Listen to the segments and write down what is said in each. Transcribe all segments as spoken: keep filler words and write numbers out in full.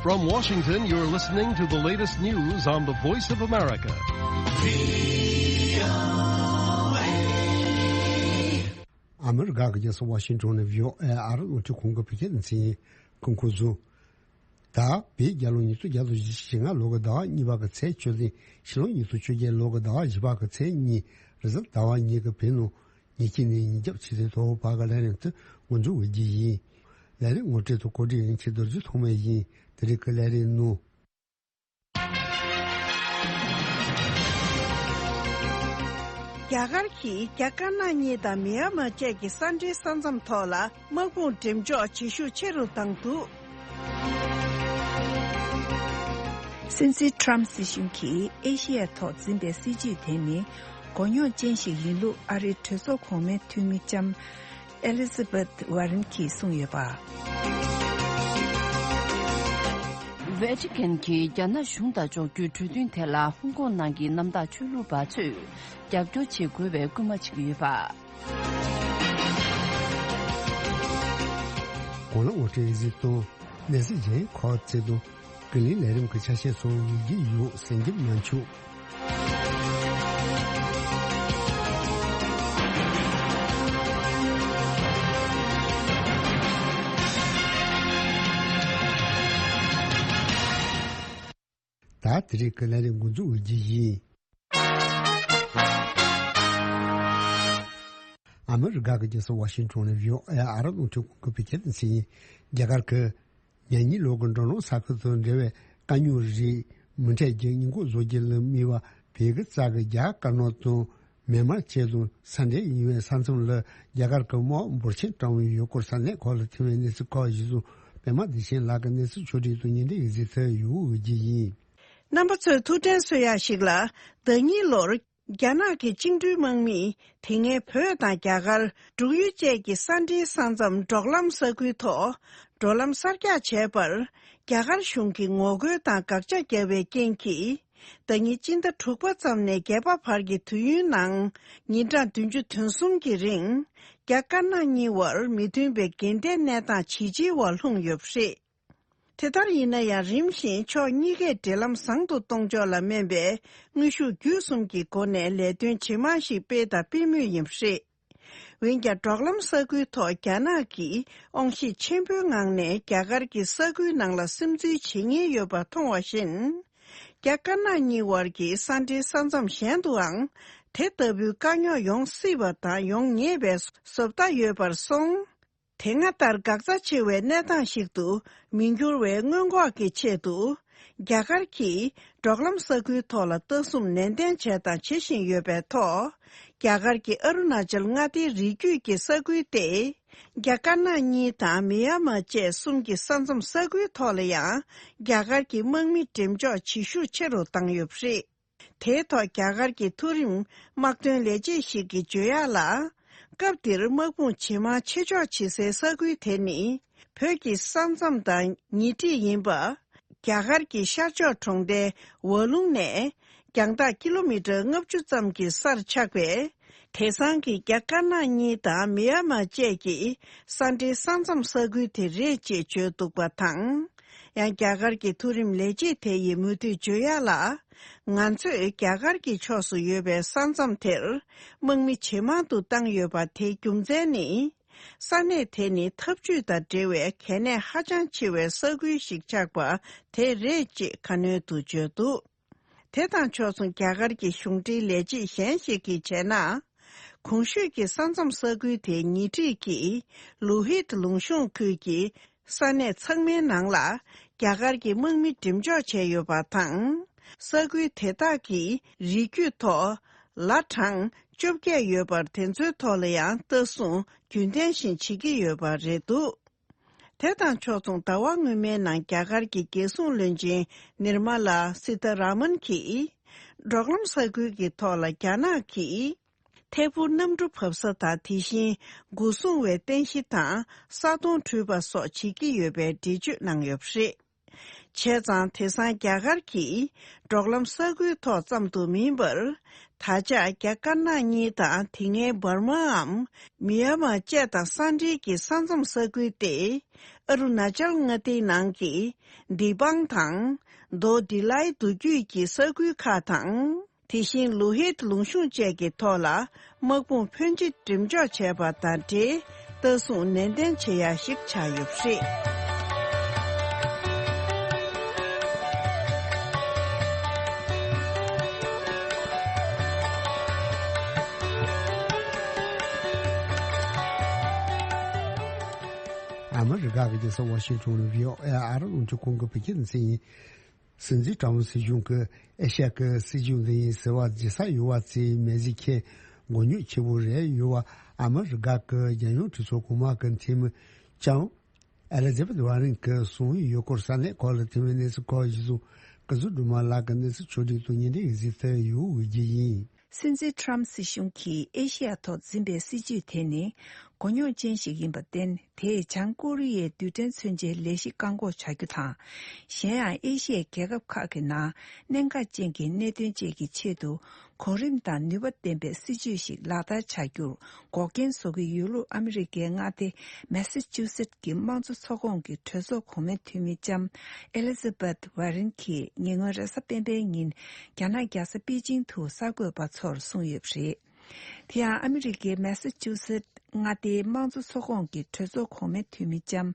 From Washington, you're listening to the latest news on the Voice of America. ཨ་མི་རི་ཀ་གི་རྒྱལ་ས་ཝ་ཤིང་ཊོན་ནས་ཝི་ཨོ་ཨེ་ཨ་རི་རླུང་འཕྲིན་ཁང་གི་བོད་སྐད་སྡེ་ཚན་ཡིན། སྐུ་འཁོར་ཟུར། ད་བོད་རྒྱལ་ལོ་ཉིས་སྟོང་བརྒྱ་དང་བཞི་བཅུ་ཞེ་ལྔ་ལོ་གི་ཟླ་བ་གཉིས་པ་གི་ཚེས་བཅུ་ཚེས་ཕྱི་ལོ་ཉིས་སྟོང་བཅོ་བརྒྱད་ལོ་གི་ཟླ་བ་བཞི་པ་གི་ཚེས་གཉིས་རེས་གཟའ་ཟླ་བ་ཉིན་གྱི་བོད་ནང་ཉིན་གཅིག་ནས་ཉིན་རྒྱབ་ཕྱི་ཚེས་ཐོག་བར་གྱི་ལས་རིམ་དུ་འགོ་འཛུགས་འོས་རྒྱུ་ཡིན། ལས་རིམ་ངོ་སྤྲོད་དང་གོ་སྒྲིག་ཡིན་ཆེད་རྡོ་རྗེ་ཐོགས་མེད་ཡིན། དེ་རིང་གི་ལས་རིམ་ནང་། རྒྱ་གར་གྱིས་རྒྱ་དཀར་ནག་གཉིས་དང་མི་ཡན་མར་བཅས་ཀྱི་ས་འབྲེལ་ས་མཚམས་ཐོག་ལ་དམག་དཔུང་འགྲེམས་འཇོག་བྱེད་ཤུགས་ཆེ་རུ་བཏང་འདུག། སྲིད་འཛིན་ཊམ་སྲིད་གཞུང་གིས་ཨེ་ཤེ་ཡའི་ཐོག་འཛིན་པའི་སྲིད་བྱུས་དེ་ནི་མགོ་རྙོག་ཅན་ཞིག་ཡིན་ལུགས་ཨ་རིའི་གྲོས་ཚོགས་གོང་མའི་འཐུས་མི་ལྕམ་ཨེ་ལི་ཛ་བྷེཐ་ཝ་རན་གྱིས་གསུངས་ཡོད་པ། ཝེ་ཊི་ཀན་གྱིས་རྒྱ་ནག་གཞུང་དང་འཇོག་རྒྱུའི་གྲོས་མཐུན་དེ་ལ་ཧོང་ཀོང་ནང་གི་གནམ་བདག་ཆོས་ལུགས་པ་ཚོས་རྒྱབ་སྐྱོར་བྱེད་དགོས་པའི་སྐུལ་མ་བྱེད་ཀྱི་ཡོད་པ། གོང་ལ་ངོ་སྤྲོད་ཡིག་གཟུགས་དང་གནས་ཚུལ་གཞན་ཁག་ཚིག་དང་། ཀུན་གླེང་ལས་རིམ་གྱི་ཆ་ཤས་སོགས་ཡོད་ཀྱི་ཡོད་ཟེར་འགྱུར་མ་འཆུག། ད་དེ་རིང་གི་ལས་རིམ་འགོ་འཛུགས་འོས་རྒྱུ་ཡིན། ཨ་མི་རི་ཀ་གི་རྒྱལ་ས་ཝ་ཤིང་ཊོན་ནས་ཝི་ཨོ་ཨེ་ཨ་རི་རླུང་འཕྲིན་ཁང་གི་བོད་སྐད་སྡེ་ཚན་ཡིན། རྒྱ་གར་གྱི་ཉེ་གཉིས་ལོ་གི་འགྲོ་ལམ་ས་ཁུལ་དང་འབྲེལ་བའི་དཀའ་རྙོག་རིགས་མུ་འབྲེལ་གྱི་སྔོན་འགོག་བཟོ་རྒྱུ་ལ་དམིགས་པ་བོད་ཀྱི་རྩ་གི་རྒྱ་དཀར་ནག་དང་མེན་མར་བཅས་དང་ས་འབྲེལ་ཡིན་པའི་ས་མཚམས་ལ་རྒྱ་གར་གྱི་དམག་འབོར་ཆེན་བཀྲམ་ཡོད་སྐོར་ས་གནས་ཁག་ལ་ཐོན་པའི་གནས་ཚུལ་ཁག་གཞིར་བཟུང་པད་མ་བདེ་ཆེན་ལགས་ཀྱིས་གནས་ཚུལ་ཕྱོགས་སྒྲིག་དང་ཉེ་འབྲེལ་ཡིག་ཚད་ཡོད་འོས་ཀྱི་ཡིན། རྣམ་པ་ཚོས་ཐུགས་དྲན་གསོ་ཡག་ཞིག་ལ། ཟླ་གཉིས་ལོར་རྒྱ་ནག་གི་བཅིངས་འགྲོལ་དམག་མིས་དེ་སྔའི་བོད་དང་རྒྱ་གར་འབྲུག་ཡུལ་བཅས་ཀྱི་ས་འབྲེལ་ས་མཚམས་འབྲོག་ལམ་ས་ཁུལ་ཐོག་འགྲོ་ལམ་གསར་རྒྱག་བྱས་པར་རྒྱ་གར་གཞུང་གིས་ངོ་རྒོལ་དང་དགག་བྱ་བརྒྱབ་པའི་རྐྱེན་གྱིས། ཟླ་ཉིན་སྤྱི་ཟླ་དྲུག་པ་ཙམ་ནས་བརྒྱད་པ་བར་གྱི་དུས་ཡུན་ནང་ཉིན་གྲངས་བདུན་ཅུ་དོན་གསུམ་གྱི་རིང་རྒྱ་དཀར་ནག་གཉིས་བར་མི་མཐུན་པའི་འགལ་ཟླའི་གནས་སྟངས་ཇེ་ཆེ་བར་ལྷུང་ཡོད་པ་རེད། དེ་ལྟར་ཡིན་ན་ཡང་རིམ་བཞིན་ཕྱོགས་གཉིས་ཀས་འབྲེལ་ལམ་བཟང་དུ་གཏོང་ཕྱོགས་ལ་སྨན་པའི་དངོས་ཤུགས་བརྒྱུད་གསུམ་གྱི་སྒོ་ནས་ལས་དོན་ཇེ་མང་ཞིག་སྤེལ་དང་སྤེལ་མུས་ཡིན་པ་རེད། འོན་ཀྱང་འབྲོག་ལམ་ས་ཁུལ་ཐོག་རྒྱ་ནག་གིས་དབང་ཤེད་ཆེན་པོའི་ངང་ནས་རྒྱ་གར་གྱི་ས་ཁུལ་ནང་ལ་སིམ་འཛུལ་བྱེད་ཉེན་ཡོད་པ་མཐོང་བ་བཞིན། རྒྱ་དཀར་ནག་གཉིས་བར་གྱི་ས་འབྲེལ་ས་མཚམས་གཞན་དུའང་དེ་ལྟ་བུའི་དཀའ་རྙོག་ཡོང་སྲིད་པ་དང་ཡོང་ངེས་པའི་བཟོ་ལྟ་ཡོད་པར་སོང་། དེ་སྔ་ལྟར་འགག་རྩ་ཆེ་བའི་གནས་སྟངས་ཤིག་ཏུ་མི་འགྱུར་བའི་སྔོན་འགོག་གི་ཆེད་དུ། རྒྱ་གར་གྱིས་འབྲོག་ལམ་ས་ཁུལ་ཐོག་ལ་ལྟ་སྲུང་ནན་ཏན་བྱས་དང་བྱེད་བཞིན་ཡོད་པའི་ཐོག་རྒྱ་གར་གྱི་ཨ་རུ་ན་ཅལ་མངའ་སྡེའི་རི་རྒྱུད་ཀྱི་ས་ཁུལ་ཏེ། རྒྱ་དཀར་ནག་གཉིས་དང་མི་ཡ་མ་བཅས་གསུམ་གྱི་ས་མཚམས་ས་ཁུལ་ཐོག་ལ་ཡང་རྒྱ་གར་གྱི་དམག་མི་འགྲེམས་འཇོག་བྱེད་ཤུགས་ཆེ་རུ་བཏང་ཡོད་པ་རེད། དེའི་ཐོག་རྒྱ་གར་གྱི་མཐོ་རིམ་དམག་དོན་ལས་བྱེད་ཞིག་གིས་བརྗོད་ཡག་ལ། སྐབས་འདིར་དམག་དཔུང་ཇེ་མང་ཆེ་ཕྱོགས་ཇི་སའི་ས་ཁུལ་དེ་ནི་བོད་ཀྱི་ས་མཚམས་དང་ཉེ་འཁྲིས་ཡིན་པ། རྒྱ་གར་གྱི་ཤར་ཕྱོགས་གྲོང་རྡལ་ཝ་ལུང་ནས་རྒྱང་ཐག་ཀི་ལོ་མི་ཊར་ལྔ་བཅུ་ཙམ་གྱི་སར་ཆགས་པའི་དེང་སང་གི་རྒྱ་དཀར་ནག་གཉིས་དང་མི་ཡ་མ་བཅས་ཀྱི་ས་འབྲེལ་ས་མཚམས་ས་ཁུལ་དེ་རེད་ཅེས་བརྗོད་འདུག་པ་དང་། ཡང་རྒྱ་གར་གྱི་མཐོ་རིམ་ལས་བྱེད་དེ་ཡིས་མུ་མཐུད་བརྗོད་ཡག་ལ། ང་ཚོས་རྒྱ་གར་གྱི་ཕྱོགས་སུ་ཡོད་པའི་ས་མཚམས་དེར་དམག་མི་ཇེ་མང་དུ་བཏང་ཡོད་པ་དེའི་རྒྱུ་མཚན་ནི། ས་གནས་དེ་ནི་འཐབ་ཇུས་དང་འབྲེལ་བའི་གལ་གནད་ཧ་ཅང་ཆེ་བའི་ས་ཁུལ་ཞིག་ཆགས་པ་དེ་རེད་ཅེས་ཁ་སྣོན་དུ་བརྗོད་འདུག། དེ་དང་ཕྱོགས་མཚུངས་རྒྱ་གར་གྱི་གཞུང་འབྲེལ་ལས་བྱེད་གཞན་ཞིག་གིས་བྱས་ན། གོང་ཞུས་ཀྱི་ས་མཚམས་ས་ཁུལ་དེའི་ཉེ་འཁྲིས་ཀྱི་ལོ་ཧིད་ལུང་གཤོང་ཁུལ་གྱི་ས་གནས་ཚང་མའི་ནང་ལ་རྒྱ་གར་གྱི་དམག་མི་འགྲེམས་འཇོག་བྱས་ཡོད་པ་དང་། ས་ཁུལ་དེ་དག་གི་རི་རྒྱུད་ཐོག་ལ་གྲངས་བཅོ་བརྒྱད་ཡོད་པར། དེ་ཚོའི་ཐོག་ལ་ཡང་ལྟ་སྲུང་རྒྱུན་ལྡན་བཞིན་བྱེད་ཀྱི་ཡོད་པ་རེད་འདུག། དེ་དང་ཕྱོགས་མཚུངས་ཟླ་བ་སྔོན་མའི་ནང་རྒྱ་གར་གྱི་རྒྱལ་སྲུང་བློན་ཆེན་ནིར་མ་ལ་སི་ཐ་ར་མན་གྱིས། འབྲོག་ལམ་ས་ཁུལ་གྱི་ཐོག་ལ་རྒྱ་ནག་གིས། ཐད་འཕུར་གནམ་གྲུ་བབས་ས་དང་། དེ་བཞིན་སྒོ་སྲུང་བའི་རྟེན་གཞི་དང་ས་དོང་བྲུས་པ་སོགས་བྱེད་ཀྱི་ཡོད་པའི་འགྲེལ་བརྗོད་གནང་ཡོད་པ་རེད། བྱས་ཙང་དེང་སང་རྒྱ་གར་གྱིས་འབྲོག་ལམ་ས་ཁུལ་ཐོག་ཙམ་དུ་མིན་པར། ད་ཆ་རྒྱ་དཀར་ནག་གཉིས་དང་དེ་སྔའི་འབར་མའམ་མི་ཡན་མར་བཅས་དང་ས་འབྲེལ་གྱི་ས་མཚམས་ས་ཁུལ་ཏེ། ཨ་རུ་ན་ཅལ་མངའ་སྡེའི་ནང་གི་དི་པང་དང་། མདོ་དི་ལའི་མདོ་རྒྱུད་ཀྱི་ས་ཁུལ་ཁག་དང་། དེ་བཞིན་ལོ་ཧེད་ལུང་གཤོང་བཅས་ཀྱི་ཐོག་ལ་དམག་དཔུང་ཕོན་ཆེ་འགྲེམས་འཇོག་བྱས་པ་དང་འབྲེལ། ལྟ་སྲུང་ནན་ཏན་བྱེད་ཡ་ཞིག་ཆགས་ཡོད་པ་རེད། ཨ་མི་རི་ཀ་གི་རྒྱལ་ས་ཝ་ཤིང་ཊོན་ནས་བྷི་ཨོ་ཨེ་ཨ་རི་རླུང་འཕྲིན་ཁང་གི་བོད་སྐད་སྡེ་ཚན་ཡིན། སྲིད་འཛིན་ཊམ་སྲིད་གཞུང་གིས་ཨེ་ཤ་ཡ་གི་སྲིད་ཇུས་འདི་ཡིན་ཟེར་བ་བརྗེད་ས་ཡོད་པ་ཚོའི་མི་ཚེ་ཁྱེད་མགོ་རྙོག་ཆེ་པོ་རེད། ཡོད་པ་ཨ་མི་རི་ཀ་གི་རྒྱལ་ཡོངས་གྲོས་ཚོགས་གོང་མ་གི་འཐུས་མི་ལྕམ་ཨེ་ལི་ཛ་བྷེཐ་ཝར་རན་གྱིས་གསུངས་ཡོད་སྐོར་ས་གནས་ཁག་ལ་ཐོན་པའི་གནས་ཚུལ་ཁག་གཞིར་བཟུང་སྐུ་གཟུགས་སྒྲོལ་མ་ལགས་ཀྱིས་གནས་ཚུལ་ཕྱོགས་སྒྲིག་དང་སྙན་སྒྲོན་གཟིགས་ཏེ་ཡོད་ཀྱི་ཡིན། སྲིད་འཛིན་ཊམ་སྲིད་གཞུང་གིས་ཨེ་ཤེ་ཡ་ཐོག་འཛིན་པའི་སྲིད་ཇུས་དེ་ནི་མགོ་རྙོག་ཅན་ཞིག་ཡིན་པར་བརྟེན། དེས་བྱང་ཀོ་རི་ཡའི་རྡུལ་ཕྲན་མཚོན་ཆའི་ལས་གཞི་བཀག་འགོག་བྱ་རྒྱུ་དང་། གཞན་ཡང་ཨེ་ཤེ་ཡའི་རྒྱལ་ཁབ་ཁག་གི་ནང་གནད་འགག་ཅན་གྱི་གནད་དོན་བཅས་ཀྱི་ཆེད་དུ་གོ་རིམ་དང་ནུས་པ་ལྡན་པའི་སྲིད་ཇུས་ཤིག་ལག་བསྟར་བྱ་རྒྱུར་འགོག་རྐྱེན་བཟོ་གི་ཡོད་ལུགས་ཨ་མི་རི་ཀའི་མངའ་སྡེ་མེ་སི་ཅུ་སེད་ཀྱི་དམངས་གཙོ་ཚོགས་ཁོངས་ཀྱི་གྲོས་ཚོགས་གོང་མའི་འཐུས་མི་ལྕམ་ཨེ་ལི་ཛ་བྷེཐ་ཝར་རན་གྱིས་ཉེ་སྔོན་རེས་གཟའ་སྤེན་པའི་ཉིན་རྒྱ་ནག་རྒྱལ་ས་པེ་ཅིང་དུ་གསར་འགོད་པ་ཚོར་གསུངས་ཡོད་པ་རེད། དེ་ཡང་ཨ་མི་རི་ཀའི་མེ་སི་ཅུ་སེད་མངའ་སྡེའི་དམངས་གཙོ་ཚོགས་ཁོངས་ཀྱི་གྲོས་ཚོགས་གོང་མའི་འཐུས་མི་ལྕམ་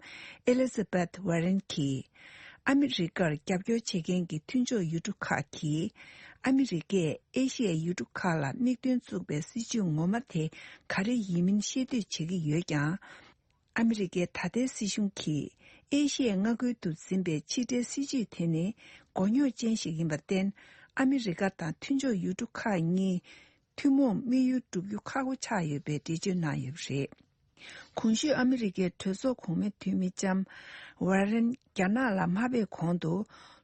ཨེ་ལི་ཛ་བྷེཐ་ཝར་རན་གྱིས། ཨ་མི་རི་ཀར་རྒྱབ་སྐྱོར་བྱེད་མཁན་གྱི་མཐུན་ཕྱོགས་ཡུལ་གྲུ་ཁག་གིས། ཨ་མི་རི་ཀས་ཨེ་ཤི་ཡའི་ཡུལ་གྲུ་ཁག་ལ་དམིགས་འདུན་བཙུགས་པའི་སྲིད་ཇུས་ངོ་མ་དེ་ག་རེ་ཡིན་མིན་ཤེས་འདོད་བྱེད་ཀྱི་ཡོད་ཀྱང་། ཨ་མི་རི་ཀའི་ད་ལྟའི་སྲིད་གཞུང་གིས་ཨེ་ཤི་ཡའི་མངའ་ཁུལ་དུ་འཛིན་པའི་ཕྱི་འབྲེལ་སྲིད་ཇུས་དེ་ནི་མགོ་རྙོག་ཅན་ཞིག་ཡིན་པར་བརྟེན། ཨ་མི་རི་ཀ་དང་མཐུན་ཕྱོགས་ཡུལ་གྲུ་ཁག་གཉིས་ཐུན་མོང་དམིགས་ཡུལ་བསྒྲུབ་རྒྱུ་ཁག་པོ་ཆགས་ཡོད་པའི་འགྲེལ་བརྗོད་གནང་ཡོད་པ་རེད། གོང་ཞུས་ཨ་མི་རི་ཀའི་གྲོས་ཚོགས་གོང་མའི་འཐུས་མི་ལྕམ་ཝར་རན་རྒྱ་ནག་ལ་མ་ཕེབས་གོང་དུ་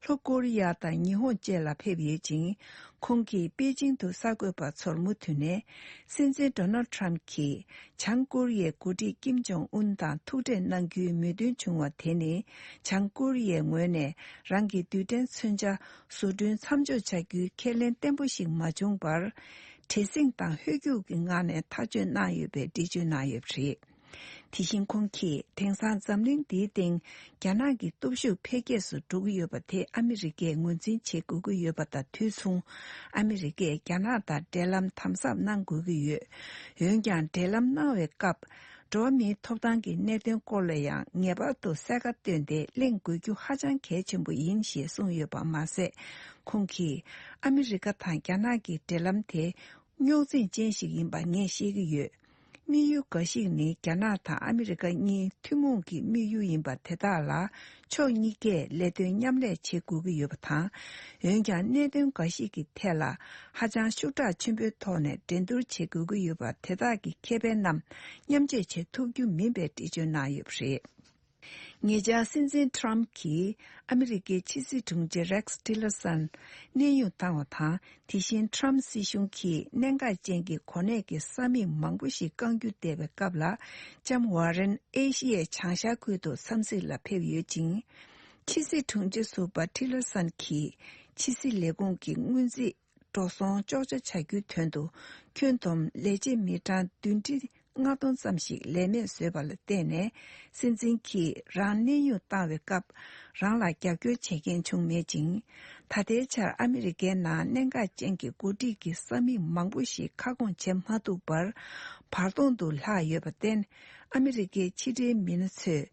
ལྷོ་ཀོ་རི་ཡ་དང་ཉི་ཧོང་བཅས་ལ་ཕེབས་ཡོད་ཅིང་། ཁོང་གིས་པེ་ཅིང་དུ་གསར་འགོད་པ་ཚོར་མུ་མཐུད་ནས། སྲིད་འཛིན་ཌོ་ནལ་ཊམ་གྱིས་བྱང་ཀོ་རི་ཡའི་འགོ་ཁྲིད་ཀིམ་ཇོང་ཨུན་དང་ཐུག་འཕྲད་གནང་རྒྱུའི་མོས་མཐུན་བྱུང་བ་དེ་ནི། བྱང་ཀོ་རི་ཡའི་ངོས་ནས་རང་གི་རྡུལ་ཕྲན་མཚོན་ཆ་བཟོ་སྐྲུན་མཚམས་འཇོག་བྱ་རྒྱུའི་ཁས་ལེན་བརྟན་པོ་ཞིག་མ་བྱུང་བར། བྲེལ་ཟིང་དང་ཧོད་སྐྱུག་གི་ངང་ནས་ཐག་གཅོད་གནང་ཡོད་པའི་འགྲེལ་བརྗོད་གནང་ཡོད་པ་རེད། དེ་བཞིན་ཁོང་གིས་དེང་སང་འཛམ་གླིང་འདིའི་སྟེང་རྒྱ་ནག་གི་སྟོབས་ཤུགས་འཕེལ་རྒྱས་སུ་འགྲོ་གི་ཡོད་པ་དེ་ཨ་མི་རི་ཀས་ངོས་འཛིན་བྱེད་དགོས་ཀྱི་ཡོད་པ་དང་དུས་མཚུངས། ཨ་མི་རི་ཀས་རྒྱ་ནག་དང་འབྲེལ་ལམ་དམ་ཟབ་གནང་དགོས་ཀྱི་ཡོད། འོན་ཀྱང་འབྲེལ་ལམ་གནང་བའི་སྐབས། འགྲོ་བ་མིའི་ཐོབ་ཐང་གི་གནད་དོན་སྐོར་ལ་ཡང་ངེས་པར་དུ་གསལ་ཁ་བཏོན་ཏེ་གླེང་དགོས་རྒྱུ་ཧ་ཅང་གལ་ཆེན་པོ་ཡིན་ཞེས་གསུངས་ཡོད་པ་མ་ཟད། ཁོང་གིས་ཨ་མི་རི་ཀ་དང་རྒྱ་ནག་གི་འབྲེལ་ལམ་དེ་རྙོག་འཛིང་ཅན་ཞིག་ཡིན་པ་ངས་ཤེས་ཀྱི་ཡོད། དམིགས་ཡུལ་འགའ་ཞིག་ནི་རྒྱ་ནག་དང་ཨ་མི་རི་ཀ་གཉིས་ཐུན་མོང་གི་དམིགས་ཡུལ་ཡིན་པ་དེ་དག་ལ་ཕྱོགས་གཉིས་ཀས་ལས་དོན་མཉམ་ལས་བྱེད་དགོས་ཀྱི་ཡོད་པ་དང་། འོན་ཀྱང་གནད་དོན་འགའ་ཞིག་གི་ཐད་ལ་ཧ་ཅང་ཤུགས་དྲག་ཆེན་པོའི་ཐོག་ནས་འགྲན་བསྡུར་བྱེད་དགོས་ཀྱི་ཡོད་པ་དེ་དག་གི་ཁེ་ཕན་རྣམས་མཉམ་སྤྱོད་བྱེད་ཐུབ་རྒྱུ་མིན་པའི་འགྲེལ་བརྗོད་གནང་ཡོད་པ་རེད། ཉེ་ཆར་སྲིད་འཛིན་ཊམ་གྱིས་ཨ་མི་རི་ཀའི་ཕྱི་སྲིད་དྲུང་ཆེ་རེགས་ཊི་ལར་སན་གནས་དབྱུང་བཏང་བ་དང་། དེ་བཞིན་ཊམ་སྲིད་གཞུང་གིས་གནད་འགག་ཅན་གྱི་གོ་གནས་ཀྱི་ས་མིག་མང་པོ་ཞིག་བསྐང་རྒྱུ་བལྟས་པའི་སྐབས་ལ། ལྕམ་ཝར་རན་ཨེ་ཤི་ཡའི་བྱང་ཤར་ཁུལ་དུ་འཚམས་གཟིགས་ལ་ཕེབས་ཡོད་ཅིང་། ཕྱི་སྲིད་དྲུང་ཆེ་ཟུར་པ་ཊི་ལར་སན་གྱིས་ཕྱི་སྲིད་ལས་ཁུངས་ཀྱི་སྔོན་རྩིས་འགྲོ་སོང་གཅོག་ཆ་བྱ་རྒྱུའི་དོན་དུ། ཁྱོན་བསྡོམས་ལས་བྱེད་མི་གྲངས་བདུན་ཁྲི་ལྔ་སྟོང་ཙམ་ཞིག་ལས་མེད་བཟོས་པ་ལ་བརྟེན་ནས། སྲིད་འཛིན་གྱིས་རང་གནས་དབྱུང་བཏང་བའི་སྐབས། རང་ལ་རྒྱབ་སྐྱོར་བྱེད་མཁན་བྱུང་མེད་ཅིང་། ད་ལྟའི་ཆར་ཨ་མི་རི་ཀའི་ནང་གནད་འགག་ཅན་གྱི་འགོ་ཁྲིད་ཀྱི་ས་མིག་མང་པོ་ཞིག་ཁ་སྐོང་བྱེད་མ་ཐུབ་པར། བར་སྟོང་དུ་ལྷག་ཡོད་པར་བརྟེན། ཨ་མི་རི་ཀའི་ཕྱི་འབྲེལ་མི་སྣ་ཚོས་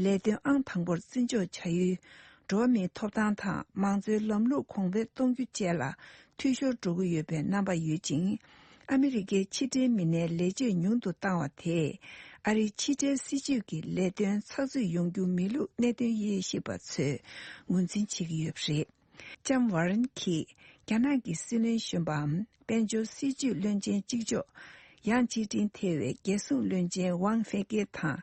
ལས་དོན་ཨང་དང་པོར་བརྩི་འཇོག་བྱ་ཡུལ། འགྲོ་བ་མིའི་ཐོབ་ཐང་དང་མང་གཙོའི་ལམ་ལུགས་གོང་འཕེལ་གཏོང་རྒྱུ་བཅས་ལ་འཐུས་ཤོར་འགྲོ་གི་ཡོད་པའི་རྣམ་པ་ཡོད་ཅིང་། ཨ་མི་རི་ཀའི་ཕྱི་འབྲེལ་མི་སྣའི་ལས་བྱེད་ཉུང་དུ་བཏང་བ་དེས། ཨ་རིའི་ཕྱི་འབྲེལ་སྲིད་ཇུས་ཀྱི་ལས་དོན་ཚགས་ཚུད་ཡོང་རྒྱུ་མིན་ལུགས་གནད་དོན་དབྱེ་ཞིབ་པ་ཚོས་ངོས་འཛིན་བྱེད་ཀྱི་ཡོད་པ་རེད། ལྕམ་ཝར་རན་གྱིས་རྒྱ་ནག་གི་སྲིད་བློན་གཞོན་པའམ་དཔལ་འབྱོར་སྲིད་ཇུས་བློན་ཆེན་གཅིག་ལྕོགས། ཡང་ཆིག་ཁྲིན་ཐེ་བའི་རྒྱལ་སྲུང་བློན་ཆེན་ཝང་ཧྥེ་ཀེ་དང་།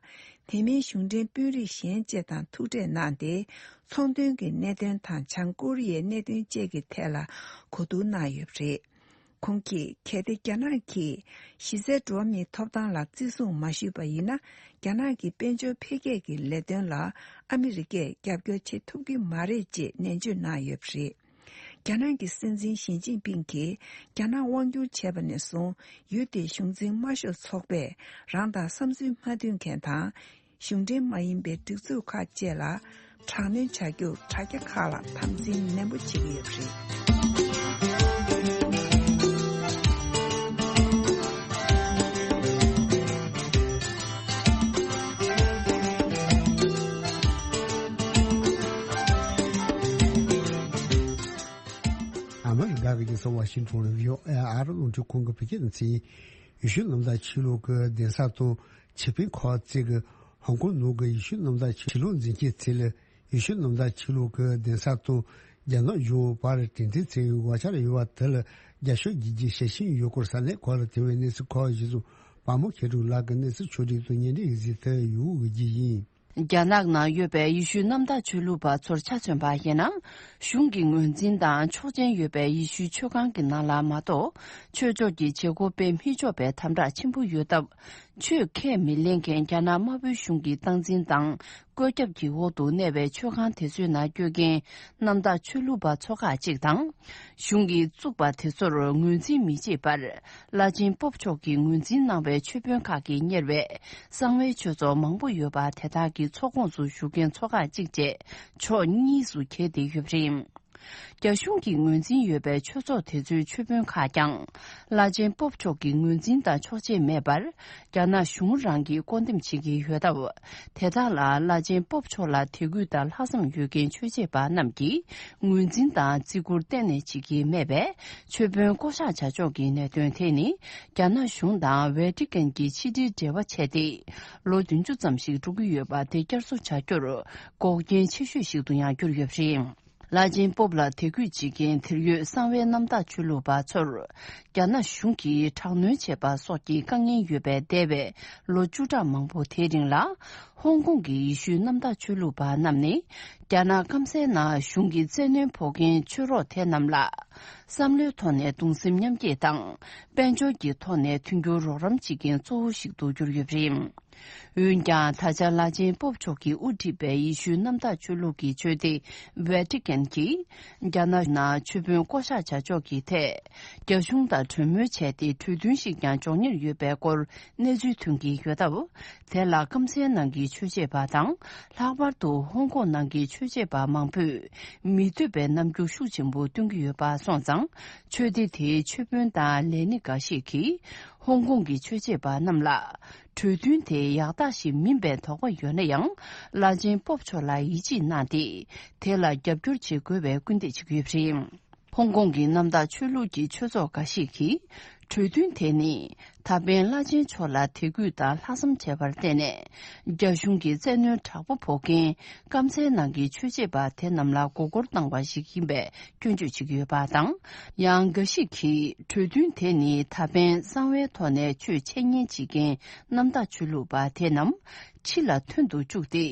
དེ་མིན་གཞུང་འབྲེལ་དཔོན་རིགས་གཞན་བཅས་དང་ཐུག་འཕྲད་གནང་སྟེ། ཚོང་དོན་གྱི་གནད་དོན་དང་བྱང་ཀོ་རི་ཡའི་གནད་དོན་བཅས་ཀྱི་ཐད་ལ་གོ་བསྡུར་གནང་ཡོད་པ་རེད། ཁོང་གིས་གལ་ཏེ་རྒྱ་ནག་གིས་གཞི་རྩའི་འགྲོ་བ་མིའི་ཐོབ་ཐང་ལ་བརྩི་སྲུང་མ་ཞུས་པ་ཡིན་ན། རྒྱ་ནག་གི་དཔལ་འབྱོར་འཕེལ་རྒྱས་ཀྱི་ལས་དོན་ལ་ཨ་མི་རི་ཀས་རྒྱབ་སྐྱོར་བྱེད་ཐུབ་ཀྱི་མ་རེད་ཅེས་ནན་བརྗོད་གནང་ཡོད་པ་རེད། རྒྱ་ནག་གི་སྲིད་འཛིན་ཞི་ཅིན་ཕིང་གིས་རྒྱ་ནག་དབང་སྒྱུར་བྱས་པ་ནས་བཟུང་ཡུལ་དེའི་གཞུང་འཛིན་དམར་ཤོག་ཚོགས་པས་རང་དང་བསམ་ཚུལ་མ་མཐུན་མཁན་དང་། གཞུང་འབྲེལ་མ་ཡིན་པའི་སྒྲིག་འཛུགས་ཁག་བཅས་ལ་དྲག་གནོན་བྱ་རྒྱུར་དྲ་རྒྱ་ཁག་ལ་དམ་འཛིན་ནན་པོ་བྱེད་ཀྱི་ཡོད་པ་རེད། ཨ་མ་རི་ཀ་གི་རྒྱལ་ས་ཝ་ཤིང་ཊོན་ལ་བྷི་ཨོ་ཨེ་ཨར་རླུང་འཕྲིན་ཁང་གི་བོད་སྐད་སྡེ་ཚན་ཡིན། ཡེ་ཤུ་གནམ་བདག་ཆོས་ལུགས་ཀྱི་གདན་ས་དང་ཆེ་འཕེལ་ཁག་བཅས་ཀྱི་ཧོང་ཀོང་ནང་གི་ཡེ་ཤུ་གནམ་བདག་ཆོས་ལུགས་འཛིན་མཁན་ཚོས་ལ་ཡེ་ཤུ་གནམ་བདག་ཆོས་ལུགས་ཀྱི་གདན་ས་དང་རྒྱ་ནག་གཞུང་བར་གྲོས་མཐུན་བྱས་པའི་དབང་ཆ་ཡོད་པ་དེ་ལ་རྒྱབ་སྐྱོར་བྱེད་རྒྱུའི་ཞལ་ཆེམས་ཡོད་སྐོར་ས་གནས་ཁག་ལ་ཐོན་པའི་གནས་ཚུལ་ཁག་གཞིར་བཟུང་པདྨ་མཁས་གྲུབ་ལགས་ཀྱིས་གནས་ཚུལ་ཕྱོགས་སྒྲིག་དང་སྙན་སྒྲོན་ཡིག་གཟིགས་དེ་ཡོང་བའི་རྒྱུ་ཡིན། རྒྱ་ནག་ནང་ཡོད་པའི་ཡེ་ཤུ་གནམ་བདག་ཆོས་ལུགས་པ་ཚོར་ཆ་མཚོན་པ་ཡིན་ན། གཞུང་གི་ངོས་འཛིན་དང་ཆོག་མཆན་ཡོད་པའི་ཡེ་ཤུའི་ཆོས་ཁང་གི་ནང་ལ་མ་གཏོགས། ཆོས་ཕྱོགས་ཀྱི་བྱེད་སྒོ་སྤེལ་མི་ཆོག་པའི་དམ་དྲག་ཆེན་པོ་ཡོད་སྟབས། ཆོས་ཁས་མི་ལེན་མཁན་རྒྱ་ནག་དམར་པོའི་གཞུང་གི་སྟངས་འཛིན་དང་བཀོད་ཁྱབ་ཀྱི་འོག་ཏུ་གནས་པའི་ཆོས་ཁང་དེ་ཚོའི་ནང་སྐྱོད་མཁན་གནམ་བདག་ཆོས་ལུགས་པ་ཚོ་ཁག་ཅིག་དང་། གཞུང་གིས་བཙུགས་པ་དེ་ཚོར་ངོས་འཛིན་མི་བྱེད་པར། བླ་ཆེན་པོབ་མཆོག་གིས་ངོས་འཛིན་གནང་བའི་ཆོས་དཔོན་ཁག་གིས་གཉེར་བའི་གསང་བའི་ཆོས་ཚོགས་མང་པོ་ཡོད་པ་དེ་དག་གི་ཚོགས་ཁོངས་སུ་ཞུགས་མཁན་ཚོ་ཁག་གཅིག་བཅས་ཕྱོགས་གཉིས་སུ་གྱེས་ཏེ་ཡོད་པ་རེད། རྒྱ་གཞུང་གིས་ངོས་འཛིན་ཡོད་པའི་ཆོས་ཚོགས་དེ་ཚོའི་ཆོས་དཔོན་ཁག་ཀྱང་། བླ་ཆེན་པོབ་མཆོག་གི་ངོས་འཛིན་དང་ཆོག་མཆན་མེད་པར། རྒྱ་ནག་གཞུང་རང་གིས་བསྐོ་འདེམས་བྱེད་ཀྱི་ཡོད་སྟབས། དེ་དག་ལ་བླ་ཆེན་པོབ་མཆོག་ལ་དད་གུས་དང་ལྷག་བསམ་ཡོད་མཁན་ཆོས་བྱེད་པ་རྣམས་ཀྱིས་ངོས་འཛིན་དང་བརྩི་བཀུར་གཏན་ནས་བྱེད་ཀྱི་མེད་པས། ཆོས་དཔོན་བསྐོ་གཞག་བྱ་ཕྱོགས་ཀྱི་གནད་དོན་དེ་ནི། རྒྱ་ནག་གཞུང་དང་ཝེ་ཏི་ཀན་གྱི་ཕྱི་འབྲེལ་འབྲེལ་བ་བྱས་ཏེ། ལོ་བདུན་ཅུ་ཙམ་ཞིག་འགྲོ་གི་ཡོད་པ་དེ་བསྐྱར་གསོ་བྱ་རྒྱུར་འགོག་རྐྱེན་ཆེ་ཤོས་ཤིག་ཏུ་ཡང་གྱུར་ཡོད་པ་རེད། བླ་ཆེན་པོབ་ལ་དད་གུས་བྱེད་མཁན་དེར་ཡོད་གསང་བའི་གནམ་བདག་ཆོས་ལུགས་པ་ཚོར། རྒྱ་ནག་གཞུང་གིས་དྲག་གནོན་བྱས་པ་སོགས་ཀྱི་དཀའ་ངལ་ཡོད་པའི་འདས་པའི་ལོ་བཅུ་ཕྲག་མང་པོ་དེའི་རིང་ལ། ཧོང་ཀོང་གི་ཡེ་ཤུའི་གནམ་བདག་ཆོས་ལུགས་པ་རྣམས་ནི། རྒྱ་ནག་སྐམ་སའི་ནང་གཞུང་གི་བཙན་གནོན་ཕོག་མཁན་ཆོས་རོགས་དེ་རྣམས་ལ། བསམ་བློའི་ཐོག་ནས་གདུང་སེམས་མཉམ་སྐྱེད་དང་། དཔལ་འབྱོར་གྱི་ཐོག་ནས་མཐུན་འགྱུར་རོགས་རམ་བྱེད་མཁན་གཙོ་བོ་ཞིག་ཏུ་གྱུར་ཡོད་པ་རེད། འོན་ཀྱང་། ད་ཆ་བླ་ཆེན་པོབ་མཆོག་གིས་དབུ་ཁྲིད་པའི་ཡེ་ཤུའི་གནམ་བདག་ཆོས་ལུགས་ཀྱི་ཆོས་སྡེ་ཝེ་ཏི་ཀན་གྱིས། རྒྱ་ནག་ནང་ཆོས་དཔོན་བསྐོ་གཞག་བྱ་ཕྱོགས་ཀྱི་ཐད། རྒྱ་གཞུང་དང་གྲོས་མོལ་བྱས་ཏེ། གྲོས་མཐུན་ཞིག་ཀྱང་འཇོག་གཉེར་ཡོད་པའི་སྐོར་གནས་ཚུལ་ཐོན་གྱི་ཡོད་སྟབས། དེ་ལ་སྐམ་སའི་ནང་གི་ཆོས་བྱེད་པ་དང་། ལྷག་པར་དུ་ཧོང་ཀོང་ནང་གི་ཆོས་བྱེད་པ་མང་པོས་མི་འདོད་པའི་རྣམ་འགྱུར་ཤུགས་ཆེན་པོ་སྟོན་གྱི་ཡོད་པ་སོང་ཙང་། ཆོས་སྡེ་དེའི་ཆོས་དཔོན་དང་ལས་སྣེ་འགའ་ཞིག་གིས། ཧོང་ཀོང་གི་ཆོས་བྱེད་པ་རྣམས་ལ། གྲོས་མཐུན་དེ་ཡག་རྟགས་ཤིག་མིན་པའི་དོགས་པ་ཡོད་ན་ཡང་། བླ་ཆེན་པོབ་མཆོག་ལ་ཡིད་ཆེས་གནང་སྟེ། དེ་ལ་རྒྱབ་སྐྱོར་བྱེད་དགོས་པའི་སྐུལ་འདེད་བྱེད་ཀྱི་ཡོད་པ་རེད། ཧོང་ཀོང་གི་གནམ་བདག་ཆོས་ལུགས་ཀྱི་ཆོས་ཚོགས་འགའ་ཞིག་གིས། གྲོས་མཐུན་དེ་ནི། ད་ཕན་བླ་ཆེན་མཆོག་ལ་དད་གུས་དང་ལྷག་བསམ་བྱས་པར་བརྟེན་ནས། རྒྱ་གཞུང་གིས་བཙན་གནོན་དྲག་པོ་ཕོག་མཁན་སྐམ་སའི་ནང་གི་ཆོས་བྱེད་པ་དེ་རྣམས་ལ་མགོ་སྐོར་བཏང་བ་ཞིག་ཡིན་པའི་སྐྱོན་བརྗོད་བྱེད་ཀྱི་ཡོད་པ་དང་། ཡང་འགའ་ཞིག་གིས་གྲོས་མཐུན་དེ་ནི་ད་ཕན་གསང་བའི་ཐོག་ནས་ཆོས་འཆད་ཉན་བྱེད་མཁན་གནམ་བདག་ཆོས་ལུགས་པ་དེ་རྣམས་ཕྱི་ལ་ཐོན་དུ་བཅུག་སྟེ།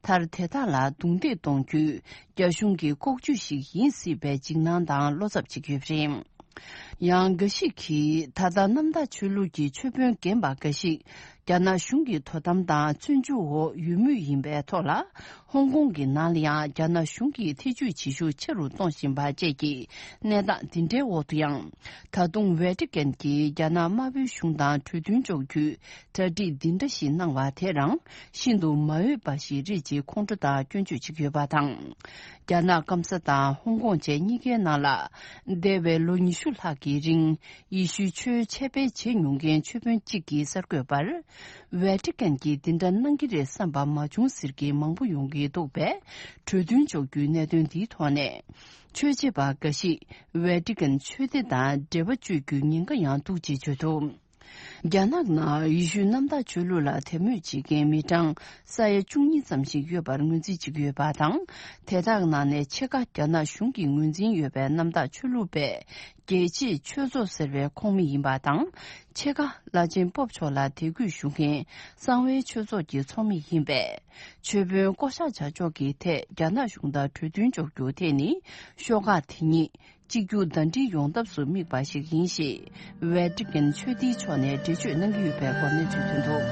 མཐར་དེ་དག་ལ་རྡུང་རྡེག་གཏོང་རྒྱུའི་རྒྱ་གཞུང་གི་ལྐོག་ཇུས་ཤིག་ཡིན་སྲིད་པའི་འཇིགས་སྣང་དང་བློ་འཚབ་བྱེད་ཀྱི་ཡོད་པ་རེད། ཡང་འགའ་ཞིག་གིས་ད་ལྟ་གནམ་བདག་ཆོས་ལུགས་ཀྱི་ཆོས་དཔོན་རྒན་པ་འགའ་ཞིག་རྒྱ་ནག་གཞུང་གི་དོ་དམ་དང་བཙོན་འཇུག་འོག་ཡོད་མུས་ཡིན་པའི་ཐོག་ལ། ཧོང་ཀོང་གི་ནང་ལ་ཡང་རྒྱ་ནག་གཞུང་གིས་ཐེ་ཇུས་བྱེད་ཤུགས་ཆེ་རུ་གཏོང་བཞིན་པ་བཅས་ཀྱི་གནས་སྟངས་འདི་འདྲའི་འོག་ཏུ་ཡང་། ད་དུང་ཝེ་ཏི་ཀན་གྱིས་རྒྱ་ནག་དམར་པོའི་གཞུང་དང་གྲོས་མཐུན་འཇོག་རྒྱུའི་གྲ་སྒྲིག་འདི་འདྲ་ཞིག་གནང་བ་དེ་རང་ཤིན་ཏུ་མ་འོས་པ་ཞིག་རེད་ཅེས་ཁོང་ཁྲོ་དང་སྐྱོན་བརྗོད་བྱེད་ཀྱི་ཡོད་པ་དང་། རྒྱ་ནག་སྐམ་ས་དང་ཧོང་ཀོང་བཅས་གཉིས་ཀའི་ནང་ལ། འདས་པའི་ལོ་ཉི་ཤུ་ལྷག་གི་རིང་ཡེ་ཤུའི་ཆོས་འཆད་སྤེལ་བྱེད་མྱོང་མཁན་ཆོས་དཔོན་གཅིག་གིས་གསར་འགོད་པར། ཝེ་ཏི་ཀན་གྱིས་འདི་འདྲ་གནང་གི་རེད་བསམ་པ་མ་བྱུང་ཟེར་མཁན་མང་པོ་ཡོང་གི་འདུག་པས། གྲོས་མཐུན་འཇོག་རྒྱུའི་གནད་དོན་འདིའི་ཐོག་ནས། ཆོས་བྱེད་པ་འགའ་ཞིག་ཝེ་ཏི་ཀན་ཆོས་སྡེ་དང་འབྲེལ་བ་གཅོད་རྒྱུའི་ཉེན་ཁ་ཡང་འདུག་ཅེས་བརྗོད་འདུག་རྒྱ་ནག་ནང་ཡེ་ཤུའི་གནམ་བདག་ཆོས་ལུགས་ལ་དད་མོས་བྱེད་མཁན་མི་གྲངས་ས་ཡ་བཅུ་གཉིས་ཙམ་ཞིག་ཡོད་པར་ངོས་འཛིན་བྱེད་ཀྱི་ཡོད་པ་དང་། དེ་དག་ནང་ནས་ཕྱེད་ཀ་རྒྱ་ནག་གཞུང་གིས་ངོས་འཛིན་ཡོད་པའི་གནམ་བདག་ཆོས་ལུགས་པས་རྒྱལ་གཅེས་ཆོས་ཚོགས་ཟེར་བའི་ཁོངས་མི་ཡིན་པ་དང་། ཕྱེད་ཀ་བླ་ཆེན་པོབ་མཆོག་ལ་དད་གུས་ཞུ་མཁན་གསང་བའི་ཆོས་ཚོགས་ཀྱི་ཚོགས་མི་ཡིན་པས། ཆོས་དཔོན་བསྐོ་གཞག་བྱ་ཕྱོགས་ཀྱི་ཐད་རྒྱ་ནག་གཞུང་དང་གྲོས་མཐུན་འཇོག་རྒྱུ་དེ་ནི་ཤོག་ཁག་དེ་གཉིས། གཅིག་གྱུར་ཟླ་སྒྲིལ་ཡོང་ཐབས་སུ་དམིགས་པ་ཞིག་ཡིན་ཞེས་ཝེ་ཏི་ཀན་ཆོས་སྡེའི་ཕྱོགས་ནས་འགྲེལ་བརྗོད་གནང་གི་ཡོད་པའི་སྐོར་གནས་ཚུལ་ཐོན་འདུག་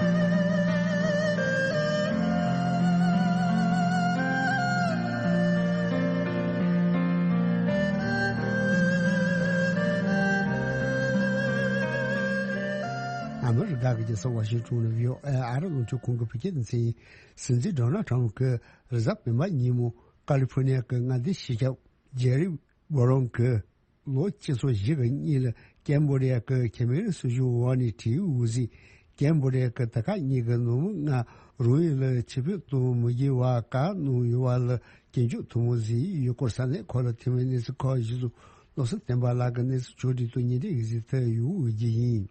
མི་རི་ཀ་གི་རྒྱལ་ས་ཝ་ཤིང་ཏོན་ནས་བྷི་ཨོ་ཨེ་ཨ་རི་རླུང་འཕྲིན་ཁང་གི་བོད་སྐད་སྡེ་ཚན་ཡིན། སྲིད་འཛིན་ཌོ་ནལ་ཁྲམ་གྱིས་རེས་གཟའ་སྤེན་པ་ཉིན་མོ་ཀ་ལི་ཕོར་ནི་ཡ་གི་མངའ་སྡེའི་སྤྱི་ཁྱབ་ཇེ་རི་བྷོ་རོན་གྱིས་ལོ་གཅིག་སོ་བཞི་གི་གཉིས་ལ་ཀེམ་བོ་ཌི་ཡ་གི་ཁེ་མེ་རི་སྲིད་གཞུང་འོག་ནས་ཁྲིད་ཡིག་དབུ་འཛུགས། ཀེམ་བོ་ཌི་ཡ་གི་དེ་ཁག་གཉིས་ཀྱི་ནང་མི་ལྔ་རང་ཡུལ་ལ་ཕྱིར་འབུད་གཏོང་མི་དགོས་པ་བཀག་གནང་ཡོད་པ་ལ་སྐྱོན་བརྗོད་ཐུང་མོ་བཟོས་ཡོད་སྐོར་ས་གནས་ཁག་ལ་ཐོན་པའི་གནས་ཚུལ་ཁག་གཞི་བཟུང་བློ་བཟང་བསྟན་པ་ལགས་ཀྱིས་གནས་ཚུལ་ཕྱོགས་སྒྲིག་དང་སྙན་སྒྲོན་ཡིག་གཟིགས་ཐད་ཡོང་བའི་རྒྱུ་ཡིན།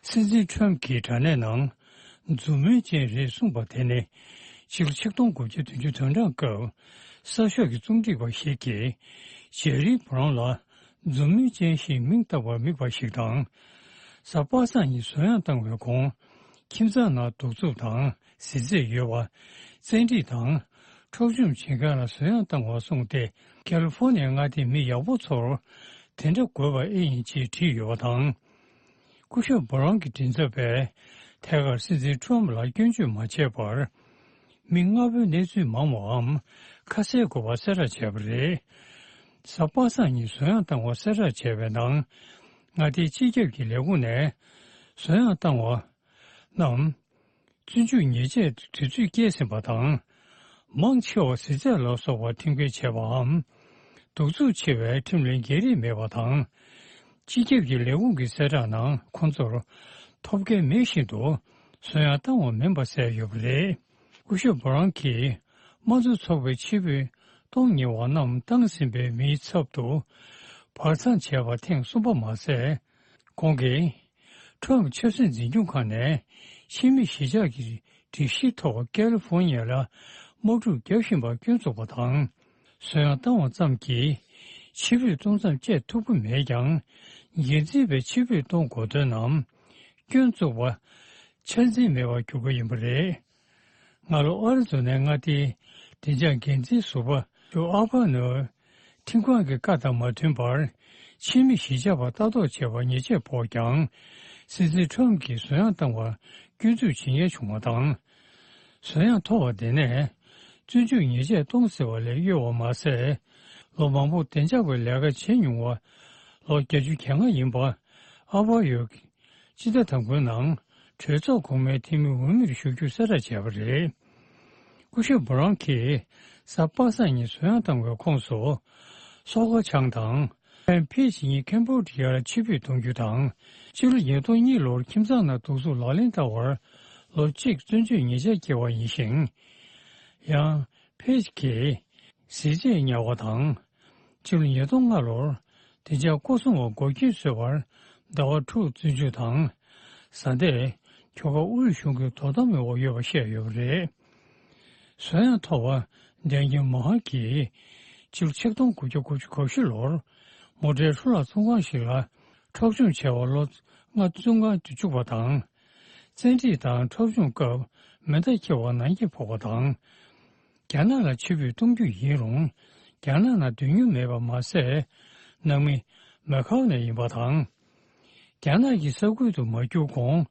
སྲིད་འཛིན་ཁྲོམ་གྱིས་དྲ་གནས་ནང་མཛུབ་མོ་ཅན་རེད་གསུངས་པ་དེ་ནི་ཕྱི་ལོ་ཆིག་སྟོང་དགུ་བརྒྱ་བདུན་ཅུ་དོན་གྲངས་སྐབས་གསར་ཤོག་གི་རྩོམ་སྒྲིག་པ་ཞིག་གིས་ཇེ་རི་བྷོ་རོན་ལ་མཛུབ་མོ་ཅན་ཞེས་མིང་བཏགས་པར་དམིགས་པ་ཞིག་དང་། གཟའ་པ་སངས་ཉིན་བཟོ་ཡང་བཏང་བའི་གོང་ཁྱིམ་ཚང་ནང་གདུག་རྩུབ་དང་གཟི་རྫས་ཡོད་པ་བཙན་ཁྲིད་དང་འཕྲོག་བཅོམ་བྱེད་མཁན་ལ་བཟོ་ཡང་བཏང་བར་སོང་སྟེ་ཀ་ལི་ཧྥོར་ནི་ཡའི་མངའ་སྡེའི་མི་ཡག་པོ་ཚོར་དེ་འདྲ་དགོས་པ་ཨེ་ཡིན་ཅེས་བྲིས་ཡོད་པ་དང་། སྐུ་ཞབས་བྷོ་རོན་གྱི་མགྲིན་ཚབ་པས་ཐད་ཀར་སྲིད་འཛིན་ཁྲོམ་ལ་སྐྱོན་བརྗོད་མ་བྱས་པར། མི་ལྔ་པོའི་གནས་ཚུལ་མང་བའམ་ཁ་གསལ་དགོས་པ་གསལ་བསྒྲགས་བྱས་པ་རེད། གཟའ་པ་སངས་ཉིན་བཟོ་ཡང་བཏང་བ་གསལ་བསྒྲགས་བྱས་པའི་ནང་། མངའ་སྡེའི་སྤྱི་ཁྱབ་ཀྱི་ལས་ཁུངས་ནས་བཟོ་ཡང་བཏང་བ་རྣམས་བཙོན་འཇུག་ཉེས་ཆད་དུས་ཚོད་བསྐྱལ་ཟིན་པ་དང་། མང་ཆེ་བ་གཟི་རྫས་ལ་སོགས་པ་ཁྲིམས་འགལ་བྱས་པའམ། གདུག་རྩུབ་ཆེ་བའི་ཁྲིམས་ལ་འགལ་རིགས་མེད་པ་དང་། སྤྱི་ཁྱབ་ཀྱི་ལས་ཁུངས་ཀྱི་གསལ་བསྒྲགས་ནང་ཁོང་ཚོར་ཐོབ་མཁན་མེད་བཞིན་དུ་བཟོ་ཡང་བཏང་བ་མིན་པ་གསལ་ཡོད་པ་རེད། སྐུ་ཞབས་བྷོ་རོན་གྱིས་དམངས་གཙོ་ཚོགས་པའི་ཕྱིར་འབུད་གཏོང་ཉེ་བ་རྣམས་བཏང་ཟིན་པའི་མིའི་ཚབ་ཏུ་བར་མཚམས་བྱས་པ་ཐེངས་གསུམ་པ་མ་ཟད། ཁོང་གིས་ཁྲོམ་ཆབ་སྲིད་འཛིན་སྐྱོང་ཁང་ནས་ཕྱི་མི་གཞིས་ཆགས་ཀྱི་སྒྲིག་གཞིའི་ཐོག་ཀ་ལི་ཧྥོར་ནི་ཡ་ལ་དམག་འཁྲུག་བརྒྱབ་བཞིན་པར་སྐྱོན་བཙུགས་པ་དང་། བཟོ་ཡང་བཏང་བ་ཙམ་གྱིས་ཕྱིར་འབུད་གཏོང་མཚམས་བཅད་ཐུབ་ཀྱི་མེད་ཀྱང་། འགན་འཛིན་པས་ཕྱིར་འབུད་གཏོང་དགོས་དོན་ནམ་སྐྱོན་བཙུགས་པ་ཆ་འཛིན་མེད་པར་གྱུར་པ་ཡིན་པ་རེད། སྔ་ལོ་ཨ་རི་ཛོ་ནའི་མངའ་སྡེའི་བདེ་འཇགས་འགན་འཛིན་ཟུར་པ་ཇོ་ཨ་པ་ནོས་ཁྲིམས་ཁང་གི་བཀའ་དང་མ་མཐུན་པར་ཕྱི་མི་གཞིས་ཆགས་པ་ལྟ་རྟོག་བྱས་པར་ཉེས་ཆད་ཕོག་ཀྱང་། སྲིད་འཛིན་ཁྲོམ་གྱིས་བཟོ་ཡང་བཏང་བར་སྐྱོན་འཛུགས་བྱེད་ཉེན་བྱུང་བ་དང་། བཟོ་ཡང་ཐོབ་པ་དེ་ནས་བཙོན་འཇུག་ཉེས་ཆད་གཏོང་སྲིད་པ་ལས་གཡོལ་བ་མ་ཟད། ལོ་མང་པོ་བདེ་འཇགས་པའི་ལས་ཀ་བྱེད་མྱོང་བ་ལོ་བརྒྱད་ཅུ་གྱ་ལྔ་ཡིན་པ་ཨ་བྷ་ཡོ་སྤྱི་ཟླ་དང་པོའི་ནང་གྲོས་ཚོགས་གོང་མའི་འཐུས་མི་འོས་མིར་ཞུགས་རྒྱུ་གསལ་བསྒྲགས་བྱས་པ་རེད། སྐུ་ཞབས་བྷོ་རོན་གྱིས་གཟའ་པ་སངས་ཉིན་བཟོ་ཡང་བཏང་བའི་ཁོངས་སུ་སོག་ཁ་ཆང་དང་ཕན་ཕེ་ཇི་གཉིས་ཀེམ་བྷོ་ཌི་ཡར་ཕྱིར་འབུད་གཏོང་རྒྱུ་དང་། ཕྱི་ལོ་ཉིས་སྟོང་གཉིས་ལོར་ཁྱིམ་ཚང་ནང་གདུག་རྩུབ་ལག་ལེན་བསྟར་བར་ལོ་གཅིག་བཙོན་འཇུག་ཉེས་ཆད་བཀལ་བ་ཡིན་ཞིང་། ཡང་ཕེ་ཇི་གིས་གཟི་རྫས་ཉར་བ་དང་། ཕྱི་ལོ་ཉིས་སྟོང་ལྔ་ལོར་བདེ་འཇགས་སྐོར་སྲུང་བ་འགོག་རྐྱེན་བཟོས་པར་ཟླ་བ་དྲུག་བཙོན་འཇུག་དང་། བཟའ་ཟླས་ཁྱོ་ག་དབུས་གཞུང་གི་དོ་དམ་འོག་ཡོད་པ་བཤད་ཡོད་པ་རེད། བཟོ་ཡང་ཐོབ་པ་ཌན་ནི་ཨེལ་མོ་ཧན་གྱིས་ཕྱི་ལོ་ཆིག་སྟོང་དགུ་བརྒྱ་དགུ་བཅུ་གོ་བཞི་ལོར་མོ་ཊའི་འཕྲོ་བརླག་ཚོང་ཁང་ཞིག་ལ་འཕྲོག་བཅོམ་བྱས་པར་ལོ་ལྔ་བཙོན་ཁང་དུ་བཅུག་པ་དང་། བཙན་ཁྲིད་དང་འཕྲོག་བཅོམ་སྐབས་མེ་མདའ་འཁྱེར་བར་ནང་འཁྱེར་ཕོག་པ་དང་། རྒྱ་ནག་ལ་ཕྱིར་འབུད་གཏོང་རྒྱུ་ཡིན་རུང་རྒྱ་ནག་ནང་སྡོད་མྱོང་མེད་པ་མ་ཟད། ནང་མི་མེ་ཁའོ་ནས་ཡིན་པ་དང་། རྒྱ་ནག་གི་ས་ཁུལ་དུ་མ་བསྐྱོད་གོང་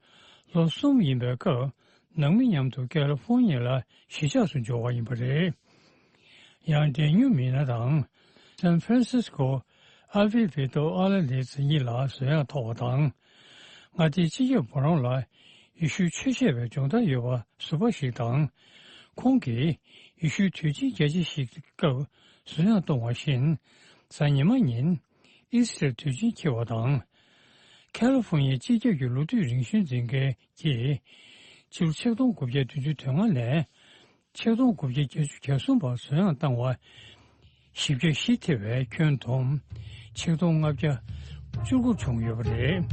ལོ་གསུམ་ཡིན་པའི་སྐབས་ནང་མི་མཉམ་དུ་ཀ་ལི་ཧྥོར་ནི་ཡ་ལ་གཞིས་ཆགས་སུ་འབྱོར་བ་ཡིན་པ་རེད། ཡང་ཌན་ནི་ཨེལ་མི་ན་དང་སན་ཧྥ་རན་སིས་ཀོ་ཨ་ལ་ཕི་བི་ཏོ་ཨ་ལ་ལི་ཛི་གཉིས་ལ་བཟོ་ཡང་ཐོབ་པ་དང་། མངའ་སྡེའི་སྤྱི་ཁྱབ་བྷོ་རོན་ལ་ཡེ་ཤུའི་ཆོས་བཤད་པའི་སྦྱོང་བརྡར་ཡོད་པ་ཟུར་པ་ཞིག་དང་། ཁོང་གིས་ཡེ་ཤུའི་དུས་ཆེན་རྒྱལ་སྤྱི་ཞིག་སྐབས་གཟུགས་ཡང་གཏོང་བ་བཞིན། གཟའ་ཉི་མ་ཉིན་ཨི་སི་རལ་དུས་ཆེན་འཁེལ་བ་དང་། ཁ་ལི་ཧྥོར་ནི་ཡའི་སྤྱི་ཁྱབ་ཀྱི་ལོ་དུས་རིང་བཞིན་འཛིན་མཁན་གྱིས་ཕྱི་ལོ་ཆིག་སྟོང་དགུ་བརྒྱ་བདུན་ཅུ་དོན་ལྔ་ནས་ཆིག་སྟོང་དགུ་བརྒྱ་བརྒྱད་ཅུ་གྱ་གསུམ་བར་གཟུགས་ཡང་བཏང་བ། བཞི་བརྒྱ་བཞི་ཐེ་བའི་ཁྱོན་བསྡོམས་ཆིག་སྟོང་ལྔ་བརྒྱ་བཅུ་དགུ་བྱུང་ཡོད་པ་རེད།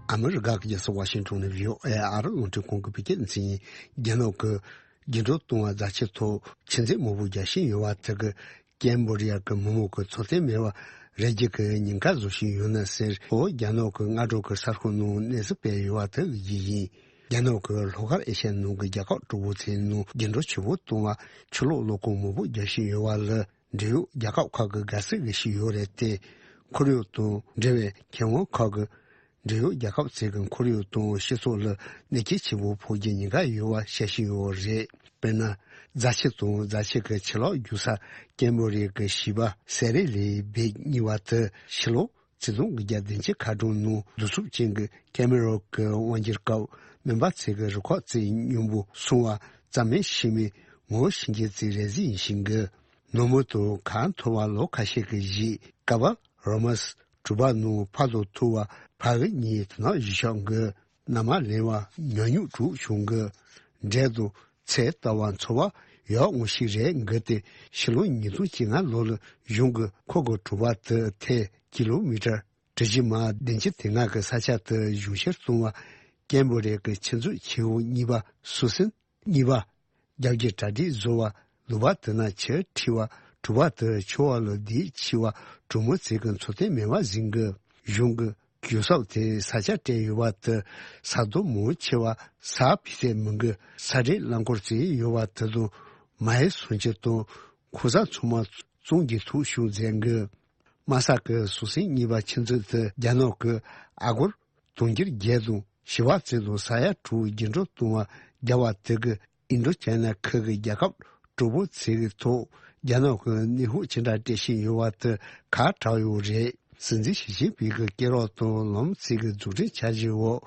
ཨ་མི་རི་ཀ་གི་རྒྱལ་ས་ཝ་ཤིང་ཊོན་ནས་བྷི་ཨོ་ཨེ་ཨ་རི་རླུང་འཕྲིན་ཁང་གི་བོད་སྐད་སྡེ་ཚན་ཡིན། རྒྱ་ནག་གི་འགྱུར་འགྲོས་གཏོང་བ་རྫ་ཆུ་ཐོག་ཆུ་འཛིན་མང་པོ་རྒྱག་བཞིན་ཡོད་པ་དེ་གིས་ཀེམ་བོ་ཌི་ཡ་གི་མི་མང་གི་འཚོ་རྟེན་མེད་པར་རེ་རྒྱུ་གི་ཉེན་ཁ་བཟོ་བཞིན་ཡོད་ན་ཟེར། འོ་རྒྱ་ནག་གི་སྔ་དྲོ་གི་གསར་ཤོག་ནང་གནས་ཚུལ་སྤེལ་ཡོད་པ་དེ་གི་རྒྱུ་ཡིན། རྒྱ་ནག་གི་ལྷོ་ཤར་ཨེ་ཤ་ཡའི་ནང་གི་རྒྱལ་ཁབ་དྲུག་པོ་ཚོའི་ནང་འགྱུར་འགྲོས་ཆེ་པོ་གཏོང་བར་ཆུ་ལོག་གློག་ཁང་མང་པོ་རྒྱག་བཞིན་ཡོད་པ་ལ་འབྲེལ་ཡོད་རྒྱལ་ཁབ་ཁག་གིས་དགའ་བསུ་ཞུ་བཞིན་ཡོད་རེད་དེ། ཁོར་ཡུག་དང་འབྲེལ་བའི་ཁྱབ་ཁོངས་ཁག་གི་ འབྲེལ་ཡོད་རྒྱལ་ཁབ་ཚོས་ཀྱི་ཁོར་ཡུག་དང་སྤྱི་ཚོགས་ལ་གནོད་སྐྱོན་ཆེན་པོ་ཕོག་རྒྱུའི་ཉེན་ཁ་ཡོད་པ་བཤད་བཞིན་ཡོད་རེད། དཔེར་ན། རྫ་ཆུ་དང་རྫ་ཆུ་གི་ཆུ་ལོག་རྒྱུག་ས་ཀེམ་བོ་རི་གི་བྱིས་པ་སེ་རེ་ལི་བེད་གཉིས་པ་དེ་ཕྱི་ལོ་ཆིག་སྟོང་དགུ་བརྒྱ་བདུན་ཅུ་ཁ་གྲངས་ནང་གདུག་རྩུབ་ཅན་གྱི་ཀེ་མི་རོ་གི་དབང་སྒྱུར་སྐབས་སྨན་པ་ཚོས་ཀྱི་རུ་ཁག་རྩིས་སྙོམས་པོ་སོང་བ་རྩ་མེད་ཤི་མི་ངོ་ཤེས་མཁན་ཚོའི་རེ་ཟིན་ཡིན་ཞིང་གི། ནུབ་མོ་དང་ཁ་འཐོར་བ་ལོ་ཁ་ཤས་ཀྱི་རྗེས་ཀ་བ་རོ་མཱས་གྲུ་པ་ནང་ཕར་དང་ཚུར་བ་ཕ་གི་གཉིས་དུ་ནག་བཞི་ཤོག་གི་ན་མ་ལེན་པ་ཉོ་ཉུག་དྲུག་བྱུང་གི། འབྲས་དང་ཚལ་ལྟ་བ་འཚོ་བ་ཡག་ངོ་ཞིག་རེད་འགི་སྟེ་ཕྱི་ལོ་ཉིས་སྟོང་བཅོ་ལྔ་ལོ་ལ་གཞུང་གི་ཁོ་གི་གྲུ་པ་དེ་ཐེ་ཀི་ལོ་མི་ཊར་གྲུ་བཞི་མ་བདུན་ཅུ་དེ་ལྔ་གི་ས་ཆ་དེ་གཞུང་བཤེར་གཏོང་བ་ཀེམ་བོ་ཌི་ཡ་གི་ཆུ་མཛོད་ཆེ་བོ་གཉིས་པ་སུ་སིན་གཉིས་པ། རྒྱབ་ཀྱི་གྲ་སྒྲིག་བཟོ་བ་ལུག་པ་དེ་ན་ཆུ་ཁྲིད་པ་གྲུ་པ་དེ་ཆུ་བ་ལ་བསྡད་ཆི་བ་གྲུ་མོ་ཚིག་གི་འཚོ་རྟེན་མེད་པ་ཟིན་གི། གཞུང་གི་གྱོད་གསབ་དེ་ས་ཆ་སྤྲད་ཡོད་པ་དེ་ས་རྡོ་མང་ཆེ་བ་ས་ཕི་ཚད་མི་འགི་ས་འདྲེན་རླངས་འཁོར་རྩེ་ཡོད་པ་དེ་དང་མ་ཧེ་སོང་ཆུ་དང་ཁོ་ས་ཚང་མ་བཙོང་རྒྱུ་ཐུག་བྱུང་ཟེར་གི། མ་ས་གི་སུ་སིན་གཉིས་པ་ཆུ་མཛོད་དེ་རྒྱ་ནག་གི་ཨ་སྒོར་དུང་ཕྱུར་བརྒྱད་དང་བཞི་བ་ཙམ་དང་ས་ཡ་དྲུག་རྒྱུན་འགྲོ་གཏོང་བ་རྒྱ་བ་དེ་གི་ཨིན་ཌོ་ཅའི་ན་ཁུལ་གྱི་རྒྱལ་ཁབ་གྲོགས་པོ་ཚོའི་ཐོག་རྒྱ་ནག་གི་གནོན་ཤུགས་ཅི་འདྲ་སྤྲད་བཞིན་ཡོད་པ་དེ་ཁ་གྲགས་ཡོད་རེད། སྲིད་འཛིན་ཞི་ཅིན་ཕིང་གི་སྐད་རགས་དང་ལམ་སྲིད་ཀྱི་འཛུགས་སྐྲུན་འཆར་གཞིའི་འོག་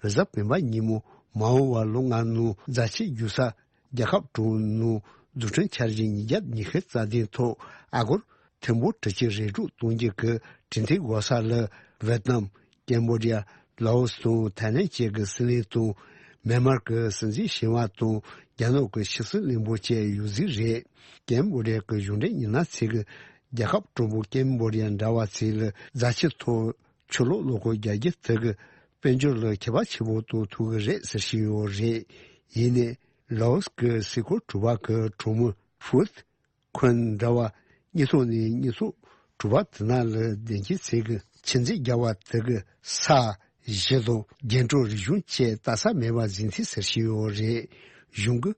གཟའ་སྤེན་པ་ཉིན་མོ་མ་འོངས་པ་ལོ་ལྔ་ནང་རྫ་ཆུ་རྒྱུག་ས་རྒྱལ་ཁབ་གྲོང་ནང་འཛུགས་སྐྲུན་འཆར་གཞི་ཉིས་བརྒྱ་ཉི་ཤུ་རྩ་བདུན་ཐོག་ཨ་སྒོར་ཐེར་འབུམ་དྲུག་ཅུ་རེ་དྲུག་གཏོང་རྒྱུ་གི་གྲོས་མཐུན་འགོད་ས་ལ་ཝེ་ཏི་ནམ། ཀེམ་བོ་ཌི་ཡ། ལའོ་སི་དང་ཐའི་ལེན་བཅས་ཀྱི་སྲིད་བློན་དང་། མེན་མར་གྱི་སྲིད་འཛིན་གཞོན་པ་དང་རྒྱ་ནག་གི་ཕྱི་སྲིད་བློན་པོ་བཅས་ཡོད་རྩིས་རེད། ཀེམ་བོ་ཌི་ཡ་གི་གཞུང་འབྲེལ་མི་སྣ་ཚོས་ཀྱི་རྒྱལ་ཁབ་གྲོགས་པོ་ཀེམ་བོ་ཌི་ཡ་འདྲ་བ་ཚོས་ལ་རྫ་ཆུ་ཐོག་ཆུ་ལོག་གློག་སྐུད་རྒྱག་རྒྱུ་དེ་གི་དཔལ་འབྱོར་ལ་ཁྱད་པར་ཆེན་པོ་གཏོང་ཐུབ་ཀྱི་རེད་ཟེར་བཞིན་ཡོད་རེད། ཡིན་ནའི་ལའོ་སི་གི་སའི་གོ་གྲུ་པ་གི་གྲོགས་མོ་ཧྥུ་ཁོན་འདྲ་བ་གཉིས་ཐོག་ནས་གཉིས་ཐོག་གྲུ་པ་དེ་ནང་ལ་བདེ་སྐྱིད་ཚེ་གི་ཆུ་མཛོད་རྒྱག་པ་དེ་གི་ས་གཞི་དང་རྒྱན་དྲུག་རིག་གཞུང་བཅས་ལྟ་ས་མེད་པ་ཟིན་ཐིག་ཟེར་བཞིན་ཡོད་རེད། གཞུང་གི་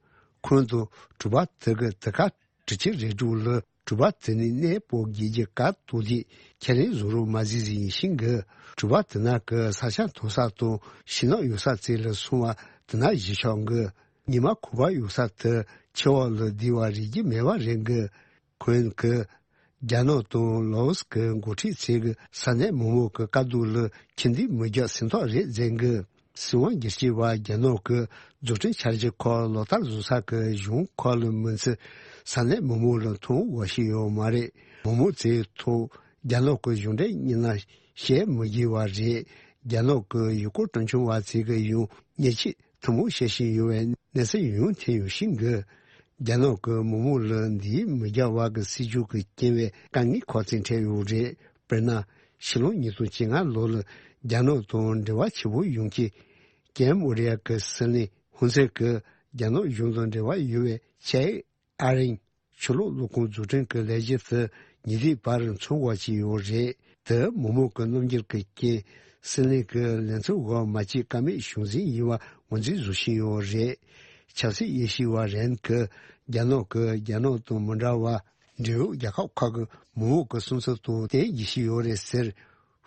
ཁོན་དུ་གྲུ་པ་དེ་གི་དེ་ག་དྲུག་ཅུ་རེ་དྲུག་ལ་གྲུ་པ་དེ་ནས་གནས་སྤོ་རྒྱུ་གི་བཀའ་གཏོང་དུས་ཁས་ལེན་བཟོ་རོགས་མ་བཟོས་ཟིན་ཤིང་གི་གྲུ་པ་དེ་ནང་གི་ས་ཆ་མཐོ་ས་དང་ཤིང་ནགས་ཡོད་ས་བཅས་ལ་སོང་བ་དེ་ན་གཞི་ཆགས་གི། ཉི་མ་ཁུག་པ་ཡོད་ས་དེ་ཆུ་འོག་ལ་བསྡུས་པ་རིག་རྒྱུ་མེད་པ་རེད་གི། ཁོང་གིས་རྒྱ་ནག་དང་ལའོ་སི་གི་འགོ་ཁྲིད་ཚོས་གི་ས་གནས་མི་མང་གི་དཀའ་སྡུག་ལ་ཁྱིམ་སྡེ་མི་རྒྱག་སེམས་ཐག་རེད་ཟེར་གི། སྲིད་དབང་བསྒྱུར་བཅོས་པ་རྒྱ་ནག་གི་འཛུགས་སྐྲུན་འཆར་གཞི་ཁག་ལག་བསྟར་བཟོ་ས་གི་གཞུང་ཁག་ལ་མི་ཚེ་ས་གནས་མི་མང་ལ་མཐོང་དགོས་ཤེས་ཡོད་མ་རེད། མི་མང་ཚོའི་ཐོག་རྒྱ་ནག་གི་གཞུང་འབྲེལ་མི་སྣ་བཤད་མི་དགོས་པ་རེད། རྒྱ་ནག་གི་ཡུལ་སྐོར་སྤྲོ་འཆམ་པ་ཚོས་གི་ཡང་ཉེས་ཆད་ཐུན་མོང་བཤད་བཞིན་ཡོད་པའི་གནས་ཚུལ་ཡང་ཐོན་ཡོད་ཤིང་གི། རྒྱ་ནག་གི་མི་མང་ལ་འདིའི་མི་རྒྱ་བ་གི་སྲིད་ཇུས་ཀྱི་རྐྱེན་པས་དཀའ་ངལ་ཁག་ཅིག་འཕྲད་ཡོད་རེད། དཔེར་ན། ཕྱི་ལོ་ཉིས་སྟོང་བཅོ་ལྔ་ལོ་ལ་རྒྱ་ནག་དང་འབྲེལ་བ་ཆེ་བོ་ཡོང་མཁན་ཀེམ་བོ་ཌི་ཡ་གི་སྲིད་བློན་ཧུན་སེན་གྱིས་རྒྱ་ནག་གཞུང་དང་འབྲེལ་བ་ཡོད་པའི་ཆའེ་ཨ་རིང་ཆུ་ལོག་གློག་ཁུངས་འཛུགས་སྐྲུན་གྱི་ལས་གཞི་དེ་ཉིན་རེའི་བར་འཚོགས་དགོས་ཀྱི་ཡོད་རེད། དེ་མི་མང་གི་རྣམ་འགྱུར་གྱི་རྐྱེན། སྲིད་བློན་གྱི་ལས་ཚོགས་འོག་མ་ཆེས་ཀ་མེད་བྱུང་ཟིན་ཡིན་པ་ངོས་འཛིན་བཟོ་བཞིན་ཡོད་རེད། ཆབ་སྲིད་དབྱེ་ཞིབ་པ་རན་གྱིས་རྒྱ་ནག་གིས་རྒྱ་ནག་དང་མི་འདྲ་བ་འབྲེལ་ཡོད་རྒྱལ་ཁབ་ཁག་གི་མི་མང་གི་བསམ་ཚུལ་དང་བསྟུན་བགྱིད་བཞིན་ཡོད་རེད་ཟེར།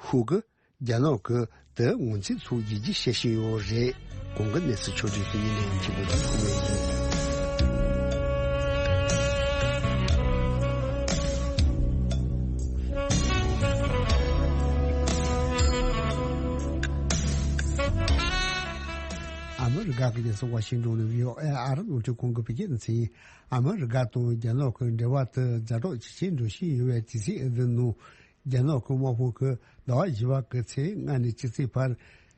ཧུ་གིས་རྒྱ་ནག་གིས་དེ་ངོས་འཛིན་ཚུགས་རྒྱུ་ཞིག་བཤད་བཞིན་ཡོད་རེད། གོང་གི་གནས་ཚུལ་ཕྱོགས་བསྒྲིགས་ཀྱི་ཉིན་རེ་ཡིན་གཅིག་པུ་དང་ཐོག་མའི་ཡིན། ཨ་མི་རི་ཀ་གི་རྒྱལ་ས་ཝ་ཤིང་ཏོན་ནས་བྷི་ཨོ་ཨེ་ཨ་རི་རླུང་འཕྲིན་ཁང་གིས་བོད་སྐད་ནང་གསན། ཨ་མི་རི་ཀ་དང་རྒྱ་ནག་གི་འབྲེལ་བ་དེ་ཛ་དྲག་ཇེ་ཆེར་འགྲོ་བཞིན་ཡོད་པའི་དུས་ཚོད་འདི་ནང་། རྒྱ་ནག་གི་དམག་དཔུང་གིས་ཟླ་བ་བཞི་པ་གི་ཚེས་ལྔ་ནས་བཅུ་ཚེས་བར་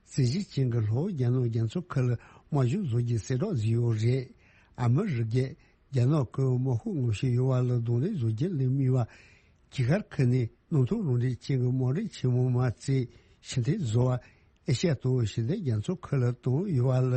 རྩོད་གཞི་ཅན་གྱི་ལྷོ་རྒྱ་ནག་རྒྱ་མཚོ་ཁུལ་ལ་དམག་སྦྱོང་བཟོ་རྒྱུའི་གསལ་བསྒྲགས་བཟོས་ཡོད་རེད། ཨ་མི་རི་ཀས་རྒྱ་ནག་གི་དམག་ཤུགས་ངོམ་བཞིན་ཡོད་པ་ལ་གདོང་ལེན་བཟོ་རྒྱུ་ལས་དམིགས་པ། དཀྱིལ་ཤར་ཁུལ་ནས་གནམ་ཐང་རང་འགྲེལ་ཅན་གྱི་དམག་གྲལ་ཆེན་མོ་མ་རྩེད་ཕྱིར་འཐེན་བཟོ་བ། ཨེ་ཤ་ཡ་དང་ཞི་བདེ་རྒྱ་མཚོ་ཁུལ་ལ་བཏང་ཡོད་པ་ལ་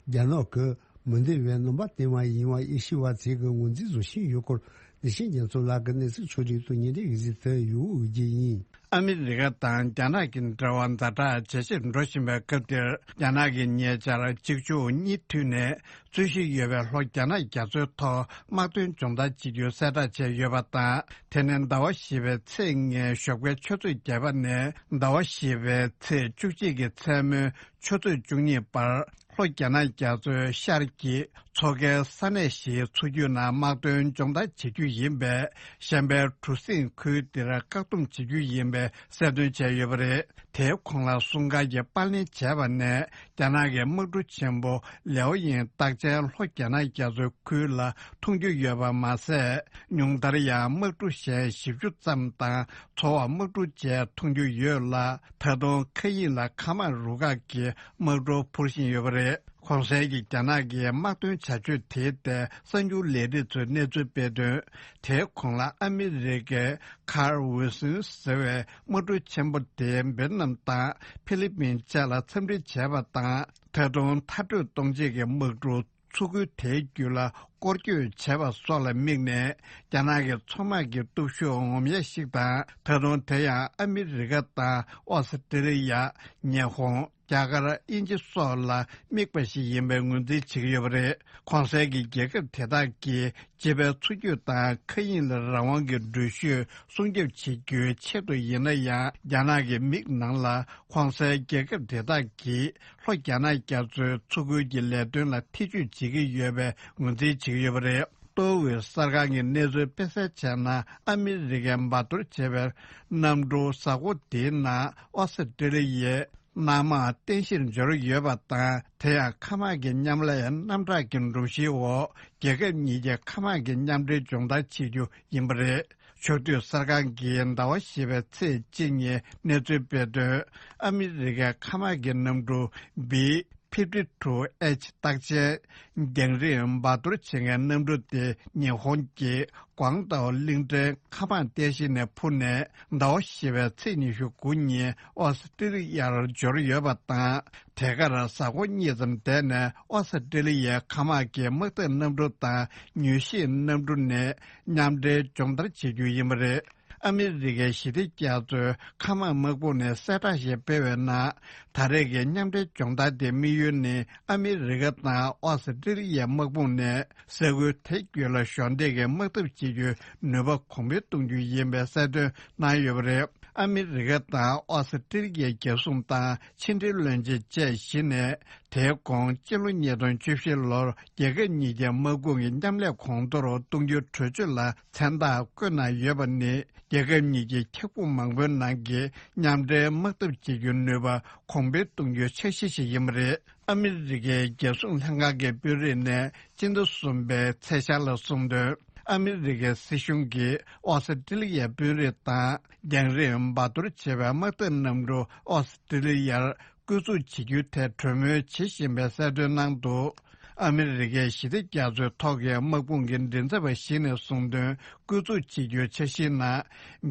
རྒྱ་ནག་གི་མི་འདོད་པའི་རྣམ་པ་བསྟན་པ་ཡིན་པ་དབྱེ་ཞིབ་པ་ཚོས་ཀྱི་ངོས་འཛིན་བཟོ་བཞིན་ཡོད་སྐོར་བདེ་ཆེན་རྒྱ་མཚོ་ལགས་ཀྱི་གནས་ཚུལ་ཕྱོགས་བསྒྲིགས་དང་ཉིན་རེའི་གཟིགས་དུ་ཡོད་རྒྱུ་ཡིན། ཨ་མི་རི་ཀ་དང་རྒྱ་ནག་གི་འབྲེལ་བ་ཛ་དྲག་ཇེ་ཆེར་འགྲོ་བཞིན་པའི་སྐབས་འདིར། རྒྱ་ནག་གིས་ཉེ་ཆར་གཅིག་མཇུག་གཉིས་མཐུད་ནས་རྩོད་གཞི་ཡོད་པའི་ལྷོ་རྒྱ་ནག་རྒྱ་མཚོའི་ཐོག་དམག་དོན་སྦྱོང་བརྡར་བྱེད་རྒྱུ་གསལ་བསྒྲགས་བྱས་ཡོད་པ་དང་། དེ་ནི་ཟླ་བ་བཞི་པའི་ཚེས་ལྔའི་ཞོགས་ཀའི་ཆུ་ཚོད་བརྒྱད་པ་ནས་ཟླ་བ་བཞི་པའི་ཚེས་བཅུ་གཅིག་གི་མཚན་མོའི་ཆུ་ཚོད་བཅུ་གཉིས་བར། ལྷོ་རྒྱ་ནག་རྒྱ་མཚོའི་ཤར་གྱི་མཚོ་ཁའི་ས་གནས་བཞིའི་མཚོ་རྒྱུད་ནང་དམག་དོན་སྦྱོང་བརྡར་བྱེད་རྒྱུ་ཡིན་པས། གཤམ་པའི་གྲུ་གཟིངས་ཁུལ་འདིར་བཀག་སྡོམ་བྱེད་རྒྱུ་ཡིན་པའི་གསལ་སྟོན་བྱས་ཡོད་པ་རེད། དེའི་གོང་ལ་སྲུང་སྐར་གྱི་པར་ལེན་བྱས་པ་ནས། རྒྱ་ནག་གི་དམག་གྲུ་ཆེན་པོ་ལེའོ་ཡིང་རྟགས་ཅན་ལྷོ་རྒྱ་ནག་རྒྱ་མཚོའི་ཁུལ་ལ་མཐོང་རྒྱུ་ཡོད་པ་མ་ཟད། ཉུང་མཐར་ཡང་དམག་གྲུ་གཞན་བཞི་བཅུ་ཙམ་དང་། ཚོ་བ་དམག་གྲུ་བཅས་མཐོང་རྒྱུ་ཡོད་ལ། ད་དུང་མཁའ་དབྱིངས་ལ་མཁའ་དམག་རུ་ཁག་གི་དམག་གྲུ་འཕུར་བཞིན་ཡོད་པ་རེད། གོང་གསལ་གྱི་རྒྱ་ནག་གི་དམག་དོན་བྱ་སྤྱོད་དེའི་ཐད་གསར་འགྱུར་ལས་རིགས་ཚོས་གནས་ཚུལ་སྤེལ་དོན། དེའི་གོང་ལ་ཨ་མི་རི་ཀའི་Carl Vinson ཟེར་བའི་དམག་གྲུ་ཆེན་པོ་དེས་ཝེ་ཏི་ནམ་དང་ཕི་ལི་པིན་བཅས་ལ་འཚམས་འདྲི་བྱས་པ་དང་། ད་དུང་མཐར་སྐྲོད་གཏོང་བྱེད་ཀྱི་དམག་གྲུ་མཚོ་ཁུལ་དེའི་རྒྱུད་ལ་སྐོར་སྐྱོད་བྱས་པ་སོགས་ལ་དམིགས་ནས། རྒྱ་ནག་གི་མཚོ་དམག་གི་སྟོབས་ཤུགས་ངོམ་ཡ་ཞིག་དང་། ད་དུང་དེ་ཡང་ཨ་མི་རི་ཀ་དང་ཨོ་སི་ཀྲི་ལི་ཡ། ཉི་ཧོང་། རྒྱ་གར། དབྱིན་ཇི་སོགས་ལ་དམིགས་པ་ཞིག་ཡིན་པའི་ངོས་འཛིན་བྱེད་ཀྱི་ཡོད་པ་རེད། གོང་གསལ་གྱི་རྒྱལ་ཁབ་དེ་དག་གིས་སྤྱི་པའི་མཚོ་རྒྱུད་དང་མཁའ་དབྱིངས་ལ་རང་དབང་གི་འགྲུལ་བཞུད་སྲུང་སྐྱོབ་བྱེད་རྒྱུའི་ཆེད་དུ་ཡིན་ན་ཡང་། རྒྱ་ནག་གི་མིག་ནང་ལ་གོང་གསལ་རྒྱལ་ཁབ་དེ་དག་གིས་ལྷོ་རྒྱ་ནག་རྒྱ་མཚོའི་མཚོ་ཁུལ་གྱི་ལས་དོན་ལ་ཐེ་ཇུས་བྱེད་ཀྱི་ཡོད་པའི་ངོས་འཛིན་བྱེད་ཀྱི་ཡོད་པ་རེད། ཏོའུ་ཝེ་གསར་ཁང་གིས་གནས་ཚུལ་སྤེལ་གསལ་བྱས་ན། ཨ་མི་རི་ཀས་འབའ་སྡོར་བྱས་པའི་གནམ་གྲུ་གཟའ་འཁོར་འདིའི་ནང་ཨོ་སི་ཀྲི་ལི་ཡའི་གནམ་དམག་རྟེན་གཞིར་འབྱོར་ཡོད་པ་དང་། དེ་ཡང་མཁའ་དམག་གི་མཉམ་ལས་རྣམ་གྲངས་ཀྱི་སྒྲོམ་གཞིའི་འོག་རྒྱལ་ཁབ་གཉིས་ཀྱི་མཁའ་དམག་གི་མཉམ་འབྲེལ་སྦྱོང་བརྡར་བྱེད་རྒྱུ་ཡིན་པ་རེད། ཕྱོགས་བསྡུས་གསར་ཁང་གིས་ཟླ་བ་བཞི་པའི་ཚེས་གཅིག་ཉིན་གནས་ཚུལ་སྤེལ་དོན། ཨ་མི་རི་ཀའི་མཁའ་དམག་གི་གནམ་གྲུ་བི་ཕིབ་ཊི་ཊུ་ཨེཆ་རྟགས་ཅན་རྒྱང་རིང་འབའ་སྡོར་བྱེད་མཁན་གནམ་གྲུ་དེ་ཉི་ཧོང་གི་ཀོང་ཏའོ་གླིང་ཕྲན་མཁའ་དམག་རྟེན་གཞི་ནས་འཕུར་ནས། ཟླ་བ་བཞི་པའི་ཚེས་ཉི་ཤུ་དགུ་ཉིན་ཨོ་སི་ཀྲི་ལི་ཡར་འབྱོར་ཡོད་པ་དང་། དེ་གར་གཟའ་འཁོར་གཉིས་ཙམ་བསྡད་ནས། ཨོ་སི་ཀྲི་ལི་ཡའི་མཁའ་དམག་གི་དམག་འཐབ་གནམ་གྲུ་དང་མྱུལ་ཞིབ་གནམ་གྲུ་ནས་མཉམ་འབྲེལ་སྦྱོང་བརྡར་བྱེད་རྒྱུ་ཡིན་པ་རེད། ཨ་མི་རི་ཀའི་ཞི་བདེ་རྒྱ་མཚོའི་མཁའ་དམག་དམག་དཔུང་ནས་གསལ་བསྒྲགས་ཤིག་སྤེལ་བའི་ནང་། ད་རེས་ཀྱི་མཉམ་འབྲེལ་སྦྱོང་བརྡར་དེའི་དམིགས་ཡུལ་ནི། ཨ་མི་རི་ཀ་དང་ཨོ་སི་ཀྲི་ལི་ཡའི་དམག་དཔུང་ནས་ས་ཁུལ་དེ་བརྒྱུད་ལ་གཞོགས་འདེགས་ཀྱི་དམག་འཐབ་བྱེད་རྒྱུའི་ནུས་པ་གོང་འཕེལ་གཏོང་རྒྱུ་ཡིན་པའི་གསལ་སྟོན་གནང་ཡོད་པ་རེད། ཨ་མི་རི་ཀ་དང་ཨོ་སི་ཀྲི་ལི་ཡའི་རྒྱལ་སྲུང་དང་ཕྱི་འབྲེལ་བློན་ཆེན་བཅས་བཞི་ནས། དེའི་གོང་སྤྱི་ལོ་ཉིས་སྟོང་བཅུ་བཞི་ལོར་རྒྱལ་ཁབ་གཉིས་ཀྱི་དམག་དཔུང་གི་མཉམ་ལས་གོང་མཐོར་གཏོང་རྒྱུའི་གྲོས་ཆོད་ལ་མཚན་རྟགས་བཀོད་གནང་ཡོད་པ་ནི། རྒྱལ་ཁབ་གཉིས་ཀྱི་ཁྱབ་ཁོངས་མང་པོའི་ནང་གི་མཉམ་འབྲེལ་དམག་འཐབ་བྱེད་རྒྱུའི་ནུས་པ་གོང་འཕེལ་གཏོང་རྒྱུའི་འཆར་གཞི་ཞིག་ཡིན་པ་རེད། ཨ་མི་རི་ཀའི་རྒྱལ་སྲུང་ལྷན་ཁང་གི་དཔོན་རིགས་ནས་སྤྱི་ཟླ་གསུམ་པའི་ཚེས་ཤར་ལ་གསུངས་དོན། ཨ་མི་རི་ཀའི་སྲིད་གཞུང་གིས་ཨོ་སི་ཀྲི་ལི་ཡའི་དཔོན་རིགས་དང་། རྒྱང་རིང་འབའ་སྡོར་བྱེད་པའི་དམག་འཐབ་གནམ་གྲུ་ཨོ་སི་ཀྲི་ལི་ཡར་བསྐོ་འཛུགས་བྱེད་རྒྱུའི་ཐད་གྲོས་མོལ་བྱེད་བཞིན་པའི་གསལ་སྟོན་གནང་འདུག་ཨ་མི་རི་ཀའི་ཞི་བདེ་རྒྱ་མཚོའི་ཐོག་གི་དམག་དཔུང་གི་མགྲིན་ཚབ་པ་ཞིག་ནས་གསུངས་དོན། བསྐོ་འཛུགས་བྱེད་རྒྱུའི་འཆར་གཞིའི་ནང་།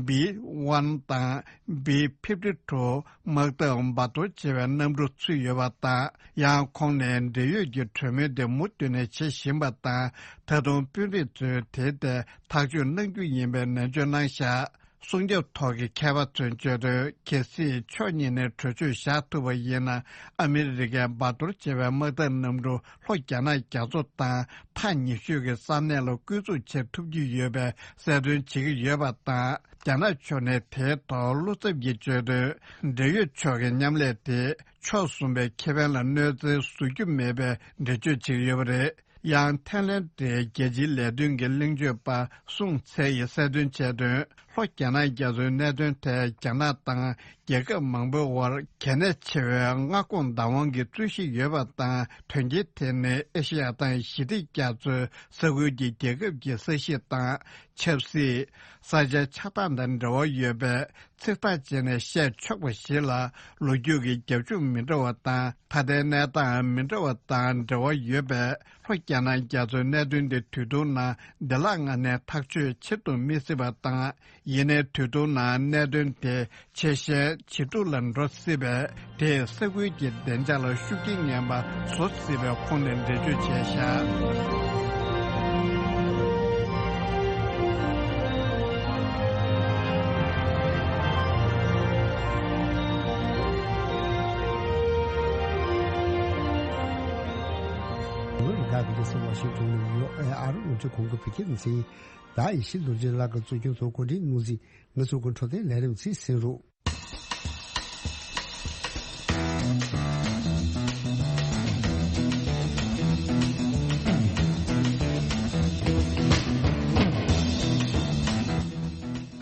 བི་ཝན་དང་བི་ཕིབ་ཊི་ཊུ་དམག་འཐབ་འབའ་སྡོར་བྱེད་པའི་གནམ་གྲུ་ཚུད་ཡོད་པ་དང་། ཡང་ཁོང་ནས་འབྲེལ་ཡོད་ཀྱི་གྲོས་མོལ་དེ་མུ་མཐུད་ནས་བྱེད་བཞིན་པ་དང་། ད་དུང་དཔོན་རིགས་ཚོས་དེའི་ཐད་ཐག་གཅོད་གནང་རྒྱུ་ཡིན་པའི་ནན་བརྗོད་གནང་བཞག་སྲུང་སྐྱོབ་ཐོག་གི་མཁས་པ་ཚོས་བརྗོད་དོན། གལ་སྲིད་ཕྱོགས་གཉིས་ནས་གྲོས་ཆོད་བཞག་ཐུབ་པ་ཡིན་ན། ཨ་མི་རི་ཀས་འབའ་སྡོར་བྱེད་པའི་དམག་འཐབ་གནམ་གྲུ་ལྷོ་རྒྱ་ནག་རྒྱ་མཚོ་དང་ཐག་ཉེ་ཤོས་ཀྱི་ས་གནས་ལ་བསྐོ་འཛུགས་བྱེད་ཐུབ་ཀྱི་ཡོད་པའི་གསལ་སྟོན་བྱེད་ཀྱི་ཡོད་པ་དང་། རྒྱ་ནག་ཕྱོགས་ནས་དེའི་ཐོག་བློ་འཚབ་ཀྱིས་བརྗོད་དོན། འབྲེལ་ཡོད་ཕྱོགས་ཀྱི་མཉམ་ལས་དེ་ཕྱོགས་གསུམ་པའི་ཁེ་ཕན་ལ་གནོད་འཚེ་བཟོ་རྒྱུ་མེད་པའི་འགྲེལ་བརྗོད་བྱེད་ཀྱི་ཡོད་པ་རེད། ཡང་ཐའི་ལེན་ཌའི་རྒྱལ་སྤྱིའི་ལས་དོན་གྱི་གླེང་བརྗོད་པ་སུང་ཚེ་ཡིས་གསལ་སྟོན་བྱས་དོན། ལྷོ་རྒྱ་ནག་རྒྱ་མཚོའི་གནད་དོན་ཐད་རྒྱ་ནག་དང་རྒྱལ་ཁབ་མང་པོའི་དབར་གལ་གནད་ཆེ་བའི་མངའ་ཁོངས་བདག་དབང་གི་རྩོད་གཞི་ཡོད་པ་དང་། དོན་རྐྱེན་དེ་ནི་ཨེ་ཤེ་ཡ་དང་ཞི་བདེ་རྒྱ་མཚོའི་ས་ཁུལ་གྱི་རྒྱལ་ཁབ་ཀྱི་ས་གཞི་དང་ཆབ་སྲིད། ས་ཆའི་ཆགས་སྟངས་དང་འབྲེལ་བ་ཡོད་པས། ཚིག་ཐག་བཅད་ནས་བཤད་ཆོག་པ་ཞིག་ལ། ལོ་རྒྱུས་ཀྱི་རྒྱབ་ལྗོངས་མི་འདྲ་བ་དང་། ད་ལྟའི་གནས་སྟངས་མི་འདྲ་བ་དང་འབྲེལ་བ་ཡོད་པས། ལྷོ་རྒྱ་ནག་རྒྱ་མཚོའི་གནད་དོན་དེ་དུས་ཐུང་ནང་བདེ་བླག་ངང་ནས་ཐག་གཅོད་བྱེད་དུ་མི་སྲིད་པ་དང་། ཡིན་ནའི་དུས་ཐུང་ནང་གནད་དོན་དེ་ཆེ་ཤས་ཇེ་སྡུག་ལ་འགྲོ་སྲིད་པས། དེས་ས་ཁུལ་གྱི་བདེ་འཇགས་ལ་ཤུགས་རྐྱེན་ངན་པ་བཟོ་སྲིད་པའི་ཁོངས་ནས་འགྲེལ་བརྗོད་བྱས་བཞག་ལྷག་པའི་སེ་ཝ་ཤིང་ཏོན་ནས་ཡོ་ཨེ་ཨར་རླུང་འཕྲིན་ཁང་གི་བོད་སྐད་སྡེ་ཚན་ཡིན། ད་ཡེ་ཤེས་རྡོ་རྗེ་ལགས་ཀྱིས་གཙོ་སྐྱོང་དང་གོ་སྒྲིག་གནང་མཛད་ངེད་ཚོ་གི་འཕྲོད་བསྟེན་ལས་རིམ་ཚོ་གསན་རོགས།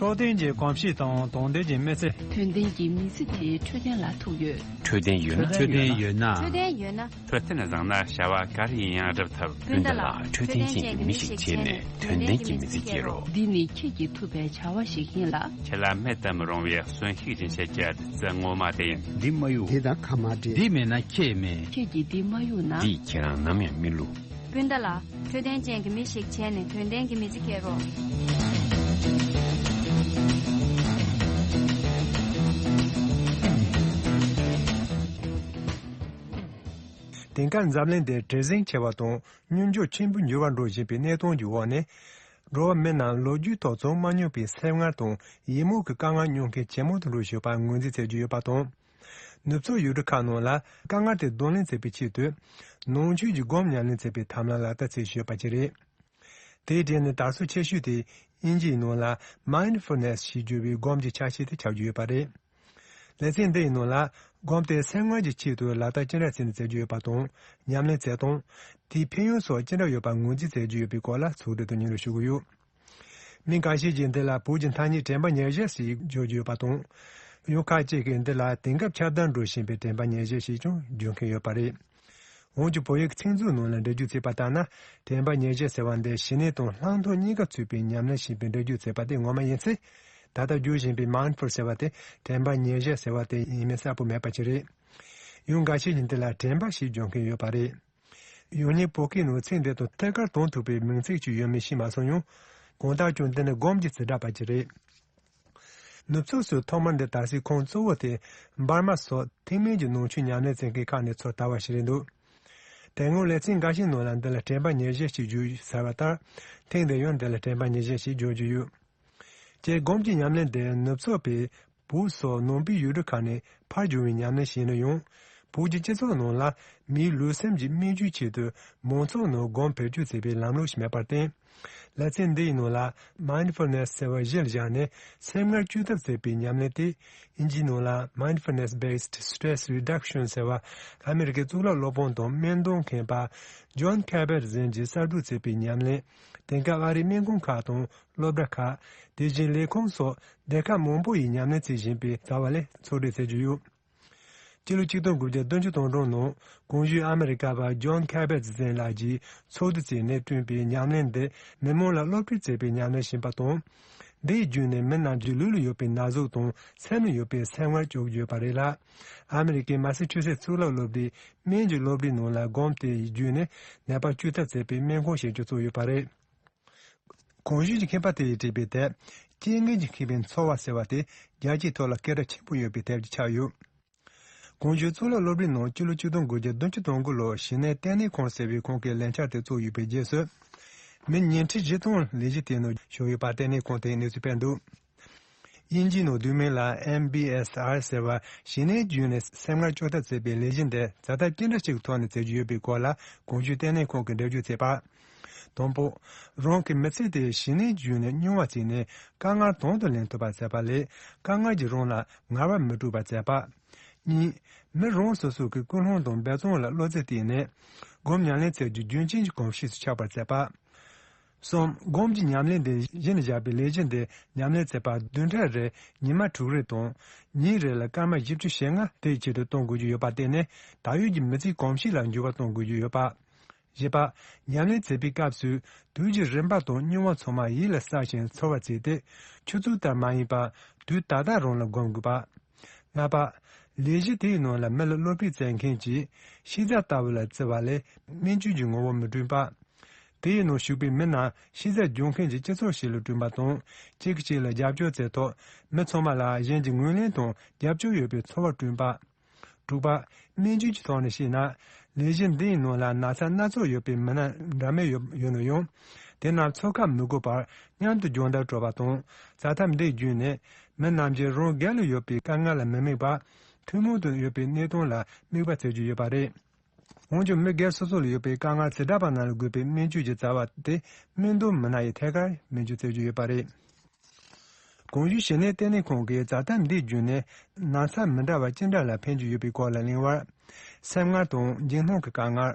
འཕྲོད་བསྟེན་གྱི་གོམས་གཤིས་དང་དོན་ལྡན་གྱི་མི་ཚེ། དོན་ལྡན་གྱི་མི་ཚེ་དེ་འཕྲོད་བསྟེན་ལ་ཐུག་ཡོད། འཕྲོད་བསྟེན་ཡོད་ན། འཕྲོད་བསྟེན་ཡོད་ན། འཕྲོད་བསྟེན་ཡོད་ན། འཕྲོད་བསྟེན་བཟང་ན་བྱ་བ་ག་རེ་ཡིན་ཡང་འགྲུབ་ཐུབ། སྤུན་ཟླ་ལགས། འཕྲོད་བསྟེན་ཅན་གྱི་མི་ཞིག་བྱས་ནས་དོན་ལྡན་གྱི་མི་ཚེ་སྐྱེལ་རོགས། འདི་ནི་ཁྱེད་ཀྱིས་ཐུབ་པའི་བྱ་བ་ཞིག་ཡིན་ལ། ཁྱེད་ལ་མེད་དུ་མི་རུང་བའི་གསོན་ཤུགས་སྦྱིན་བྱེད་ཀྱི་བདུད་རྩི་ངོ་མ་དེ་ཡིན། འདི་མ་གཡུག་འདི་དང་ཁ་མ་འབྲལ། འདི་མེད་ན་ཁྱེད་མེད། ཁྱེད་ཀྱིས་འདི་མ་གཡུག་ན། འདིས་ཁྱེད་རང་ནམ་ཡང་མི་བསླུ། སྤུན་ཟླ་ལགས། འཕྲོད་བསྟེན་ཅན་གྱི་མི་ཞིག་བྱས་ནས་དོན་ལྡན་གྱི་མི་ཚེ་སྐྱེལ་རོགས། དེང་སྐབས་འཛམ་གླིང་འདིར་བྲེལ་ཟིང་ཆེ་བ་དང་སྙོམས་འཇུག་ཆེན་པོ་འགྱུར་བ་འགྲོ་བཞིན་པའི་གནས་སྟངས་ཀྱི་འོག་ནས། འགྲོ་བ་མི་རྣམས་ལོ་རྒྱུས་ཐོག་བྱུང་མ་མྱོང་པའི་སེམས་ངལ་དང་ཡིད་མུག་གི་དཀའ་ངལ་མྱོང་མཁན་ཇེ་མང་དུ་འགྲོ་བཞིན་པར་ངོས་འཛིན་བྱེད་ཀྱི་ཡོད་པ་དང་། ནུབ་ཕྱོགས་ཡུལ་གྲུ་ཁག་ནང་ལ་དཀའ་ངལ་དེ་གདོང་ལེན་བྱེད་པའི་ཆེད་དུ། ནང་ཆོས་ཀྱི་སྒོམ་ཉམས་ལེན་བྱེད་པའི་ཐབས་ལམ་ལག་བསྟར་བྱེད་བཞིན་ཡོད་པ་བཅས་རེད། དེའི་གྲས་ནས་དར་སྲོལ་ཆེ་ཤོས་དེ་དབྱིན་ཇིའི་ནང་ལ་Mindfulness ཞེས་བརྗོད་པའི་སྒོམ་གྱི་ཆ་ཤས་དེ་ཆགས་ཀྱི་ཡོད་པ་རེད། ལེ་ཚན་འདི་ཡི་ནང་ལ་སྒོམ་དེ་སེམས་ངལ་གྱི་ཆེད་དུ་ལག་བསྟར་ཅི་འདྲ་བྱས་ནས་མཛད་ཀྱི་ཡོད་པ་དང་། ཉམས་ལེན་བྱེད་སྟངས། དེའི་ཕན་ཡོན་སོགས་ཅི་འདྲ་ཡོད་པ་ངོས་འཛིན་བྱེད་ཀྱི་ཡོད་པའི་སྐོར་ལ་ཚོགས་འདུ་དུ་སྙན་སྒྲོན་ཞུ་གི་ཡོད། མི་འགའ་ཤས་ཀྱིས་འདི་ལ་བོད་ཀྱི་ཐ་སྙད་དྲན་པ་ཉེར་བཞག་ཞེས་བརྗོད་ཀྱི་ཡོད་པ་དང་། ཡང་ཁ་ཅིག་གིས་འདི་ལ་དེང་སྐབས་ཁྱབ་གདལ་འགྲོ་བཞིན་པའི་དྲན་པ་ཉེར་བཞག་ཞེས་ཀྱང་བརྗོད་མཁན་ཡོད་པ་རེད། འོན་ཀྱང་བོད་ཡིག་ཚིག་མཛོད་ནང་ལ་འགྲེལ་བརྗོད་བྱས་པ་ལྟར་ན། དྲན་པ་ཉེར་བཞག་ཟེར་བ་འདི་ཞི་གནས་དང་ལྷག་མཐོང་གཉིས་ཀ་ཚུད་པའི་ཉམས་ལེན་ཞེས་པའི་འགྲེལ་བརྗོད་བྱས་པ་དེ་ངོ་མ་ཡིན་ཚེ། ད་ལྟ་བརྗོད་བཞིན་པའི་Mindful ཟེར་བ་དེ་དྲན་པ་ཉེར་བཞག་ཟེར་བ་དེ་ཡིན་མིན་གསལ་པོ་མེད་པ་ཅིག་རེད། ཡང་འགའ་ཤས་ཀྱིས་འདི་ལ་དྲན་པ་ཞེས་བརྗོད་མཁན་ཡོད་པ་རེད། ཡང་སྙིང་བོད་སྐད་ནང་ཚིག་འདི་དང་ཐད་ཀར་དོན་མཐུན་པའི་མིང་ཚིག་ཅིག་ཡོད་མེད་ཤེས་མ་སོང་ཡང་། གང་ལྟར་ཀྱང་འདི་ནི་སྒོམ་གྱི་རྩིས་འདྲ་པ་ཅིག་རེད། ནུབ་ཕྱོགས་སུ་ཐོག་མར་འདི་དར་སའི་ཁུངས་གཙོ་བོ་དེ་འབར་མ་སོགས་ཐེག་དམན་གྱི་ནང་ཆོས་ཉམས་ལེན་བྱེད་མཁན་ཁག་ནས་ཚུར་དར་བ་ཞིག་རེད་འདུག་དེ་སྔོན་ལེ་ཚན་འགའ་ཞིག་ནང་ལ་འདི་ལ་དྲན་པ་ཉེར་བཞག་ཅེས་བརྗོད་ཟེར་བ་ལྟར། ཐེངས་འདིར་ཡང་འདི་ལ་དྲན་པ་ཉེར་བཞག་ཅེས་བརྗོད་རྒྱུ་ཡོད། སྤྱིར་སྒོམ་གྱི་ཉམས་ལེན་དེ་ནུབ་ཕྱོགས་པས་བོད་སོགས་ནང་པའི་ཡུལ་གྲུ་ཁག་ནས་ཕར་བྱུང་བའི་ཉམས་ལེན་ཞིག་ཡིན་ན་ཡང་། བོད་ཀྱི་སྤྱི་ཚོགས་ནང་ལ་མིའི་ལུས་སེམས་ཀྱི་སྨན་བཅོས་ཆེད་དུ་མང་ཚོགས་ནང་སྒོམ་བེད་སྤྱོད་བྱེད་པའི་ལམ་ལུགས་ཤིག་མེད་པར་བརྟེན། ལེ་ཚན་འདི་ཡི་ནང་ལ་Mindfulness ཟེར་བ་གཞིར་བཞག་ནས་སེམས་ངལ་བཅོས་ཐབས་ཟེར་བའི་ཉམས་ལེན་དེ། དབྱིན་ཇིའི་ནང་ལ་Mindfulness Based Stress Reduction ཟེར་བ། ཨ་མེ་རི་ཁའི་གཙུག་ལག་སློབ་དཔོན་དང་སྨན་གཏོང་མཁན་པ་Jon Kabat་ཟེར་མཁན་གྱིས་གསར་འཛུགས་བྱས་པའི་ཉམས་ལེན། དེང་སྐབས་ཨ་རིའི་སྨན་ཁང་ཁག་དང་སློབ་གྲྭ་ཁག་དེ་བཞིན་ལས་ཁུངས་སོགས་སྡེ་ཁག་མང་པོ་ཡིས་ཉམས་ལེན་བྱེད་བཞིན་པའི་རྩ་བ་ལས་ཚོགས་སྒྲིག་བྱེད་ཀྱི་ཡོད། སྤྱི་ལོ་ཆིག་སྟོང་དགུ་བརྒྱ་བདུན་ཅུ་དོན་གྲངས་ནང་གོང་ཞུས་ཨ་མེ་རི་ཀ་པ་Jon Kabat་ཟེར་མཁན་ལགས་ཀྱིས་ཚོགས་འདུ་བྱས་ནས་བསྐྲུན་པའི་ཉམས་ལེན་འདི་མི་མང་ལ་སློབ་ཁྲིད་བྱེད་པའི་ཉམས་ལེན་ཞིག་ཡིན་པ་དང་། འདི་ཡི་བརྒྱུད་ནས་མི་རྣམས་ཀྱི་ལུས་ལ་ཡོད་པའི་ན་ཟུག་དང་སེམས་ལ་ཡོད་པའི་སེམས་ངལ་བཅོས་ཀྱི་ཡོད་པ་རེད་ལ། ཨ་མེ་རི་ཀའི་མ་སི་ཆུ་སེ་གཙུག་ལག་སློབ་གྲྭའི་སྨན་གྱི་སློབ་གྲྭའི་ནང་ལ་སྒོམ་དེ་ཡི་བརྒྱུད་ནས་ནད་པ་བཅོས་ཐབས་བྱེད་པའི་སྨན་ཁང་ཞིག་ཀྱང་བཙུགས་ཡོད་པ་རེད། གོང་ཞུས་ཀྱི་མཁས་པ་དེ་ཡིས་བྲིས་པའི་དེབ། རྐྱེན་ངན་གྱིས་ཁེངས་པའི་འཚོ་བ་ཟེར་བ་དེ་རྒྱལ་སྤྱིའི་ཐོག་ལ་སྐད་གྲགས་ཆེན་པོ་ཡོད་པའི་དེབ་ཅིག་ཆགས་ཡོད། གོང་ཞུས་གཙུག་ལག་སློབ་གྲྭའི་ནང་སྤྱི་ལོ་ཆིག་སྟོང་དགུ་བརྒྱ་བདུན་ཅུ་དོན་དགུ་ལོར་གཞི་ནས་ལྟེ་གནས་ཁང་ཟེར་བའི་ཁང་གི་ལས་འཆར་དེ་བཙུགས་ཡོད་པའི་རྗེས་སུ། མི་ཉིས་ཁྲི་བཞི་སྟོང་ལས་གཞི་དེའི་ནང་ཞུགས་ཡོད་པ་ལྟེ་གནས་ཁང་དེས་གནས་ཚུལ་སྤེལ་འདུག་དབྱིན་ཇིའི་ནང་བསྡུས་མིང་ལ་ཨེམ་བྷི་ཨེས་ཨར་ཟེར་བ་གཞི་ནས་བརྒྱུད་ནས་སེམས་ངལ་བཅོས་ཐབས་བྱེད་པའི་ལས་གཞི་འདི་ཛ་དྲག་ཅི་འདྲ་ཞིག་ཐོག་ནས་བྱེད་ཀྱི་ཡོད་པའི་སྐོར་ལ་གོང་ཞུས་ལྟེ་གནས་ཁང་གིས་འགྲེལ་བརྗོད་བྱས་པ། དང་པོ། རང་གི་མི་ཚེ་དེ་གཞི་ནས་བརྒྱུད་ནས་རྙིང་བ་བྱས་ནས་དཀའ་ངལ་དང་དུ་ལེན་ཐུབ་པ་བྱེད་པ་ལས་དཀའ་ངལ་གྱིས་རང་ལ་ངལ་བ་མི་སྤྲོད་པ་བྱེད་པ། གཉིས། མི་རང་སོ་སོ་གི་ཀུན་སློང་དང་འབད་བརྩོན་ལ་བློ་རྩེ་གཏད་ནས་སྒོམ་ཉམས་ལེན་བྱེད་རྒྱུ་རྒྱུན་ཆད་ཀྱི་གོམས་གཤིས་སུ་ཆགས་པར་བྱེད་པ། གསུམ། སྒོམ་གྱི་ཉམས་ལེན་དེ་གཞི་ནས་བཞག་པའི་ལས་གཞི་འདི་ཉམས་ལེན་བྱེད་པར་བདུན་ཕྲག་རེར་ཉི་མ་དྲུག་རེ་དང་། ཉིན་རེ་ལ་སྐར་མ་བཞི་བཅུ་ཞེ་ལྔ་དེའི་ཆེད་དུ་གཏོང་དགོས་ཀྱི་ཡོད་པར་བརྟེན་ནས་ད་ཡོད་ཀྱི་མི་ཚེའི་གོམས་གཤིས་ལ་འགྱུར་བ་གཏོང་དགོས་ཀྱི་ཡོད་པ། བཞི་པ། ཉམས་ལེན་བྱེད་པའི་སྐབས་སུ་དུས་ཀྱི་རིམ་པ་དང་རྙིང་བ་ཚང་མ་ཡིད་ལ་བསགས་ཤིང་ཚོར་བར་བྱས་ཏེ། ཆུ་ཚོད་ལྟར་མ་ཡིན་པར་དུས་ད་ལྟ་རང་ལ་སྒོམ་དགོས་པ། ལྔ་པ། ལས་གཞི་དེའི་ནང་ལ་མི་ལ་བློ་ཕུགས་བཙལ་མཁན་གྱིས་ཤེས་བྱ་ལྟ་བུ་ལ་བརྩི་བ་ལས་སྨན་བཅོས་ཀྱི་ངོ་བོ་མི་བསྐྲུན་པ། དེའི་ནང་ཞུགས་པའི་མི་རྣམས་ཤེས་བྱ་སྦྱོང་མཁན་གྱི་སྤྱི་ཚོགས་ཤིག་ལ་བསྐྲུན་པ་དང་། གཅིག་གིས་གཅིག་ལ་རྒྱབ་སྐྱོར་བྱས་ཐོག་མི་ཚང་མ་ལ་གཞན་གྱི་ངོས་ལེན་དང་རྒྱབ་སྐྱོར་ཡོད་པའི་ཚོར་བ་བསྐྲུན་པ། དྲུག་པ། སྨན་བཅོས་ཀྱི་ཐོག་ནས་བཤད་ན། ལས་གཞི་འདིའི་ནང་ལ་ན་ཚ་སྣ་ཚོགས་ཡོད་པའི་མི་སྣ་འདྲ་མིན་ཡོད་ཡོད་ན་ཡང་། དེ་རྣམས་འཚོ་ཁ་མི་དགོས་པར་མཉམ་དུ་སྦྱོང་བརྡར་སྤྲོད་པ་དང་། བྱ་ཐབས་འདི་བརྒྱུད་ནས་མི་རྣམས་ཀྱིས་རང་སྒེར་ལ་ཡོད་པའི་དཀའ་ངལ་ལ་མི་དམིགས་པར་ཐུན་མོང་དུ་ཡོད་པའི་གནས་སྟངས་ལ་དམིགས་པ་བྱེད་རྒྱུ་ཡོད་པ་རེད། འོན་ཀྱང་མི་སྒེར་སོ་སོ་ལ་ཡོད་པའི་དཀའ་ངལ་བྱེ་བྲག་པ་རྣམས་ལ་དགོས་པའི་སྨན་བཅོས་ཀྱི་བྱ་བ་དེ་སྨན་དོན་མི་སྣ་ཡིས་ཐད་ཀར་སྨན་བཅོས་བྱེད་རྒྱུ་ཡོད་པ་རེད། གོང་ཞུས་བྱས་ནས་ལྟེ་གནས་ཁང་གིས་བྱ་ཐབས་འདི་བརྒྱུད་ནས་ན་ཚ་མི་འདྲ་བ་ཅི་འདྲ་ལ་ཕན་གྱི་ཡོད་པའི་སྐོར་ལ་གླེང་བར། སེམས་ངལ་དང་འཇིགས་སྣང་གི་དཀའ་ངལ།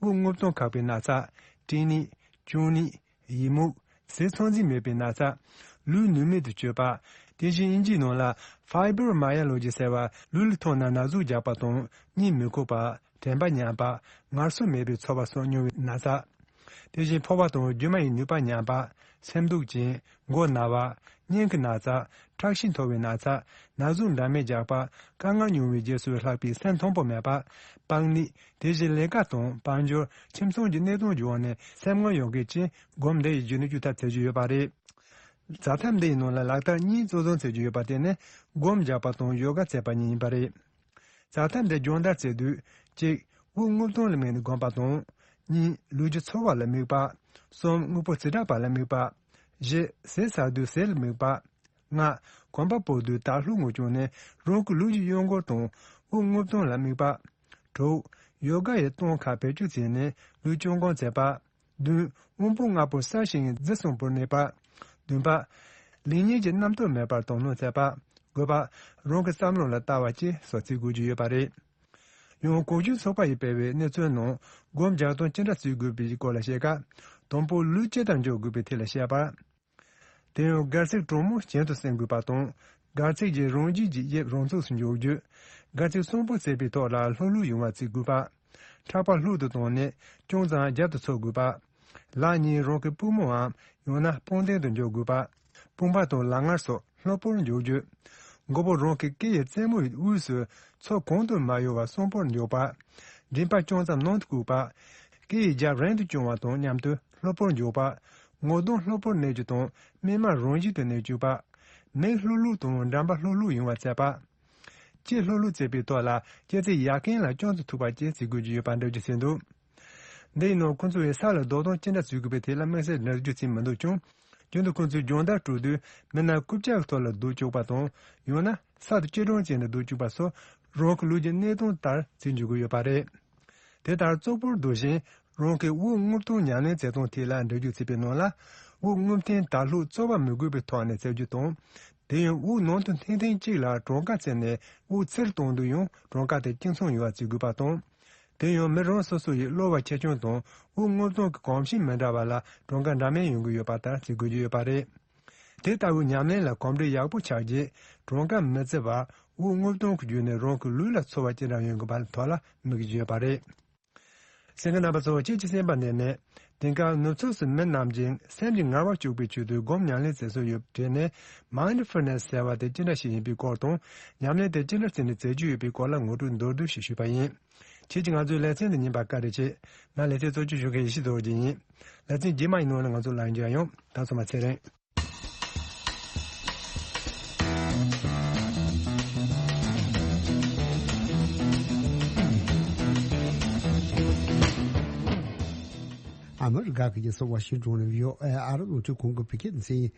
དབུགས་རྔུབ་སྟངས་ཁག་པའི་ན་ཚ། སྐྲན་ནད། གཅུང་ནད། ཡི་མུག། ཟས་ཚང་འཛིན་མེད་པའི་ན་ཚ། ལུས་ནུས་མེད་དུ་གྱུར་པ། དེ་བཞིན་དབྱིན་ཇིའི་ནང་ལ་Fibromyalgia ཟེར་བ། ལུས་ལ་ཐོག་ན་ན་ཟུག་རྒྱག་པ་དང་གཉིད་མི་ཁུག་པ། དྲན་པ་ཉམས་པ། ངལ་གསོ་མེད་པའི་ཚོར་བ་སོགས་མྱོང་བའི་ན་ཚ། དེ་བཞིན་ཕོ་བ་དང་རྒྱུ་མ་ཡི་ནུས་པ་ཉམས་པ། སེམས་སྡུག་ཅན། མགོ་ན་བ། སྙིང་གི་ན་ཚ། ཁྲག་ཤེད་མཐོ་བའི་ན་ཚ། ན་ཟུག་འདྲ་མིན་རྒྱག་པ། དཀའ་ངལ་མྱོང་བའི་རྗེས་སུ་ལྷག་པའི་སེམས་མཐོན་པོ་མེད་པ། པང་ནད། དེ་བཞིན་ལས་ཀ་དང་དཔལ་འབྱོར། ཁྱིམ་ཚང་གི་གནས་སྟངས་ཀྱི་འོག་ནས་སེམས་ངལ་ཡོང་མཁན་བཅས་སྒོམ་འདི་ཡིས་རྒྱུ་ནི་བཅོས་ཐབས་བྱེད་རྒྱུ་ཡོད་པ་རེད། བྱ་ཐབས་འདི་ཡི་ནང་ལ་ལག་བསྟར་གཉིས་གཙོ་འཛིན་བྱེད་རྒྱུ་ཡོད་པ་དེ་ནི་སྒོམ་རྒྱག་པ་དང་ཡོ་ག་བྱེད་པ་གཉིས་ཡིན་པ་རེད། བྱ་ཐབས་འདི་སྦྱོང་བརྡར་བྱེད་དུས། གཅིག་དབུགས་རྔུབ་སྟངས་ལ་དམིགས་ནས་སྒོམ་པ་དང་། གཉིས་ལུས་ཀྱི་ཚོར་བ་ལ་དམིགས་པ། གསུམ་དངོས་པོ་བྱེ་བྲག་པ་ལ་དམིགས་པ། བཞི་ཟས་ཟ་དུས་ཟས་ལ་དམིགས་པ། ལྔ་གོམ་པ་སྤོ་དུས་དར་ལྷོག་ངོས་བྱུང་ནས་རང་གི་ལུས་ཀྱི་གཡོ་འགུལ་དང་དབུགས་རྔུབ་སྟངས་ལ་དམིགས་པ། དྲུག་ཡོ་ག་ཡི་སྟངས་ཁག་བེད་སྤྱོད་བྱས་ནས་ལུས་སྤྱོད་སྒོམ་བྱེད་པ། བདུན་དབང་པོ་ལྔ་པོ་གསལ་ཞིང་རྫི་སྲིང་པོར་གནས་པ། བདུན་པ། ལེགས་ཉེས་ཀྱི་རྣམ་རྟོག་མེད་པར་དོ་སྣང་བྱེད་པ། དགུ་པ། རང་གི་བསམ་བློ་ལ་ལྟ་བ་བཅས་སོགས་བྱེད་དགོས་ཀྱི་ཡོད་པ་རེད། ཡང་གོང་ཞུས་ཚོགས་པ་ཡིས་སྤེལ་བའི་གནས་ཚུལ་ནང་སྒོམ་རྒྱག་སྟངས་ཅི་འདྲ་བྱེད་དགོས་པའི་སྐོར་ལ་བཤད་སྐབས། དང་པོ་ལུས་ཇི་ལྟར་འཇོག་དགོས་པའི་ཐད་ལ་བཤད་པ། དེ་ཡང་སྒལ་ཚིགས་དྲང་མོ་གྱེན་དུ་སེང་དགོས་པ་དང་། སྒལ་ཚིགས་ཀྱི་རང་བཞིན་གྱི་དབྱིབས་རང་ཚུགས་སུ་འཇོག་རྒྱུ། སྒལ་ཚིགས་གསོན་པོ་བྱེད་པའི་ཐོག་ལ་ལྷོད་ལྷོད་ཡོང་བ་བྱེད་དགོས་པ། ཕྲག་པ་ལྷོད་དུ་བཏང་ནས་ཅུང་ཙམ་རྒྱབ་ཏུ་འཚོ་དགོས་པ། ལག་གཉིས་རང་གི་པུས་མོའམ་ཡང་ན་དཔུང་གདན་དུ་འཇོག་དགོས་པ། དཔུང་པ་དང་ལག་ངར་སོགས་ལྷོད་པོར་འཇོག་རྒྱུ། མགོ་བོ་རང་གི་སྐེ་ཡི་རྩེ་མོའི་དབུས་སུ་ཚུར་གོང་དུ་མ་གཡོ་བར་གསོན་པོར་འཇོག་པ། མགྲིན་པ་ཅུང་ཙམ་ནང་དུ་བཀུག་པ། སྐེ་ཡི་རྒྱབ་རིང་དུ་བརྐྱང་བ་དང་མཉམ་དུ་ལྷོད་པོར་འཇོག་པ། ངོ་གདོང་ལྷོད་པོར་གནས་རྒྱུ་དང་སྨིན་མ་རང་བཞིན་དུ་གནས་བཅུག་པ། མིག་ལྷོད་ལྷོད་དང་འགྲམ་པ་ལྷོད་ལྷོད་ཡོང་བ་བྱེད་པ། ལྕེ་ལྷོད་ལྷོད་བྱེད་པའི་ཐོག་ལ་ལྕེ་རྩེ་ཡ་རྐན་ལ་ཅུང་ཙམ་ཐུག་པ་བཅས་བྱེད་དགོས་ཀྱི་ཡོད་པ་འགྲེལ་བརྗོད་བྱས་འདུག་འདིའི་ནང་ཁོང་ཚོ་ཡིས་ས་ལ་རྡོ་གདོང་ཅི་འདྲ་བྱེད་དགོས་པའི་ཐད་ལ་དམིགས་བསལ་འགྲེལ་བརྗོད་བྱས་མི་འདུག་ཀྱང་། རྒྱུན་དུ་ཁོང་ཚོས་སྦྱོང་བརྡར་སྤྲོད་དུས་མི་སྣ་རྐུབ་བཀྱག་གི་ཐོག་ལ་སྡོད་བཅུག་པ་དང་། ཡང་ན་ས་དང་སྐྱིལ་ཀྲུང་བཅས་ནས་སྡོད་བཅུག་པ་སོགས་རང་གི་ལུས་ཀྱི་གནས་སྟངས་ལྟར་བྱེད་འཇུག་གི་ཡོད་པ་རེད། དེ་ལྟར་ཙོག་པུར་སྡོད་བཞིན་རང་གི་དབུགས་རྔུབ་སྟངས་ཉམས་ལེན་བྱེད་སྟངས་ཐད་ལ་འགྲེལ་བརྗོད་བྱས་པའི་ནང་ལ། དབུགས་རྔུབ་ཐེངས་དར་ལྷོག་རྩོལ་བ་མི་དགོས་པའི་ཐོག་ནས་བྱེད་རྒྱུ་དང་། དེ་ཡང་དབུགས་ནང་དུ་འཐེན་ཐེངས་གཅིག་ལ་གྲངས་ཀ་བརྩིས་ནས་དབུགས་ཆེར་གཏོང་དུས་ཡང་གྲངས་ཀ་དེ་གཅིག་མཚུངས་ཡོང་བ་བྱེད་དགོས་པ་དང་། དེ་ཡང་མི་རང་སོ་སོ་ཡི་གློ་བ་ཆེ་ཆུང་དང་དབུགས་རྔུབ་སྟངས་ཀྱི་གོམས་གཤིས་མི་འདྲ་བ་ལ་གྲངས་ཀ་འདྲ་མིན་ཡོང་གི་ཡོད་པ་ལྟར་བྱེད་དགོས་ཀྱི་ཡོད་པ་རེད། དེ་ལྟ་བུའི་ཉམས་ལེན་ལ་གོམས་འདྲིས་ཡག་པོ་ཆགས་རྗེས་གྲངས་ཀ་མི་བརྩི་བར་དབུགས་རྔུབ་སྟངས་ཀྱི་བརྒྱུད་ནས་རང་གི་ལུས་ལ་ཚོར་བ་ཅི་འདྲ་ཡོང་དགོས་པ་ཐོག་ལ་དམིགས་ཀྱི་ཡོད་པ་རེད། གསན་མཁན་རྣམ་པ་ཚོ་ཁྱེད་ཀྱི་གསན་པ་འདི་ནས་དེང་སྐབས་ནུབ་ཕྱོགས་སུ་མི་རྣམས་ཀྱིས་སེམས་ཀྱི་ངལ་བ་བཅུག་པའི་ཆེད་དུ་སྒོམ་ཉམས་ལེན་བྱེད་སྲོལ་ཡོད་པའི་གྲས་ནས་Mindfulness ཟེར་བ་དེ་ཅི་འདྲ་ཞིག་ཡིན་པའི་སྐོར་དང་། ཉམས་ལེན་དེ་ཅི་འདྲ་བྱས་ནས་བྱེད་རྒྱུ་ཡོད་པའི་སྐོར་ལ་ངོ་སྤྲོད་མདོར་བསྡུས་ཤིག་ཞུས་པ་ཡིན། ཁྱེད་ཀྱིས་ང་ཚོའི་ལེ་ཚན་འདི་ཉན་པར་བཀའ་དྲིན་ཆེ། ང་ལེ་ཚན་གཙོ་སྐྱོང་ཞུ་མཁན་ཡེ་ཤེས་རྡོ་རྗེ་ཡིན། ལེ་ཚན་རྗེས་མ་ཡི་ནང་ལ་ང་ཚོ་ལམ་འཇལ་ཡོང་། ད་ཚང་མ་ཚེ་རིང་། ཨ་མི་རི་ཀ་གི་རྒྱལ་ས་ཝ་ཤིང་ཏོན་ནས་བྷི་ཨོ་ཨེ་ཨ་རི་རླུང་འཕྲིན་ཁང་གི་བོད་སྐད་སྡེ་ཚན་ཡིན།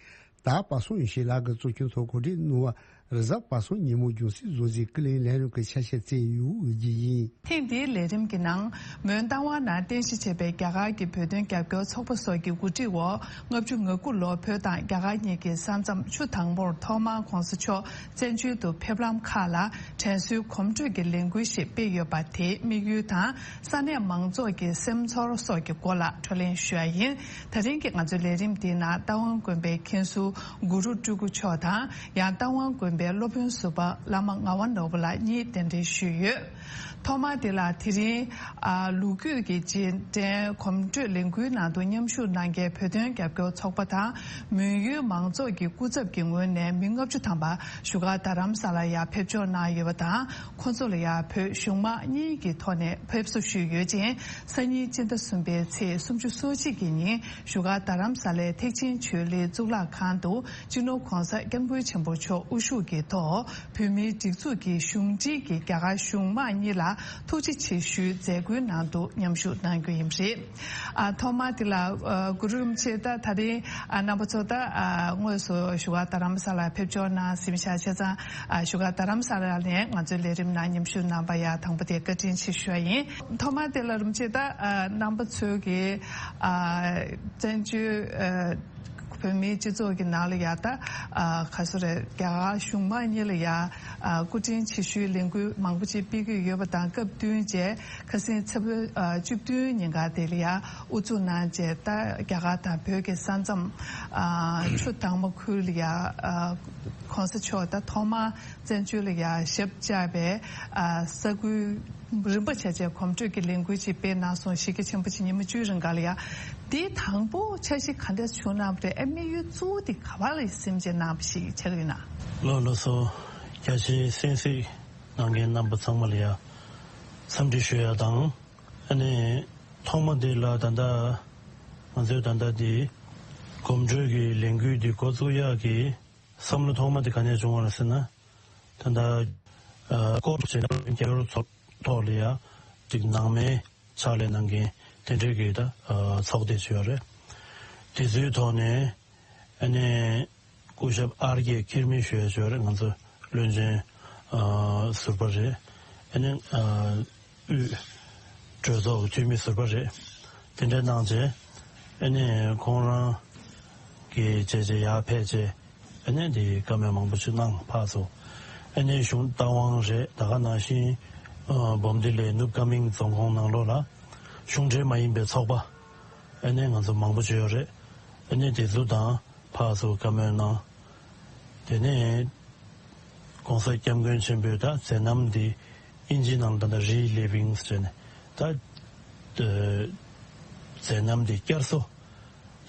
ད་པ་སངས་ཡེ་ཤེས་ལགས་ཀྱིས་གཙོ་སྐྱོང་ཐོག་གོ་སྒྲིག་གནང་བ། རི་གཟར་པ་སངས་ཉིན་མོ་ལྗོངས་སྲིད་བཟོ་རྩིས་ཀུན་གླེང་ལས་རིམ་གྱི་ཆ་ཤས་བསྩལ་ཡོད་ཀྱི་ཡིན། ཐེངས་འདིའི་ལས་རིམ་གྱི་ནང་། མོན་རྟ་དབང་ནང་རྟེན་གཞི་བྱས་པའི་རྒྱ་གར་གྱི་བོད་དོན་རྒྱབ་སྐྱོར་ཚོགས་པ་སོགས་ཀྱི་གོ་སྒྲིག་འོག་ལྔ་བཅུ་ང་དགུ་ལོར་བོད་དང་རྒྱ་གར་གཉིས་ཀྱི་ས་མཚམས་ཆུ་དྭངས་མོར་ཐོག་མར་༧གོང་ས་མཆོག་བཙན་བྱོལ་དུ་ཕེབས་ལམ་ཁག་ལ་དྲན་གསོའི་གོམ་བགྲོད་ཀྱི་ལས་འགུལ་ཞིག་སྤེལ་ཡོད་པ་དེའི་དམིགས་ཡུལ་དང་། ས་གནས་མང་ཚོགས་ཀྱི་སེམས་ཚོར་སོགས་ཀྱི་སྐོར་ལ་བགྲོ་གླེང་ཞུ་ཡ་ཡིན། ད་རིང་གི་ང་ཚོའི་ལས་རིམ་འདིའི་ནང་རྟ་དབང་དགོན་པའི་མཁན་ཟུར་གུ་རུ་སྤྲུལ་སྐུ་མཆོག་དང་། ཡང་རྟ་དབང་དགོན་པའི་སློབ་དཔོན་ཟུར་པ་བླ་མ་ངག་དབང་ནོར་བུ་ལགས་གཉིས་གདན་འདྲེན་ཞུས་ཡོད། ཐོག་མར་དེ་ལ་དེ་རིང་། ཨ། ལོ་རྒྱུས་ཀྱི་རྗེས་དྲན་གོམ་བགྲོད་ལས་འགུལ་ནང་དུ་མཉམ་ཞུགས་གནང་མཁན་བོད་དོན་རྒྱབ་སྐྱོར་ཚོགས་པ་དང་། མོན་ཡུལ་མང་ཚོགས་ཀྱི་སྐུ་ཚབ་ཀྱི་ངོས་ནས་མི་ལྔ་བཅུ་ཐམ་པ་བཞུགས་སྒར་རྡ་རམ་ས་ལར་ཡང་ཕེབས་འབྱོར་གནང་ཡོད་པ་དང་། ཁོང་ཚོ་ལ་ཡང་བོད་གཞུང་མང་གཉིས་ཀྱི་ཐོག་ནས་ཕེབས་བསུ་ཞུས་ཡོད་ཅིང་། སང་ཉིན་སྤྱི་ཟླ་གསུམ་པའི་ཚེས་སུམ་ཅུ་སོ་གཅིག་གི་ཉིན་བཞུགས་སྒར་རྡ་རམ་ས་ལའི་ཐེག་ཆེན་ཆོས་གླིང་གཙུག་ལག་ཁང་དུ་སྤྱི་ནོར་༧གོང་ས་༧སྐྱབས་མགོན་ཆེན་པོ་མཆོག་དབུ་བཞུགས་ གི་ཐོག་བོད་མིའི་སྒྲིག་འཛུགས་ཀྱི་གཞུང་འབྲེལ་གྱི་རྒྱ་གར་གཞུང་མང་གཉིས་ལ་ཐུགས་རྗེ་ཆེ་ཞུའི་མཛད་སྒོའི་ནང་དུ་མཉམ་ཞུགས་གནང་རྒྱུ་ཡིན་པ་རེད། ཨ། ཐོག་མར་དེ་ལ་ཨ་གུ་རུ་རིན་པོ་ཆེ། ད་ད་རིང་ཨ་རྣམ་པ་ཚོ་ད་ཨ་དངོས་སུ་བཞུགས་སྒར་རྡ་རམ་ས་ལར་ཕེབས་འབྱོར་གནང་ཟིན་ཤག་བྱས་ཙང་ཨ་བཞུགས་སྒར་རྡ་རམ་ས་ལ་ནས་ང་ཚོའི་ལས་རིམ་ནང་མཉམ་ཞུགས་གནང་པར་ཡ་དང་པོ་དེ་བཀའ་དྲིན་ཆེ་ཞུ་བ་ཡིན། ཐོག་མར་དེ་ལ་རིན་པོ་ཆེ་ད་ཨ་རྣམ་པ་ཚོའི་གི་ཨ་བཙན་བྱོལ་ཨ་བོད་མིའི་སྤྱི་ཚོགས་ཀྱི་ནང་ལ་ཡ་ད་ཨ་ག་སོ་རེད། རྒྱ་གར་གཞུང་མང་གཉིས་ལ་ཡ་ཨ་སྐུ་དྲིན་ཆེ་ཞུའི་ལས་འགུལ་མང་པོ་ཅིག་སྤེལ་གྱི་ཡོད་པ་དང་། སྐབས་བསྟུན་བྱས་ཁ་སང་ཚེས་པ་ཨ་བཅུ་བདུན་ཉིན་ཀ་དེ་ལ་ཡ་དབུ་འཛུགས་གནང་བྱས། ད་རྒྱ་གར་དང་བོད་ཀྱི་ས་མཚམས་ཨ་ཆུ་དྭངས་མ་ཁུལ་ལ་ཡ་ཨ་གོང་ས་མཆོག་ད་ཐོག་མར་བཙན་བྱོལ་ལ་ཡ་ཞབས་བཅགས་པའི་ཨ་ས་ཁུལ་རིམ་པ་བྱས་བྱས་གོམ་བགྲོད་ཀྱི་ལས་འགུལ་ཅིག་སྤེལ་གནང་སོང་། གཞིས་ཀ་ཆེན་པོ་ཆེ་ཉི་མ་བཅུའི་རིང་ག་ལ་ཡ། དེ་དང་པོ་འཆར་གཞི་ག་འདྲ་བྱུང་གནང་བ་རེད། ཨ་དམིགས་ཡུལ་གཙོ་བོ་དེ་ག་བ་ལ་སེམས་ཅན་གནང་བ་ཞིག་ཆགས་ཀྱི་ཡོད་ན། ལགས་ལགས་སོ། རྒྱ་ཆེའི་གསན་གཟིགས་གནང་མཁན་རྣམ་པ་ཚང་མ་ལ་ཡ་འཚམས་འདྲི་ཞུ་ཡ་དང་། ཨ་ནི་ཐོག་མ་དེ་ལ་ད་ལྟ་ང་ཚོས་ད་ལྟ་དེ་གོམ་བགྲོད་ཀྱི་ལས་འགུལ་འདི་འགོ་བཙུགས་ཡག་གི་བསམ་བློ་ཐོག་མ་དེ་ག་ནས་བྱུང་བ་རེད་ཟེར་ན། ད་ལྟ་ཨ་སྐོར་བྱས་ན་རྒྱ་ཡོར་ཚོགས་ཐོག་ལ་ཡ་ཅིག་ནང་མའི་ཕྱག་ལས་གནང་མཁན་དེ་འདྲའི་གི་ད་ཨ་ཚོགས་སྡེ་ཅིག་ཡོད་རེད། དེ་ཚོའི་ཐོག་ནས་ཨ་ནི་སྐུ་ཞབས་ཨར་ཀེ་ཁེར་མི་ཞུ་ཡ་ཅིག་ཡོད་རེད། ང་ཚོ་བློན་ཆེན་ཨ་ཟུར་པ་རེད། ཨ་ནི་ཨ་དབུས་གྲོས་ཚོགས་ཀྱི་འཐུས་མི་ཟུར་པ་རེད། དེ་འདྲ་གནང་རྗེས་ཨ་ནི་ཁོང་རང་གི་བྱས་རྗེས་ཡར་ཕེབས་རྗེས། ཨ་ནི་དེ་བཀའ་མོལ་མང་པོ་ཞིག་གནང་ཕར་ཚུར། ཨ་ནི་གཞུང་རྟ་དབང་རེད། ད་ག་ནང་བཞིན་ཨ་འབུམ་སྡེ་ལས་ནུབ་བཀའ་མིང་རྫོང་ཁོངས་ནང་ལོགས་ལ་གཞུང་འབྲེལ་མ་ཡིན་པའི་ཚོགས་པ་ཨ་ནི་ང་ཚོ་མང་པོ་ཅིག་ཡོད་རེད། ཨ་ནི་དེ་ཚོ་དང་ཕར་ཚུར་བཀའ་མོལ་གནང་། དེ་ནས་༸གོང་ས་༸སྐྱབས་མགོན་ཆེན་པོས་ད་མཛད་རྣམ་འདི་ཨིན་ཇིའི་ནང་ལ་ད་ལྟ་རི་ལེ་བིང་ཟེར་ནས་ད་ཨ་མཛད་རྣམ་འདི་བསྐྱར་གསོ་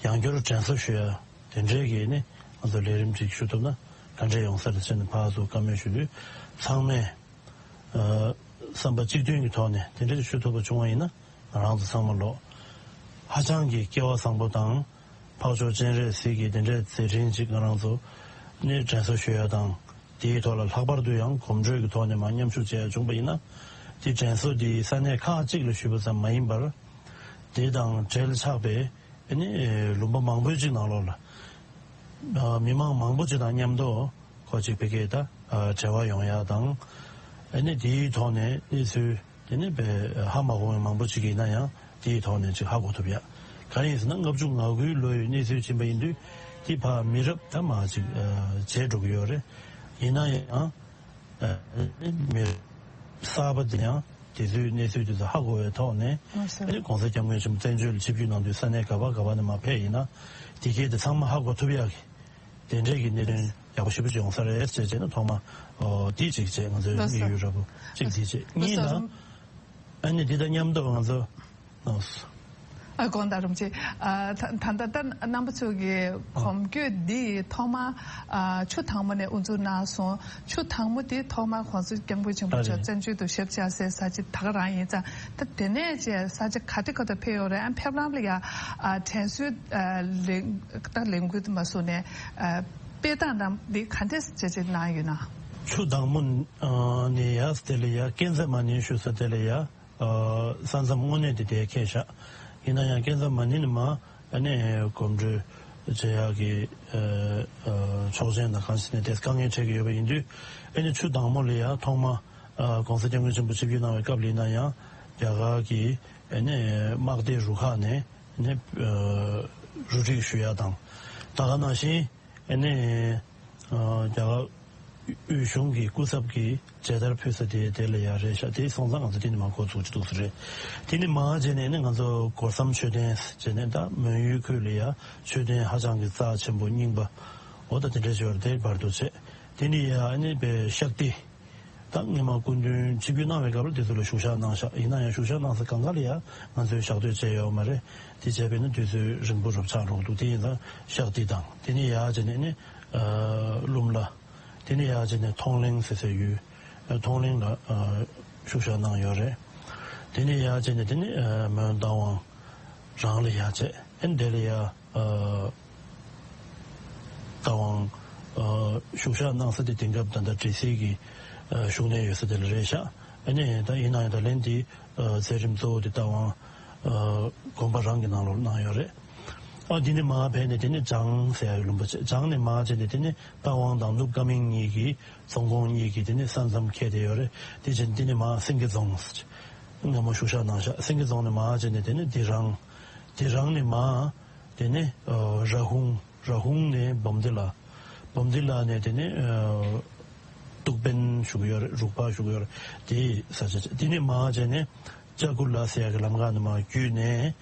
ཡང་བསྐྱར་དྲན་གསོ་ཞུ་ཡ་དེ་འདྲའི་གི་ནི་ང་ཚོ་ལས་རིམ་ཅིག་ཞུ་ཐུབ་ན་ག་འདྲས་ཡོང་ས་རེད་ཟེར་ནས་ཕར་ཚུར་བཀའ་མོལ་ཞུ་དུས། ཚང་མས་ཨ་བསམ་པ་གཅིག་མཐུན་གྱི་ཐོག་ནས་དེ་འདྲས་ཞུ་ཐུབ་པ་བྱུང་བ་ཡིན་ན། ང་རང་ཚོ་ཚང་མ་ལོ་ཧ་ཅང་གི་སྐལ་བ་བཟང་པོ་དང་། འཕགས་མཆོག་སྤྱན་རས་གཟིགས་ཀྱི་དེ་འདྲའི་མཛད་འཕྲིན་ཅིག་ང་རང་ཚོ་ནས་དྲན་གསོ་ཞུ་ཡ་དང་། དེའི་ཐོག་ལ་ལྷག་པར་དུ་ཡང་གོམ་བགྲོད་ཀྱི་ཐོག་ནས་མར་མཉམ་ཞུགས་བྱས་ཡ་བྱུང་བ་ཡིན་ན། དེ་དྲན་གསོ་དེ་ས་གནས་ཁག་ཅིག་ལ་ཞུས་པ་ཙམ་མ་ཡིན་པར། དེ་དང་འབྲེལ་ཆགས་པའི་ཨ་ནི་ལུང་པ་མང་པོའི་ཅིག་ནང་ལོགས་ལ་ཨ་མི་མང་མང་པོ་ཅིག་དང་མཉམ་དུ་ཁོ་ཅིག་ཕ་གིར་ད་ཨ་འབྲེལ་བ་ཡོང་ཡ་དང་། ཨ་ནི་དེའི་ཐོག་ནས་གནས་ཚུལ་དེ་ནི་དཔེ་ཧ་མ་གོ་བའི་མང་པོ་ཅིག་ཡིན་ན་ཡང་དེའི་ཐོག་ནས་ཅིག་ཧ་གོ་ཐུབ་ཡ། གང་ཡིན་ཟེར་ན་ལྔ་བཅུ་ང་དགུའི་ལོ་ཡི་གནས་ཚུལ་ཕྱིན་པ་ཡིན་དུས་དེ་ཕར་མི་རབས་ད་མར་ཅིག་ཨ་བརྗེད་འགྲོ་གི་ཡོད་རེད། ཡིན་ན་ཡང་ཨ་མི་རབས་གསར་པ་དེ་ཡང་དེ་ཚོའི་གནས་ཚུལ་དེ་ཚོ་ཧ་གོ་བའི་ཐོག་ནས། ཨ་ནི་༸གོང་ས་༸སྐྱབས་མགོན་ཆེན་པོ་བཙན་བྱོལ་ཆིབས་བསྒྱུར་གནང་དུས་ས་གནས་ག་པ་ག་པ་ནས་མར་ཕེབས་ཡིན་ན་དེ་གས་དེ་ཚང་མ་ཧ་གོ་ཐུབ་ཡག་གི་དེ་འདྲའི་གི་གནད་དོན་ཡག་པོ་ཞེ་པོ་ཅིག་ཡོང་ས་རེད་ཅེས་བྱས་ན། ཐོག་མ་ཨོ་དེ་གཅིག་བྱས། ང་ཚོའི་དམིགས་ཡུལ་ར་བོ་གཅིག་དེ་བྱས། གཉིས་ལ་ཨ་ནི་འདི་དང་མཉམ་དུ་ང་ཚོ་གནང་སོང་། ཨ་དགོངས་དག་རིན་པོ་ཆེ། ཨ་ད་ད་ལྟ་རྣམ་པ་ཚོ་གི་གོམ་བགྲོད་འདི་ཐོག་མ་ཨ་ཆུ་དྭངས་མོ་ནས་དབུ་འཛུགས་གནང་སོང་། ཆུ་དྭངས་མོ་དེ་ཐོག་མར་༸གོང་ས་༸སྐྱབས་མགོན་ཆེན་པོ་མཆོག་བཙན་བྱོལ་དུ་ཞབས་བཅགས་སའི་ས་ཆ་ད་ག་རང་ཡིན་ཙང་། ད་དེ་ནས་བཅས་ས་ཆ་ག་ཏེ་ག་ཏེ་ཕེབས་ཡོད་རེད། ཨ་ཕེབས་ལམ་ལ་ཡ་ཨ་དྲན་གསོའི་ཨ་ལས་ད་ལས་འགུལ་མ་སོང་ནས་ཨ་སྤེལ་སྟངས་རྣམས་འདི་ག་འདྲས་བྱས་བྱས་གནང་ཡོད་ན། ཆུ་དྭངས་མོ་ཨ་ནས་ཡ་དེ་ལ་ཡ་ཀན་ཛ་མ་ནི་ཞུ་ས་དེ་ལ་ཡ་ཨ་ས་མཚམས་དངོས་གནས་དེ་དེ་ཁེལ་ཤག་ཡིན་ན་ཡང་ཀན་ཛ་མ་ནི་ནས་མར་ཨ་ནི་གོམ་བགྲོད་བྱེད་ཡག་གི་ཨ་ཨ་ཆོག་མཆན་དང་གང་ཞིག་ནས་དེ་དཀའ་ངལ་འཕྲད་ཀྱི་ཡོད་པ་ཡིན་དུས། ཨ་ནི་ཆུ་དྭངས་མོ་ལ་ཡ་ཐོག་མ་ཨ་༸གོང་ས་༸སྐྱབས་མགོན་ཆེན་པོ་ཆིབས་བསྒྱུར་གནང་བའི་སྐབས་ལ་ཡིན་ན་ཡང་རྒྱ་གར་གྱི་ཨ་ནི་དམག་སྡེ་རུ་ཁག་ནས་ཨ་ནི་ཨ་རུ་སྒྲིག་ཞུ་ཡ་དང་། ད་ག་ནང་བཞིན་ཨ་ནི་ཨ་རྒྱ་གར་དབུས་གཞུང་གི་སྐུ་ཚབ་ཀྱིས་མཇལ་དར་ཕུལ་ས་དེ་དེ་ལ་ཡ་རེད་ཤག་དེ་སོང་ཙང་ང་ཚོ་དེ་ནས་མར་འགོ་བཙུགས་ཀྱི་འདུག་ས་རེད། དེ་ནས་མར་བྱས་ནས་ནི་ང་ཚོ་སྒོ་ཟམ་མཆོད་རྟེན་བྱས་ནས་ད་མོན་ཡུལ་ཁུལ་ལ་ཡ་མཆོད་རྟེན་ཧ་ཅང་གི་རྩ་ཆེན་པོ་རྙིང་པ་འོ་ད་དེ་འདྲ་ཞིག་ཡོད་རེད། དེ་བར་དུ་བྱས། དེ་ནས་ཡ་ཨ་ནི་པའི་ཤག་སྡེ། ད་སྔོན་མ་སྐུ་མདུན་ཆིབས་བསྒྱུར་གནང་བའི་སྐབས་ལ་དེ་ཚོ་ལ་བཞུགས་ཞག་གནང་ཤག་ཡིན་ན་ཡང་བཞུགས་ཞག་གནང་ས་གང་ག་ལ་ཡ་ང་ཚོས་ཞག་སྡོད་བྱས་ཡོད་མ་རེད། དེ་བྱས་པས་ན་དུས་ཚོད་རིང་པོ་རབ་ཆགས་འགྲོ་གི་འདུག་དེ་ཡིན་ཙང་ཤག་སྡེ་དང་། དེ་ནས་ཡར་བྱས་ནས་ནི་ཨ་ཀླུ་མོ་ལ། དེ་ནས་ཡར་བྱས་ནས་ཐོང་ལེང་ཟེར་སའི་ཡུལ། ཨ་ཐོང་ལེང་ལ་ཨ་བཞུགས་ཞག་གནང་ཡོད་རེད། དེ་ནས་ཡར་བྱས་ནས་དེ་ནས་ཨ་མོན་རྟ་དབང་རང་ལ་ཡར་བྱས། ཨ་ནི་དེ་ལ་ཡ་ཨ་རྟ་དབང་ཨ་ བཞུགས་ཞག་གནང་ས་དེ་དེང་སྐབས་ད་ལྟ་བྲེལ་ཟིང་གི་བཞུགས་གནས་ཡོད་ས་དེ་ལ་རེད་ཤག་ཨ་ནི་ད་ཡིན་ན་ཡང་ད་ལན་དེ་མཛད་རིམ་གཙོ་བོ་དེ་རྟ་དབང་དགོན་པ་རང་གི་ནང་ལོགས་གནང་ཡོད་རེད། ཨ་འདི་ནས་མར་བྱས་ནས་དེ་ནས་བྱང་ཟེར་ཡག་གི་ལུང་པ་བྱས། བྱང་ནས་མར་བྱས་ནས་དེ་ནས་རྟ་དབང་དང་ནུབ་ཀ་མིང་གཉིས་ཀྱི་རྫོང་ཁོངས་གཉིས་ཀྱི་དེ་ནས་ས་མཚམས་འཁེལ་བསྡད་ཡོད་རེད། དེ་བྱས་ནས་དེ་ནས་མར་སེང་གེ་རྫོང་ཟེར་བྱས་སྔ་མོ་བཞུགས་ཞག་གནང་ཤག་སེང་གེ་རྫོང་ནས་མར་བྱས་ནས་དེ་ནས་དི་རང་། དི་རང་ནས་མར་དེ་ནས་ར་ཧུང་། ར་ཧུང་ནས་བམ་དི་ལ། བམ་དི་ལ་ནས་དེ་ནས་ཏུག་པན་བཞུགས་ཡོད་རེད། རུག་པ་བཞུགས་ཡོད་རེད། དེའི་ས་ཆ་བྱས། དེ་ནས་མར་བྱས་ནས་ལྕགས་ཀུ་ལ་ཟེར་ཡག་གི་ལམ་ཁ་ནས་མར་བརྒྱུད་ནས་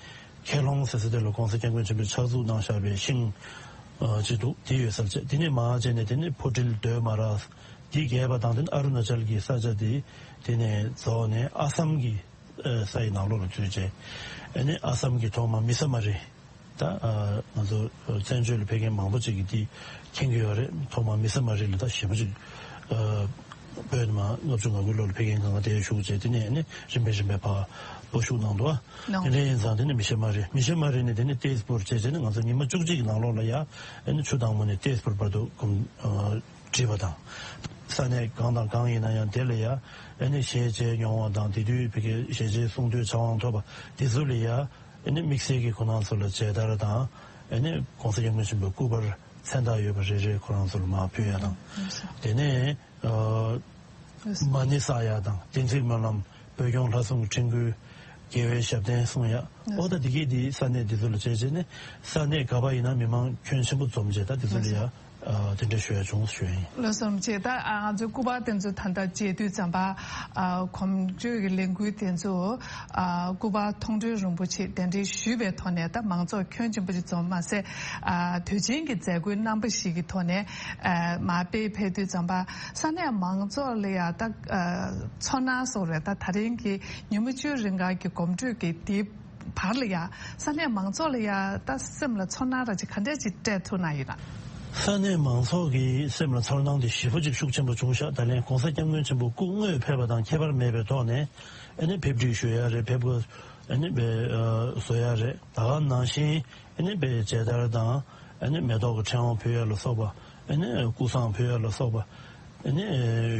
ཁེ་ལོང་ཟེར་ས་དེ་ལ་༸གོང་ས་༸སྐྱབས་མགོན་ཆེན་པོས་ཕྱག་འཛུགས་གནང་བཞག་པའི་ཤིང་ཨ་ཅིག་འདུག་དེ་ཡོད་སར་བྱས། དེ་ནས་མར་བྱས་ནས་དེ་ནས་ཕོ་ཊིལ་སྡོད་མ་ར་དེ་བརྒལ་བ་དང་དེ་ནས་ཨ་རུ་ན་ཅལ་གྱི་ས་ཆ་དེ་དེ་ནས་རྫོགས་ནས་ཨ་སམ་གྱི་ས་ཡི་ནང་ལོགས་ལ་ཚུད་བྱས། ཨ་ནི་ཨ་སམ་གྱི་ཐོག་མ་མི་ས་མ་རི། ད་ང་ཚོ་བཙན་བྱོལ་ལ་ཕེབས་མཁན་མང་པོ་ཅིག་གིས་འདི་མཁྱེན་གྱི་ཡོད་རེད། ཐོག་མར་མི་ས་མ་རི་ལ་ད་ཞེ་པོ་ཅིག་བོད་ནས་མར་ལྔ་བཅུ་ང་དགུའི་ལོ་ལ་ཕེབས་མཁན་གང་ག་དེར་བཞུགས་བྱས། དེ་ནས་ནི་རིམ་པས་རིམ་པས་ཕར་སྤོ་བཞུགས་གནང་འདུག་ཨ། དེ་འདྲ་ཡིན་ཙང་དེ་ནས་མི་ཤ་མ་རི། མི་ཤ་མ་རི་ནས་དེ་ནས་ཏེས་པུར་བྱས་བྱས་ནས་ང་ཚོ་ཉི་མ་བཅུ་གཅིག་གི་ནང་ལོགས་ལ་ཡ་ཨ་ནི་ཆུ་དྭངས་མོ་ནས་ཏེས་པུར་བར་དུ་གོམ་བགྲིས་པ་དང་། ས་གནས་གང་དང་གང་ཡིན་ན་ཡང་དེ་ལ་ཡ་ཨ་ནི་ཞལ་མཇལ་མྱོང་བ་དང་། དེ་དུས་ཕ་གིའི་ཞལ་མཇལ་གསུང་ཐོས་བྱ་དབང་ཐོབ་པ་དེ་ཚོ་ལ་ཡ་ཨ་ནི་དམིགས་བསལ་གྱི་ཁོ་རང་ཚོ་ལ་མཇལ་དར་དང་། ཨ་ནི་༸གོང་ས་༸སྐྱབས་མགོན་ཆེན་པོའི་སྐུ་པར་མཚན་རྟགས་ཡོད་པ་རེ་རེ་ཁོ་རང་ཚོ་ལ་མར་ཕུལ་ཡ་དང་། དེ་ནས་མ་ཎི་བསགས་ཡ་དང་། བདེན་ཚིག་སྨོན་ལམ། བོད་སྐྱོང་ལྷ་སྲུང་གི་འཕྲིན་བསྐུལ། རྒྱལ་བའི་ཞབས་བརྟན་གསུང་ཡ། ཨོ་ད་དེ་གས་དེ་ས་གནས་དེ་ཚོ་ལ་བྱས་བྱས་ནས་ས་གནས་ག་པར་ཡིན་ན་མི་མང་ཁྱོན་ཆེན་པོ་འཛོམས་བྱས་ད་དེ་ཚོ་ལ་ཡ། ཨ་དེ་འདྲ་ཞུ་ཡ་བྱུང་ཞུ་ཡ་ཡིན། ལགས་སོ། ཅེས་ད་ང་ཚོའི་སྐུ་པར་དེ་ཚོ་ད་ལྟ་མཇལ་དུས་ཙམ་པ་གོམ་བགྲོད་ཀྱི་ལས་འགུལ་དེ་ཚོ་སྐུ་པར་མཐོང་གྲོལ་རིན་པོ་ཆེ་གདན་འདྲེན་ཞུས་པའི་ཐོག་ནས་ད་མང་ཚོགས་ཁྱོན་ཆེན་པོ་ཞིག་འཛོམས་མ་ཟད། དུས་ཆེན་གྱི་མཛད་སྒོའི་རྣམ་པ་ཞིག་གི་ཐོག་ནས་མར་དཔེ་ཕེབས་དུས་ཙམ་པ་ས་གནས་མང་ཚོགས་ལ་ཡ་ད་ཚོར་སྣང་སོགས་རེད། ད་ད་རིང་གི་ཉིན་མོ་བཅུའི་རིང་ག་གི་གོམ་བགྲོད་ཀྱི་དེའི་བར་ལ་ཡ་ས་གནས་མང་ཚོགས་ལ་ཡ་ད་སེམས་ལ་ཚོར་སྣང་ར་ཅིག་ག་འདྲས་ཅིག་སྤྲད་ཐུབ་ན་ཡིན་ན། ས་གནས་མང་ཚོགས་ཀྱི་སེམས་ལ་ཚོར་སྣང་དེ་ཞེ་པོ་ཅིག་ཤུགས་ཆེན་པོ་བྱུང་ཤག་ད་ལན་༸གོང་ས་༸སྐྱབས་མགོན་ཆེན་པོ་སྐུ་དངོས་ཕེབས་པ་དང་ཁྱད་པར་མེད་པའི་ཐོག་ནས་ཨ་ནི་ཕེབས་སྒྲིག་ཞུ་ཡ་རེད། ཕེབས་སྒོ་ཨ་ནི་བཟོ་ཡ་རེད། ད་ག་ནང་བཞིན་ཨ་ནི་མཇལ་དར་དང་ཨ་ནི་མེ་ཏོག་གི་ཕྲེང་བ་ཕུལ་ཡ་ལ་སོགས་པ། ཨ་ནི་སྐུ་བསང་ཕུལ་ཡ་ལ་སོགས་པ། ཨ་ནི་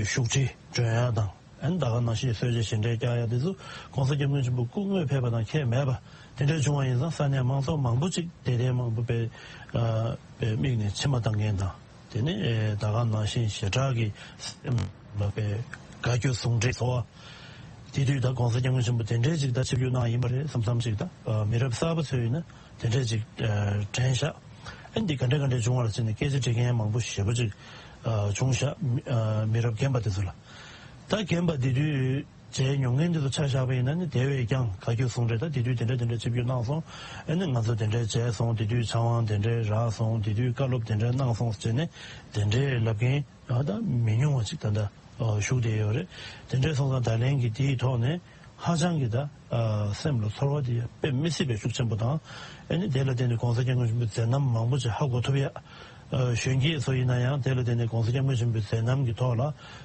བཞུགས་ཁྲི་སྒྲོན་ཡ་དང་། ཨ་ནི་ད་ག་ནང་བཞིན་གསོལ་ཇ་བཞེས་འདྲའི་རྒྱག་ཡ་དེ་ཚོ་༸གོང་ས་༸སྐྱབས་མགོན་ཆེན་པོ་སྐུ་དངོས་ཕེབས་པ་དང་ཁྱད་མེད་པ་དེ་འདྲ་བྱུང་བ་ཡིན་ཙང་ས་གནས་མང་ཚོགས་མང་པོ་ཅིག་དད་ལྡན་མང་པོ་དཔེ་དཔེ་མིག་ནས་མཆི་མ་བཏང་མཁན་དང་། དེ་ནས་ད་ག་ནང་བཞིན་ཞེ་དྲག་གི་སེམས་ལ་དཔེ་དགའ་སྐྱོ་ཟུང་འབྲེལ་ཚོར་བ། དེ་དུས་ད་༸གོང་ས་༸སྐྱབས་མགོན་ཆེན་པོ་དེ་འདྲའི་ཅིག་ད་ཆིབས་བསྒྱུར་གནང་ཡིན་པ་རེད་བསམ་བསམ་ཅིག་ད་མི་རབས་གསར་པ་ཚོས་ཡིན་ན་དེ་འདྲའི་ཅིག་དྲན་ཤག་ཨ་འདི་ག་འདྲ་ག་འདྲ་བྱུང་བ་ལ་བརྟེན་ནས་སྐད་ཆ་འདྲི་མཁན་མང་པོ་ཞེ་པོ་ཅིག་བྱུང་ཤག་མི་རབས་རྒན་པ་དེ་ཚོ་ལ། ད་རྒན་པ་དེ་དུས་མཇལ་མྱོང་མཁན་དེ་ཚོ་ཆ་བཞག་པ་ཡིན་ན་ནི་དེ་བས་ཀྱང་དགའ་སྐྱོ་ཟུང་འབྲེལ། ད་དེ་དུས་དེ་འདྲ་དེ་འདྲ་ཆིབས་བསྒྱུར་གནང་སོང་། ཨ་ནི་ང་ཚོ་དེ་འདྲ་མཇལ་སོང་། དེ་དུས་ཕྱག་དབང་དེ་འདྲ་རག་སོང་། དེ་དུས་བཀའ་སློབ་དེ་འདྲ་གནང་སོང་ཟེར་ནས་དེ་འདྲའི་ལབ་མཁན་ད་མི་ཉུང་བ་ཅིག་ད་ལྟ་བཞུགས་བསྡད་ཡོད་རེད། དེ་འདྲ་སོང་ཙང་ད་ལན་གྱི་དེའི་ཐོག་ནས་ཧ་ཅང་གི་ད་སེམས་ལ་ཚོར་བ་དེ་དཔེ་མི་སྲིད་པའི་ཤུགས་ཆེན་པོ་དང་། ཨ་ནི་དེ་ལ་བརྟེན་ནས་༸གོང་ས་༸སྐྱབས་མགོན་ཆེན་པོའི་མཛད་རྣམ་མང་པོ་ཅིག་ཧ་གོ་ཐུབ་ཡ། གཞོན་སྐྱེས་ཚོ་ཡིན་ན་ཡང་དེ་ལ་བརྟེན་ནས་༸གོང་ས་༸སྐྱབས་མགོན་ཆེན་པོའི་མཛད་རྣམ་གྱི་ཐོག་ལ་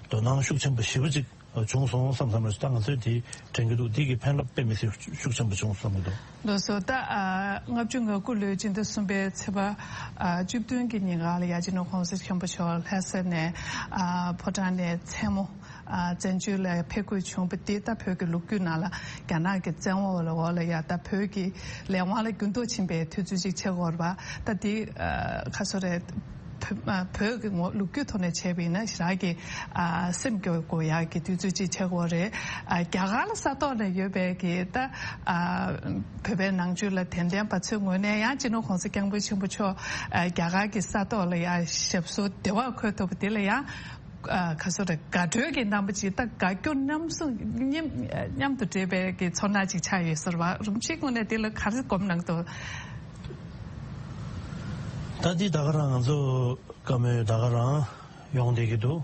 དོ་སྣང་ཤུགས་ཆེན་པོ་ཞེ་པོ་ཅིག་བྱུང་སོང་བསམ་བསམ་རེད། ད་ང་ཚོས་དེ་དྲན་གྱི་འདུག་འདི་གི་ཕན་རླབས་དཔེ་མི་སྲིད་ཤུགས་ཆེན་པོ་བྱུང་བསམ་གྱི་འདུག་ལགས་སོ། ད་ལྔ་བཅུ་ང་དགུ་ལོའི་སྤྱི་ཟླ་གསུམ་པའི་ཚེས་པ་བཅུ་བདུན་གྱི་ཉིན་ག་ལ་ཡ་སྤྱི་ནོར་༸གོང་ས་སྐྱབས་མགོན་ཆེན་པོ་མཆོག་ལྷ་ས་ནས་ཕོ་བྲང་ནས་མཚན་མོ་བཙན་བྱོལ་ལ་ཕེབས་དགོས་བྱུང་བ་དེ་ད་བོད་ཀྱི་ལོ་རྒྱུས་ནང་ལ་རྒྱ་ནག་གི་བཙན་དབང་འོག་ལ་ཡ་ད་བོད་ཀྱི་ལས་དབང་ལ་འགྱུར་ལྡོག་ཕྱིན་པའི་དུས་ཚོད་ཅིག་ཆགས་ཀྱི་ཡོད་རེད་པ། ད་དེ་ག་ཚོད་རེད། བོད་ཀྱི་ངོ་ལོ་རྒྱུས་ཐོག་ནས་བྱས་པ་ཡིན་ན་ཞེ་དྲག་གི་སེམས་སྐྱོ་དགོས་ཡག་གི་དུས་ཚོད་ཅིག་ཆགས་ཀྱི་ཡོད་རེད། རྒྱ་གར་ལ་ས་ཐོག་ནས་ཡོད་པའི་གི་ད་བོད་པའི་ནང་ཆོས་ལ་དད་ལྡན་པ་ཚོའི་ངོས་ནས་ཡང་སྤྱི་ནོར་༸གོང་ས་༸སྐྱབས་མགོན་ཆེན་པོ་མཆོག་རྒྱ་གར་གྱི་ས་ཐོག་ལ་ཡང་ཞབས་སོར་བདེ་བར་འཁོད་ཐུབ་པ་དེ་ལ་ཡང་ག་ཚོད་རེད། དགའ་སྤྲོའི་གི་རྣམ་པ་ཅིག་ད་དགའ་སྐྱོ་མཉམ་གསུམ་མཉམ་མཉམ་དུ་འདྲེས་པའི་གི་ཚོར་སྣང་ཅིག་ཆགས་ཡོད་ཟེར་བ་རིན་པོ་ཆེའི་ངོས་ནས་དེ་ལ་ག་རེ་སྒོམ་གནང་འདུག་ད་འདི་ད་ག་རང་ང་ཚོ་བཀའ་མོལ་ད་ག་རང་ཡོང་བསྡད་ཀྱི་འདུག་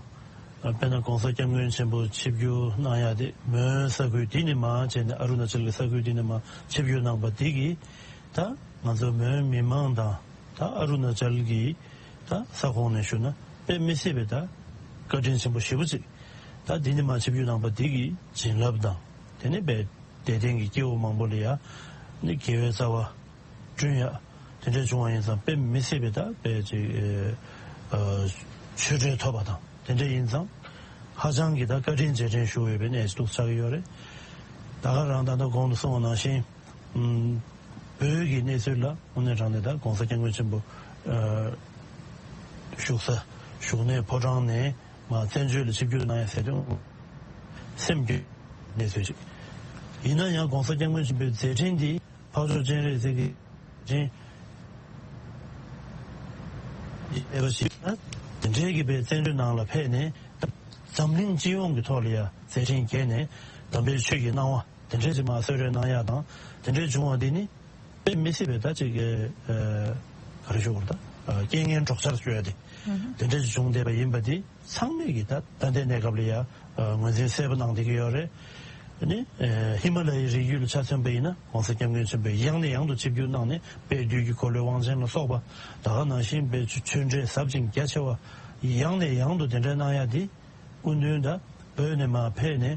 དཔེར་ན་༸གོང་ས་༸སྐྱབས་མགོན་ཆེན་པོ་ཆིབས་བསྒྱུར་གནང་ཡ་དེ་མོན་ས་ཁུལ་འདི་ནས་མར་བྱས་ནས་ཨ་རུ་ན་ཅལ་གྱི་ས་ཁུལ་འདི་ནས་མར་ཆིབས་བསྒྱུར་གནང་པ་འདི་གིས་ད་ང་ཚོ་མོན་མི་མང་དང་ད་ཨ་རུ་ན་ཅལ་གྱི་ད་ས་ཁོངས་ནས་ཞུ་ན་དཔེ་མི་སྲིད་པའི་ད་བཀའ་དྲིན་ཆེན་པོ་ཞེ་པོ་ཅིག་ད་འདི་ནས་མར་ཆིབས་བསྒྱུར་གནང་པ་འདི་གི་བྱིན་རླབས་དང་དེ་ནས་དཔེ་དད་ལྡན་གྱི་སྐྱེ་བོ་མང་པོ་ལ་ཡ་ནི་དགེ་བའི་རྩ་བ་བསྐྲུན་ཡ་དེ་འདྲ་བྱུང་བ་ཡིན་ཙང་དཔེ་མི་སྲིད་པའི་ད་དཔེ་ཅིག་ཨ་ ཆོས་འབྲེལ་ཐོབ་པ་དང་དེ་འདྲ་ཡིན་ཙང་ཧ་ཅང་གི་ད་བཀའ་དྲིན་རྗེས་དྲན་ཞུ་འོས་པའི་གནས་ཤིག་ཏུ་ཆགས་ཀྱི་ཡོད་རེད། ད་ག་རང་ད་ལྟ་གོང་དུ་གསུངས་པ་ནང་བཞིན་ཨུམ་བོད་ཀྱི་གནས་ཚུལ་ལ་དངོས་གནས་དྲང་གནས་ད་༸གོང་ས་༸སྐྱབས་མགོན་ཆེན་པོ་ཨ་བཞུགས་ས་བཞུགས་གནས་ཕོ་བྲང་ནས་མ་བཙན་བྱོལ་ལ་ཆིབས་བསྒྱུར་གནང་ཡ་ཟེར་དུས་སེམས་སྐྱོ་གནས་ཚུལ་ཅིག་ཡིན་ན་ཡང་༸གོང་ས་༸སྐྱབས་མགོན་ཆེན་པོའི་མཛད་འཕྲིན་འདི། འཕགས་མཆོག་སྤྱན་རས་གཟིགས་ཀྱི་ཅན། ཨེ་བ་ཞིག་ན། དེ་འདྲའི་གི་པའི་བཙན་བྱོལ་ནང་ལ་ཕེབས་ནས། འཛམ་གླིང་སྤྱི་ཡོངས་ཀྱི་ཐོག་ལ་ཡ་མཛད་འཕྲིན་རྒྱས་ནས། དམ་པའི་ཆོས་ཀྱི་སྣང་བ་དེ་འདྲའི་ཅིག་མ་གསོལ་རས་གནང་ཡ་དང་དེ་འདྲའི་བྱུང་བ་འདི་ནི། དཔེ་མི་སྲིད་པའི་ད་ཅིག་གི་ཨ་ག་རེ་ཞུ་དགོས་རེད་ད། རྐྱེན་ངན་གྲོགས་ཆར་ཞུ་ཡ་དེ། དེ་འདྲའི་ཅིག་བྱུང་བསྡད་པ་ཡིན་པ་འདི། ཚང་མས་ཀྱི་ད་ད་ལྟའི་གནས་སྐབས་ལ་ཡ་ངོས་འཛིན་གསལ་པོ་གནང་བསྡད་ཀྱི་ཡོད་རེད། ནི་ཧི་མ་ལ་ཡའི་རི་རྒྱུད་ལ་ཆ་མཚོན་པ་ཡིན་ན་༸གོང་ས་༸སྐྱབས་མགོན་ཆེན་པོས་ཡང་ནས་ཡང་དུ་ཆིབས་བསྒྱུར་གནང་ནས་དཔལ་དུས་ཀྱི་འཁོར་ལོའི་དབང་ཆེན་ལ་སོགས་པ་ད་ག་ནང་བཞིན་དཔལ་ཆོས་འབྲེལ་ཟབ་ཅིང་རྒྱ་ཆེ་བ་ཡང་ནས་ཡང་དུ་དེ་འདྲ་གནང་ཡ་དེ་སྐུ་མདུན་ད་བོད་ནས་མར་ཕེབས་ནས་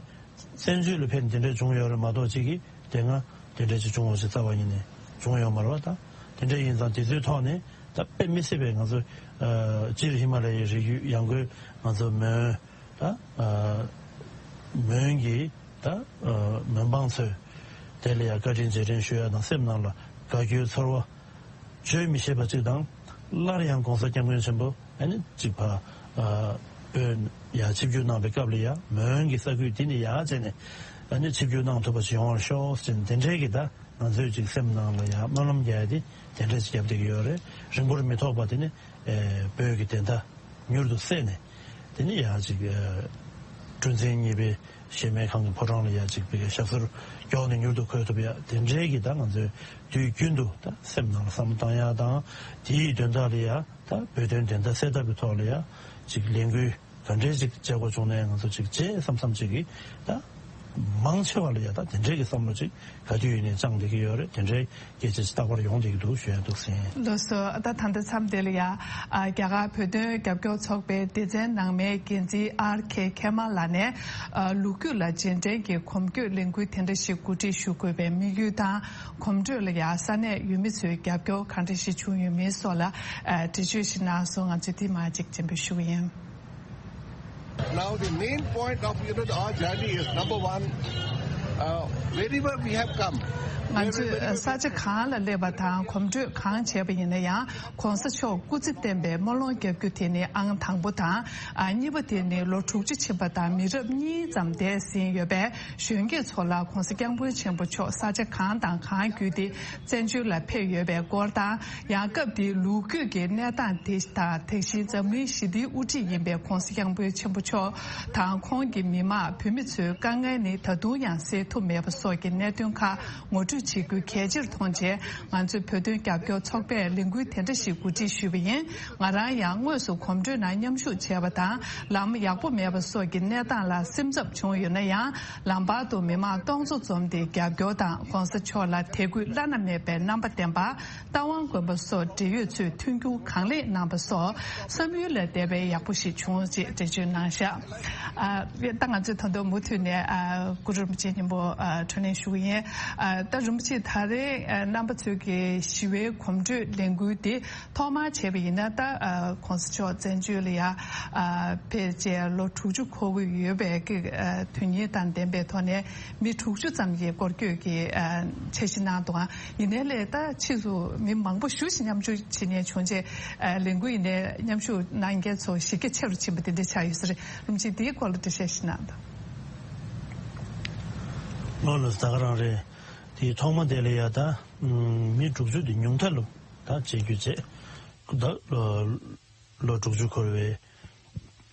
བཙན་བྱོལ་ལ་ཕེབས་ནས་དེ་འདྲ་བྱུང་ཡོད་རེད་མ་གཏོགས་ཅིག་གིས་དེ་སྔ་དེ་འདྲ་ཅིག་བྱུང་བ་ཞིག་རྩ་བ་ཉིད་ནས་བྱུང་ཡོད་མ་རེད་བ། ད་དེ་འདྲ་ཡིན་ཙང་དེ་ཚོའི་ཐོག་ནས་ད་དཔེ་མི་སྲིད་པའི་ང་ཚོ་སྤྱིར་ཧི་མ་ལ་ཡའི་རི་རྒྱུད་ཡང་སྒོས་ང་ཚོ་མོན། ད་ཨ་མོན་གྱི་ད་ཨ་མོན་འབངས་ཚོས་དེ་ལ་ཡང་བཀའ་དྲིན་རྗེས་དྲན་ཞུ་ཡ་དང་སེམས་ནང་ལ་དགའ་སྐྱོའི་ཚོར་བ་བརྗོད་མི་ཤེས་པ་ཅིག་དང་། སླར་ཡང་༸གོང་ས་༸སྐྱབས་མགོན་ཆེན་པོ་ཨ་ནི་ཅིག་ཕ་ཨ་བོད་ཡར་ཆིབས་བསྒྱུར་གནང་བའི་སྐབས་ལ་ཡང་མོན་གྱི་ས་ཁུལ་འདི་ནས་ཡར་བྱས་ནས་ཨ་ནི་ཆིབས་བསྒྱུར་གནང་ཐུབ་པ་ཞིག་ཡོང་བར་ཤོག་ཟེར་ནས་དེ་འདྲའི་གི་ད་ང་ཚོས་ཅིག་སེམས་ནང་ལ་ཡང་སྨོན་ལམ་རྒྱག་ཡ་དེ་དེ་འདྲ་ཅིག་བརྒྱབ་བསྡད་ཀྱི་ཡོད་རེད། རིང་པོར་མི་ཐོགས་པ་དེ་ནི་ཨེ་བོད་ཀྱི་བདེན་མཐའ། མྱུར་དུ་གསལ་ནས། དེ་ནས་ཡང་ཅིག་ཨ་སྤྲུལ་མཚན་གཉིས་པའི་གཞལ་མེད་ཁང་གི་ཕོ་བྲང་ལ་ཡང་ཅིག་པའི་ཞབས་སོར་མགྱོགས་ནས་མྱུར་དུ་འཁོད་ཐུབ་ཡ་དེ་འདྲའི་གི་ད་ང་ཚོས་དུས་རྒྱུན་དུ་ད་སེམས་ནང་ལ་བསམ་བློ་བཏང་ཡ་དང་དེའི་དོན་དག་ལ་ཡ་ད་བོད་དོན་བདེན་མཐའ་གསལ་ཐབས་ཀྱི་ཐོག་ལ་ཡ་ཅིག་ལས་འགུལ་ག་འདྲའི་ཅིག་བྱེད་དགོས་བྱུང་ནའི་ང་ཚོ་ཅིག་བྱེད་བསམ་བསམ་ཅིག་གི་ད་མང་ཆེ་བ་ལ་ཡ་ད་དེ་འདྲའི་གི་བསམ་བློ་ཅིག་ག་དུས་ཡིན་ནའི་བཅངས་བསྡད་ཀྱི་ཡོད་རེད། དེ་འདྲའི་སྐད་ཆ་ཅིག་རྟག་པར་ཡོང་བསྡད་ཀྱི་འདུག་ཞུ་ཡ་འདུག་ཟིན། ལགས་སོ། ད་ད་ལྟ་མཚམས་དེ་ལ་ཡ་ཨ་རྒྱ་གར་བོད་དོན་རྒྱབ་སྐྱོར་ཚོགས་པའི་སྡེ་ཚན་ནང་མའི་འགན་འཛིན་ཨར་ཁེ་ཁེ་མ་ལགས་ནས་ཨ་ལོ་རྒྱུས་ལ་རྗེས་དྲན་གྱི་གོམ་བགྲོད་ལས་འགུལ་དེ་འདྲ་ཞིག་གོ་སྒྲིག་ཞུ་དགོས་པའི་དམིགས་ཡུལ་དང་། གོམ་བགྲོད་ལ་ཡ་ས་གནས་ཡུལ་མི་ཚོའི་རྒྱབ་སྐྱོར་གང་འདྲ་ཞིག་བྱུང་ཡོད་མེད་སོགས་ལ་ཨ་འགྲེལ་བརྗོད་ཞིག་གནང་སོང་། ང་ཚོས་དེ་མར་ཅིག་སྤྱན་འབུལ་ཞུ་གི་ཡིན། Now the main point of, you know, our journey is, number one, uh, wherever we have come, ང་ཚོས་ས་ཆ་གང་ལ་སླེབས་པ་དང་གོམ་བགྲོད་གང་བྱས་པ་ཡིན་ན་ཡང་༸གོང་ས་མཆོག་སྐུ་ཚེ་བརྟན་པའི་སྨོན་ལམ་རྒྱབ་རྒྱུ་དེ་ནི་ཨང་དང་པོ་དང་། ཨ་གཉིས་པ་དེ་ནི་ལོ་དྲུག་ཅུ་ཕྱིན་པ་དང་མི་རབས་གཉིས་ཙམ་འདས་ཟིན་ཡོད་པས་གཞོན་སྐྱེས་ཚོ་ལ་༸གོང་ས་༸སྐྱབས་མགོན་ཆེན་པོ་མཆོག་ས་ཆ་གང་དང་གང་བརྒྱུད་དེ་བཙན་བྱོལ་ལ་ཕེབས་ཡོད་པའི་སྐོར་དང་། ཡང་སྐབས་དེའི་ལོ་རྒྱུས་ཀྱི་གནས་སྟངས་དེ་དང་། དེ་བཞིན་འཛམ་གླིང་ཞི་བདེའི་དབུ་ཁྲིད་ཡིན་པའི་༸གོང་ས་༸སྐྱབས་མགོན་ཆེན་པོ་མཆོག་དང་། ཁོང་གིས་མི་དམངས་བོད་མི་ཚོའི་དཀའ་ངལ་ནི་ད་དུང་ཡང་སེལ་ཐུབ་མེད་པ་སོགས་ཀྱི་གནད་དོན་ཁག་ངོ་སྤྲོད་བྱེད་རྒྱུ་གལ་ཆེར་མཐོང་རྗེས། ང་ཚོས་བོད་དོན་རྒྱབ་སྐྱོར་ཚོགས་པས་ལས་འགུལ་དེ་འདྲ་ཞིག་གོ་སྒྲིག་ཞུས་པ་ཡིན། ང་རང་ཡང་དངོས་སུ་གོམ་བགྲོད་ནང་མཉམ་ཞུགས་བྱས་པ་དང་། ལམ་ཡག་པོ་མེད་པ་སོགས་ཀྱི་གནས་སྟངས་ལ་སེམས་འཚབ་བྱུང་ཡོད་ན་ཡང་། ལམ་བར་དུ་མི་མང་སྟོང་ཚོ་འཛོམས་ཏེ་རྒྱབ་སྐྱོར་དང་། ༸གོང་ས་མཆོག་ལ་དད་གུས་བླ་ན་མེད་པའི་རྣམ་པ་ལྡན་པ། རྟ་དབང་དགོན་པ་སོགས་འབྲེལ་ཡོད་ཚོས་མཐུན་འགྱུར་གང་ལེགས་གནང་པ་སོགས་བསམ་ཡུལ་ལས་འདས་པའི་ཡག་པོ་ཞིག་བྱུང་ཅེས་འགྲེལ་བརྗོད་གནང་བཞག་ཨ་ད་ང་ཚོས་ད་དུང་མུ་མཐུད་ནས་ཨ་གུ་རུ་རིན་པོ་ཆེ་མཉམ་པོ་ཨ་འཕྲོས་ལེན་ཞུ་གི་ཡིན། ཨ་ད་རིན་པོ་ཆེ་ད་རེས་ཨ་རྣམ་པ་ཚོས་ཀྱི་ཞི་བའི་གོམ་བགྲོད་ལས་འགུལ་དེ་ཐོག་མར་བྱས་པ་ཡིན་ན། ད་ཨ་༸གོང་ས་མཆོག་བཙན་བྱོལ་ལ་ཡ་ཨ་ཕེབས་རྗེས་ལོ་དྲུག་ཅུ་འཁོར་གྱི་ཡོད་པའི་ཀྱི་ཨ་དོན་སྙིང་དང་ལྡན་པའི་ཐོག་ནས། མི་དྲུག་ཅུ་ཙམ་གྱིས་སྐོར་སྐྱོད་ཀྱི་ཨ་འཆར་གཞི་གནང་འདུག་ཨ་ཡིན་ནའི་ལས་ད་ཕྱིས་སུ་མི་མང་པོ་ཞེ་ཅིག་མཉམ་ཞུགས་བྱེད་མཁན་བྱུང་རྗེས། ཨ་ལས་འགུལ་ཡིན་ནའི་མཉམ་ཞུགས་གནང་མཁན་ཚོ་གཞི་རྒྱ་ཆེ་རུ་ཕྱིན་པ་དེ་འདྲ་ཆགས་ཡོད་ས་རེད། རིན་པོ་ཆེ་དེའི་སྐོར་ལ་འགྲེལ་བཤད་ཞིག་གནང་དང་། ལགས་ལགས། ད་ག་རང་རེད། དེའི་ཐོག་མ་དེ་ལ་ཡ་ད་མི་དྲུག་ཅུ་དེ་ཉུང་མཐའ་ལ་ད་བྱེད་རྒྱུ་བྱས། ད་ལོ་དྲུག་ཅུ་འཁོར་བའི་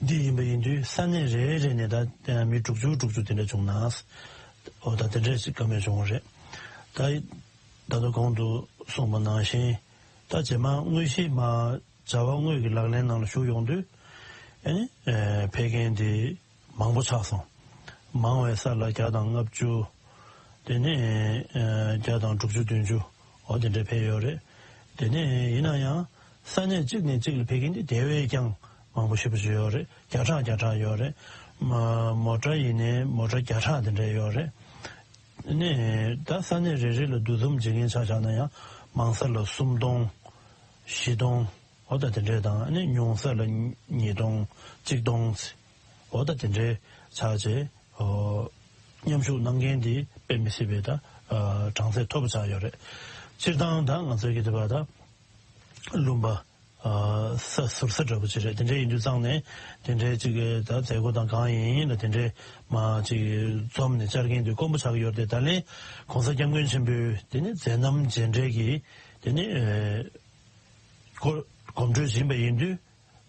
འདི་ཡིན་པ་ཡིན་དུས་ས་གནས་རེ་རེ་ནས་ད་མི་དྲུག་ཅུ་དྲུག་ཅུ་དེ་འདྲ་བྱུང་ན། འོ་ད་དེ་འདྲས་ཞིག་བཀའ་མོལ་བྱུང་བ་རེད། ད་ད་ལྟ་གོང་དུ་གསུངས་པ་ནང་བཞིན། ད་རྗེས་མ་དངོས་གཞི་མ་བྱ་བ་དངོས་ཀྱི་ལག་ལེན་ནང་ལ་ཞུགས་ཡོང་དུས། ཨ་ནི་ཕེབས་མཁན་དེ་མང་པོ་ཆགས་སོང་། མང་བའི་ས་ལ་བརྒྱ་དང་ལྔ་བཅུ། དེ་ནས་བརྒྱ་དང་དྲུག་ཅུ་བདུན་ཅུ། འོ་དེ་འདྲས་ཕེབས་ཡོད་རེད། དེ་ནས་ཡིན་ན་ཡང་ས་གནས་གཅིག་ནས་གཅིག་ལ་ཕེབས་མཁན་དེ་དེ་བས་ཀྱང་མང་པོ་ཞེ་པོ་ཅིག་ཡོད་རེད། བརྒྱ་ཕྲག་བརྒྱ་ཕྲག་ཡོད་རེད། མ་མོ་ཊ་ཡིན་ནའི་མོ་ཊ་བརྒྱ་ཕྲག་དེ་འདྲས་ཡོད་རེད། ནས་ད་ས་གནས་རེ་རེ་ལ་འདུ་འཛོམས་བྱེད་མཁན་ཆ་བཞག་ན་ཡང་མང་ས་ལ་སུམ་སྟོང་། བཞི་སྟོང་ འོ་ད་དེ་འདྲས་དང་ཨ་ནི་ཉུང་ས་ལ་ཉིས་སྟོང་གཅིག་སྟོང་ཚེ་འོ་ད་དེ་འདྲས་ཆགས་རྗེས་འོ་མཉམ་ཞུགས་གནང་མཁན་དེ་དཔེ་མི་སྲིད་པའི་ད་གྲངས་ཚད་མཐོ་པོ་ཆགས་ཡོད་རེད། སྤྱིར་བཏང་ད་ང་ཚོའི་གི་དེ་བ་ད་ལུང་པ་ས་ཟུར་ས་འདྲ་པོ་ཅིག་རེད། དེ་འདྲས་ཡིན་དུས་ཙང་ནས་དེ་འདྲས་ཅིག་གི་ད་མཛད་སྒོ་དང་གང་ཡིན་ཡིན་ལ་དེ་འདྲས་མ་ཅིག་འཛོམས་ནས་བཅར་མཁན་དེ་དཀོན་པོ་ཆགས་ཡོད་རེད། ད་ལན་གོང་ས་སྐྱབས་མགོན་ཆེན་པོའི་དེ་ནི་མཛད་རྣམ་མཇལ་འཕྲད་ཀྱི་དེ་ནི་གོ་གོམ་བགྲོད་ཡིན་པ་ཡིན་དུས་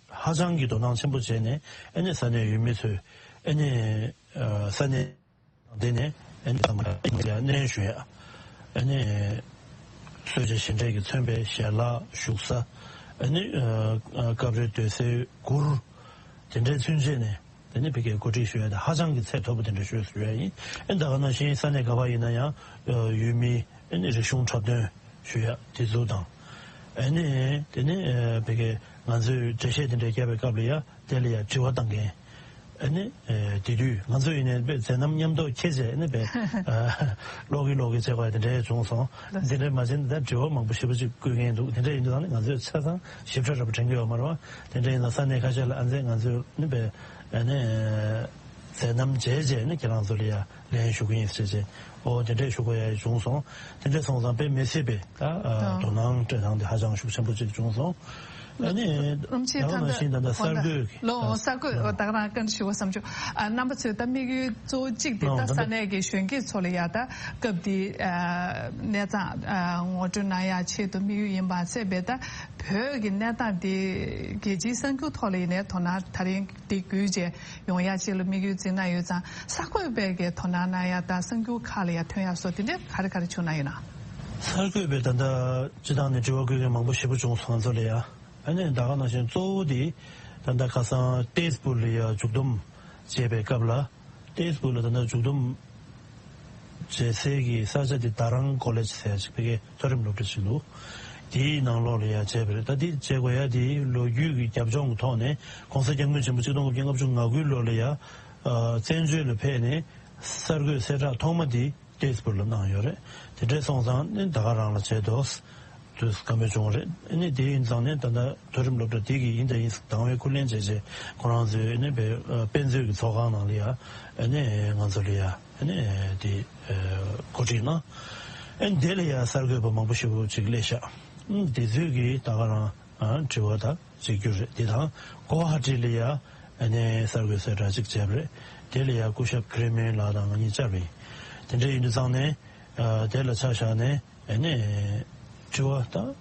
ཧ་ཅང་གི་དོ་སྣང་ཆེན་པོ་བྱས་ནས་ཨ་ནི་ས་གནས་ཡུལ་མི་ཚོས་ཨ་ནི་ས་གནས་དེ་ནས་ཨ་ནི་ཚང་མ་ལ་སྣེ་ཞུ་ཡ་ཨ་ནི་གསོལ་ཇ་བཞེས་འབྲས་ཀྱིས་མཚོན་པའི་ཞལ་ལག་བཞུགས་ས་ཨ་ནི་སྐབས་རེ་སྡོད་སའི་གུར་དེ་འདྲའི་ཚུན་ཆད་ནས། དེ་ནི་ཕ་གིར་གོ་སྒྲིག་ཞུ་ཡ་དེ་ཧ་ཅང་གི་ཚད་མཐོ་པོ་དེ་འདྲ་ཞུས་ཞུ་ཡ་ཡིན། ཨེ་ད་ག་ནང་བཞིན་ས་གནས་ག་པར་ཡིན་ན་ཡང་ཡུལ་མིའི་ཨེ་ནི་རིག་གཞུང་འཁྲབ་སྟོན་ཞུ་ཡ་དེ་ཚོ་དང་། ཨེ་ནི་དེ་ནི་ཕ་གིར་ང་ཚོས་འགྲེལ་བཤད་དེ་འདྲ་བརྒྱབ་པའི་སྐབས་ལ་ཡ་དེ་ལ་ཡ་དྲི་བ་བཏང་མཁན། ཨེ་ནི་དེ་དུས་ང་ཚོ་ཡིན་ནའི་དཔེ་མཛད་རྣམ་མཉམ་དུ་འཁྱེར་བྱས་ཨེ་ནི་དཔེ་ཀློག་གི་ཀློག་གི་བྱེད་པ་དེ་འདྲ་བྱུང་སོང་། དེ་འདྲ་མ་བྱས་ན་ད་དྲི་བ་མང་པོ་ཞེ་པོ་ཅིག་བཀོད་མཁན་འདུག་དེ་འདྲ་ཡིན་དུས་ད་ནི་ང་ཚོས་ཆ་ཚང་ཞིབ་ཕྲ་ར་པ་དྲན་གྱི་ཡོད་མ་རེད་བ། དེ་འདྲ་ཡིན་ན་ས་གནས་ཁ་ཤས་ལ་ཨ་མཛད་ང་ཚོས་ནི་དཔེ་ཨ་ནི་མཛད་རྣམ་མཇལ་རྗེས་ནི་ཁྱེད་རང་ཚོ་ལ་ཡ་ལན་ཞུ་གི་ཡིན་ཟེར་བྱས་ཨོ་དེ་འདྲས་ཞུ་དགོས་ཡ་བྱུང་སོང་། དེ་འདྲས་སོང་ཙང་དཔེ་མི་སྲིད་པའི་ད་དོ་སྣང་སྤྲད་སྟངས་དེ་ཧ་ཅང་ཤུགས་ཆེན་པོ་ཅིག་བྱུང་སོང་། ཨ་ནི་ཨམ་ཆི་ད་ག་ད་ནང་བཞིན་ད་ལྟ་གསར་འགོད་ཀྱི་ལོ་གསར་འགོད་ད་ག་རང་བཀའ་འདྲི་ཞུ་བ་བསམ་བྱུང་། རྣམ་པ་ཚོས་ད་དམིགས་ཡུལ་གཙོ་བོ་གཅིག་དེ་ད་ས་གནས་ཀྱི་གཞོན་སྐྱེས་ཚོ་ལ་ཡ་ད་སྐབས་དེ་གནས་སྟངས་ངོ་སྤྲོད་གནང་ཡ་ཆེད་དུ་དམིགས་ཡུལ་ཡིན་པ་ཚད་པའི་ད་བོད་ཀྱི་གནས་སྟངས་དེ་རྒྱལ་སྤྱིའི་གསར་འགྱུར་ཐོག་ལ་ཡིན་ནའི་དོ་སྣང་ད་རིང་དེ་བརྒྱུད་རྗེས་ཡོང་ཡ་ཅིག་ལ་དམིགས་ཡུལ་འཛིན་གནང་ཡོད་ཙང་གསར་འགོད་པས་ཀྱི་དོ་སྣང་གནང་ཡ་དང་གསར་འགྱུར་ཁག་ལ་ཡ་ཐོན་ཡ་སོགས་དེ་འདྲའི་ག་རེ་ག་རེ་བྱུང་གནང་ཡོད་ན། གསར་འགོད་པས་ད་ལྟ་སྤྱི་བཏང་ནས་དྲི་བ་བཀོད་མཁན་མང་པོ་ཞེ་པོ་བྱུང་སོང་ང་ཚོ་ལ་ཡ། ཨ་ནི་ད་ག་ནང་བཞིན་གཙོ་བོ་དེ་ད་ལྟ་ཁ་སང་ཏེས་པུར་ལ་ཡ་མཇུག་བསྡོམས་བྱས་པའི་སྐབས་ལ་ཏེས་པུར་ལ་ད་ལྟ་མཇུག་བསྡོམས་བྱེད་སའི་གི་ས་ཆ་དེ་དཱ་རང་ཀོ་ལེཇ་ཟེར་ཡ་ཅིག་ཕ་གིའི་མཐོ་རིམ་སློབ་གྲྭ་ཞིག་འདུག་དེའི་ནང་ལོགས་ལ་ཡ་བྱས་པ་རེད། ད་དེ་བྱེད་དགོས་ཡ་དེ་ལོ་རྒྱུས་ཀྱི་རྒྱབ་ལྗོངས་ཀྱི་ཐོག་ནས་གོང་ས་སྐྱབས་མགོན་ཆེན་པོ་གཅིག་སྟོང་དགུ་བརྒྱ་ལྔ་བཅུ་ང་དགུའི་ལོ་ལ་ཡ་བཙན་བྱོལ་ལ་ཕེབས་ནས་གསར་འགོད་གསལ་བསྒྲགས་ཐོག་མ་དེ་ཏེས་པུར་ལ་གནང་ཡོད་རེད། དེ་འདྲས་སོང་ཙང་ནི་ད་ག་རང་ལ་བྱས་དོ། དུས་བཀའ་མོལ་བྱུང་བ་རེད། ཨ་ནི་དེ་ཡིན་ཙང་ནི་ད་ལྟ་མཐོ་རིམ་སློབ་གྲྭ་དེ་གི་ཡིན་དང་ཡིན་དང་བའི་སྐུ་ལས་བྱས་རྗེས་ཁོ་རང་ཚོའི་ཨ་ནི་དཔེ་དཔེ་མཛོད་ཀྱི་ཚོགས་ཁང་ནང་ལ་ཡ་ཨ་ནི་ང་ཚོ་ལ་ཡ་ཨ་ནི་དེ་གོ་སྒྲིག་གནང་། ཨ་ནི་དེ་ལ་ཡ་གསར་འགོད་པ་མང་པོ་ཞེ་པོ་ཅིག་སླེབས་ཤག་ཨ་ནི་དེ་ཚོས་ཀྱི་ད་ག་རང་དྲི་བ་དང་གཅིག་གྱུར་རེད། དེ་དང་གོ་ཧ་ཊི་ལ་ཡ་ཨ་ནི་གསར་འགོད་གསལ་བསྒྲགས་ཅིག་བྱས་པ་རེད། དེ་ལ་ཡ་སྐུ་ཞབས་ཀི་རེ་མེན་ལགས་དང་ང་གཉིས་བཅར་བ་ཡིན། དེ་འདྲ་ཡིན་དུས་ཙང་ནས་དེ་ལ་ཆ་བཞག་ནས། ཨ་ནི། དྲི་བ་དང་།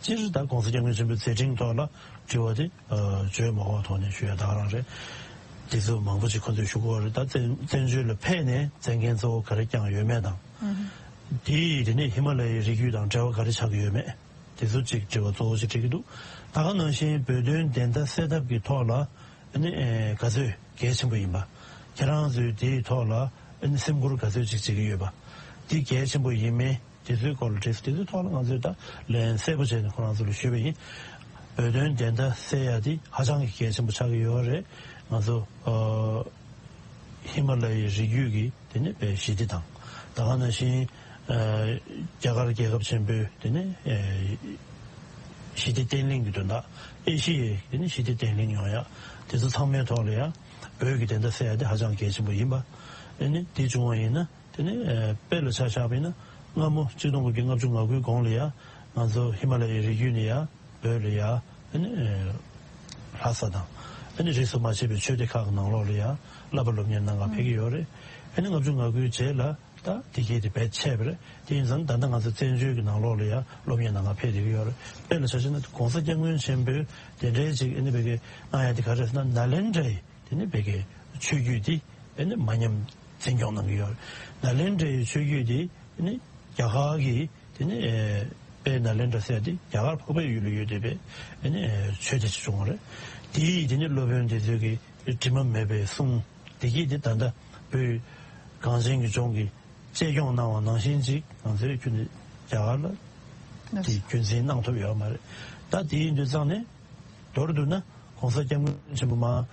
སྤྱིར་དང་གོང་ས་སྐྱབས་མགོན་ཆེན་པོའི་མཛད་འཕྲིན་ཐོག་ལ་དྲི་བ་དེ་བརྗོད་མ་དགོས་ཐོག་ནས་ཞུ་ཡ་ད་ག་རང་རེད། དེ་ཚོ་མང་པོ་ཞིག་ཁོ་ཚོས་ཞུ་གི་ཡོད་རེད། ད་བཙན་བཙན་བྱོལ་ལ་ཕེབས་ནས་མཛད་འགན་གཙོ་བོ་ག་རེ་བསྐྱངས་ཡོད་མེད་དང་། དེ་ཡིས་དེ་ནས་ཧི་མ་ལ་ཡའི་རི་རྒྱུད་དང་འབྲེལ་བ་ག་རེ་ཆགས་ཀྱི་ཡོད་མེད། དེ་ཚོ་གཅིག་དྲི་བ་གཙོ་བོ་ཞིག་དྲི་གི་འདུག་ད་ག་ནང་བཞིན་བོད་དོན་བདེན་མཐའ་གསལ་ཐབས་ཀྱི་ཐོག་ལ་ཨ་ནི་ག་ཚོད་གལ་ཆེན་པོ་ཡིན་པ། ཁྱེད་རང་ཚོས་དེའི་ཐོག་ལ་ཨ་ནི་སེམས་ཁུར་ག་ཚོད་ཅིག་བྱེད་ཀྱི་ཡོད་པ། དེ་གལ་ཆེན་པོ་ཡིན་མིན་དེ་ཚོའི་སྐོར་ལ་དྲིས་སོང་། དེ་ཚོའི་ཐོག་ལ་ང་ཚོས་ད་ལན་གསལ་པོ་བྱས་ནས་ཁོ་རང་ཚོ་ལ་ཞུས་པ་ཡིན། བོད་དོན་བདེན་མཐའ་གསལ་ཡ་དེ་ཧ་ཅང་གི་གལ་ཆེན་པོ་ཆགས་ཀྱི་ཡོད་རེད། ང་ཚོ་ཨ་ཧི་མ་ལ་ཡའི་རི་རྒྱུད་ཀྱི་དེ་ནས་པའི་ཞི་བདེ་དང་། ད་ག་ནང་བཞིན་ཨ་རྒྱ་གར་རྒྱལ་ཁབ་ཆེན་པོའི་དེ་ནས་ཨ་ཞི་བདེ་བརྟན་ལྷིང་གི་དོན་དག་ཨེ་ཤི་ཡའི་དེ་ནས་ཞི་བདེ་བརྟན་ལྷིང་ཡོང་ཡ་དེ་ཚོ་ཚང་མའི་ཐོག་ལ་ཡ་བོད་ཀྱི་བདེན་མཐའ་གསལ་ཡ་དེ་ཧ་ཅང་གལ་ཆེན་པོ་ཡིན་པ། ཨ་ནི་དེ་བྱུང་བ་ཡིན་ན། དེ་ནས་དཔེ་ལ་ཆ་བཞག་པ་ཡིན་ན་སྔ་མོ་གཅིག་སྟོང་དགུ་བརྒྱ་ལྔ་བཅུ་ང་དགུའི་གོང་ལ་ཡ་ང་ཚོ་ཧི་མ་ལ་ཡའི་རི་རྒྱུད་ནས་ཡ་བོད་ལ་ཡ་ཨ་ནི་ལྷ་ས་དང་ཨ་ནི་རིས་སུ་མ་ཆད་པའི་ཆོས་སྡེ་ཁག་གི་ནང་ལོགས་ལ་ཡ་བསླབ་པ་སློབ་གཉེར་གནང་ག་ཕེབས་ཀྱི་ཡོད་རེད། ཨ་ནི་ལྔ་བཅུ་ང་དགུའི་རྗེས་ལ་ད་དེ་གའི་དེ་བེད་ཆད་པ་རེད། དེ་ཡིན་ཙང་ད་ལྟ་ང་ཚོ་བཙན་བྱོལ་གྱི་ནང་ལོགས་ལ་ཡ་སློབ་གཉེར་གནང་ག་ཕེབས་བསྡད་ཀྱི་ཡོད་རེད། དཔེ་ལ་ཆ་བཞག་ན་གོང་ས་སྐྱབས་མགོན་ཆེན་པོས་དེ་འདྲའི་ཅིག་ཨ་ནི་བེད་ཀྱི་གནང་ཡ་དེ་ག་རེ་ཟེར་ན་ནཱ་ལེནྡྲའི་དེ་ནི་བོད་ཀྱི་ཆོས་བརྒྱུད་འདི་ཨ་ནི་མ་ཉམས་འཛིན་སྐྱོང་གནང་གི་ཡོད། ནཱ་ལེནྡྲའི་ཆོས་བརྒྱུད་འདི་ཨ་ནི་རྒྱ་གར་གྱི་དེ་ནི་ཨེ་དཔལ་ནཱ་ལེནྡྲ་ཟེར་ཡ་དེ་རྒྱ་གར་འཕགས་པའི་ཡུལ་ལ་ཡོད་བསྡད་པའི་ཨ་ནི་ཨེ་ཆོས་སྡེ་ཅིག་བྱུང་བ་རེད། དེའི་དེ་ནི་སློབ་དཔོན་དེ་ཚོས་ཀྱི་དྲི་མ་མེད་པའི་གསུང་དེ་གྱིས་དེ་ད་ལྟ་བོད་གངས་ཅན་གྱི་ལྗོངས་ཀྱི་གཅེས་སྐྱོང་གནང་བ་ནང་བཞིན་ཅིག་ང་ཚོའི་ཁྱོན་ནས་རྒྱ་གར་ལ་དེ་རྒྱུན་འཛིན་གནང་ཐུབ་ཡོད་མ་རེད། ད་དེ་ཡིན་དུས་ཙང་ནས། མདོར་བསྡུ་ན་གོང་ས་སྐྱབས་མགོན་ཆེན་པོ་མར་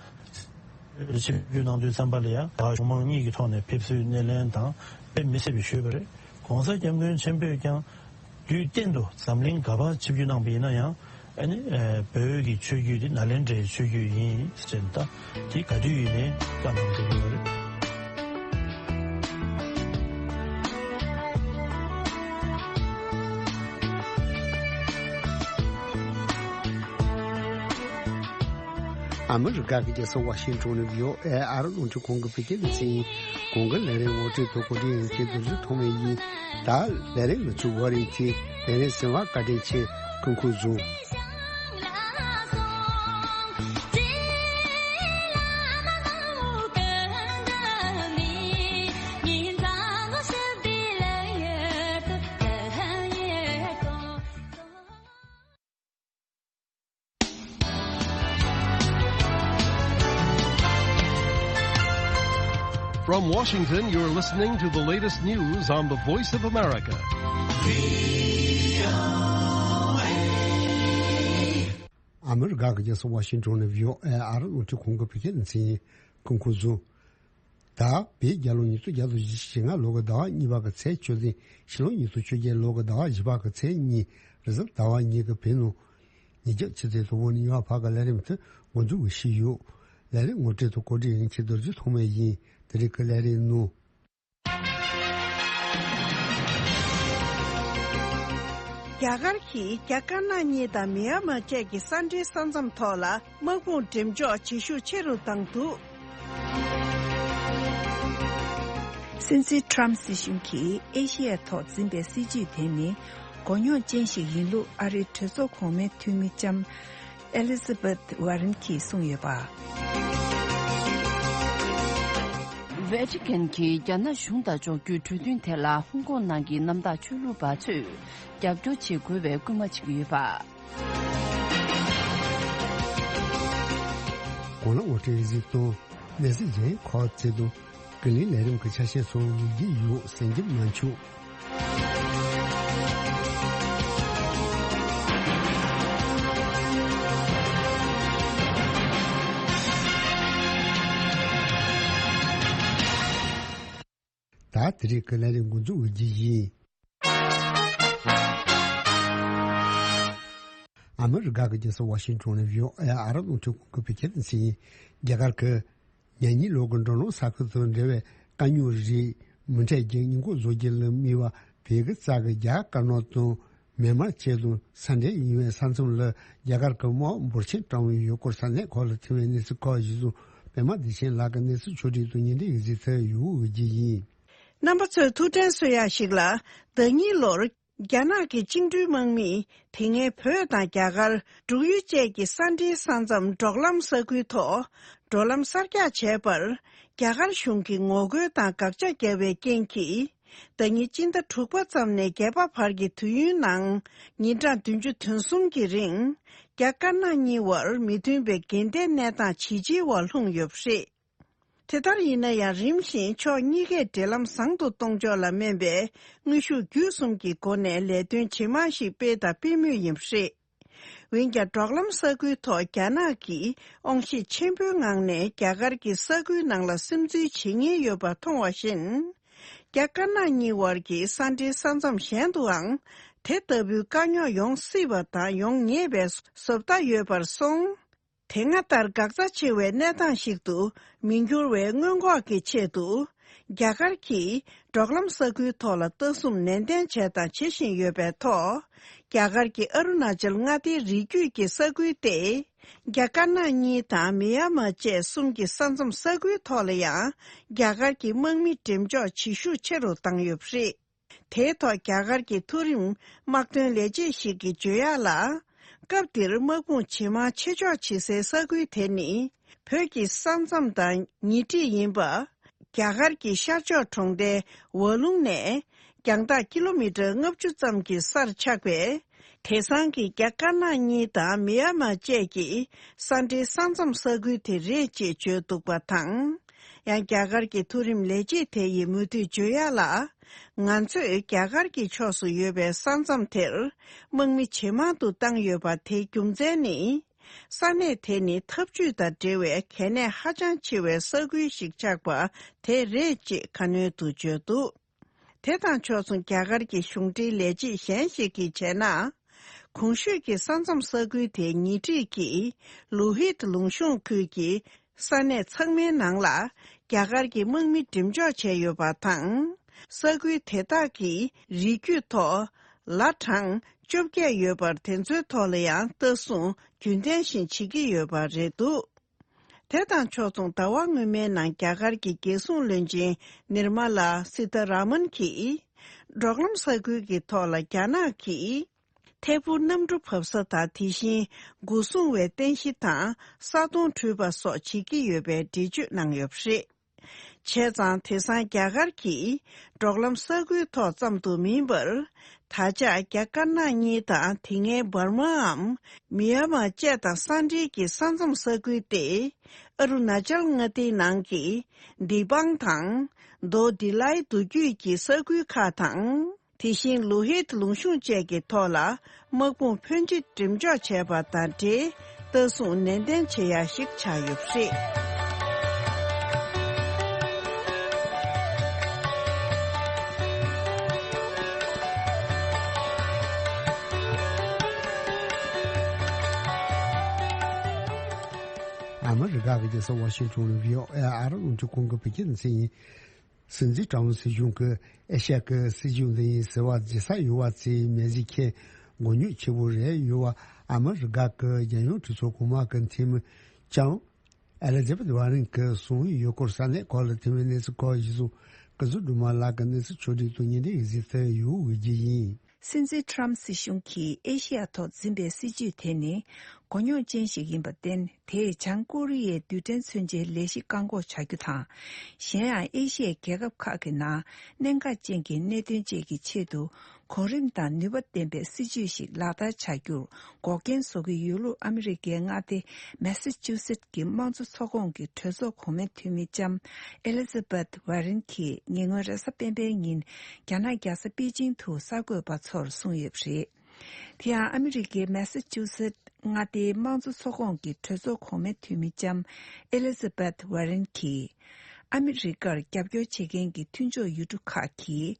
ཆིབས་བསྒྱུར་གནང་དུས་ཙམ་པ་ལ་ཡང་གཞུང་མང་གཉིས་ཀྱི་ཐོག་ནས་ཕེབས་བསུའི་སྣེ་ལེན་དང་དཔེ་མི་སྲིད་པའི་ཞུས་པ་རེད། གོང་ས་སྐྱབས་མགོན་ཆེན་པོས་ཀྱང་དུས་གཏན་དུ་འཛམ་གླིང་ག་པར་ཆིབས་བསྒྱུར་གནང་པ་ཡིན་ན་ཡང་ ཨ་ནི་ཨ་བོད་ཀྱི་ཆོས་བརྒྱུད་དེ་ནཱ་ལེནྡྲའི་ཆོས་བརྒྱུད་ཡིན་ཟེར་ད་དེ་ག་དུས་ཡིན་ནའི་བཀའ་གནང་བསྡད་ཀྱི་ཡོད་རེད། ཨ་མི་རི་ཀ་གི་རྒྱལ་ས་ཝ་ཤིང་ཏོན་ནས་བྷི་ཨོ་ཨེ་ཨ་རི་རླུང་འཕྲིན་ཁང་གི་བོད་སྐད་སྡེ་ཚན་ཡིན། གོང་གི་ལས་རིམ་ངོ་སྤྲོད་དང་གོ་སྒྲིག་ཡོད་མཁན་རྡོ་རྗེ་ཐོགས་མེད་ཡིན། ད་ལས་རིམ་མི་ཚུགས་བར་ཡིན་གྱི་ལས་རིམ་གསན་པར་བཀའ་དྲིན་ཆེ། སྐུ་ཁམས་བཟང་། From Washington, you're listening to the latest news on the Voice of America. ཨ་མི་རི་ཀ་གི་རྒྱལ་ས་ཝ་ཤིང་ཏོན་ནས་བྷི་ཨོ་ཨེ་ཨ་རི་རླུང་འཕྲིན་ཁང་གི་བོད་སྐད་སྡེ་ཚན་ཡིན། སྐུ་ཁམས་བཟང་། ད་བོད་རྒྱལ་ལོ་ཉིས་སྟོང་བརྒྱ་དང་ཞེ་ལྔ་ལོ་གི་ཟླ་བ་གཉིས་པ་གི་ཚེས་བཅུ་ཚེས་ཕྱི་ལོ་ཉིས་སྟོང་བཅོ་བརྒྱད་ལོ་གི་ཟླ་བ་བཞི་པ་གི་ཚེས་གཉིས་རེས་གཟའ་ཟླ་བ་ཉིན་གྱི་བོད་ནང་ཉིན་རྒྱབ་ཕྱི་ཚེས་དང་པོ་ནས་ཉི་མ་བར་གྱི་ལས་རིམ་དེ་འགོ་འཛུགས་ཞུས་ཡོད། ལས་རིམ་ངོ་སྤྲོད་དང་གོ་སྒྲིག་ཡིན་ཆེད་རྡོ་རྗེ་ཐོགས་མེད་ཡིན། དེ་རིང་གི་ལས་རིམ་ནང་། རྒྱ་གར་གྱིས་རྒྱ་དཀར་ནག་གཉིས་དང་མི་ཡན་མར་བཅས་ཀྱི་ས་འབྲེལ་ས་མཚམས་ཐོག་ལ་དམག་དཔུང་འགྲེམས་འཇོག་བྱེད་ཤུགས་ཆེ་རུ་བཏང་འདུག། སྲིད་འཛིན་ཊམ་སྲིད་གཞུང་གིས་ཨེ་ཤི་ཡའི་ཐོག་འཛིན་པའི་སྲིད་བྱུས་དེ་ནི་མགོ་རྙོག་ཅན་ཞིག་ཡིན་ལུགས་ཨ་རིའི་གྲོས་ཚོགས་གོང་མའི་འཐུས་མི་ལྕམ་ཨེ་ལི་ཛ་བྷེཐ་ཝ་རན་གྱིས་གསུངས་ཡོད་པ། ཝེ་ཊི་ཀན་གྱིས་རྒྱ་ནག་གཞུང་དང་འཇོག་རྒྱུའི་གྲོས་མཐུན་དེ་ལ་ཧོང་ཀོང་ནང་གི་གནམ་བདག་ཆོས་ལུགས་པ་ཚོས་རྒྱབ་སྐྱོར་བྱེད་དགོས་པའི་སྐུལ་མ་བྱེད་ཀྱི་ཡོད་པ། གོང་ལ་ངོ་སྤྲོད་ཡིག་གཟུགས་དང་གནས་ཚུལ་གཞན་ཁག་བཅས་དང་། ཀུན་གླེང་ལས་རིམ་གྱི་ཆ་ཤས་སོགས་ཡོད་ཀྱི་ཡོད། གསན་རྒྱུ་མ་འཁྱོག། ད་དེ་རིང་གི་ལས་རིམ་འགོ་འཛུགས་འོས་བསྡུ་ཡིན། ཨ་མི་རི་ཀ་གི་རྒྱལ་ས་ཝ་ཤིང་ཊོན་ནས་བྷི་ཨོ་ཨེ་ཨ་རི་རླུང་འཕྲིན་ཁང་གི་བོད་སྐད་སྡེ་ཚན་ཡིན། རྒྱ་གར་གྱི་ཉ་ཉི་ལོ་གི་འགྲོ་ལམ་ས་ཁུལ་དང་འབྲེལ་བའི་དཀའ་རྙོག་རིགས་མི་འཕྲད་རྒྱུ་སྔོན་འགོག་བཟོ་རྒྱུ་ལ་དམིགས་པ་བོད་ཀྱི་རྩ་གི་རྒྱ་དཀར་ནག་དང་། མེན་མར་བཅས་དང་ས་འབྲེལ་ཡིན་པའི་ས་མཚམས་ལ་རྒྱ་གར་གྱི་དམག་འབོར་ཆེན་བཀྲམ་ཡོད་སྐོར་ས་གནས་ཁག་ལ་ཐོན་པའི་གནས་ཚུལ་ཁག་གཞིར་བཟུང་པད་མ་བདེ་ཆེན་ལགས་ཀྱིས་གནས་ཚུལ་ཕྱོགས་བསྒྲིགས་དང་ཉིན་རེའི་གཟིགས་ཚུལ་ཡོད་འོས་ཀྱི་ཡིན། རྣམ་པ་ཚོས་ཐུགས་དྲན་གསོ་ཡག་ཞིག་ལ། ཟླ་ཉིན་ལོར་རྒྱ་ནག་གི་བཅིངས་འགྲོལ་དམག་མིས་དེ་སྔའི་བོད་དང་རྒྱ་གར་འབྲུག་ཡུལ་བཅས་ཀྱི་ས་འབྲེལ་ས་མཚམས་འབྲོག་ལམ་ས་ཁུལ་ཐོག་འགྲོ་ལམ་གསར་རྒྱག་བྱས་པར་རྒྱ་གར་གཞུང་གིས་ངོ་རྒོལ་དང་དགག་བྱ་བརྒྱབ་པའི་རྐྱེན་གྱིས། ཟླ་ཉིན་སྤྱི་ཟླ་དྲུག་པ་ཙམ་ནས་བརྒྱད་པ་བར་གྱི་དུས་ཡུན་ནང་ཉིན་གྲངས་བདུན་ཅུ་དོན་གསུམ་གྱི་རིང་རྒྱ་དཀར་ནག་གཉིས་བར་མི་མཐུན་པའི་འགལ་ཟླའི་གནས་སྟངས་ཇེ་ཆེའི་བར་ལྷུང་ཡོད་པ་རེད། དེ་ལྟར་ཡིན་ན་ཡང་རིམ་བཞིན་ཕྱོགས་གཉིས་ཀས་འབྲེལ་ལམ་བཟང་དུ་གཏོང་ཕྱོགས་ལ་སྨན་པའི་དངོས་ཤུགས་བརྒྱུད་གསུམ་གྱི་སྒོ་ ནས་ལས་དོན་ཇེ་མང་ཞིག་སྤེལ་དང་སྤེལ་མུས་ཡིན་པ་རེད། འོན་ཀྱང་འབྲོག་ལམ་ས་ཁུལ་ཐོག་རྒྱ་ནག་གིས་དབང་ཤེད་ཆེན་པོའི་ངང་ནས་རྒྱ་གར་གྱི་ས་ཁུལ་ནང་ལ་སིམ་འཛུལ་བྱེད་ཉེན་ཡོད་པ་མཐོང་བ་བཞིན། རྒྱ་དཀར་ནག་གཉིས་བར་གྱི་ས་འབྲེལ་ས་མཚམས་གཞན་དུའང་དེ་ལྟ་བུའི་དཀའ་རྙོག་ཡོང་སྲིད་པ་དང་ཡོང་ངེས་པའི་བཟོ་ལྟ་ཡོད་པར་སོང་། དེ་སྔ་ལྟར་འགག་རྩ་ཆེ་བའི་གནས་སྟངས་ཤིག་ཏུ་མི་འགྱུར་བའི་སྔོན་འགོག་གི་ཆེད་དུ། རྒྱ་གར་གྱིས་འབྲོག་ལམ་ས་ཁུལ་ཐོག་ལ་ལྟ་སྲུང་ནན་ཏན་བྱས་དང་བྱེད་བཞིན་ཡོད་པའི་ཐོག་རྒྱ་གར་གྱི་ཨ་རུ་ན་ཅལ་མངའ་སྡེའི་རི་རྒྱུད་ཀྱི་ས་ཁུལ་ཏེ། རྒྱ་དཀར་ནག་གཉིས་དང་མི་ཡན་མར་བཅས་གསུམ་གྱི་ས་མཚམས་ས་ཁུལ་ཐོག་ལ་ཡང་རྒྱ་གར་གྱི་དམག་མི་འགྲེམས་འཇོག་བྱེད་ཤུགས་ཆེ་རུ་བཏང་ཡོད་པ་རེད། དེའི་ཐོག་རྒྱ་གར་གྱི་མཐོ་རིམ་དམག་དོན་ལས་བྱེད་ཞིག་གིས་བརྗོད་ཡག་ལ། སྐབས་འདིར་དམག་དཔུང་ཇེ་མང་ཆེ་ཕྱོགས་ཇི་སྲིད་ས་ཁུལ་དེ་ནི། བོད་ཀྱི་ས་མཚམས་དང་ཉེ་འཁྲིས་ཡིན་པ། རྒྱ་གར་གྱི་ཤར་ཕྱོགས་གྲོང་རྡལ་ཝ་ལུང་ནས། རྒྱང་ཐག་ཀི་ལོ་མི་ཊར་ལྔ་བཅུ་ཙམ་གྱི་སར་ཆགས་པའི། དེང་སང་གི་རྒྱ་དཀར་ནག་གཉིས་དང་མི་ཡན་མར་བཅས་ཀྱི་ས་འབྲེལ་ས་མཚམས་ས་ཁུལ་དེ་རེད་ཅེས་བརྗོད་འདུག་པ་དང་། ཡང་རྒྱ་གར་གྱི་མཐོ་རིམ་ལས་བྱེད་དེ་ཡིས་མུ་མཐུད་བརྗོད་ཡག་ལ། ང་ཚོས་རྒྱ་གར་གྱི་ཕྱོགས་སུ་ཡོད་པའི་ས་མཚམས་དེར་དམག་མི་ཇེ་མང་དུ་བཏང་ཡོད་པ་དེའི་རྒྱུ་མཚན་ནི། ས་གནས་དེ་ནི་འཐབ་ཇུས་དང་འབྲེལ་བའི་གལ་གནད་ཧ་ཅང་ཆེ་བའི་ས་ཁུལ་ཞིག་ཆགས་པ་དེ་རེད་ཅེས་ཁ་སྣོན་དུ་བརྗོད་འདུག། དེ་དང་ཕྱོགས་མཚུངས་རྒྱ་གར་གྱི་གཞུང་འབྲེལ་ལས་བྱེད་གཞན་ཞིག་གིས་བྱས་ན། གོང་ཞུས་ཀྱི་ས་མཚམས་ས་ཁུལ་དེའི་ཉེ་འཁྲིས་ཀྱི་ལུ་ཧིད་ལུང་གཤོང་ཁུལ་གྱི་ས་གནས་ཚང་མའི་ནང་ལ་རྒྱ་གར་གྱི་དམག་མི་འགྲེམས་འཇོག་བྱས་ཡོད་པ་དང་། ས་ཁུལ་དེ་དག་གི་རི་རྒྱུད་ཐོག་ལ་གྲངས་བཅོ་བརྒྱད་ཡོད་པར། དེ་ཚོའི་ཐོག་ལ་ཡང་ལྟ་སྲུང་རྒྱུན་ལྡན་བཞིན་བྱེད་ཀྱི་ཡོད་པ་རེད་འདུག་དེ་དང་ཕྱོགས་མཚུངས། ཟླ་བ་སྔོན་མའི་ནང་རྒྱ་གར་གྱི་རྒྱལ་སྲུང་བློན་ཆེན་ནིར་མ་ལ་སི་ཐ་ར་མན་གྱིས། འབྲོག་ལམ་ས་ཁུལ་གྱི་ཐོག་ལ་རྒྱ་ནག་གིས་ཐད་འཕུར་གནམ་གྲུ་བབས་ས་དང་། དེ་བཞིན་འགོག་སྲུང་བའི་རྟེན་གཞི་དང་ས་དོང་བྲུས་པ་སོགས་བྱེད་ཀྱི་ཡོད་པའི་འགྲེལ་བརྗོད་གནང་ཡོད་པ་རེད། བྱས་ཙང་། དེང་སང་རྒྱ་གར་གྱིས་འབྲོག་ལམ་ས་ཁུལ་ཐོག་ཙམ་དུ་མིན་པར། ད་ཆ་རྒྱ་དཀར་ནག་གཉིས་དང་། དེ་སྔའི་འབར་མའམ་མི་ཡན་མར་བཅས་དང་ས་འབྲེལ་གྱི་ས་མཚམས་ས་ཁུལ་ཏེ། ཨ་རུ་ན་ཅལ་མངའ་སྡེའི་ནང་གི་དི་བང་དང་། མདོ་དི་ལའི་མདོ་རྒྱུད་ཀྱི་ས་ཁུལ་ཁག་དང་། དེ་བཞིན་ལུ་ཧེད་ལུང་གཤོང་བཅས་ཀྱི་ཐོག་ལ་དམག་དཔུང་ཕོན་ཆེ་འགྲེམས་འཇོག་བྱས་པ་དང་འབྲེལ། ལྟ་སྲུང་ནན་ཏན་བྱེད་ཡ་ཞིག་ཆགས་ཡོད་པ་རེད། ཨ་མི་རི་ཀ་གི་རྒྱལ་ས་ཝ་ཤིང་ཊོན་ནས་ཝི་ཨོ་ཨེ་ཨ་རི་རླུང་འཕྲིན་ཁང་གི་བོད་སྐད་སྡེ་ཚན་ཡིན། སྲིད་འཛིན་ཏྲམ་སྲིད་གཞུང་གིས་ཨེ་ཤ་ཡ་གི་སྲིད་བྱུས་འདི་ཡིན་ཟེར་བ་བརྗེད་ས་ཡོད་པ་ཚོའི་མི་ཚེ་ཁྱེད་མགོ་རྙོག་ཆེ་པོ་རེད་ཡོད་པ་ཨ་མི་རི་ཀ་གི་རྒྱལ་ཡོངས་གྲོས་ཚོགས་གོང་མ་གི་འཐུས་མི་ལྕམ་ཨེ་ལི་ཛ་བེད་ཝར་རན་གྱིས་གསུངས་ཡོད་སྐོར་ས་གནས་ཁག་ལ་ཐོན་པའི་གནས་ཚུལ་ཁག་གཞི་བཟུང་སྐུ་གཟུགས་སྒྲོལ་མ་ལགས་ཀྱིས་གནས་ཚུལ་ཕྱོགས་བསྒྲིགས་དང་བརྙན་འཕྲིན་གྱི་གཟིགས་ཚུལ་ཡོད་བསྡད་ཀྱི་ཡིན། སྲིད་འཛིན་ཏྲམ་སྲིད་གཞུང་གིས་ཨེ་ཤེ་ཡ་ཐོག་འཛིན་པའི་སྲིད་བྱུས་དེ་ནི་མགོ་རྙོག་ཅན་ཞིག་ཡིན་པར་བརྟེན། དེས་བྱང་ཀོ་རི་ཡའི་རྡུལ་ཕྲན་མཚོན་ཆའི་ལས་གཞི་བཀག་འགོག་བྱ་རྒྱུ་དང་། གཞན་ཡང་ཨེ་ཤེ་ཡའི་རྒྱལ་ཁབ་ཁག་གི་ནང་གནད་འགག་ཅན་གྱི་གནད་དོན་བཅས་ཀྱི་ཆེད་དུ་གོ་རིམ་དང་ནུས་པ་ལྡན་པའི་སྲིད་བྱུས་ཤིག་ལག་བསྟར་བྱ་རྒྱུར་འགོག་རྐྱེན་བཟོ་གི་ཡོད་ལུགས་ཨ་མི་རི་ཀའི་མངའ་སྡེ་མེ་སི་ཅུ་སེད་ཀྱི་དམངས་གཙོ་ཚོགས་ཁོངས་ཀྱི་གྲོས་ཚོགས་གོང་མའི་འཐུས་མི་ལྕམ་ཨེ་ལི་ཛ་བེད་ཝར་རན་གྱིས་ཉེ་སྔོན་རེས་གཟའ་སྤེན་པའི་ཉིན་རྒྱ་ནག་རྒྱལ་ས་པེ་ཅིང་དུ་གསར་འགོད་པ་ཚོར་གསུངས་ཡོད་པ་རེད། དེ་ཡང་ཨ་མི་རི་ཀའི་མེ་སི་ཅུ་སེད་མངའ་སྡེའི་དམངས་གཙོ་ཚོགས་ཁོངས་ཀྱི་གྲོས་ཚོགས་གོང་མའི་འཐུས་མི་ལྕམ་ཨེ་ལི་ཛ་བེད་ཝར་རན་གྱིས། ཨ་མི་རི་ཀར་རྒྱབ་སྐྱོར་བྱེད་མཁན་གྱི་མཐུན་ཕྱོགས་ཡུལ་གྲུ་ཁག་གིས།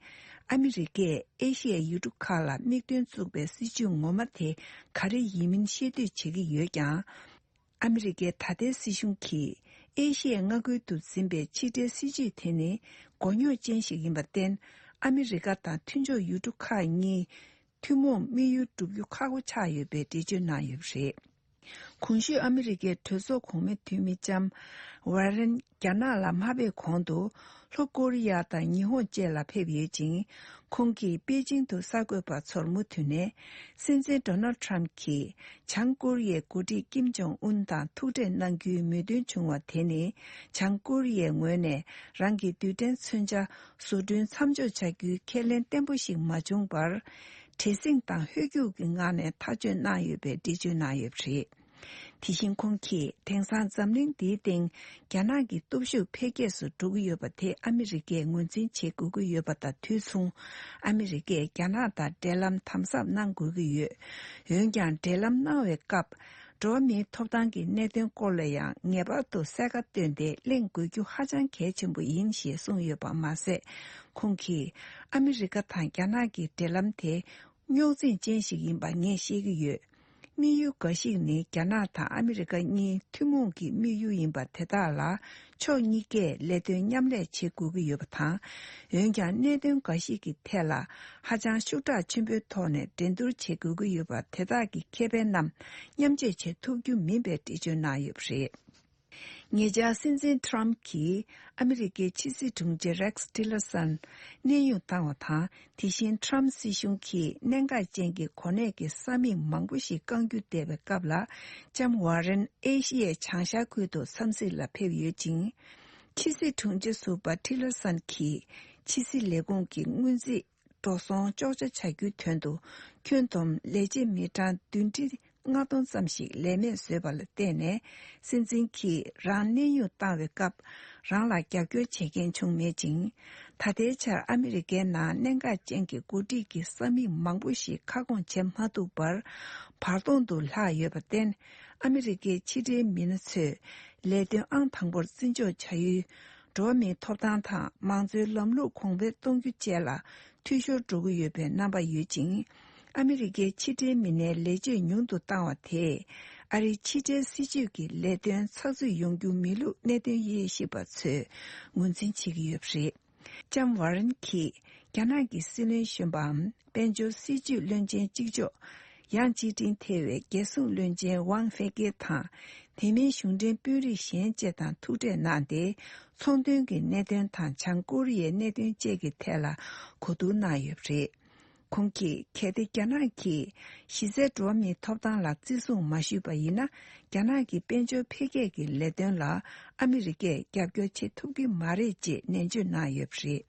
ཨ་མི་རི་ཀས་ཨེ་ཤི་ཡའི་ཡུལ་གྲུ་ཁག་ལ་དམིགས་དོན་བཙུགས་པའི་སྲིད་བྱུས་ངོ་མ་དེ་ག་རེ་ཡིན་མིན་ཤེས་འདོད་བྱེད་ཀྱི་ཡོད་ཀྱང་། ཨ་མི་རི་ཀའི་ད་ལྟའི་སྲིད་གཞུང་གིས་ཨེ་ཤི་ཡའི་མངའ་ཁུལ་དུ་འཛིན་པའི་ཕྱི་འབྲེལ་སྲིད་བྱུས་དེ་ནི་མགོ་རྙོག་ཅན་ཞིག་ཡིན་པར་བརྟེན། ཨ་མི་རི་ཀ་དང་མཐུན་ཕྱོགས་ཡུལ་གྲུ་ཁག་གཉིས་ཐུན་མོང་དམིགས་ཡུལ་བསྒྲུབ་རྒྱུ་ཁག་པོ་ཆགས་ཡོད་པའི་འགྲེལ་བརྗོད་གནང་ཡོད་པ་རེད། གོང་ཞུས་ཨ་མི་རི་ཀའི་གྲོས་ཚོགས་གོང་མའི་འཐུས་མི་ལྕམ་ཝར་རན་རྒྱ་ནག་ལ་མ་ཕེབས་གོང་དུ་ལྷོ་ཀོ་རི་ཡ་དང་ཉི་ཧོང་བཅས་ལ་ཕེབས་ཡོད་ཅིང་། ཁོང་གིས་པེ་ཅིང་དུ་གསར་འགོད་པ་ཚོར་མུ་མཐུད་ནས། སྲིད་འཛིན་ཌོ་ནལ་ཌི་ཊརམ་ཕི་གྱིས་བྱང་ཀོ་རི་ཡའི་འགོ་ཁྲིད་ཀིམ་ཇོང་ཨུན་དང་ཐུག་འཕྲད་གནང་རྒྱུའི་མོས་མཐུན་བྱུང་བ་དེ་ནི། བྱང་ཀོ་རི་ཡའི་ངོས་ནས་རང་གི་རྡུལ་ཕྲན་མཚོན་ཆ་བཟོ་སྐྲུན་མཚམས་འཇོག་བྱ་རྒྱུའི་ཁས་ལེན་བརྟན་པོ་ཞིག་མ་བྱུང་བར། བྲེལ་ཟིང་དང་ཧོད་སྐྱུག་གི་ངང་ནས་ཐག་གཅོད་གནང་ཡོད་པའི་འགྲེལ་བརྗོད་གནང་ཡོད་པ་རེད། དེ་བཞིན་ཁོང་གིས་དེང་སང་འཛམ་གླིང་འདིའི་སྟེང་རྒྱ་ནག་གི་སྟོབས་ཤུགས་འཕེལ་རྒྱས་སུ་འགྲོ་གི་ཡོད་པ་དེ་ཨ་མི་རི་ཀས་ངོས་འཛིན་བྱེད་དགོས་ཀྱི་ཡོད་པ་དང་དུས་མཚུངས། ཨ་མི་རི་ཀས་རྒྱ་ནག་དང་འབྲེལ་ལམ་དམ་ཟབ་གནང་དགོས་ཀྱི་ཡོད། འོན་ཀྱང་འབྲེལ་ལམ་གནང་བའི་སྐབས། འགྲོ་བ་མིའི་ཐོབ་ཐང་གི་གནད་དོན་སྐོར་ལ་ཡང་ངེས་པར་དུ་གསལ་ཁ་བཏོན་ཏེ་གླེང་དགོས་རྒྱུ་ཧ་ཅང་གལ་ཆེན་པོ་ཡིན་ཞེས་གསུངས་ཡོད་པ་མ་ཟད། ཁོང་གིས་ཨ་མི་རི་ཀ་དང་རྒྱ་ནག་གི་འབྲེལ་ལམ་དེ་རྙོག་འཛིང་ཅན་ཞིག་ཡིན་པ་ངས་ཤེས་ཀྱི་ཡོད། དམིགས་ཡུལ་འགའ་ཞིག་ནི་རྒྱ་ནག་དང་ཨ་མི་རི་ཀ་གཉིས་ཐུན་མོང་གི་དམིགས་ཡུལ་ཡིན་པ་དེ་དག་ལ་ཕྱོགས་གཉིས་ཀས་ལས་དོན་མཉམ་ལས་བྱེད་དགོས་ཀྱི་ཡོད་པ་དང་། འོན་ཀྱང་གནད་དོན་འགའ་ཞིག་གི་ཐད་ལ་ཧ་ཅང་ཤུགས་དྲག་ཆེན་པོའི་ཐོག་ནས་འགྲན་བསྡུར་བྱེད་དགོས་ཀྱི་ཡོད་པ་དེ་དག་གི་ཁེ་ཕན་རྣམས་མཉམ་སྤྱོད་བྱེད་ཐུབ་རྒྱུ་མིན་པའི་འགྲེལ་བརྗོད་གནང་ཡོད་པ་རེད། ཉེ་ཆར་སྲིད་འཛིན་ཊརམ་གྱིས་ཨ་མི་རི་ཀའི་ཕྱི་སྲིད་དྲུང་ཆེ་རེགས་ཊི་ལར་སན་གནས་དབྱུང་བཏང་བ་དང་། དེ་བཞིན་ཊརམ་སྲིད་གཞུང་གིས་གནད་འགག་ཅན་གྱི་གོ་གནས་ཀྱི་ས་མིག་མང་པོ་ཞིག་བསྐང་རྒྱུ་བལྟས་པའི་སྐབས་ལ། ལྕམ་ཝར་རན་ཨེ་ཤི་ཡའི་བྱང་ཤར་ཁུལ་དུ་འཚམས་གཟིགས་ལ་ཕེབས་ཡོད་ཅིང་། ཕྱི་སྲིད་དྲུང་ཆེ་ཟུར་པ་ཊི་ལར་སན་གྱིས་ཕྱི་སྲིད་ལས་ཁུངས་ཀྱི་སྔོན་རྩིས་འགྲོ་སོང་གཅོག་ཆ་བྱ་རྒྱུའི་དོན་དུ། ཁྱོན་བསྡོམས་ལས་བྱེད་མི་གྲངས་བདུན་ཁྲི་ལྔ་སྟོང་ཙམ་ཞིག་ལས་མེད་བཟོས་པ་ལ་བརྟེན་ནས། སྲིད་འཛིན་གྱིས་རང་གནས་དབྱུང་བཏང་བའི་སྐབས། རང་ལ་རྒྱབ་སྐྱོར་བྱེད་མཁན་བྱུང་མེད་ཅིང་། ད་ལྟའི་ཆར་ཨ་མི་རི་ཀའི་ནང་གནད་འགག་ཅན་གྱི་འགོ་ཁྲིད་ཀྱི་ས་མིག་མང་པོ་ཞིག་ཁ་སྐོང་བྱེད་མ་ཐུབ་པར། བར་སྟོང་དུ་ལྷག་ཡོད་པར་བརྟེན། ཨ་མི་རི་ཀའི་ཕྱི་འབྲེལ་མི་སྣ་ཚོས་ལས་དོན་ཨང་དང་པོར་བརྩི་འཇོག་བྱ་ཡུལ། འགྲོ་བ་མིའི་ཐོབ་ཐང་དང་མང་གཙོའི་ལམ་ལུགས་གོང་འཕེལ་གཏོང་རྒྱུ་བཅས་ལ་འཐུས་ཤོར་འགྲོ་གི་ཡོད་པའི་རྣམ་པ་ཡོད་ཅིང་། ཨ་མི་རི་ཀའི་ཕྱི་འབྲེལ་མི་སྣའི་ལས་བྱེད་ཉུང་དུ་བཏང་བ་དེས། ཨ་རིའི་ཕྱི་འབྲེལ་སྲིད་ཇུས་ཀྱི་ལས་དོན་ཚགས་ཚུད་ཡོང་རྒྱུ་མི་བླུགས་གནད་དོན་དབྱེ་ཞིབ་པ་ཚོས་ངོས་འཛིན་བྱེད་ཀྱི་ཡོད་པ་རེད། ལྕམ་ཝ་རན་གྱིས་རྒྱ་ནག་གི་སྲིད་བློན་གཞོན་པའམ་དཔལ་འབྱོར་སྲིད་ཇུས་བློན་ཆེན་གཅིག་ལྕོགས། ཡང་རྩིས་ཁྲིམས་ཐེ་བའི་རྒྱལ་སྲུང་བློན་ཆེན་ཝང་ཧྥེ་ཀེ་དང་། དེ་མིན་གཞུང་འབྲེལ་དཔོན་རིགས་གཞན་བཅས་དང་ཐུག་འཕྲད་གནང་སྟེ། ཚོང་དོན་གྱི་གནད་དོན་དང་། བྱང་ཀོ་རི་ཡའི་གནད་དོན་བཅས་ཀྱི་ཐད་ལ་གོ་བསྡུར་གནང་ཡོད་པ་རེད། ཁོང་གིས་གལ་ཏེ་རྒྱ་ནག་གིས་གཞི་རྩའི་འགྲོ་བ་མིའི་ཐོབ་ཐང་ལ་བརྩི་སྲུང་མ་ཞུས་པ་ཡིན་ན། རྒྱ་ནག་གི་དཔལ་འབྱོར་འཕེལ་རྒྱས་ཀྱི་ལས་དོན་ལ་ཨ་མི་རི་ཀས་རྒྱབ་སྐྱོར་བྱེད་ཐུབ་ཀྱི་མ་རེད་ཅེས་ནན་བརྗོད་གནང་ཡོད་པ་རེད།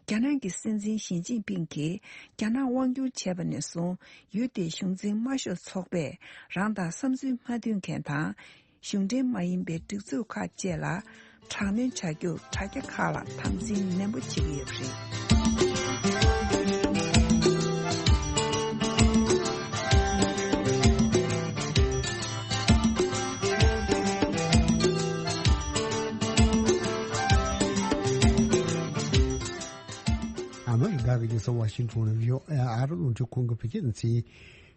རྒྱ་ནག་གི་སྲིད་འཛིན་ཞི་ཅིན་ཕིང་གིས་རྒྱ་ནག་དབང་བསྒྱུར་བྱས་པ་ནས་བཟུང་། ཡུལ་དེའི་གཞུང་འཛིན་དམར་ཤོག་ཚོགས་པས་རང་དང་བསམ་ཚུལ་མ་མཐུན་མཁན་དང་། གཞུང་འབྲེལ་མ་ཡིན་པའི་སྒྲིག་འཛུགས་ཁག་བཅས་ལ་དྲག་གནོན་བྱ་རྒྱུར་དྲ་རྒྱ་ཁག་ལ་དམ་འཛིན་ནན་པོ་བྱེད་ཀྱི་ཡོད་པ་རེད། ཨ་མི་རི་ཀ་གི་རྒྱལ་ས་ཝ་ཤིང་ཊོན་ནས་བྷི་ཨོ་ཨེ་ཨ་རི་རླུང་འཕྲིན་ཁང་གི་བོད་སྐད་སྡེ་ཚན་ཡིན།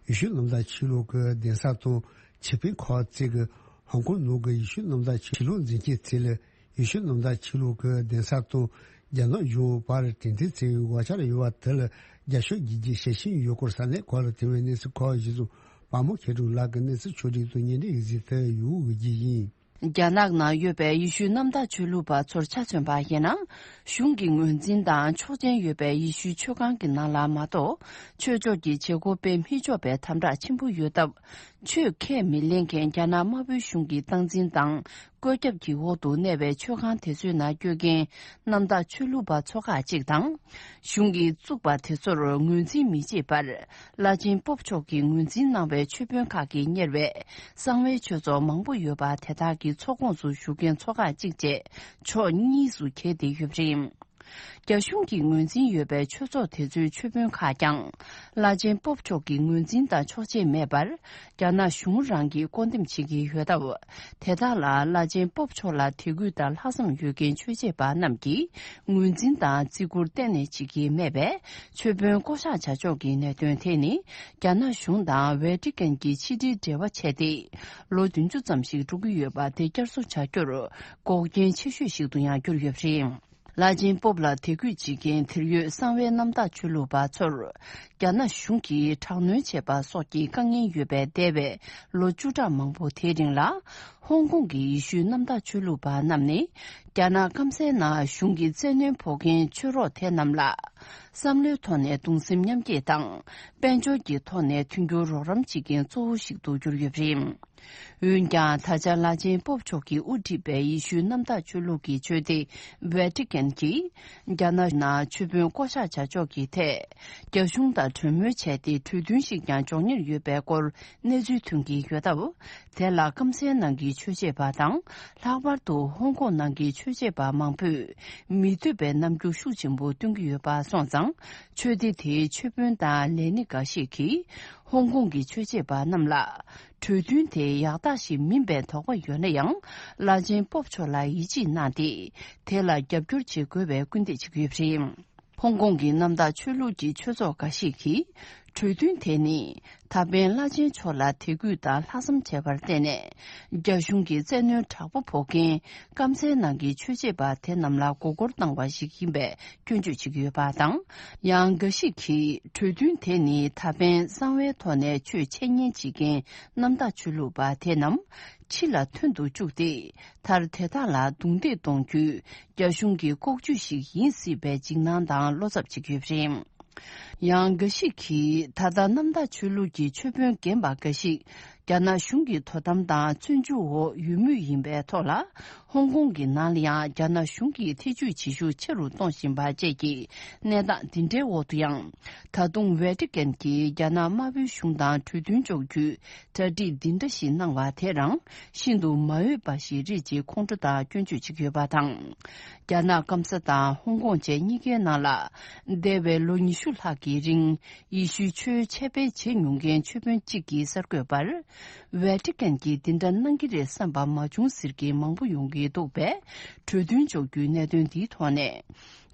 ཡེ་ཤུ་གནམ་བདག་ཆོས་ལུགས་ཀྱི་གདན་ས་དང་ཆེད་ཕེབས་ཁག་བཅས་ཀྱིས་ཧོང་ཀོང་ནང་གི་ཡེ་ཤུ་གནམ་བདག་ཆོས་ལུགས་འཛིན་སྐྱོང་ཚད་ལས། ཡེ་ཤུ་གནམ་བདག་ཆོས་ལུགས་ཀྱི་གདན་ས་དང་རྒྱ་ནག་གཞུང་བར་དྲན་རྟེན་ཚད་ཡོད་དགོས་འཆར་ཡོད་པ་དེ་ལ་རྒྱབ་སྐྱོར་བགྱིད་རྒྱུའི་ཞལ་ཆེམས་ཡོད་སྐོར་ས་གནས་ཁག་ལ་ཐོན་པའི་གནས་ཚུལ་ཁག་གཞིར་བཟུང་། པདྨ་མཁས་གྲུབ་ལགས་ཀྱིས་གནས་ཚུལ་ཕྱོགས་སྒྲིག་དང་སྙན་སྒྲོན་ཡིག་གཟིགས་དེ་ཡོང་བའི་རྒྱུ་ཡིན། རྒྱ་ནག་ནང་ཡོད་པའི་ཡེ་ཤུ་གནམ་བདག་ཆོས་ལུགས་པ་ཚོར་ཆ་མཚོན་པ་ཡིན་ན། གཞུང་གི་ངོས་འཛིན་དང་ཆོག་མཆན་ཡོད་པའི་ཡེ་ཤུའི་ཆོས་ཁང་གི་ནང་ལ་མ་གཏོགས། ཆོས་ཕྱོགས་ཀྱི་བྱེད་སྒོ་སྤེལ་མི་ཆོག་པའི་དམ་དྲག་ཆེན་པོ་ཡོད་སྟབས། ཆོས་ཁས་མི་ལེན་མཁན་རྒྱ་ནག་དམར་པོའི་གཞུང་གི་སྟངས་འཛིན་དང་བཀོད་ཁྱབ་ཀྱི་འོག་ཏུ་གནས་པའི་ཆོས་ཁང་དེ་ཚོའི་ནང་སྐྱོད་མཁན་གནམ་བདག་ཆོས་ལུགས་པ་ཚོ་ཁག་ཅིག་དང་། གཞུང་གིས་བཙུགས་པ་དེ་ཚོར་ངོས་འཛིན་མི་བྱེད་པར། བླ་ཆེན་པོབ་མཆོག་གིས་ངོས་འཛིན་གནང་བའི་ཆོས་དཔོན་ཁག་གིས་གཉེར་བའི་གསང་བའི་ཆོས་ཚོགས་མང་པོ་ཡོད་པ་དེ་དག་གི་ཚོགས་ཁོངས་སུ་ཞུགས་མཁན་ཚོ་ཁག་གཅིག་བཅས་ཕྱོགས་གཉིས་སུ་གྱེས་ཏེ་ཡོད་པ་རེད། རྒྱ་གཞུང་གི་ངོས་འཛིན་ཡོད་པའི་ཆོས་ཚོགས་དེ་ཚོའི་ཆོས་དཔོན་ཁག་ཀྱང་། བླ་ཆེན་པོབ་མཆོག་གི་ངོས་འཛིན་དང་ཆོག་མཆན་མེད་པར། རྒྱ་ནག་གཞུང་རང་གིས་བསྐོ་འདེམས་བྱེད་ཀྱི་ཡོད་སྟབས། དེ་དག་ལ་བླ་ཆེན་པོབ་མཆོག་ལ་དད་གུས་དང་ལྷག་བསམ་ཡོད་མཁན་ཆོས་བྱེད་པ་རྣམས་ཀྱིས་ངོས་འཛིན་དང་བརྩི་བཀུར་གཏན་ནས་བྱེད་ཀྱི་མེད་པས། ཆོས་དཔོན་བསྐོ་གཞག་བྱ་ཕྱོགས་ཀྱི་གནད་དོན་དེ་ནི། རྒྱ་ནག་གཞུང་དང་ཝེ་ཏི་ཀན་གྱི་ཕྱི་འབྲེལ་འབྲེལ་བ་བྱས་ཏེ། ལོ་བདུན་ཅུ་ཙམ་ཞིག་འགྲོ་གི་ཡོད་པ་དེ་བསྐྱར་གསོ་བྱ་རྒྱུར་འགོག་རྐྱེན་ཆེ་ཤོས་ཤིག་ཏུ་ཡང་གྱུར་ཡོད་པ་རེད། བླ་ཆེན་པོབ་ལ་དད་གུས་བྱེད་མཁན་དེར་ཡོད་གསང་བའི་གནམ་བདག་ཆོས་ལུགས་པ་ཚོར། རྒྱ་ནག་གཞུང་གིས་དྲག་གནོན་བྱས་པ་སོགས་ཀྱི་དཀའ་ངལ་ཡོད་པའི་འདས་པའི་ལོ་བཅུ་ཕྲག་མང་པོ་དེའི་རིང་ལ། ཧོང་ཀོང་གི་ཡེ་ཤུའི་གནམ་བདག་ཆོས་ལུགས་པ་རྣམས་ནི། རྒྱ་ནག་སྐམ་སའི་ནང་གཞུང་གིས་བཙན་གནོན་ཕོག་མཁན་ཆོས་རོགས་དེ་རྣམས་ལ། བསམ་བློའི་ཐོག་ནས་གདུང་སེམས་མཉམ་སྐྱེད་དང་། དཔལ་འབྱོར་གྱི་ཐོག་ནས་མཐུན་འགྱུར་རོགས་རམ་བྱེད་མཁན་གཙོ་བོ་ཞིག་ཏུ་གྱུར་ཡོད་པ་རེད། འོན་ཀྱང་། ད་ཆ་བླ་ཆེན་པོབ་མཆོག་གིས་དབུ་ཁྲིད་པའི་ཡེ་ཤུའི་གནམ་བདག་ཆོས་ལུགས་ཀྱི་ཆོས་སྡེ་ཝེ་ཏི་ཀན་གྱིས། རྒྱ་ནག་ནང་ཆོས་དཔོན་བསྐོ་གཞག་བྱ་ཕྱོགས་ཀྱི་ཐད། རྒྱ་གཞུང་དང་གྲོས་མོལ་བྱས་ཏེ། གྲོས་མཐུན་ཞིག་ཀྱང་འཇོག་གཉེར་ཡོད་པའི་སྐོར་གནས་ཚུལ་ཐོན་གྱི་ཡོད་སྟབས། དེ་ལ་སྐམ་སའི་ནང་གི་ཆོས་བྱེད་པ་དང་། ལྷག་པར་དུ་ཧོང་ཀོང་ནང་གི་ཆོས་བྱེད་པ་མང་པོས་མི་འདོད་པའི་རྣམ་འགྱུར་ཤུགས་ཆེན་པོ་སྟོན་གྱི་ཡོད་པ་སོང་ཙང་། ཆོས་སྡེ་དེའི་ཆོས་དཔོན་དང་ལས་སྣེ་འགའ་ཤས་ཀྱིས། ཧོང་ཀོང་གི་ཆོས་བྱེད་པ་རྣམས་ལ། གྲོས་མཐུན་དེ་ཡག་རྟགས་ཤིག་མིན་པའི་དོགས་པ་ཡོད་ན་ཡང་། བླ་ཆེན་པོབ་མཆོག་ལ་ཡིད་ཆེས་གནང་སྟེ། དེ་ལ་རྒྱབ་སྐྱོར་བྱེད་དགོས་པའི་སྐུལ་འདེད་བྱེད་ཀྱི་ཡོད་པ་རེད། ཧོང་ཀོང་གི་གནམ་བདག་ཆོས་ལུགས་ཀྱི་ཆོས་ཚོགས་འགའ་ཞིག་གིས། གྲོས་མཐུན་དེ་ནི། ད་ཕན་བླ་ཆེན་མཆོག་ལ་དད་གུས་དང་ལྷག་བསམ་བྱས་པར་བརྟེན་ནས། རྒྱ་གཞུང་གིས་བཙན་གནོན་དྲག་པོ་ཕོག་མཁན་སྐམ་སའི་ནང་གི་ཆོས་བྱེད་པ་དེ་རྣམས་ལ་མགོ་སྐོར་བཏང་བ་ཞིག་ཡིན་པའི་སྐྱོན་བརྗོད་བྱེད་ཀྱི་ཡོད་པ་དང་། ཡང་འགའ་ཞིག་གིས་གྲོས་མཐུན་དེ་ནི་ད་ཕན་གསང་བའི་ཐོག་ནས་ཆོས་འཆད་ཉན་བྱེད་མཁན་གནམ་བདག་ཆོས་ལུགས་པ་དེ་རྣམས་ཕྱི་ལ་ཐོན་དུ་བཅུག་སྟེ། མཐར་དེ་དག་ལ་རྡུང་རྡེག་གཏོང་རྒྱུའི་རྒྱ་གཞུང་གི་ལྐོག་ཇུས་ཤིག་ཡིན་སྲིད་པའི་འཇིགས་སྣང་དང་བློ་འཚབ་བྱེད་ཀྱི་ཡོད་པ་རེད། ཡང་འགའ་ཞིག་གིས་ད་ལྟ་གནམ་བདག་ཆོས་ལུགས་ཀྱི་ཆོས་དཔོན་རྒན་པ་འགའ་ཞིག་རྒྱ་ནག་གཞུང་གི་དོ་དམ་དང་བཙོན་འཇུག་འོག་ཡོད་མུས་ཡིན་པའི་ཐོག་ལ། ཧོང་ཀོང་གི་ནང་ལ་ཡང་རྒྱ་ནག་གཞུང་གིས་ཐེ་ཇུས་བྱེད་ཤུགས་ཆེ་རུ་གཏོང་བཞིན་པ་བཅས་ཀྱི་གནས་སྟངས་འདི་འདྲའི་འོག་ཏུ་ཡང་། ད་དུང་ཝེ་ཏི་ཀན་གྱིས་རྒྱ་ནག་དམར་པོའི་གཞུང་དང་གྲོས་མཐུན་འཇོག་རྒྱུའི་གྲ་སྒྲིག་འདི་འདྲ་ཞིག་གནང་བ་དེ་རང་ཤིན་ཏུ་མ་འོས་པ་ཞིག་རེད་ཅེས་ཁོང་ཁྲོ་དང་སྐྱོན་བརྗོད་བྱེད་ཀྱི་ཡོད་པ་དང་། རྒྱ་ནག་སྐམ་ས་དང་ཧོང་ཀོང་བཅས་གཉིས་ཀའི་ནང་ལ། འདས་པའི་ལོ་ཉི་ཤུ་ལྷག་གི་རིང་ཡེ་ཤུའི་ཆོས་འཆད་སྤེལ་བྱེད་མྱོང་མཁན་ཆོས་དཔོན་གཅིག་གིས་གསར་འགོད་པར། ཝེ་ཏི་ཀན་གྱིས་འདི་འདྲ་གནང་གི་རེད་བསམ་པ་མ་བྱུང་ཟེར་མཁན་མང་པོ་ཡོང་གི་འདུག་པས། གྲོས་མཐུན་འཇོག་རྒྱུའི་གནད་དོན་འདིའི་ཐོག་ནས།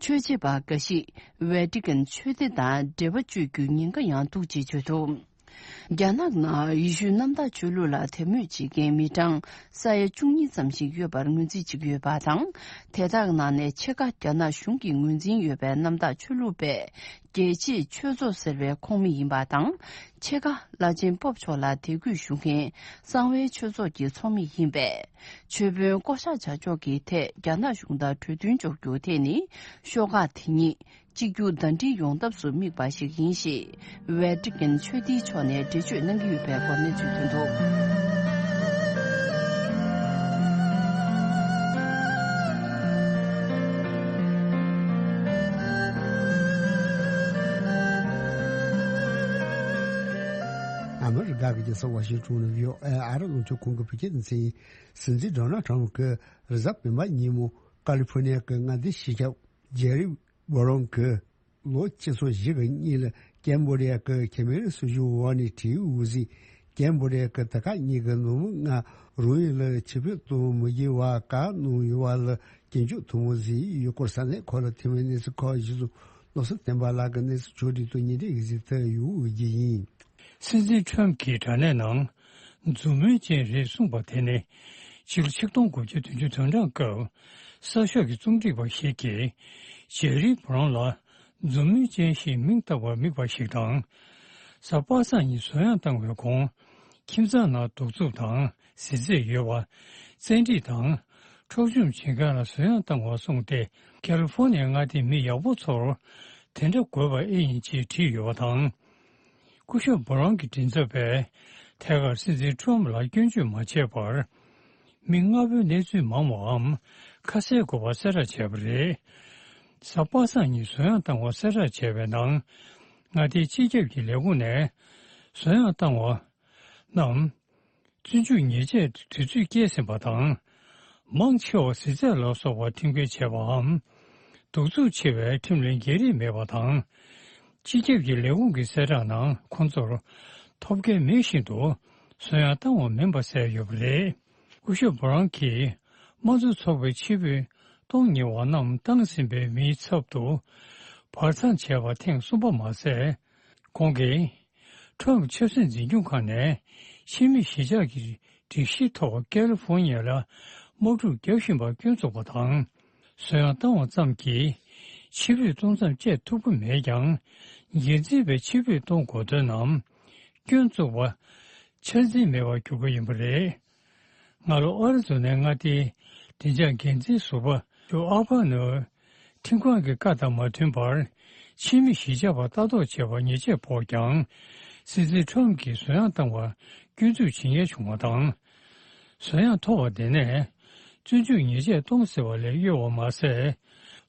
ཆོས་བྱེད་པ་འགའ་ཞིག་ཝེ་ཏི་ཀན་ཆོས་སྡེ་དང་འབྲེལ་བ་གཅོད་རྒྱུའི་ཉེན་ཁ་ཡང་འདུག་ཅེས་བརྗོད་འདུག་རྒྱ་ནག་ནང་ཡེ་ཤུའི་གནམ་བདག་ཆོས་ལུགས་ལ་དད་མོས་བྱེད་མཁན་མི་གྲངས་ས་ཡ་བཅུ་གཉིས་ཙམ་ཞིག་ཡོད་པར་ངོས་འཛིན་བྱེད་ཀྱི་ཡོད་པ་དང་། དེ་དག་ནང་ནས་ཕྱེད་ཀ་རྒྱ་ནག་གཞུང་གིས་ངོས་འཛིན་ཡོད་པའི་གནམ་བདག་ཆོས་ལུགས་པས་རྒྱལ་གཅེས་ཆོས་ཚོགས་ཟེར་བའི་ཁོངས་མི་ཡིན་པ་དང་། ཕྱེད་ཀ་བླ་ཆེན་སྤོབས་མཆོག་ལ་དད་གུས་ཞུ་མཁན་གསང་བའི་ཆོས་ཚོགས་ཀྱི་ཚོགས་མི་ཡིན་པས། ཆོས་དཔོན་བསྐོ་གཞག་བྱ་ཕྱོགས་ཀྱི་ཐད་རྒྱ་ནག་གཞུང་དང་གྲོས་མཐུན་འཇོག་རྒྱུ་དེ་ནི་ཤོག་ཁག་དེ་ཉིད། གཅིག་གྱུར་ཟླ་སྒྲིལ་ཡོང་ཐབས་སུ་དམིགས་པ་ཞིག་ཡིན་ཞེས། ཝེ་ཏི་ཀན་ཆོས་སྡེའི་ཕྱོགས་ནས་འགྲེལ་བརྗོད་གནང་གི་ཡོད་པའི་སྐོར་གནས་ཚུལ་ཐོན་འདུག་ཨ་མི་རི་ཀ་གི་རྒྱལ་ས་ཝ་ཤིང་ཊོན་ནས་བྷི་ཨོ་ཨེ་ཨ་རི་རླུང་འཕྲིན་ཁང་གི་བོད་སྐད་སྡེ་ཚན་ཡིན། སྲིད་འཛིན་ཌོ་ནལ་ཊམ་གྱིས་རེས་གཟའ་སྤེན་པ་ཉིན་མོ་ཀ་ལི་ཕོར་ནི་ཡ་གི་མངའ་སྡེའི་སྤྱི་ཁྱབ་ཇེ་རི་བྷ་རོན་གྱིས་ལོ་གཅིག་སྟོང་དགུ་བརྒྱ་ཉི་ཤུ་གཉིས་ལ་ཀེམ་བྷོ་ཌི་ཡ་གི་ཁེ་མེ་རི་སྲིད་གཞུང་འོག་ནས་ཁྲིའུ་འུ་ཟི། ཀེམ་བྷོ་ཌི་ཡ་གི་དེ་ཁག་གཉིས་ཀྱི་ནང་མི་ལྔ་རང་ཡུལ་ལ་ཆིབས་བསྒྱུར་གཏོང་མི་དགོས་པར་བཀག་གནང་ཡོད་པ་ལ་སྐྱོན་བརྗོད་དུ་མ་བཟོས་ཡོད་སྐོར་ས་གནས་ཁག་ལ་ཐོན་པའི་གནས་ཚུལ་ཁག་གཞི་བཟུང་། བློ་བཟང་བསྟན་པ་ལགས་ཀྱིས་གནས་ཚུལ་ཕྱོགས་སྒྲིག་དང་སྙན་སྒྲོན་ཡིག་ཚང་ཐད་ཡོང་བའི་རྒྱུ་ཡིན། སྲིད་འཛིན་ཁྲོམ་གྱིས་དྲ་གནས་ནང་འཛུམ་དམུལ་ཅན་རེད་གསུངས་པ་དེ་ནི། ཕྱི་ལོ་ཆིག་སྟོང་དགུ་བརྒྱ་བདུན་ཅུ་དོན་གྲངས་སྐབས་གསར་ཤོག་གི་རྩོམ་སྒྲིག་པ་ཞིག་གིས་ཇེ་རི་བྷ་རོན་ལ་འཛུམ་དམུལ་ཅན་ཞེས་མིང་བཏགས་པར་དམིགས་པ་ཞིག་དང་། གཟའ་པ་སངས་ཉིན་གསོལ་ཡང་བཏང་བའི་གོང་ཁྱིམ་ཚང་ནང་གདུག་རྩུབ་དང་གཟི་རྫས་ཡོད་པ། བཙན་ཁྲིད་དང་འཕྲོག་བཅོམ་བྱེད་མཁན་ལ་གསོལ་ཡང་བཏང་བར་སོང་སྟེ། ཁ་ལི་ཧྥོར་ནི་ཡའི་མངའ་སྡེའི་མི་ཡག་པོ་ཚོར་དེ་འདྲ་དགོས་པ་ཨེ་ཡིན་ཅེས་བྲིས་ཡོད་པ་དང་། སྐུ་ཞབས་བྷ་རོན་གྱི་མགྲིན་ཚབ་པས་ཐད་ཀར་སྲིད་འཛིན་ཁྲོམ་ལ་སྐྱོན་བརྗོད་མ་བྱས་པར། མི་ལྔ་པོའི་གནས་ཚུལ་མང་བའམ་ཁ་གསལ་དགོས་པ་གསལ་བསྒྲགས་བྱས་པ་རེད། གཟའ་པ་སངས་ཉིན་གསོལ་ཡང་བཏང་བ་གསལ་བསྒྲགས་བྱས་པའི་ནང་། མངའ་སྡེའི་སྤྱི་ཁྱབ་ཀྱི་ལས་ཁུངས་ནས་གསོལ་ཡང་བཏང་བ་རྣམས། བཙོན་འཇུག་ཉེས་ཆད་དུས་ཚོད་བསྐྱལ་ཟིན་པ་དང་། མང་ཆེ་བ་གཟི་རྫས་ལ་སོགས་པ་ཁྲིམས་འགལ་བྱས་པའམ། གདུག་རྩུབ་ཆེ་བའི་ཁྲིམས་ལ་འགལ་རིགས་མེད་པ་དང་། སྤྱི་ཁྱབ་ཀྱི་ལས་ཁུངས་ཀྱི་གསལ་བསྒྲགས་ནང་ཁོང་ཚོར་ཐོབ་སྐལ་མེད་བཞིན་དུ་གསོལ་ཡང་བཏང་བ་མིན་པ་གསལ་ཡོད་པ་རེད། སྐུ་ཞབས་བྷ་རོན་གྱིས་དམངས་གཙོ་ཚོགས་པའི་ཕྱིར་འབུད་གཏོང་ཉེ་བ་རྣམས་བཏང་ཟིན་པའི་མིའི་ཚབ་ཏུ་བར་མཚམས་བྱས་པ་ཐེངས་གསུམ་པ་མ་ཟད། ཁོང་གིས་ཁྲོམ་ཆབ་སྲིད་འཛིན་སྐྱོང་ཁང་ནས་ཕྱི་མི་གཞིས་ཆགས་ཀྱི་སྒྲིག་གཞིའི་ཐོག་ཀ་ལི་ཧྥོར་ནི་ཡ་ལ་དམག་འཁྲུག་རྒྱག་བཞིན་པར་སྐྱོན་བཙུགས་པ་དང་། གསོལ་ཡང་བཏང་བ་ཙམ་གྱིས་ཕྱིར་འབུད་གཏོང་མཚམས་བཅད་ཐུབ་ཀྱི་མེད་ཀྱང་། འགན་འཛིན་པས་ཕྱིར་འབུད་གཏོང་དགོས་དོན་ནམ་སྐྱོན་བཙུགས་པ་ཆ་འཛིན་མེད་པར་གྱུར་པ་ཡིན་པ་རེད། སྔ་ལོ་ཨ་རི་ཛོ་ནའི་མངའ་སྡེའི་བདེ་འཇགས་འགན་འཛིན་ཟུར་པ་ཇོ་ཨ་པ་ནོས་ཁྲིམས་ཁང་གི་བཀའ་དང་མ་མཐུན་པར་ཕྱི་མི་གཞིས་ཆགས་པ་ལྟ་རྟོག་བྱེད་པར་ཉེས་ཆད་ཕོག་ཀྱང་། སྲིད་འཛིན་ཁྲོམ་གྱིས་གསོལ་ཡང་བཏང་བར་སྐྱོན་འཛུགས་བྱེད་ཉེན་བྱུང་བ་དང་། གསོལ་ཡང་ཐོབ་པ་དེ་ནས་བཙོན་འཇུག་ཉེས་ཆད་གཏོང་སྲིད་པ་ལས་གཡོལ་བ་མ་ཟད།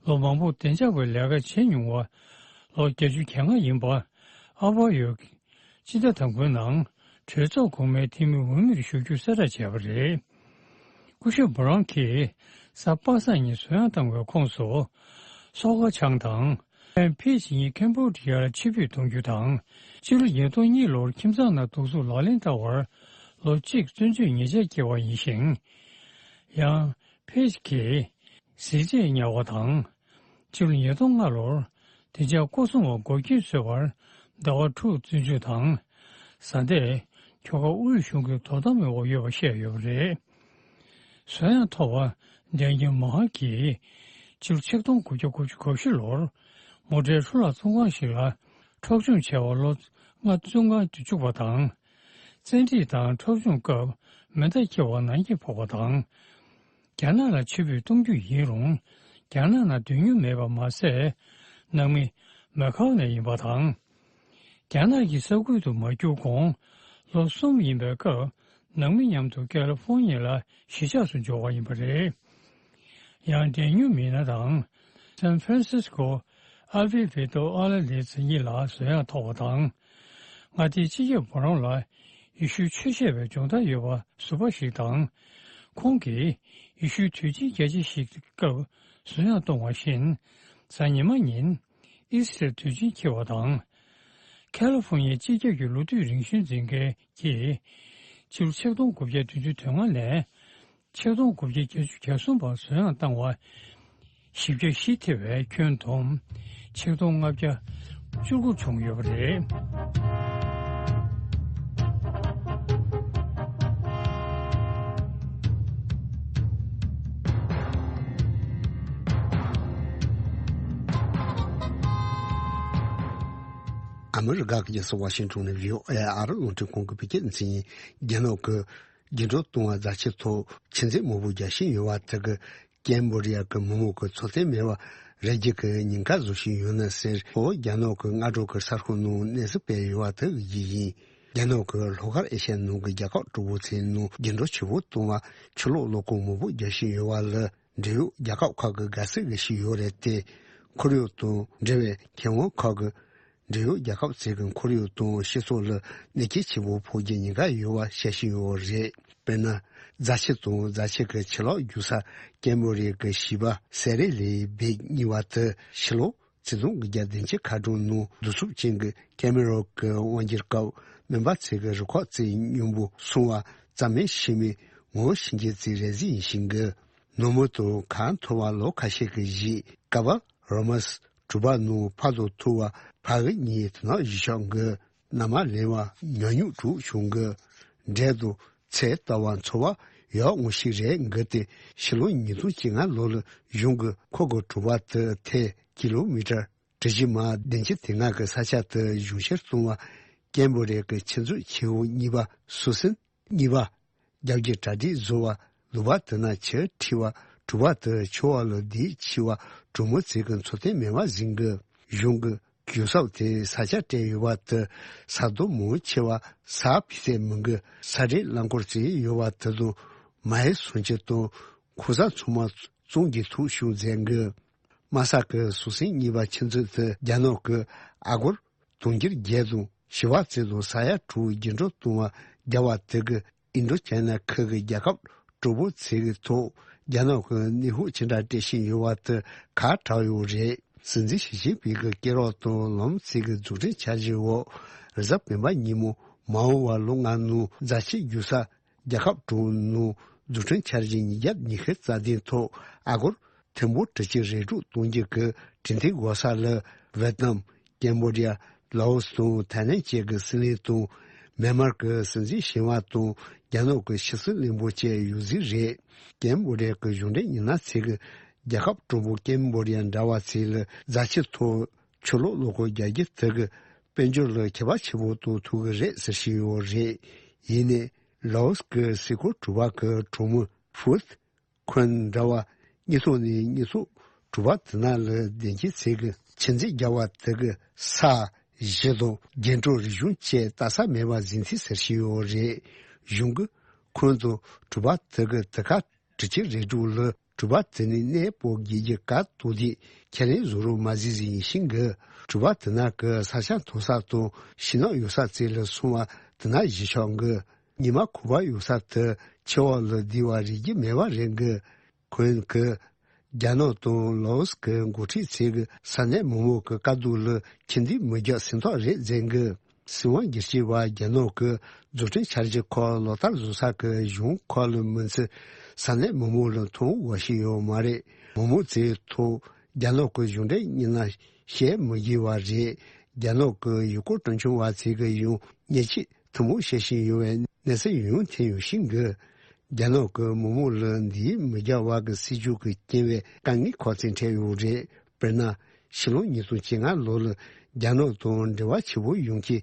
ལོ་མང་པོ་བདེ་འཇགས་པའི་ལས་ཀ་བྱེད་མྱོང་བ་ལོ་བརྒྱད་ཅུ་གྱ་ལྔ་ཡིན་པ་ཨ་བྷ་ཡོ་སྤྱི་ཟླ་དང་པོའི་ནང་གྲོས་ཚོགས་གོང་མའི་འཐུས་མི་འོས་མིར་ཞུགས་རྒྱུ་གསལ་བསྒྲགས་བྱས་པ་རེད། སྐུ་ཞབས་བྷ་རོན་གྱིས་གཟའ་པ་སངས་ཉིན་གསོལ་ཡང་བཏང་བའི་ཁོངས་སུ། སོག་ཁ་ཆང་དང་། ཕན་ཕེ་ཇི་གཉིས་ཀེམ་བྷོ་ཌི་ཡར་ཕྱིར་འབུད་གཏོང་རྒྱུ་དང་། ཕྱི་ལོ་ཉིས་སྟོང་གཉིས་ལོར་ཁྱིམ་ཚང་ནང་གདུག་རྩུབ་ལག་ལེན་བསྟར་བར་ལོ་གཅིག་བཙོན་འཇུག་ཉེས་ཆད་བཀལ་བ་ཡིན་ཞིང་། ཡང་ཕེ་ཇི་གིས་གཟི་རྫས་ཉར་བ་དང་། ཕྱི་ལོ་ཉིས་སྟོང་ལྔ་ལོར་བདེ་འཇགས་སྐོར་སྲུང་བ་འགོག་རྐྱེན་བཟོས་པར་ཟླ་བ་དྲུག་བཙོན་འཇུག་དང་། བཟའ་ཟླས་ཁྱོ་ག་དབུས་གཞུང་གི་དོ་དམ་འོག་ཡོད་པ་བཤད་ཡོད་པ་རེད། གསོན་ཡང་ཐོབ་པ་ཌེ་ནིལ་མ་ཧར་གྱིས་ཕྱི་ལོ་ཆིག་སྟོང་དགུ་བརྒྱ་དགུ་བཅུ་གོ་བཞི་ལོར་མོ་ཊའི་འཕྲུལ་ལག་ཚོང་ཁང་ཞིག་ལ་འཕྲོག་བཅོམ་བྱས་པ་ལོ་ལྔ་བཙོན་ཁང་དུ་བཅུག་པ་དང་། བཙན་ཁྲིད་དང་འཕྲོག་བཅོམ་སྐབས་མེ་མདའ་འཁྱེར་བར་ནང་འཁྱེར་ཕོག་པ་དང་། རྒྱ་ནག་ལ་ཕྱིར་འབུད་གཏོང་རྒྱུ་ཡིན་རུང་། རྒྱ་ནག་ནང་སྡོད་མྱོང་མེད་པ་མ་ཟད། ནང་མི་མེ་ཁའོ་ནས་ཡིན་པ་དང་། རྒྱ་ནག་གི་ས་ཁུལ་དུ་མ་བསྐྱོད་གོང་ལོ་གསུམ་ཡིན་པའི་སྐབས་ནང་མི་མཉམ་དུ་ཀ་ལི་ཧྥོར་ནི་ཡ་ལ་གཞིས་ཆགས་སུ་འབྱོར་བ་ཡིན་པ་རེད། ཡང་ཌེ་ནིལ་མི་ན་དང་སན་ཧྥ་རན་སིས་ཀོ་ཨལ་ཝི་ཝི་ཏོ་ཨ་ལ་ལི་ཙི་གཉིས་ལ་གསོན་ཡང་ཐོབ་པ་དང་། མངའ་སྡེའི་སྤྱི་ཁྱབ་བྷ་རོན་ལ་ཡེ་ཤུའི་ཆོས་བཤད་པའི་སྦྱོང་བརྡར་ཡོད་པ་ཟུར་པ་ཞིག་དང་། ཁོང་གིས་ཡེ་ཤུའི་དུས་ཆེན་རྒྱལ་སྤྱི་ཞིག་སྐབས་གསོན་ཡང་གཏོང་བ་བཞིན། གཟའ་ཉི་མ་ཉིན་ཨི་སི་རལ་དུས་ཆེན་འཁེལ་བ་དང་། ཁ་ལི་ཧྥོར་ནི་ཡའི་སྤྱི་ཁྱབ་ཀྱི་ལོ་དུས་རིང་བཞིན་འཛིན་མཁན་གྱིས་ ཕྱི་ལོ་ཆིག་སྟོང་དགུ་བརྒྱ་བདུན་ཅུ་དོན་ལྔ་ནས་ཆིག་སྟོང་དགུ་བརྒྱ་བརྒྱད་ཅུ་གྱ་གསུམ་བར་བཟོ་ཡང་བཏང་བ། བཞི་བརྒྱ་བཞི་ཐེ་བའི་ཁྱོན་བསྡོམས་ཆིག་སྟོང་ལྔ་བརྒྱ་བཅུ་དགུ་བྱུང་ཡོད་པ་རེད། ཨ་མི་རི་ཀ་གི་རྒྱལ་ས་ཝ་ཤིང་ཊོན་ནས་བྷི་ཨོ་ཨེ་ཨ་རི་རླུང་འཕྲིན་ཁང་གི་བོད་སྐད་སྡེ་ཚན་ཡིན། རྒྱ་ནག་གི་འགྱུར་འགྲོས་གཏོང་བ་རྫ་ཆུ་ཐོག་ཆུ་འཛིན་མང་པོ་རྒྱག་བཞིན་ཡོད་པ་དེ་གིས་ཀེམ་བོ་ཌི་ཡ་གི་མི་མང་གི་འཚོ་རྟེན་མེད་པར་རེ་རྒྱུ་གི་ཉེན་ཁ་བཟོ་བཞིན་ཡོད་ན་ཟེར། ཨོ་རྒྱ་ནག་གི་སྔ་དྲོ་གི་གསར་ཤོག་ནང་གནས་ཚུལ་སྤེལ་ཡོད་པ་དེ་གི་ཡིན། རྒྱ་ནག་གི་ལྷོ་ཤར་ཨེ་ཤ་ཡའི་ནང་གི་རྒྱལ་ཁབ་དྲུག་པོ་ཚོའི་ནང་འགྱུར་འགྲོས་ཆེ་པོ་གཏོང་བར་ཕྱི་ལོགས་གློག་ཁང་མང་པོ་རྒྱག་བཞིན་ཡོད་པ་ལ། འབྲེལ་ཡོད་རྒྱལ་ཁབ་ཁག་གིས་དགའ་བསུ་ཞུ་བཞིན་ཡོད་རེད་དེ། ཁོར་ཡུག་དང་འབྲེལ་བའི་ཁེ་དབང་ཁག་གིས་འབྲེལ་ཡོད་རྒྱལ་ཁབ་ཚོ་གི་ཁོར་ཡུག་དང་སྤྱི་ཚོགས་ལ་གནོད་སྐྱོན་ཆེན་པོ་ཕོག་རྒྱུའི་ཉེན་ཁ་ཡོད་པ་བཤད་བཞིན་ཡོད་རེད། དཔེར་ན། རྫ་ཆུ་དང་རྫ་ཆུ་གི་ཆུ་ལོག་རྒྱུག་ས་ཀེམ་བོ་ཌི་ཡ་གི་བྱིས་པ་སེ་རེ་ལི་བེག་གཉིས་པ་དེ་ཕྱི་ལོ་ཆིག་སྟོང་དགུ་བརྒྱ་བདུན་ཅུ་ཁ་གྲངས་ནང་གདུག་རྩུབ་ཅན་གྱི་ཀེ་མི་རོ་གི་དབང་སྒྱུར་སྐབས་སྨན་པ་ཚོ་གི་རུ་ཁག་ཚོའི་སྙིང་པོ་སྲུང་བ་རྩ་མེད་བྱས་མི་ངོ་ཤེས་མཁན་ཚོའི་རེ་ཟུང་ཡིན་ཞིང་གི། ནུབ་མོ་དང་ཁ་འཐོར་བ་ལོ་ཁ་ཤས་ཀྱི་རྗེས་ཀ་བ་རོ་མ་སི་གྲུ་པ་ནང་ཕ་དང་ཐུག་པ་ཕ་གི་གཉིས་དེ་ནང་བཞུགས་ཤག་གི། མནའ་མ་ལེན་པ་ཉོ་སྙོམས་དྲག་བྱུང་གི། འབྲས་དང་ཚལ་ལྟ་བུ་འཚོ་བ་ཡག་ངོ་ཞིག་རེད་འགི་སྟེ། ཕྱི་ལོ་ཉིས་སྟོང་བཅོ་ལྔ་ལོ་ལ་གཞུང་གིས་ཁོ་གི་གྲུ་པ་དེ་ཐད་ཀི་ལོ་མི་ཊར་གྲུ་བཞི་མ་བདུན་ཅུ་དོན་ལྔ་གི་ས་ཆ་དེ་གཞུང་བཞེས་གཏོང་བར་ཀེམ་བོ་ཌི་ཡ་གི་ཆུ་མཛོད་ཆེ་བོ་གཉིས་པ་སུ་སིན་གཉིས་པ། རྒྱབ་ཀྱི་གྲ་སྒྲིག་བཟོ་བ། ལུང་པ་དེ་ན་ཆུ་ཁྲིད་པ། གྲུ་པ་དེ་ཆུ་བ་ལ་ལྡིང་འཆི་བ། གྲོགས་མོ་ཚོ་གི་འཚོ་རྟེན་མེད་པ་ཟིན་གི། གཞུང་གི་གཞུང་ཚབ་དེ་ས་ཆ་སྤྲད་ཡོད་པ་དེ་ས་རྡོ་མང་ཆེ་བ་ས་ཕི་ཚད་མི་འགི། ས་འདྲེན་རླངས་འཁོར་ཚོ་ཡོད་པ་དེ་དང་མ་ཧེ་སུན་ཆི་དང་ཁོ་ས་ཚང་མ་བཙོང་གི་ཐུག་བྱུང་མཛད་གི། དམའ་ས་གི་སུ་སིན་གཉིས་པ་ཆུ་མཛོད་དེ་རྒྱ་ནག་གི་ཨ་སྒོར་དུང་ཕྱུར་བརྒྱད་དང་བཞི་བ་ཚོ་དང་ས་ཡ་དྲུག་འགྱུར་འགྲོས་གཏོང་བ་རྒྱག་པ་དེ་གིས་ཨིན་ཌོ་ཅའི་ན་ཁུལ་གྱི་རྒྱལ་ཁབ་དྲུག་པོ་ཚོ་གི་ཐོག་རྒྱ་ནག་གི་གནོན་ཤུགས་ཅི་འདྲ་སྤྲད་བཞིན་ཡོད་པ་དེ་ཁ་གྲགས་ཡོད་རེད། སྲིད་འཛིན་ཞི་ཅིན་ཕིང་གི་སྐད་རགས་དང་ལམ་ལུགས་ཚོ་གི་འཛུགས་སྐྲུན་འཆར་གཞིའི་འོག་རེས་གཟའ་སྤེན་པ་ཉིན་མོ་མ་འོངས་པ་ལོ་ལྔ་ནང་རྫ་ཆུ་རྒྱུག་ས་རྒྱལ་ཁབ་དྲུག་ནང་འཛུགས་སྐྲུན་འཆར་གཞི་ཉིས་བརྒྱ་ཉི་ཤུ་རྩ་བདུན་ཐོག་ཨ་སྒོར་ཐེར་འབུམ་དྲུག་ཅུ་རེ་དྲུག་གཏོང་རྒྱུ་གི་གྲོས་མཐུན་འགོད་ས་ལ་ཝེ་ཏི་ནམ། ཀེམ་བོ་ཌི་ཡ། ལའོ་སི་དང་ཐའི་ལེན་ཌ་བཅས་ཀྱི་སྲིད་བློན་དང་། མེན་མར་གྱི་སྲིད་འཛིན་གཞོན་པ་དང་རྒྱ་ནག་གི་ཕྱི་སྲིད་བློན་པོ་བཅས་ཡོད་རྩིས་རེད། ཀེམ་བོ་ཌི་ཡ་གི་གཞུང་འབྲེལ་མི་སྣ་ཚོས་ཀྱིས་རྒྱལ་ཁབ་གྲུང་པོ་ཀེམ་བོ་ཌི་ཡ་འདྲ་བ་ཚོ་ལ་རྫ་ཆུ་ཐོག་ཆུ་ལོག་གློག་སྐུད་རྒྱག་རྒྱུ་དེ་གིས་དཔལ་འབྱོར་ལ་ཁྱད་པར་ཆེན་པོ་གཏོང་ཐུབ་ཀྱི་རེད་ཟེར་བཞིན་ཡོད་རེད། ཡིན་ནའི་ལའོ་སི་གི་སྲས་སྐོར་དྲུག་པ་གི་གྲོགས་མོ་ཧྥུ་ཐི་ཁོན་འདྲ་བ་སྙིང་སྟོབས་ནས་སྙིང་སྟོབས་གྲུབ་པ་དེ་ན་ལ་བདེན་སྐྱིད་ཚེ་གི་ཆི་འཛིན་རྒྱ་བ་དེ་གི་ས་གཞི་དང་རྒྱན་གྲོ་རིག་གཞུང་བཅས་ལྟ་ས་མེད་པ་ཟིན་ཚིག་ཟེར་ཞིག་ཡོད་རེད། གཞུང་གི་ཁོན་དུ་གྲུབ་པ་དེ་གི་དུ་ཁ་གྲུ་ཆིག་རེ་དྲུག་ལ་གྲུབ་པ་དེ་ནི་གནས་སྤོ་དགེ་རྒྱུ་ཀ་ཏོ་དེ་ཁས་ལེན་བཟོ་རོགས་མ་ཟིན་ཟིན་ཡིན་ཤིང་གི་གྲུབ་པ་དེ་ན་གི་ས་ཆ་མཐོ་ས་དང་ཤིང་ནགས་ཡོད་ས་བཙལ་ལ་སོང་བ་དེ་ན་གཞི་ཆགས་གི་ཉི་མ་ཁུག་པ་ཡོད་ས་དེ་ཆེ་བ་ལ་བསྡུས་པ་རིག་རྒྱུ་མེད་པ་རེད་གི། ཁོང་གིས་རྒྱ་ནག་དང་ལའོ་སི་གི་འགོ་ཁྲིད་ཚོས་ཀྱི་ས་གནས་མི་མང་གི་དཀའ་སྡུག་ལ་ཁྱིམ་མཐུན་མི་རྒྱག་སེམས་ཐག་རེད་མཛད་གི། སྲིད་དབང་སྒེར་གཅོད་པ་རྒྱ་ནག་གི་འཛུགས་སྐྲུན་འཆར་གཞི་ཁག་ལག་བསྟར་བཟོ་ས་གི་གཞུང་ཁག་ལ་མི་ཚེ་ས་གནས་མི་མང་ལ་མཐོང་བ་ཞིག་ཡོད་མ་རེད། མི་མང་ཚོའི་ཐོག་རྒྱ་ནག་གི་གཞུང་འབྲེལ་མི་སྣ་བཤད་མི་དགོས་པ་རེད། རྒྱ་ནག་གི་ཡུལ་སྐོར་སྤྲོ་འཆམ་པ་ཚོས་ཀྱི་ཡང་ཉེས་ཆད་ཐུན་མོང་བཤད་བཞིན་ཡོད་པའི་གནས་ཚུལ་ཡང་ཐོན་ཡོད་ཤིང་གི། རྒྱ་ནག་གི་མི་མང་ལ་འདིའི་མི་རྒྱ་བ་གི་སྲིད་ཇུས་ཀྱི་རྐྱེན་པས་དཀའ་ངལ་ཁག་ཅིག་འཕྲད་ཡོད་རེད། དཔེར་ན། ཕྱི་ལོ་ཉིས་སྟོང་བཅོ་ལྔ་ལོ་ལ་རྒྱ་ནག་དང་འབྲེལ་བ་ཆེ་བོ་ཡོང་ཆེད།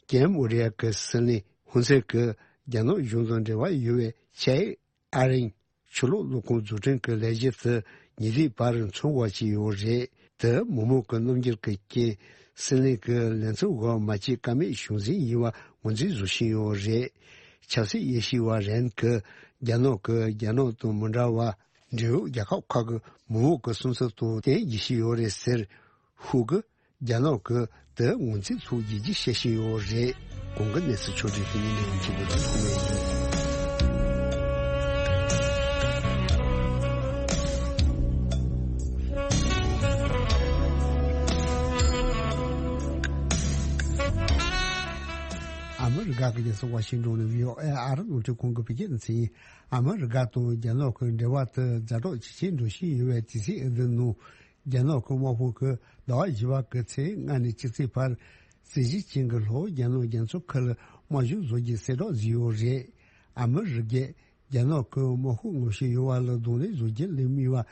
ཀེམ་བོ་ཌི་ཡ་གི་སྲིད་བློན་ཧུན་སེ་གིས་རྒྱ་ནག་གཞུང་དང་འབྲེལ་བ་ཡོད་པའི་ཆའེ་ཨ་རིང་ཆུ་ལོག་གློག་ཁང་འཛུགས་སྐྲུན་གྱི་ལས་གཞི་དེ་ཉིན་རེའི་བར་འཚོགས་པ་ཅིག་ཡོད་རེད། དེ་མི་མང་གི་རྣམ་འགྱུར་གྱི་རྐྱེན་སྲིད་བློན་གྱི་ལས་ཚབ་འོག་མ་ཆད་ཀ་མེད་བྱུང་ཟིན་ཡིན་པ་ངོས་འཛིན་བཟོ་བཞིན་ཡོད་རེད། ཆབ་སྲིད་དབྱེ་ཞིབ་པ་རན་གྱིས་རྒྱ་ནག་གིས་རྒྱ་ནག་དང་མི་འདྲ་བར་འབྲེལ་ཡོད་རྒྱལ་ཁབ་ཁག་གི་མི་མང་གི་སེམས་ཚོར་དང་བསྟུན་བྱེད་ཀྱི་ཡོད་རེད་ཟེར། ཧུ་གིས་རྒྱ་ནག་གིས་དེ་ངོས་འཛིན་ཚུགས་ཡིན་གྱི་བཤད་བཞིན་ཡོད་རེད། གོང་གི་གནས་ཚུལ་ཕྱོགས་སྒྲིག་དེ་ནི་ལས་ཡུན་གཅིག་པུ་དང་ཐོག་མེད་ཡིན། ཨ་མི་རི་ཀ་ལྷག་རྒྱལ་སོགས་ཝ་ཤིང་ཏོན་ནས་བྷི་ཨོ་ཨེ་ཨ་རི་རླུང་འཕྲིན་ཁང་གི་བོད་སྐད་སྡེ་ཚན་ཡིན། ཨ་མི་རི་ཀ་དང་རྒྱ་ནག་གི་འབྲེལ་བ་དེ་ཛ་དྲག་ཇེ་ཆེར་འགྲོ་བཞིན་ཡོད་པའི་དུས་ཚིགས་འདི་ནང་། རྒྱ་ནག་གི་དམག་དཔུང་གིས་ཟླ་བ་བཞི་པ་གི་ཚེས་ལྔ་ནས་བཅུ་ཚེས་བར། རྩིས་གཞི་ཅན་གྱི་ལྷོ་རྒྱ་ནག་རྒྱ་མཚོ་ཁུལ་ལ་དམག་སྦྱོང་བཟོ་རྒྱུའི་གསལ་བསྒྲགས་བཟོས་ཡོད་རེད། ཨ་མི་རི་ཀས་རྒྱ་ནག་གི་དམག་ཤུགས་ངོམ་བཞིན་ཡོད་པ་ལ་གདོང་ལེན་བཟོ་རྒྱུ་ལས་དམིགས་པ།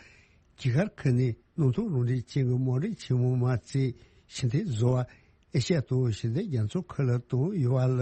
དཀྱིལ་ཤར་ཁུལ་ནས་གནམ་ཐང་རང་བཞིན་ཅན་གྱི་དམག་གྲས་ཆེན་མོ་མ་རྩེད་ཕྱིར་འཐེན་བཟོ་བ། ཨེ་ཤ་ཡ་དང་ཞི་བདེ་རྒྱ་མཚོ་ཁུལ་ལ་བཏང་ཡོད་པ་ལ།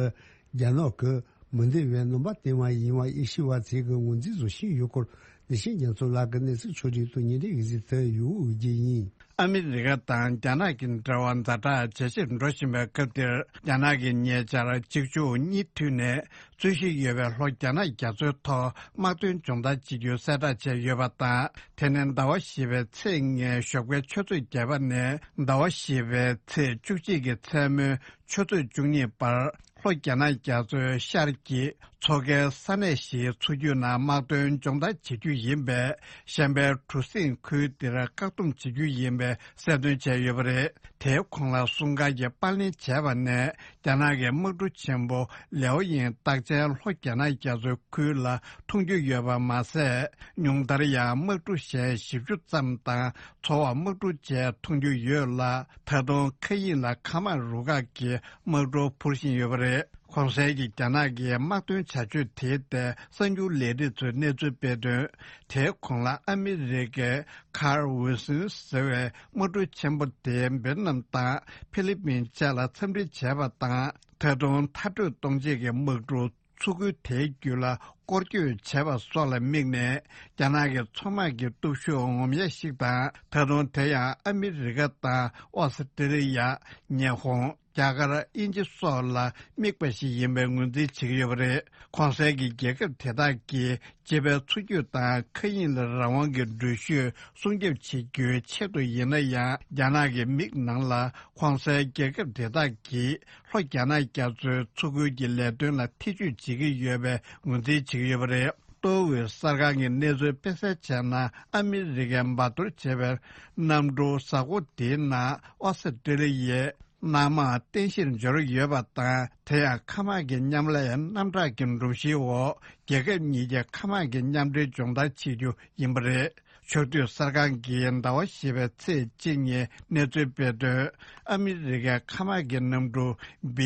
རྒྱ་ནག་གི་མི་འདོད་པའི་རྣམ་པ་བསྟན་པ་ཡིན་པ་དབྱེ་ཞིབ་པ་ཚོས་ཀྱི་ངོས་འཛིན་བཟོ་བཞིན་ཡོད་སྐོར། བདེ་ཆེན་རྒྱ་མཚོ་ལགས་ཀྱི་གནས་ཚུལ་ཕྱོགས་བསྒྲིགས་དང་ཉིན་རེའི་གཟིགས་ཚུལ་ཡོད་འོས་རྒྱུ་ཡིན། ཨ་མི་རི་ཀ་དང་རྒྱ་ནག་གི་འབྲེལ་བ་ཛ་དྲག་ཇེ་ཆེར་འགྲོ་བཞིན་པའི་སྐབས་འདིར། རྒྱ་ནག་གིས་ཉེ་ཆར་གཅིག་མཇུག་གཉིས་མཐུད་ནས་རྩོད་གཞི་ཡོད་པའི་ལྷོ་རྒྱ་ནག་རྒྱ་མཚོའི་ཐོག་དམག་དོན་སྦྱོང་བརྡར་བྱེད་རྒྱུའི་གསལ་བསྒྲགས་བྱས་ཡོད་པ་དང་། དེ་ནི་ཟླ་བ་བཞི་པའི་ཚེས་ལྔའི་ཞོགས་པའི་ཆུ་ཚོད་བརྒྱད་པ་ནས་ཟླ་བ་བཞི་པའི་ཚེས་བཅུ་གཅིག་གི་མཚན་མོའི་ཆུ་ཚོད་བཅུ་གཉིས་བར། ལྷོ་རྒྱ་ནག་རྒྱ་མཚོའི་ཤར་གྱི་མཚོ་ཁའི་ས་གནས་ཤིག་མཚོ་རྒྱུད་ནང་དམག་དོན་སྦྱོང་བརྡར་བྱེད་རྒྱུ་ཡིན་པས། གཤམ་པའི་གྲུ་གཟིངས་ཁུལ་འདིར་བཀག་སྡོམ་བྱེད་རྒྱུ་ཡིན་པའི་གསལ་སྟོན་བྱས་ཡོད་པ་རེད། དེའི་གོང་ལ་སྲུང་སྐར་གྱི་པར་ལེན་བྱས་པ་ནས། རྒྱ་ནག་གི་དམག་གྲུ་ཆེན་པོ་ལེའོ་ཡིན་རྟགས་ཅན་ལྷོ་རྒྱ་ནག་རྒྱ་མཚོའི་ཁུལ་ལ་མཐོང་རྒྱུ་ཡོད་པ་མ་ཟད། ཉུང་མཐར་ཡང་དམག་གྲུ་གཞན་བཞི་བཅུ་ཙམ་དང་། ཚོ་བ་དམག་གྲུ་བཅས་མཐོང་རྒྱུ་ཡོད་ལ། ད་དུང་མཁའ་དབྱིངས་ལ་མཁའ་དམག་རུ་ཁག་གི་དམག་གྲུ་འཕུར་བཞིན་ཡོད་པ་རེད། གོང་གསལ་གྱི་རྒྱ་ནག་གི་དམག་དོན་བྱ་སྤྱོད་དེའི་ཐད་གསར་འགྱུར་ལས་རིགས་ཚོས་གནས་ཚུལ་སྤེལ་དོན། དེའི་གོང་ལ་ཨ་མི་རི་ཀའི་Carl Vinson ཟེར་བའི་དམག་གྲུ་ཆེན་པོ་དེ་ཝེ་ཏི་ནམ་དང་ཕི་ལི་པིན་བཅས་ལ་འཚམས་འདྲི་བྱས་པ་དང་། ད་དུང་མཐར་སྐྲོད་གཏོང་བྱེད་ཀྱི་དམག་གྲུ། མཚོ་ཁུལ་དེའི་རྒྱུད་ལ་སྐོར་སྐྱོད་བྱས་པ་སོགས་ལ་དམིགས་ནས། རྒྱ་ནག་གི་མཚོ་དམག་གི་སྟོབས་ཤུགས་ངོམ་ཡ་ཞིག་དང་། ད་དུང་དེ་ཡང་ཨ་མི་རི་ཀ་དང་ཨོ་སི་ཀྲི་ལི་ཡ། ཉི་ཧོང་། རྒྱ་གར། དབྱིན་ཇི་སོགས་ལ་དམིགས་པ་ཞིག་ཡིན་པའི་ངོས་འཛིན་བྱེད་ཀྱི་ཡོད་པ་རེད། གོང་གསལ་གྱི་རྒྱལ་ཁབ་དེ་དག་གིས་སྤྱི་པའི་མཚོ་རྒྱུད་དང་མཁའ་དབྱིངས་ལ་རང་དབང་གི་འགྲུལ་བཞུད་སྲུང་སྐྱོབ་བྱེད་རྒྱུའི་ཆེད་དུ་ཡིན་ན་ཡང་། རྒྱ་ནག་གི་མིག་ནང་ལ་གོང་གསལ་རྒྱལ་ཁབ་དེ་དག་གིས། ལྷོ་རྒྱ་ནག་རྒྱ་མཚོའི་མཚོ་ཁུལ་གྱི་ལས་དོན་ལ་ཐེ་ཇུས་བྱེད་ཀྱི་ཡོད་པའི་ངོས་འཛིན་བྱེད་ཀྱི་ཡོད་པ་རེད། ཏོག་དབུས་གསར་ཁང་གིས་གནས་ཚུལ་སྤེལ་གསལ་བྱས་ན། ཨ་མི་རི་ཀའི་འབའ་ཐོར་བྱས་པའི་གནམ་གྲུ་གཟའ་འཁོར་འདིའི་ནང་ཨོ་སི་ཀྲི་ལི་ཡའི་གནམ་དམག་རྟེན་གཞིར་འབྱོར་ཡོད་པ་དང་། དེ་ཡང་མཁའ་དམག་གི་མཉམ་ལས་རྣམ་གྲངས་ཀྱི་སྒྲོམ་གཞིའི་འོག་རྒྱལ་ཁབ་གཉིས་ཀྱི་མཁའ་དམག་གི་མཉམ་འབྲེལ་སྦྱོང་བརྡར་བྱེད་རྒྱུ་ཡིན་པ་རེད། ཕྱོགས་བསྡུས་གསར་ཁང་གིས་ཟླ་བ་བཞི་པའི་ཚེས་གཅིག་ཉིན་གནས་ཚུལ་སྤེལ་དོན། ཨ་མི་རི་ཀའི་མཁའ་དམག་གི་གནམ་གྲུ་B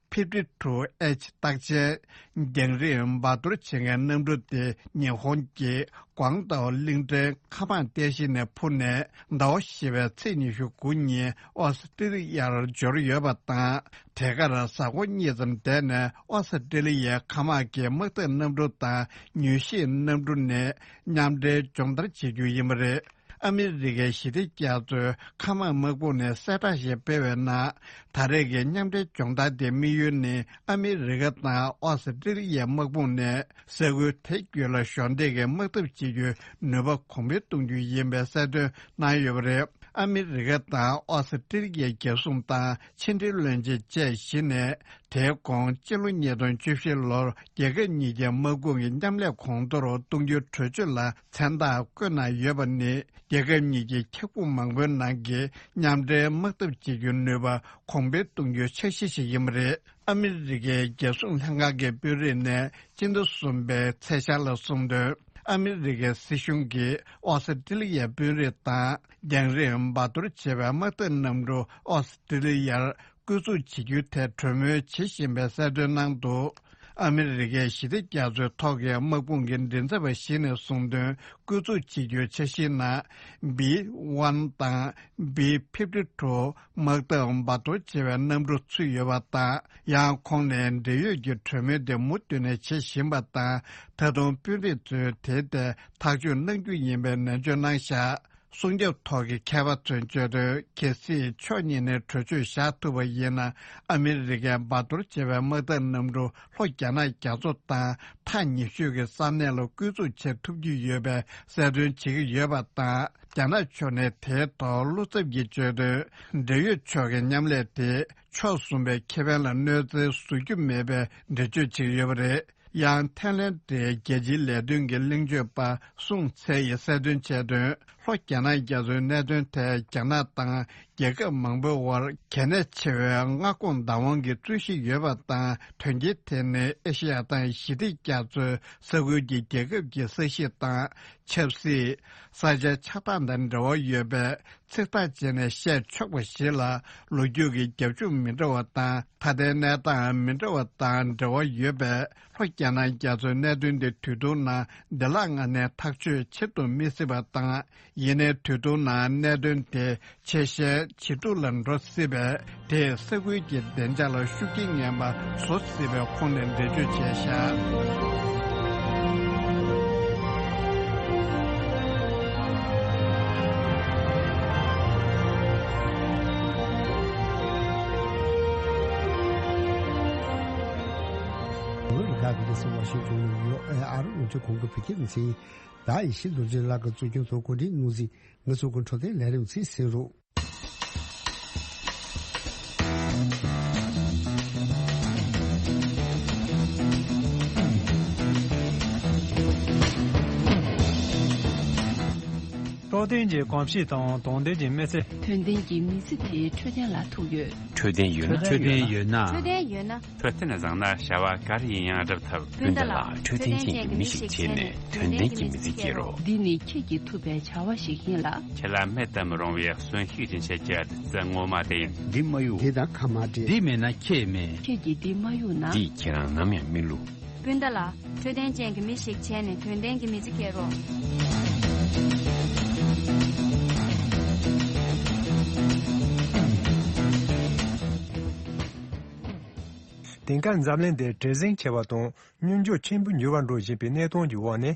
fifty two H རྟགས་ཅན་རྒྱང་རིང་འབའ་ཐོར་བྱེད་མཁན་གནམ་གྲུ་དེ་ཉི་ཧོང་གི་ཀོང་ཏའོ་གླིང་ཕྲན་མཁའ་དམག་རྟེན་གཞི་ནས་འཕུར་ནས། ཟླ་བ་བཞི་པའི་ཚེས་ཉི་ཤུ་དགུ་ཉིན་ཨོ་སི་ཀྲི་ལི་ཡར་འབྱོར་ཡོད་པ་དང་། དེ་གར་གཟའ་འཁོར་གཉིས་ཙམ་བསྡད་ནས། ཨོ་སི་ཀྲི་ལི་ཡའི་མཁའ་དམག་གི་དམག་འཐབ་གནམ་གྲུ་དང་མྱུལ་ཞིབ་གནམ་གྲུ་ནས་མཉམ་འབྲེལ་སྦྱོང་བརྡར་བྱེད་རྒྱུ་ཡིན་པ་རེད། ཨ་མི་རི་ཀའི་ཞི་བདེ་རྒྱ་མཚོའི་མཁའ་དམག་དམག་དཔུང་ནས་གསལ་བསྒྲགས་ཤིག་སྤེལ་བའི་ནང་། ད་རེས་ཀྱི་མཉམ་འབྲེལ་སྦྱོང་བརྡར་དེའི་དམིགས་ཡུལ་ནི། ཨ་མི་རི་ཀ་དང་ཨོ་སི་ཀྲི་ལི་ཡའི་དམག་དཔུང་ནས་ས་ཁུལ་དེ་བརྒྱུད་ལ་གཞོགས་འདེགས་ཀྱི་དམག་འཐབ་བྱེད་རྒྱུའི་ནུས་པ་གོང་འཕེལ་གཏོང་རྒྱུ་ཡིན་པའི་གསལ་སྟོན་གནང་ཡོད་པ་རེད། ཨ་མི་རི་ཀ་དང་ཨོ་སི་ཀྲི་ལི་ཡའི་རྒྱལ་སྲུང་དང་ཕྱི་འབྲེལ་བློན་ཆེན་བཅས་བཞི་ནས། དེའི་གོང་སྤྱི་ལོ་ཉིས་སྟོང་བཅུ་བཞི་ལོར་རྒྱལ་ཁབ་གཉིས་ཀྱི་དམག་དཔུང་གི་མཉམ་ལས་གོང་མཐོར་གཏོང་རྒྱུའི་གྲོས་ཆོད་ལ་མཚན་རྟགས་བཀོད་གནང་ཡོད་པ་ནི། རྒྱལ་ཁབ་གཉིས་ཀྱི་འཁྱག་དཔུང་མང་པོའི་ནང་གི་མཉམ་འབྲེལ་དམག་འཐབ་བྱེད་རྒྱུའི་ནུས་པ་གོང་འཕེལ་གཏོང་རྒྱུའི་འཆར་གཞི་ཞིག་ཡིན་པ་རེད། ཨ་མི་རི་ཀའི་རྒྱལ་སྲུང་ལྷན་ཁང་གི་དཔོན་རིགས་ནས་སྤྱི་ཟླ་གསུམ་པའི་ཚེས་ཤར་ལ་གསུངས་དོན། ཨ་མི་རི་ཀའི་སྲིད་གཞུང་གིས་ཨོ་སི་ཀྲི་ལི་ཡའི་དཔོན་རིགས་དང་། རྒྱང་རིང་འབའ་ཐོར་བྱེད་པའི་དམག་འཐབ་གནམ་གྲུ་ཨོ་སི་ཀྲི་ལི་ཡར་བསྐོ་འཛུགས་བྱེད་རྒྱུའི་ཐད་གྲོས་མོལ་བྱེད་བཞིན་པའི་གསལ་སྟོན་གནང་འདུག་ཨ་མི་རི་ཀའི་ཞི་བདེ་རྒྱ་མཚོའི་ཐོག་གི་དམག་དཔུང་གི་མགྲིན་ཚབ་པ་ཞིག་ནས་གསུངས་དོན། བསྐོ་འཛུགས་བྱེད་རྒྱུའི་འཆར་གཞིའི་ནང་། B one དང་B fifty two དམག་འཐབ་འབའ་ཐོར་བྱེད་པའི་གནམ་གྲུ་ཚུད་ཡོད་པ་དང་། ཡང་ཁོང་ནས་འབྲེལ་ཡོད་ཀྱི་གྲོས་མོལ་དེ་མུ་མཐུད་ནས་བྱེད་བཞིན་པ་དང་། ད་དུང་དཔོན་རིགས་ཚོས་དེའི་ཐད་ཐག་གཅོད་གནང་རྒྱུ་ཡིན་པའི་ནན་བརྗོད་གནང་བཞག་སྲུང་སྐྱོབ་ཐོག་གི་མཁས་པ་ཚོས་བརྗོད་དོན། གལ་སྲིད་ཕྱོགས་གཉིས་ནས་གྲོས་ཆོད་བཞག་ཐུབ་པ་ཡིན་ན། ཨ་མི་རི་ཀའི་འབའ་ཐོར་བྱེད་པའི་དམག་འཐབ་གནམ་གྲུ་ལྷོ་རྒྱ་ནག་རྒྱ་མཚོ་དང་ཐག་ཉེ་ཤོས་ཀྱི་ས་གནས་ལ་བསྐོ་འཛུགས་བྱེད་ཐུབ་ཀྱི་ཡོད་པའི་གསལ་སྟོན་བྱེད་ཀྱི་ཡོད་པ་དང་། རྒྱ་ནག་ཕྱོགས་ནས་དེའི་ཐོག་བློ་འཚབ་ཀྱིས་བརྗོད་དོན། འབྲེལ་ཡོད་ཕྱོགས་ཀྱི་མཉམ་ལས་དེ་ཕྱོགས་གསུམ་པའི་ཁེ་ཕན་ལ་གནོད་འཚེ་བཟོ་རྒྱུ་མེད་པའི་འགྲེལ་བརྗོད་བྱེད་ཀྱི་ཡོད་པ་རེད། ཡང་ཐའི་ལེན་ཌིའི་རྒྱལ་སྤྱིའི་ལས་དོན་གྱི་གླེང་བརྗོད་པ་སུང་ཚེ་ཡིས་གསལ་སྟོན་བྱས་དོན། ལྷོ་རྒྱ་ནག་རྒྱ་མཚོའི་གནད་དོན་ཐད་རྒྱ་ནག་དང་རྒྱལ་ཁབ་མང་པོའི་དབར་གལ་གནད་ཆེ་བའི་མངའ་ཁོངས་བདག་དབང་གི་རྩོད་གཞི་ཡོད་པ་དང་། དོན་རྐྱེན་དེ་ནི་ཨེ་ཤེ་ཡ་དང་ཞི་བདེ་རྒྱ་མཚོའི་ས་ཁུལ་གྱི་རྒྱལ་ཁབ་ཀྱི་ས་གཞི་དང་ཆབ་སྲིད། ས་ཆའི་ཆགས་སྟངས་དང་འབྲེལ་བ་ཡོད་པའི་ཚིག་ཐག་བཅད་ནས་བཤད་ཆོག་པ་ཞིག་ལ། ལོ་རྒྱུས་ཀྱི་རྒྱབ་ལྗོངས་མི་འདྲ་བ་དང་། ད་ལྟའི་གནས་སྟངས་མི་འདྲ་བ་དང་འབྲེལ་བ་ཡོད་པའི་ལྷོ་རྒྱ་ནག་རྒྱ་མཚོའི་གནད་དོན་དེ་དུས་ཐུང་ནང་བདེ་བླག་ངང་ནས་ཐག་གཅོད་བྱེད་དུ་མི་སྲིད་པ་དང་། ཡིན་ནའི་དུས་ཐུང་ནང་གནད་དོན་དེ་ཆེ་ཤས་ཇེ་སྡུག་ལ་འགྲོ་སྲིད་པས། དེས་ས་ཁུལ་གྱི་བདེ་འཇགས་ལ་ཤུགས་རྐྱེན་ངན་པ་བཟོ་སྲིད་པའི་ཁོངས་ནས་འགྲེལ་བརྗོད་བྱས་བཞག་ལོ་རེ་འགའ་གི་ལས་སུ་ཝ་ཤིང་ཏོན་ནས་ཡོ་ཨེ་ཨར་རླུང་འཕྲིན་ཁང་གི་བོད་སྐད་སྡེ་ཚན་ཡིན། ད་ཡེ་ཤེས་རྡོ་རྗེ་ལགས་ཀྱིས་གཙོ་སྐྱོང་དང་གོ་སྒྲིག་གནང་ཟིན། ང་ཚོ་གི་འཕྲོད་བསྟེན་ལས་རིམ་ཚིག་གསན་རོགས། འཕྲོད་བསྟེན་གྱི་གོམས་གཤིས་དང་དོན་ལྡན་གྱི་མི་ཚེ། དོན་ལྡན་གྱི་མི་ཚེ་དེ་འཕྲོད་བསྟེན་ལ་ཐུག་ཡོད། འཕྲོད་བསྟེན་ཡོད་ན། འཕྲོད་བསྟེན་ཡོད་ན། འཕྲོད་བསྟེན་བཟང་ན་བྱ་བ་ག་རེ་ཡིན་ཡང་འགྲུབ་ཐུབ། སྤུན་ཟླ་ལགས། འཕྲོད་བསྟེན་ཅན་གྱི་མི་ཞིག་བྱས་ནས་དོན་ལྡན་གྱི་མི་ཚེ་སྐྱེལ་རོགས། འདི་ནི་ཁྱེད་ཀྱིས་ཐུབ་པའི་བྱ་བ་ཞིག་ཡིན་ལ། ཁྱེད་ལ་མེད་དུ་མི་རུང་བའི་གསོན་ཤུགས་ཅན་ཞིག་སྐྱེལ། ཙི་ངོ་མ་དེ་ཡིན། འདི་མ་གཡུག་འདི་དང་ཁ་མ་འབྲལ། འདི་མེད་ན་ཁྱེད་མེད། ཁྱེད་ཀྱིས་འདི་མ་གཡུག་ན། འདིས་ཁྱེད་རང་ནམ་ཡང་མི་བསླུ། སྤུན་ཟླ་ལགས། འཕྲོད་བསྟེན་ཅན་གྱི་མི་ཞིག་བྱས་ནས་དོན་ལྡན་གྱི་མི་ཚེ་སྐྱེལ་རོགས། དེང་སྐབས་འཛམ་གླིང་འདི་བྲེལ་ཟིང་ཆེ་བ་དང་། སྙོམས་འཇུག་ཆེན་པོ་འགྱུར་བར་འགྲོ་བཞིན་པའི་གནས་སྟངས་ཀྱི་འོག་ནས།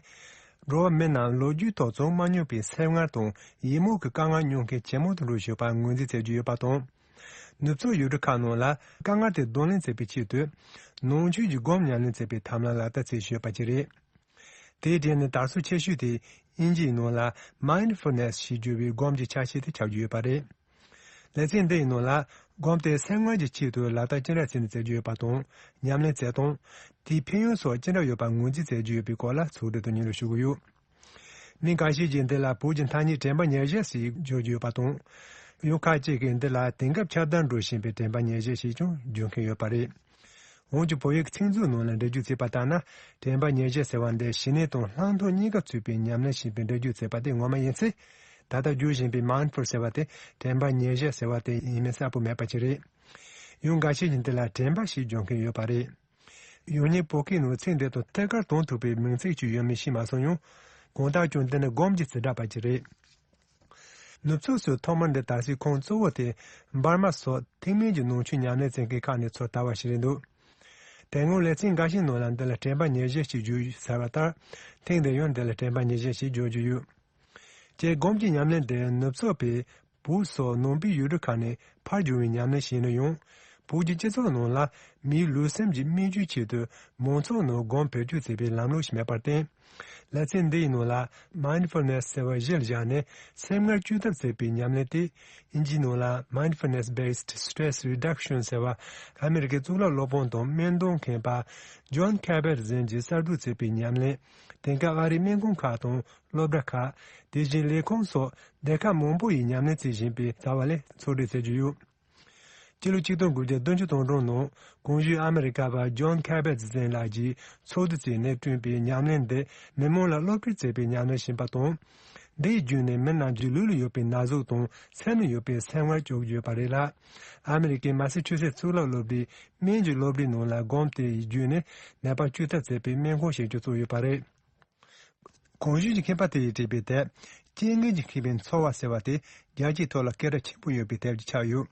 འགྲོ་བ་མི་རྣམས་ལོ་རྒྱུས་ཐོག་བྱུང་མ་མྱོང་བའི་སེམས་ངལ་དང་ཡིད་སྨོན་གྱི་དཀའ་ངལ་མྱོང་མཁན་ཇེ་མང་དུ་འགྲོ་བཞིན་པར་ངོས་འཛིན་བྱེད་ཀྱི་ཡོད་པ་དང་། ནུབ་ཕྱོགས་ཡུལ་གྲུ་ཁག་ནང་ལ་དཀའ་ངལ་དེ་གདོང་ལེན་བྱེད་པའི་ཆེད་དུ། ནང་ཆོས་ཀྱི་སྒོམ་ཉམས་ལེན་བྱེད་པའི་ཐབས་ལམ་ལག་བསྟར་བྱེད་བཞིན་ཡོད་པ་ཅིག་རེད། དེའི་གྲས་ནས་དར་སྲོལ་ཆེ་ཤོས་དེ་དབྱིན་ཇིའི་ནང་ལ་Mindfulness་ཞེས་བརྗོད་པའི་སྒོམ་གྱི་ཆ་ཤས་དེ་ཆགས་ཀྱི་ཡོད་པ་རེད། ལེ་ཚན་འདིའི་ནང་ལ་སྒོམ་དེ་སེམས་ངལ་གྱི་ཆེད་དུ་ལག་བསྟར་ཅི་འདྲ་བྱས་ནས་མཛད་ཀྱི་ཡོད་པ་དང་། ཉམས་ལེན་བྱེད་སྟངས། དེའི་ཕན་ཡོན་སོགས་ཅི་འདྲ་ཡོད་པ་ངོས་འཛིན་མཛད་ཀྱི་ཡོད་པའི་སྐོར་ལ་ཚོགས་འདུ་དུ་སྙན་སྒྲོན་ཞུ་གི་ཡོད། མི་འགའ་ཤས་ཀྱིས་འདི་ལ་བོད་ཀྱི་ཐ་སྙད་དྲན་པ་ཉེར་བཞག་ཞེས་བརྗོད་ཀྱི་ཡོད་པ་དང་། ཡང་ཁ་ཅིག་གིས་འདི་ལ་དེང་སྐབས་ཁྱབ་གདལ་འགྲོ་བཞིན་པའི་དྲན་པ་ཉེར་བཞག་ཞེས་ཀྱང་བརྗོད་མཁན་ཡོད་པ་རེད། འོན་ཀྱང་བོད་ཡིག་ཚིག་མཛོད་ནང་ལ་འགྲེལ་བརྗོད་བྱས་པ་ལྟར་ན། དྲན་པ་ཉེར་བཞག་ཟེར་བ་འདི་ཞི་གནས་དང་ལྷག་མཐོང་གཉིས་ཀ་ཚུད་པའི་ཉམས་ལེན་ཞེས་པའི་འགྲེལ་བརྗོད་བྱས་པ་དེ་ངོ་མ་ཡིན་ཚེ། ད་ལྟ་བརྗོད་བཞིན་པའི་Mindful་ཟེར་བ་དེ་དྲན་པ་ཉེར་བཞག་ཟེར་བ་དེ་ཡིན་མིན་གསལ་པོ་མེད་པ་ཅིག་རེད། ཡང་འགའ་ཤས་ཀྱིས་འདི་ལ་དྲན་པ་ཞེས་བརྗོད་མཁན་ཡོད་པ་རེད། ཡང་སྙིང་བོད་སྐད་ནང་ཚིག་འདི་དང་ཐད་ཀར་དོན་མཐུན་པའི་མིང་ཚིག་ཅིག་ཡོད་མེད་ཤེས་མ་སོང་ཡང་། གང་ལྟར་ཀྱང་འདི་ནི་སྒོམ་གྱི་བྱེ་བྲག་པ་ཅིག་རེད། ནུབ་ཕྱོགས་སུ་ཐོག་མར་འདི་དར་སའི་ཁུངས་གཙོ་བོ་དེ་འབར་མ་སོགས་ཐེག་དམན་གྱི་ནང་ཆོས་ཉམས་ལེན་བྱེད་མཁན་ཁག་ནས་ཚུར་དར་བ་ཞིག་རེད་འདུག་དེ་སྔོན་ལེ་ཚན་འགའ་ཞིག་ནང་ལ་འདི་ལ་དྲན་པ་ཉེར་བཞག་ཅེས་བརྗོད་ཟེར་བ་ལྟར། ཐེངས་འདིར་ཡང་འདི་ལ་དྲན་པ་ཉེར་བཞག་ཅེས་བརྗོད་རྒྱུ་ཡོད། སྤྱིར་སྒོམ་གྱི་ཉམས་ལེན་དེ་ནུབ་ཕྱོགས་པས་བོད་སོགས་ནང་པའི་ཡུལ་གྲུ་ཁག་ནས་ཕར་བྱུང་བའི་ཉམས་ལེན་ཞིག་ཡིན་ན་ཡང་། བོད་ཀྱི་སྤྱི་ཚོགས་ནང་ལ་མིའི་ལུས་སེམས་ཀྱི་སྨན་བཅོས་ཆེད་དུ་མང་ཚོགས་ནང་སྒོམ་བེད་སྤྱོད་བྱེད་པའི་ལམ་ལུགས་ཤིག་མེད་པར་བརྟེན། ལེ་ཚན་འདིའི་ནང་ལ་Mindfulness་ཟེར་བ་གཞིར་བཞག་ནས་སེམས་ངལ་བཅོས་ཐབས་བྱེད་པའི་ཉམས་ལེན་དེ། དབྱིན་ཇིའི་ནང་ལ་Mindfulness Based Stress Reduction་ཟེར་བ་ཨ་མི་རི་ཀའི་གཙུག་ལག་སློབ་དཔོན་དང་སྨན་གཏོང་མཁན་པ་Jon Kabat་ཟེར་མཁན་གྱིས་གསར་གཏོད་བྱས་པའི་ཉམས་ལེན། དེང་སྐབས་ཨ་རིའི་སྨན་ཁང་ཁག་དང་སློབ་གྲྭ་ཁག་དེ་བཞིན་ལས་ཁུངས་སོགས་སྡེ་ཁག་མང་པོ་ཡིས་ཉམས་ལེན་བྱེད་བཞིན་པའི་རྩ་བ་ལས་ཚོགས་སྒྲིག་བྱེད་ཀྱི་ཡོད། སྤྱི་ལོ་ཆིག་སྟོང་དགུ་བརྒྱ་བདུན་ཅུ་དོན་གྲངས་ནང་གོང་ཞུས་ཨ་མི་རི་ཀ་པ་Jon Kabat་ཟེར་མཁན་ལགས་ཀྱིས་ཚོགས་འདུ་བཙུགས་ནས་བསྐྲུན་པའི་ཉམས་ལེན་འདི་མི་མང་ལ་སློབ་ཁྲིད་བྱེད་པའི་ཉམས་ལེན་ཞིག་ཡིན་པ་དང་། འདིའི་བརྒྱུད་ནས་མི་རྣམས་ཀྱི་ལུས་ལ་ཡོད་པའི་ན་ཟུག་དང་སེམས་ལ་ཡོད་པའི་སེམས་ངལ་བཅོས་ཀྱི་ཡོད་པ་རེད་ལ། ཨ་མི་རི་ཀའི་མ་སི་ཆུ་སེ་གཙུག་ལག་སློབ་གྲྭའི་སྨན་གྱི་སློབ་གྲྭའི་ནང་ལ་སྒོམ་དེའི་བརྒྱུད་ནས་ནད་པ་བཅོས་ཐབས་བྱེད་པའི་སྨན་ཁང་ཞིག་ཀྱང་བཙུགས་ཡོད་པ་རེད། གོང་ཞུས་ཀྱི་མཁས་པ་དེ་ཡིས་བྲིས་པའི་དེབ། རྐྱེན་ངན་གྱིས་ཁེངས་པའི་འཚོ་བ་ཟེར་བ་དེ་རྒྱལ་སྤྱིའི་ཐོག་ལ་སྐད་གྲགས་ཆེན་པོ་ཡོད་པའི་དེབ་ཅིག་ཆགས་ཡོད།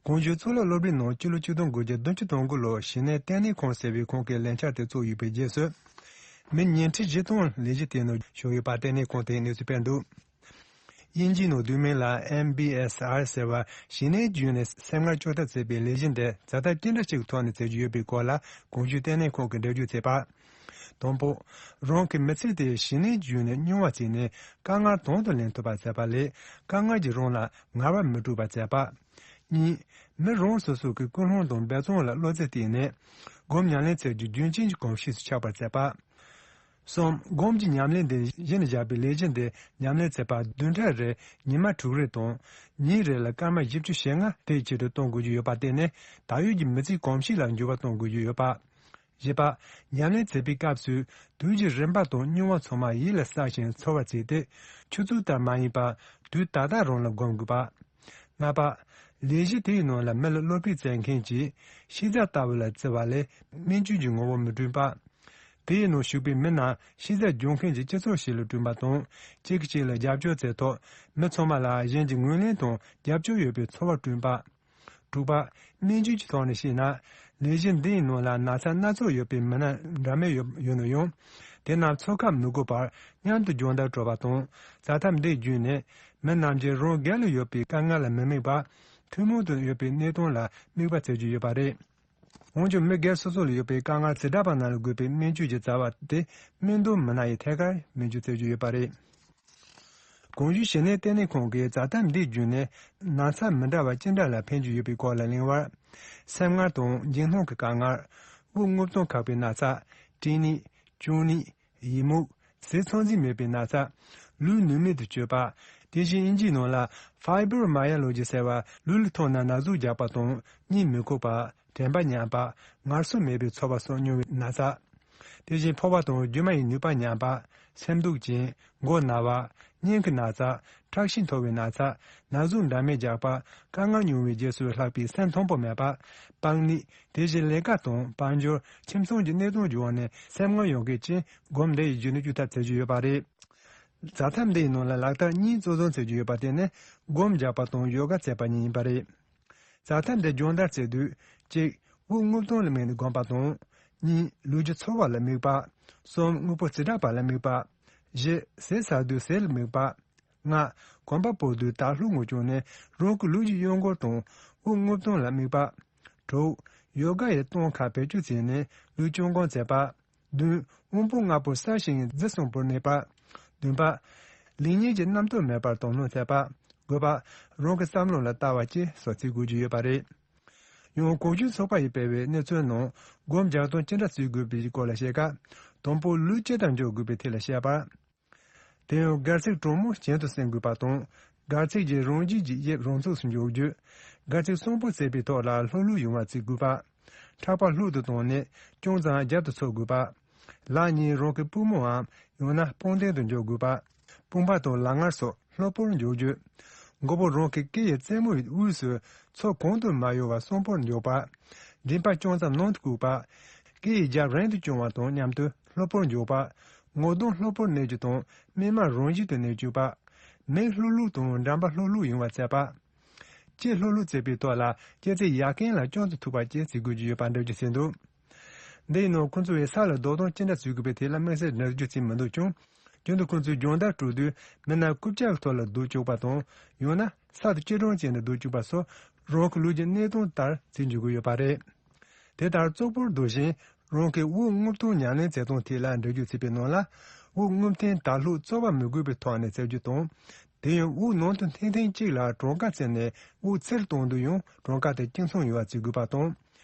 གོང་ཞུས་གཙུག་ལག་སློབ་གྲྭའི་ནང་སྤྱི་ལོ་ཆིག་སྟོང་དགུ་བརྒྱ་བདུན་ཅུ་དོན་དགུ་ལོར་གཞི་ནས་ལྟེ་གནས་ཁང་ཟེར་བའི་ཁང་གི་ལས་འཆར་དེ་བཙུགས་ཡོད་པའི་རྗེས་སུ། མི་ཉིས་ཁྲི་བཞི་སྟོང་ལས་གཞི་དེའི་ནང་ཞུགས་ཡོད་པ་ལྟེ་གནས་ཁང་དེས་གནས་ཚུལ་སྤེལ་འདུག་དབྱིན་ཇིའི་ནང་བསྡུས་མིང་ལ་ཨེམ་བྷི་ཨེས་ཨར་ཟེར་བ་གཞི་ནས་བརྒྱུད་ནས་སེམས་ངལ་བཅོས་ཐབས་བྱེད་པའི་ལས་གཞི་འདི་བྱ་ཐབས་ཅི་འདྲ་ཞིག་གི་ཐོག་ནས་བྱེད་རྒྱུ་ཡོད་པའི་སྐོར་ལ་གོང་ཞུས་ལྟེ་གནས་ཁང་གིས་འགྲེལ་བརྗོད་བྱས་པ། དང་པོ། རང་གི་མི་ཚེ་དེ་གཞི་ནས་བརྒྱུད་ནས་རྙིང་བ་བྱས་ནས་དཀའ་ངལ་དང་དུ་ལེན་ཐུབ་པ་བྱས་པ་ལས་དཀའ་ངལ་གྱིས་རང་ལ་ངལ་བ་མི་སྤྲོད་པ་བྱས་པ། གཉིས། མི་རང་སོ་སོ་གི་ཀུན་སློང་དང་འབད་བརྩོན་ལ་བློ་རྩེ་གཏད་ནས་སྒོམ་ཉམས་ལེན་བྱེད་རྒྱུ་རྒྱུན་ཆད་ཀྱི་གོམས་གཤིས་སུ་ཆགས་པར་བྱས་པ། གསུམ། སྒོམ་གྱི་ཉམས་ལེན་དེ་གཞི་ནས་བཞག་པའི་ལས་གཞི་འདི་ཉམས་ལེན་ཚེས་པ་བདུན་ཕྲག་རེར་ཉི་མ་དྲུག་རེ་དང་། ཉིན་རེ་ལ་སྐར་མ་བཞི་བཅུ་ཞེ་ལྔ་དེའི་ཆེད་དུ་གཏོང་དགོས་ཀྱི་ཡོད་པ་བརྟེན་ནས། ད་ཡོད་ཀྱི་མི་ཚེའི་གོམས་གཤིས་ལ་འགྱུར་བ་གཏོང་དགོས་ཀྱི་ཡོད་པ། བཞི་པ། ཉམས་ལེན་མཛད་པའི་སྐབས་སུ་དུས་ཀྱི་རིམ་པ་དང་མྱོང་བ་ཚང་མ་ཡིད་ལ་བསགས་ཤིང་ཚོར་བར་བྱས་ཏེ། ཆུ་ཚོད་ལྟར་མ་ཡིན་པར་དུས་ད་ལྟ་རང་ལ་སྒོམ་དགོས་པ། ལྔ་པ། ལས་གཞི་དེའི་ནང་ལ་མི་ལ་བློ་ཕུགས་བཙལ་མཁན་གྱིས་ཤེས་བྱ་ལྟ་བུ་ལ་བརྩི་བ་ལས་སྨན་བཅོས་ཀྱི་ངོ་བོ་མི་བསྐྲུན་པ། དེའི་ནང་ཞུགས་པའི་མི་རྣམས་ཤེས་བྱ་སྦྱོང་མཁན་གྱི་སྤྱི་ཚོགས་ཤིག་ལ་བསྐྲུན་པ་དང་། གཅིག་གིས་གཅིག་ལ་རྒྱབ་སྐྱོར་བྱས་ཐོག་མི་ཚང་མ་ལ་གཞན་གྱིས་ངོས་ལེན་དང་རྒྱབ་སྐྱོར་ཡོད་པའི་ཚོར་བ་བསྐྲུན་པ། དྲུག་པ། སྨན་བཅོས་ཀྱི་ཐོག་ནས་བཤད་ན། ལས་གཞི་འདིའི་ནང་ལ་ན་ཚ་སྣ་ཚོགས་ཡོད་པའི་མི་སྣ་འདྲ་མིན་ཡོད་ཡོད་ན་ཡང་། དེ་རྣམས་འཚོ་ཁ་མི་དགོས་པར་མཉམ་དུ་སྦྱོང་བརྡར་སྤྲོད་པ་དང་། བྱ་ཐབས་འདི་བརྒྱུད་ནས་མི་རྣམས་ཀྱིས་རང་སྒེར་ལ་ཡོད་པའི་དཀའ་ངལ་ལ་མི་དམིགས་པར། ཐུན་མོང་དུ་ཡོད་པའི་གནས་སྟངས་ལ་དམིགས་པ་བྱེད་ཀྱི་ཡོད་པ་རེད། འོན་ཀྱང་མི་སྒེར་སོ་སོ་ལ་ཡོད་པའི་དཀའ་ངལ་ཇི་འདྲ་བ་རྣམས་ལ་དགོས་པའི་སྨན་བཅོས་ཀྱི་རྩ་བ་དེ་སྨན་དོན་མི་སྣ་ཡིས་ཐད་ཀར་སྨན་བཅོས་བྱེད་ཀྱི་ཡོད་པ་རེད། གོང་ཞུས་བྱས་ནས་ལྟེ་གནས་ཁང་གིས་བྱ་ཐབས་འདི་བརྒྱུད་ནས་ན་ཚ་མི་འདྲ་བ་ཅི་འདྲ་ལ་ཕན་གྱི་ཡོད་པའི་སྐོར་ལ་གླེང་བར། སེམས་ངལ་དང་འཇིགས་སྣང་གི་དཀའ་ངལ། དབུགས་རྔུབ་སྟངས་ཁག་པའི་ན་ཚ། སྐྲན་ནད། གཅོང་ནད། ཡི་མུག། ཟས་ཚང་འཛིན་མེད་པའི་ན་ཚ། ལུས་ནུས་མེད་དུ་སྤྱོད་པ། དེ་བཞིན་དབྱིན་ཇིའི་ནང་ལ་ཕའི་བྷི་རོ་མ་ཡ་ལོ་ཇི་ཟེར་བ། ལུས་ལ་ཐོག་ན་ན་ཟུག་རྒྱག་པ་དང་གཉིད་མི་ཁུག་པ། དྲན་པ་ཉམས་པ། ངལ་གསོ་མེད་པའི་ཚོར་བ་སོགས་མྱོང་བའི་ན་ཚ། དེ་བཞིན་ཕོ་བ་དང་རྒྱུ་མ་ཡི་ནུས་པ་ཉམས་པ། སེམས་སྡུག་ཅན། མགོ་ན་བ། སྙིང་གི་ན་ཚ། ཁྲག་ཤེད་མཐོ་བའི་ན་ཚ། ན་ཟུག་འདྲ་མིན་རྒྱག་པ། དཀའ་ངལ་མྱོང་བའི་རྗེས་སུ་ལྷག་པའི་སེམས་མཐོན་པོ་མེད་པ། པགས་ནད། དེ་བཞིན་ལས་ཀ་དང་དཔལ་འབྱོར། ཁྱིམ་ཚང་གི་གནས་སྟངས་ཀྱི་འོག་ནས་སེམས་ངལ་ཡོང་མཁན་ཅན་སྒོམ་འདི་ཡི་བརྒྱུད་ནས་བཅོས་ཐབས་བྱེད་ཀྱི་ཡོད་པ་རེད། བྱ་ཐབས་འདིའི་ནང་ལ་ལག་རྟགས་གཉིས་གཙོ་བཟུང་བྱེད་ཀྱི་ཡོད་པ་དེ་ནི་སྒོམ་རྒྱག་པ་དང་ཡོ་ག་བྱེད་པ་གཉིས་ཡིན་པ་རེད། བྱ་ཐབས་འདི་སྦྱོང་བརྡར་བྱེད་དུས། གཅིག་དབུགས་རྔུབ་སྟངས་ལ་དམིགས་ནས་སྒོམ་པ་དང་། གཉིས་ལུས་ཀྱི་ཚོར་བ་ལ་དམིགས་པ། གསུམ་དངོས་པོ་ཇི་འདྲ་བ་ལ་དམིགས་པ། བཞི་ཟས་ཟ་དུས་ཟས་ལ་དམིགས་པ། ལྔ། གོམ་པ་སྤོ་དུས་དར་ལྷོག་ངོས་བྱུང་ནས་རང་གི་ལུས་ཀྱི་གཡོ་འགུལ་དང་དབུགས་རྔུབ་སྟངས་ལ་དམིགས་པ། དྲུག་ཡོ་ག་ཡི་སྟངས་ཁག་བེད་སྤྱོད་བྱས་ནས་ལུས་སྤྱོད་སྒོམ་བྱེད་པ། བདུན། དབང་པོ་ལྔ་པོ་གསལ་ཞིང་རྫི་གསུམ་པོར་གནས་པ། བདུན་པ། ལེགས་ཉེས་ཀྱི་རྣམ་རྟོག་མེད་པར་དོ་སྣང་བྱེད་པ། དགུ་པ། རང་གི་བསམ་བློ་ལ་ལྟ་བ་བཅས་སོགས་བྱེད་དགོས་ཀྱི་ཡོད་པ་རེད། ཡང་གོང་ཞུས་ཚོགས་པ་ཡིས་སྤེལ་བའི་གནས་ཚུལ་ནང་སྒོམ་རྒྱག་སྟངས་ཅི་འདྲ་བྱེད་དགོས་པའི་སྐོར་ལ་བཤད་སྐབས། དང་པོ་ལུས་ཇི་ལྟར་འཇོག་དགོས་པའི་ཐད་ལ་བཤད་པ། དེ་ཡང་སྒལ་ཚིགས་དྲང་མོ་གྱེན་དུ་བསྲིང་དགོས་པ་དང་། སྒལ་ཚིགས་ཀྱི་རང་བཞིན་གྱི་དབྱིབས་རང་ཚུགས་སུ་འཇོག་རྒྱུ། སྒལ་ཚིགས་གསོན་པོ་བྱེད་པའི་ཐོག་ལ་ལྷོད་ལྷོད་ཡོང་བ་བྱེད་དགོས་པ། ཕྲག་པ་ལྷོད་དུ་བཏང་ནས་ཅུང་ཙམ་རྒྱབ་ཏུ་འཚོ་དགོས་པ། ལག་གཉིས་རང་གི་པུས་མོའམ་ཡང་ན་དཔུང་གདན་དུ་འཇོག་དགོས་པ། དཔུང་པ་དང་ལག་ངར་སོགས་ལྷོད་པོར་འཇོག་རྒྱུ། མགོ་བོ་རང་གི་སྐེ་ཡི་རྩེ་མོའི་དབུས་སུ་མཚོ་གང་དུ་མ་གཡོ་བར་གསོན་པོར་འཇོག་པ། མགྲིན་པ་ཅུང་ཙམ་ནང་དུ་བཀུག་པ། སྐེ་ཡི་རྒྱབ་རིང་དུ་བརྐྱང་བ་དང་མཉམ་དུ་ལྷོད་པོར་འཇོག་པ། ངོ་གདོང་ལྷོད་པོར་གནས་རྒྱུ་དང་སྨིན་མ་རང་བཞིན་དུ་གནས་བཅུག་པ། མིག་ལྷོད་ལྷོད་དང་འགྲམ་པ་ལྷོད་ལྷོད་ཡོང་བར་བྱེད་པ། ལྕེ་ལྷོད་ལྷོད་བྱེད་པའི་ཐོག་ལ་ལྕེ་རྩེ་ཡ་རྐན་ལ་ཅུང་ཙམ་ཐུག་པ་བཅས་བྱེད་དགོས་ཀྱི་ཡོད་པ་འགྲེལ་བརྗོད་བྱས་འདུག་འདིའི་ནང་ཁོང་ཚོས་ས་ལ་རྡོ་གདོང་ཅི་འདྲ་བཟོ་དགོས་པའི་ཐད་ལ་དམིགས་བསལ་འགྲེལ་བརྗོད་བྱས་མི་འདུག་ཀྱང་། རྒྱུན་དུ་ཁོང་ཚོས་སྦྱོང་བརྡར་སྤྲོད་དུས་མི་སྣ་རྐུབ་བཀྱག་གི་ཐོག་ལ་རྡོ་བཅུག་པ་དང་། ཡང་ན་ས་དང་སྐྱིལ་ཀྲུང་བཅས་ནས་རྡོ་བཅུག་པ་སོགས་རང་གི་ལུས་ཀྱི་གནས་སྟངས་ལྟར་བྱེད་འཇུག་གི་ཡོད་པ་རེད། དེ་ལྟར་གཙོ་བོར་འདུག་བཞིན་རང་གི་དབུགས་རྔུབ་སྟངས་ཉམས་ལེན་བྱེད་སྟངས་ཐད་ལ་འགྲེལ་བརྗོད་བྱས་པའི་ནང་ལ། དབུགས་རྔུབ་ཐེངས་དར་ལྷོད་རྩོལ་བ་མི་དགོས་པའི་ཐོག་ནས་བྱེད་རྒྱུ་དང་། དེ་ཡང་དབུགས་ནང་དུ་འཐེན་ཐེངས་གཅིག་ལ་གྲངས་ཀ་བརྩིས་ནས་དབུགས་ཚུར་གཏོང་དུས་ཡང་གྲངས་ཀ་དེ་གཅིག་མཚུངས་ཡོང་བ་བྱེད་དགོས་པ་དང་།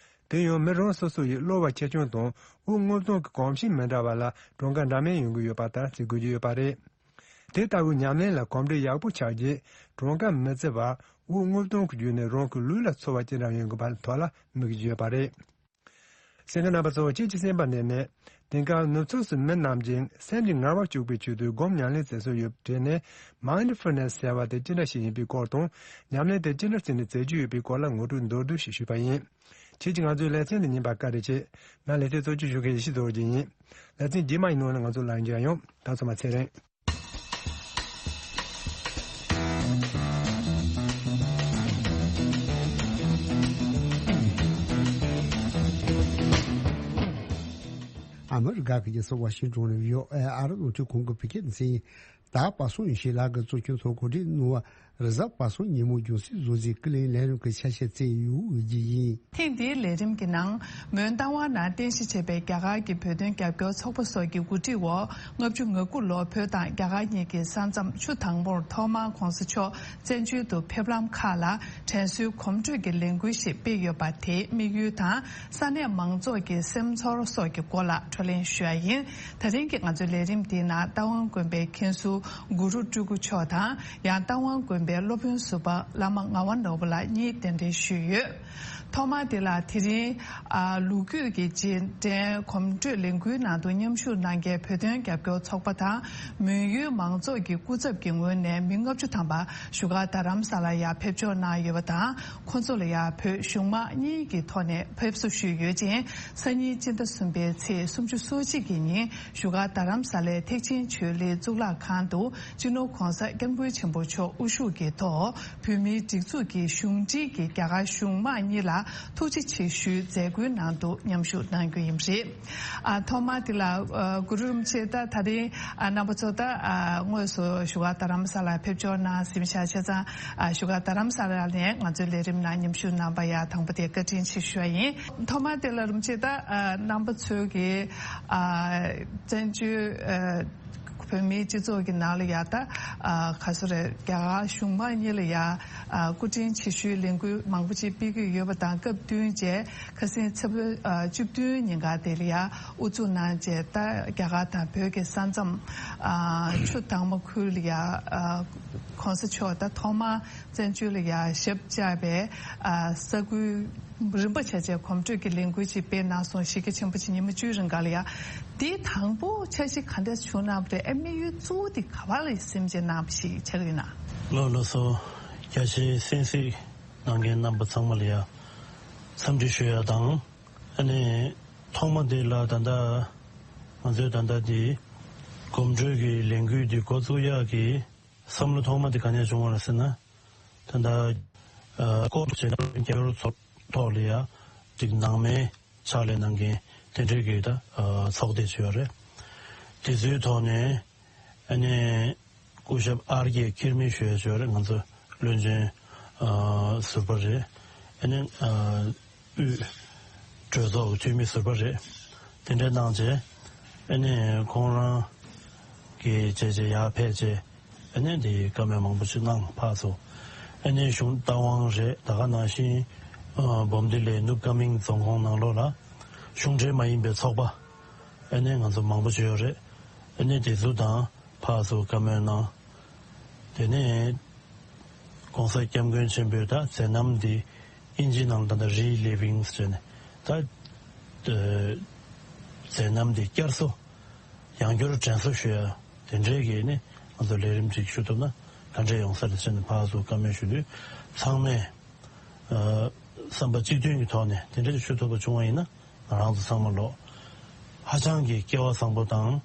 དེ་ཡང་མི་རང་སོ་སོ་ཡི་གློ་བ་ཆེ་ཆུང་དང་དབུགས་རྔུབ་སྟངས་ཀྱི་གོམས་གཤིས་མི་འདྲ་བ་ལ་གྲངས་ཀ་འདྲ་མིན་ཡོང་གི་ཡོད་པ་ལྟར་བྱེད་དགོས་ཀྱི་ཡོད་པ་རེད། དེ་ལྟ་བུའི་ཉམས་ལེན་ལ་གོམས་འདྲིས་ཡག་པོ་ཆགས་རྗེས་གྲངས་ཀ་མི་བརྩི་བར་དབུགས་རྔུབ་སྟངས་ཀྱི་བརྒྱུད་ནས་རང་གི་ལུས་ལ་ཚོར་བ་ཅི་འདྲ་ཡོང་དགོས་པ་ཐོག་ལ་དམིགས་ཀྱི་ཡོད་པ་རེད། གསན་མཁན་རྣམ་པ་ཚོ་ཁྱེད་ཀྱིས་གསན་པ་ནས་ནས། དེང་སྐབས་ནུབ་ཕྱོགས་སུ་མི་རྣམས་ཀྱིས་སེམས་ཀྱི་ངལ་བ་བཅུག་པའི་ཆེད་དུ་སྒོམ་ཉམས་ལེན་བྱེད་སྲོལ་ཡོད་པའི་གྲས་ནས། མའིན་ཌ་ཕུལ་ནེ་སི་ཟེར་བ་དེ་ཅི་འདྲ་ཞིག་ཡིན་པའི་སྐོར་དང་། ཉམས་ལེན་དེ་ཅི་འདྲ་བྱས་ནས་བྱེད་རྒྱུ་ཡོད་པའི་སྐོར་ལ་ངོ་སྤྲོད་མདོར་བསྡུས་ཤིག་ཞུས་པ་ཡིན། ཁྱེད་ཀྱིས་ང་ཚོའི་ལེ་ཚན་འདི་ཉན་པར་བཀའ་དྲིན་ཆེ། ང་ལེ་ཚན་གཙོ་སྐྱོང་ཞུ་མཁན་ཡེ་ཤེས་རྡོ་རྗེ་ཡིན། ལེ་ཚན་རྗེས་མ་ཡི་ནང་ལ་ང་ཚོ་ལག་མཇལ་ཡོང་། ད་ཚང་མ་ཚེ་རིང་། ཨ་མི་རི་ཀ་གི་རྒྱལ་ས་ཝ་ཤིང་ཏོན་ནས་བྷི་ཨོ་ཨེ་ཨ་རི་རླུང་འཕྲིན་ཁང་གི་བོད་སྐད་སྡེ་ཚན་ཡིན། ད་པ་སངས་ཡེ་ཤེས་ལགས་ཀྱིས་གཙོ་སྐྱོང་ཐོག་གོ་སྒྲིག་གནང་བ། རེས་གཟའ་པ་སངས་ཉིན་མོ་རྒྱང་སྲིང་བཟོ་རྩིས་ཀུན་གླེང་ལས་རིམ་གྱི་ཆ་ཤས་བསྩལ་ཡོད་ཅེས་ཡིན། ཐེངས་འདིའི་ལས་རིམ་གྱི་ནང་། མོན་རྟ་དབང་ནང་རྟེན་གཞི་བྱས་པའི་རྒྱ་གར་གྱི་བོད་དོན་རྒྱབ་སྐྱོར་ཚོགས་པ་སོགས་ཀྱི་གོ་སྒྲིག་འོག་ལྔ་བཅུ་ང་དགུ་ལོར་བོད་དང་རྒྱ་གར་གཉིས་ཀྱི་ས་མཚམས་ཆུ་དྭངས་མོར་ཐོག་མར་གོང་ས་མཆོག་བཙན་བྱོལ་དུ་ཕེབས་ལམ་ཁག་ལ་དྲན་གསོའི་གོམ་བགྲོད་ཀྱི་ལས་འགུལ་ཞིག་སྤེལ་ཡོད་པ། དེའི་དམིགས་ཡུལ་དང་ས་གནས་མང་ཚོགས་ཀྱི་སེམས་ཚོར་སོགས་ཀྱི་སྐོར་ལ་བགྲོ་གླེང་ཞུ་ཡ་ཡིན། ད་རིང་གི་ང་ཚོའི་ལས་རིམ་འདིའི་ནང་རྟ་དབང་དགོན་པའི་མཁན་ཟུར་གུ་རུ་སྤྲུལ་སྐུ་མཆོག་དང་། ཡང་རྟ་དབང་དགོན་པའི་སློབ་དཔོན་ཟུར་པ་བླ་མ་ངག་དབང་ནོར་བུ་ལགས་གཉིས་གདན་འདྲེན་ཞུས་ཡོད། ཐོག་མར་དེ་ལ་དེ་རིང་ཨ་ལོ་རྒྱུས་ཀྱི་རྗེས་དྲན་གོམ་བགྲོད་ལས་འགུལ་ནང་དུ་མཉམ་ཞུགས་གནང་མཁན་བོད་དོན་རྒྱབ་སྐྱོར་ཚོགས་པ་དང་མོན་ཡུལ་མང་ཚོགས་ཀྱི་སྐུ་ཚབ་ཀྱི་ངོས་ནས་མི་ལྔ་བཅུ་ཐམ་པ་བཞུགས་སྒར་རྡ་རམ་ས་ལར་ཡར་ཕེབས་འབྱོར་གནང་ཡོད་པ་དང་། ཁོང་ཚོ་ལ་ཡང་བོད་གཞུང་མང་གཉིས་ཀྱི་ཐོག་ནས་ཕེབས་བསུ་ཞུས་ཡོད་ཅིང་། སང་ཉིན་སྤྱི་ཟླ་གསུམ་པའི་ཚེས་སུམ་ཅུ་སོ་གཅིག་གི་ཉིན་བཞུགས་སྒར་རྡ་རམ་ས་ལའི་ཐེག་ཆེན་ཆོས་གླིང་གཙུག་ལག་ཁང་དུ་སྤྱི་ནོར་༧གོང་ས་༧སྐྱབས་མགོན་ཆེན་པོ་མཆོག་དབུ་བཞུགས་ཀྱི་ཐོག་བོད་མིའི་སྒྲིག་འཛུགས་ཀྱི་གཞུང་འབྲེལ་གྱི་རྒྱ་གར་གཞུང་མང་གཉིས་ལ་ཐུགས་རྗེ་ཆེ་ཞུའི་མཛད་སྒོའི་ནང་དུ་མཉམ་ཞུགས་གནང་རྒྱུ་ཡིན་པ་རེད། ཨ་ཐོག་མར་དེ་ལ་ཨ་གུ་རུ་རིན་པོ་ཆེ་ད་ད་རིང་ཨ་རྣམ་པ་ཚོ་ད་ཨ་དངོས་སུ་བཞུགས་སྒར་རྡ་རམ་ས་ལར་ཕེབས་འབྱོར་གནང་ཟིན་ཤག་བྱས་ཙང་ཨ་བཞུགས་སྒར་རྡ་རམ་ས་ལ་ནས་ང་ཚོའི་ལས་རིམ་ནང་མཉམ་ཞུགས་གནང་པ་ཡ་དང་པོ་དེ་བཀའ་དྲིན་ཆེ་ཞུ་བ་ཡིན། ཐོག་མར་དེ་ལ་རིན་པོ་ཆེ་ད་ཨ་རྣམ་པ་ཚོའི་གི་ཨ་བཙན་བྱོལ་ཨ་བོད་མིའི་སྤྱི་ཚོགས་ཀྱི་ནང་ལ་ཡ་ད་ཨ་ག་སོ་རེད། རྒྱ་གར་གཞུང་མང་གཉིས་ལ་ཡ་ཨ་སྐུ་དྲིན་ཆེ་ཞུའི་ལས་འགུལ་མང་པོ་ཅིག་སྤེལ་གྱི་ཡོད་པ་དང་། སྐབས་བསྟུན་བྱས་ཁ་སང་ཚེས་པ་ཨ་བཅུ་བདུན་ཉིན་ཀ་དེ་ལ་ཡ་དབུ་འཛུགས་གནང་བྱས། ད་རྒྱ་གར་དང་བོད་ཀྱི་ས་མཚམས་ཨ་ཆུ་དྭངས་མ་ཁུལ་ལ་ཡ་ཨ་༧གོང་ས་མཆོག་ད་ཐོག་མར་བཙན་བྱོལ་ལ་ཡ་ཞབས་བཅགས་པའི་ཨ་ས་ཁུལ་རིམ་པ་བྱས་བྱས་གོམ་བགྲོད་ཀྱི་ལས་འགུལ་ཅིག་སྤེལ་གནང་སོང་། གཞིས་ཀ་ཆེན་པོ་ཆེ་ཉི་མ་བཅུའི་རིང་ག་ལ་ཡ། དེའི་དང་པོ་འཆར་གཞི་ག་འདྲ་བྱུང་གནང་བ་རེད། ཨ་དམིགས་ཡུལ་གཙོ་བོ་དེ་ག་བ་ལ་སེམས་ཅན་གནང་བ་ཞིག་ཆགས་ཡོད་ན། ལགས་ལགས་སོ། རྒྱ་ཆེའི་གསན་གཟིགས་གནང་མཁན་རྣམ་པ་ཚང་མ་ལ་ཡ་འཚམས་འདྲི་ཞུ་ཡ་དང་། ཨ་ནི་ཐོག་མ་དེ་ལ་ད་ལྟ་ང་ཚོས་ད་ལྟ་དེ་གོམ་བགྲོད་ཀྱི་ལས་འགུལ་འདི་འགོ་བཙུགས་ཡག་གི་བསམ་བློ་ཐོག་མ་དེ་ག་ནས་བྱུང་བ་རེད་ཟེར་ན། ད་ལྟ་ཨ་ལྐོག་ཏུ་བྱས་ན་རྒྱ་གར་ཚོགས་ཐོག་ལ་ཡ་ཅིག་ནང་མའི་ཕྱག་ལས་གནང་མཁན་དེ་འདྲའི་གི་ད་ཨ་ཚོགས་སྡེ་ཅིག་ཡོད་རེད། དེ་ཚོའི་ཐོག་ནས་ཨ་ནི་སྐུ་ཞབས་ཨར་ཀེ་ཁེར་མི་ཞུ་ཡ་ཅིག་ཡོད་རེད། ང་ཚོ་བློན་ཆེན་ཨ་ཟུར་པ་རེད། ཨ་ནི་ཨ་དབུས་གྲོས་ཚོགས་ཀྱི་འཐུས་མི་ཟུར་པ་རེད། དེ་འདྲ་གནང་བྱས་ཨ་ནི་ཁོང་རང་གི་བྱས་བྱས་ཡར་ཕེབས་བྱས། ཨ་ནི་དེ་བཀའ་མོལ་མང་པོ་ཞིག་གནང་ཕར་ཚུར། ཨ་ནི་གཞུང་རྟ་དབང་རེད། ད་ག་ནང་བཞིན་ཨ་འབུམ་སྡེ་ལའི་ནུབ་ཀ་མིང་རྫོང་ཁོངས་ནང་ལོགས་ལ་གཞུང་འབྲེལ་མ་ཡིན་པའི་ཚོགས་པ་ཨ་ནི་ང་ཚོ་མང་པོ་ཅིག་ཡོད་རེད། ཨ་ནི་དེ་ཚོ་དང་ཕར་ཚུར་བཀའ་མོལ་གནང་། དེ་ནས་༧གོང་ས་༧སྐྱབས་མགོན་ཆེན་པོས་ད་མཛད་རྣམ་འདི་ཨིན་ཇི་ནང་ད་ལྟ་རི་ལི་ཝིང་ཟེར་ནས་ད་མཛད་རྣམ་འདི་བསྐྱར་གསོ། ཡང་བསྐྱར་དྲན་གསོ་ཞུ་ཡ་དེ་འདྲའི་གི་ནི་ང་ཚོ་ལས་རིམ་ཅིག་ཞུ་ཐུབ་ན་ག་འདྲས་ཡོང་ས་རེད་ཟེར་ནས་ཕར་ཚུར་བཀའ་མོལ་ཞུ་དུས། ཚང་མས་ཨ་བསམ་པ་གཅིག་མཐུན་གྱི་ཐོག་ནས་དེ་འདྲས་ཞུ་ཐུབ་པ་བྱུང་བ་ཡིན་ན་ང་རང་ཚོ་ཚང་མ་ལོ་ཧ་ཅང་གི་སྐལ་བ་བཟང་པོ་དང་